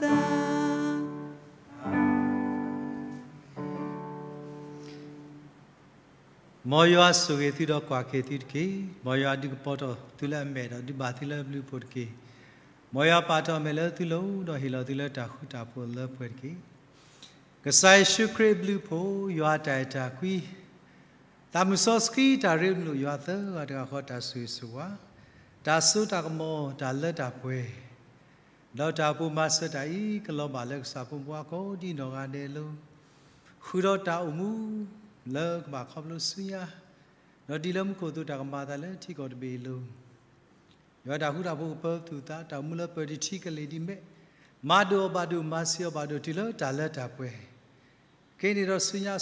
သး မ်ယွၤဆိၣ်ဂ့ၤသုဒီးကွၢ်က့ၤသုတက့ၢ်. မ်ယွၤဒုးကပီၤထီၣ်သုလၢအမဲာ်ဒီးဒုးဘၣ်သုလၢအဘျုးအဖှိၣ်တက့ၢ်. မ်ယွၤပာ်ထီၣ်အမဲာ်လၢသုလိၤဒီးဟ့ၣ်လီၤသုလၢတၢ်ဃူတၢ်ဖိးလၢပှဲၤတက့ၢ်. ကစၢ်ယ့ၣ်ၡူးခရံာ်အဘျုးအဖှိၣ်, ယွၤအတၢ်အဲၣ်တၢ်ကွံ, သးမုၢ်စီဆှံတၢ်ရ့လိာ်ယွၤသၢဂၤတဂၤဃီတၢ်ဆိၣ်ဂ့ၤဆိၣ်ဝါ, တၢ်စိတၢ်ကမီၤ တၢ်လၢတၢ်ပှဲၤ ဒီးတၢ်အိၣ်ဖှိၣ်မၤစၢၤတၢ်အံၤ ကလီၤဘၣ်လၢကစၢ်ဖိမုၣ်ဖိကိးဒံနီၢ်ဂၤဒဲးအလိၤ, ဃုာ်ဒီးတၢ်အိၣ်မူလၢကဘၣ်ခီဖျိဆူညါ, ဒီးဒ်လၢမူခိၣ်အသိးတၢ်ကမၤအသးလၢထံကီၢ်တဘ့ၣ်အလိၤ, ယွၤတၢ်ဃူတၢ်ဖိးကပၢၤပသူၣ်ပသး, တၢ်အိၣ်မူလၢပၢၤတထံကလ့ၢ်ဒ်မဲး, မၤဒိၣ်အီၤဘၣ်ဒိၣ် မၤစၢၤအီၤဘၣ်ဒိၣ်တုၤလၢတၢ်လၢတၢ်ပှဲၤ, က့ၤန့ၢ်ဒီးဆူညါ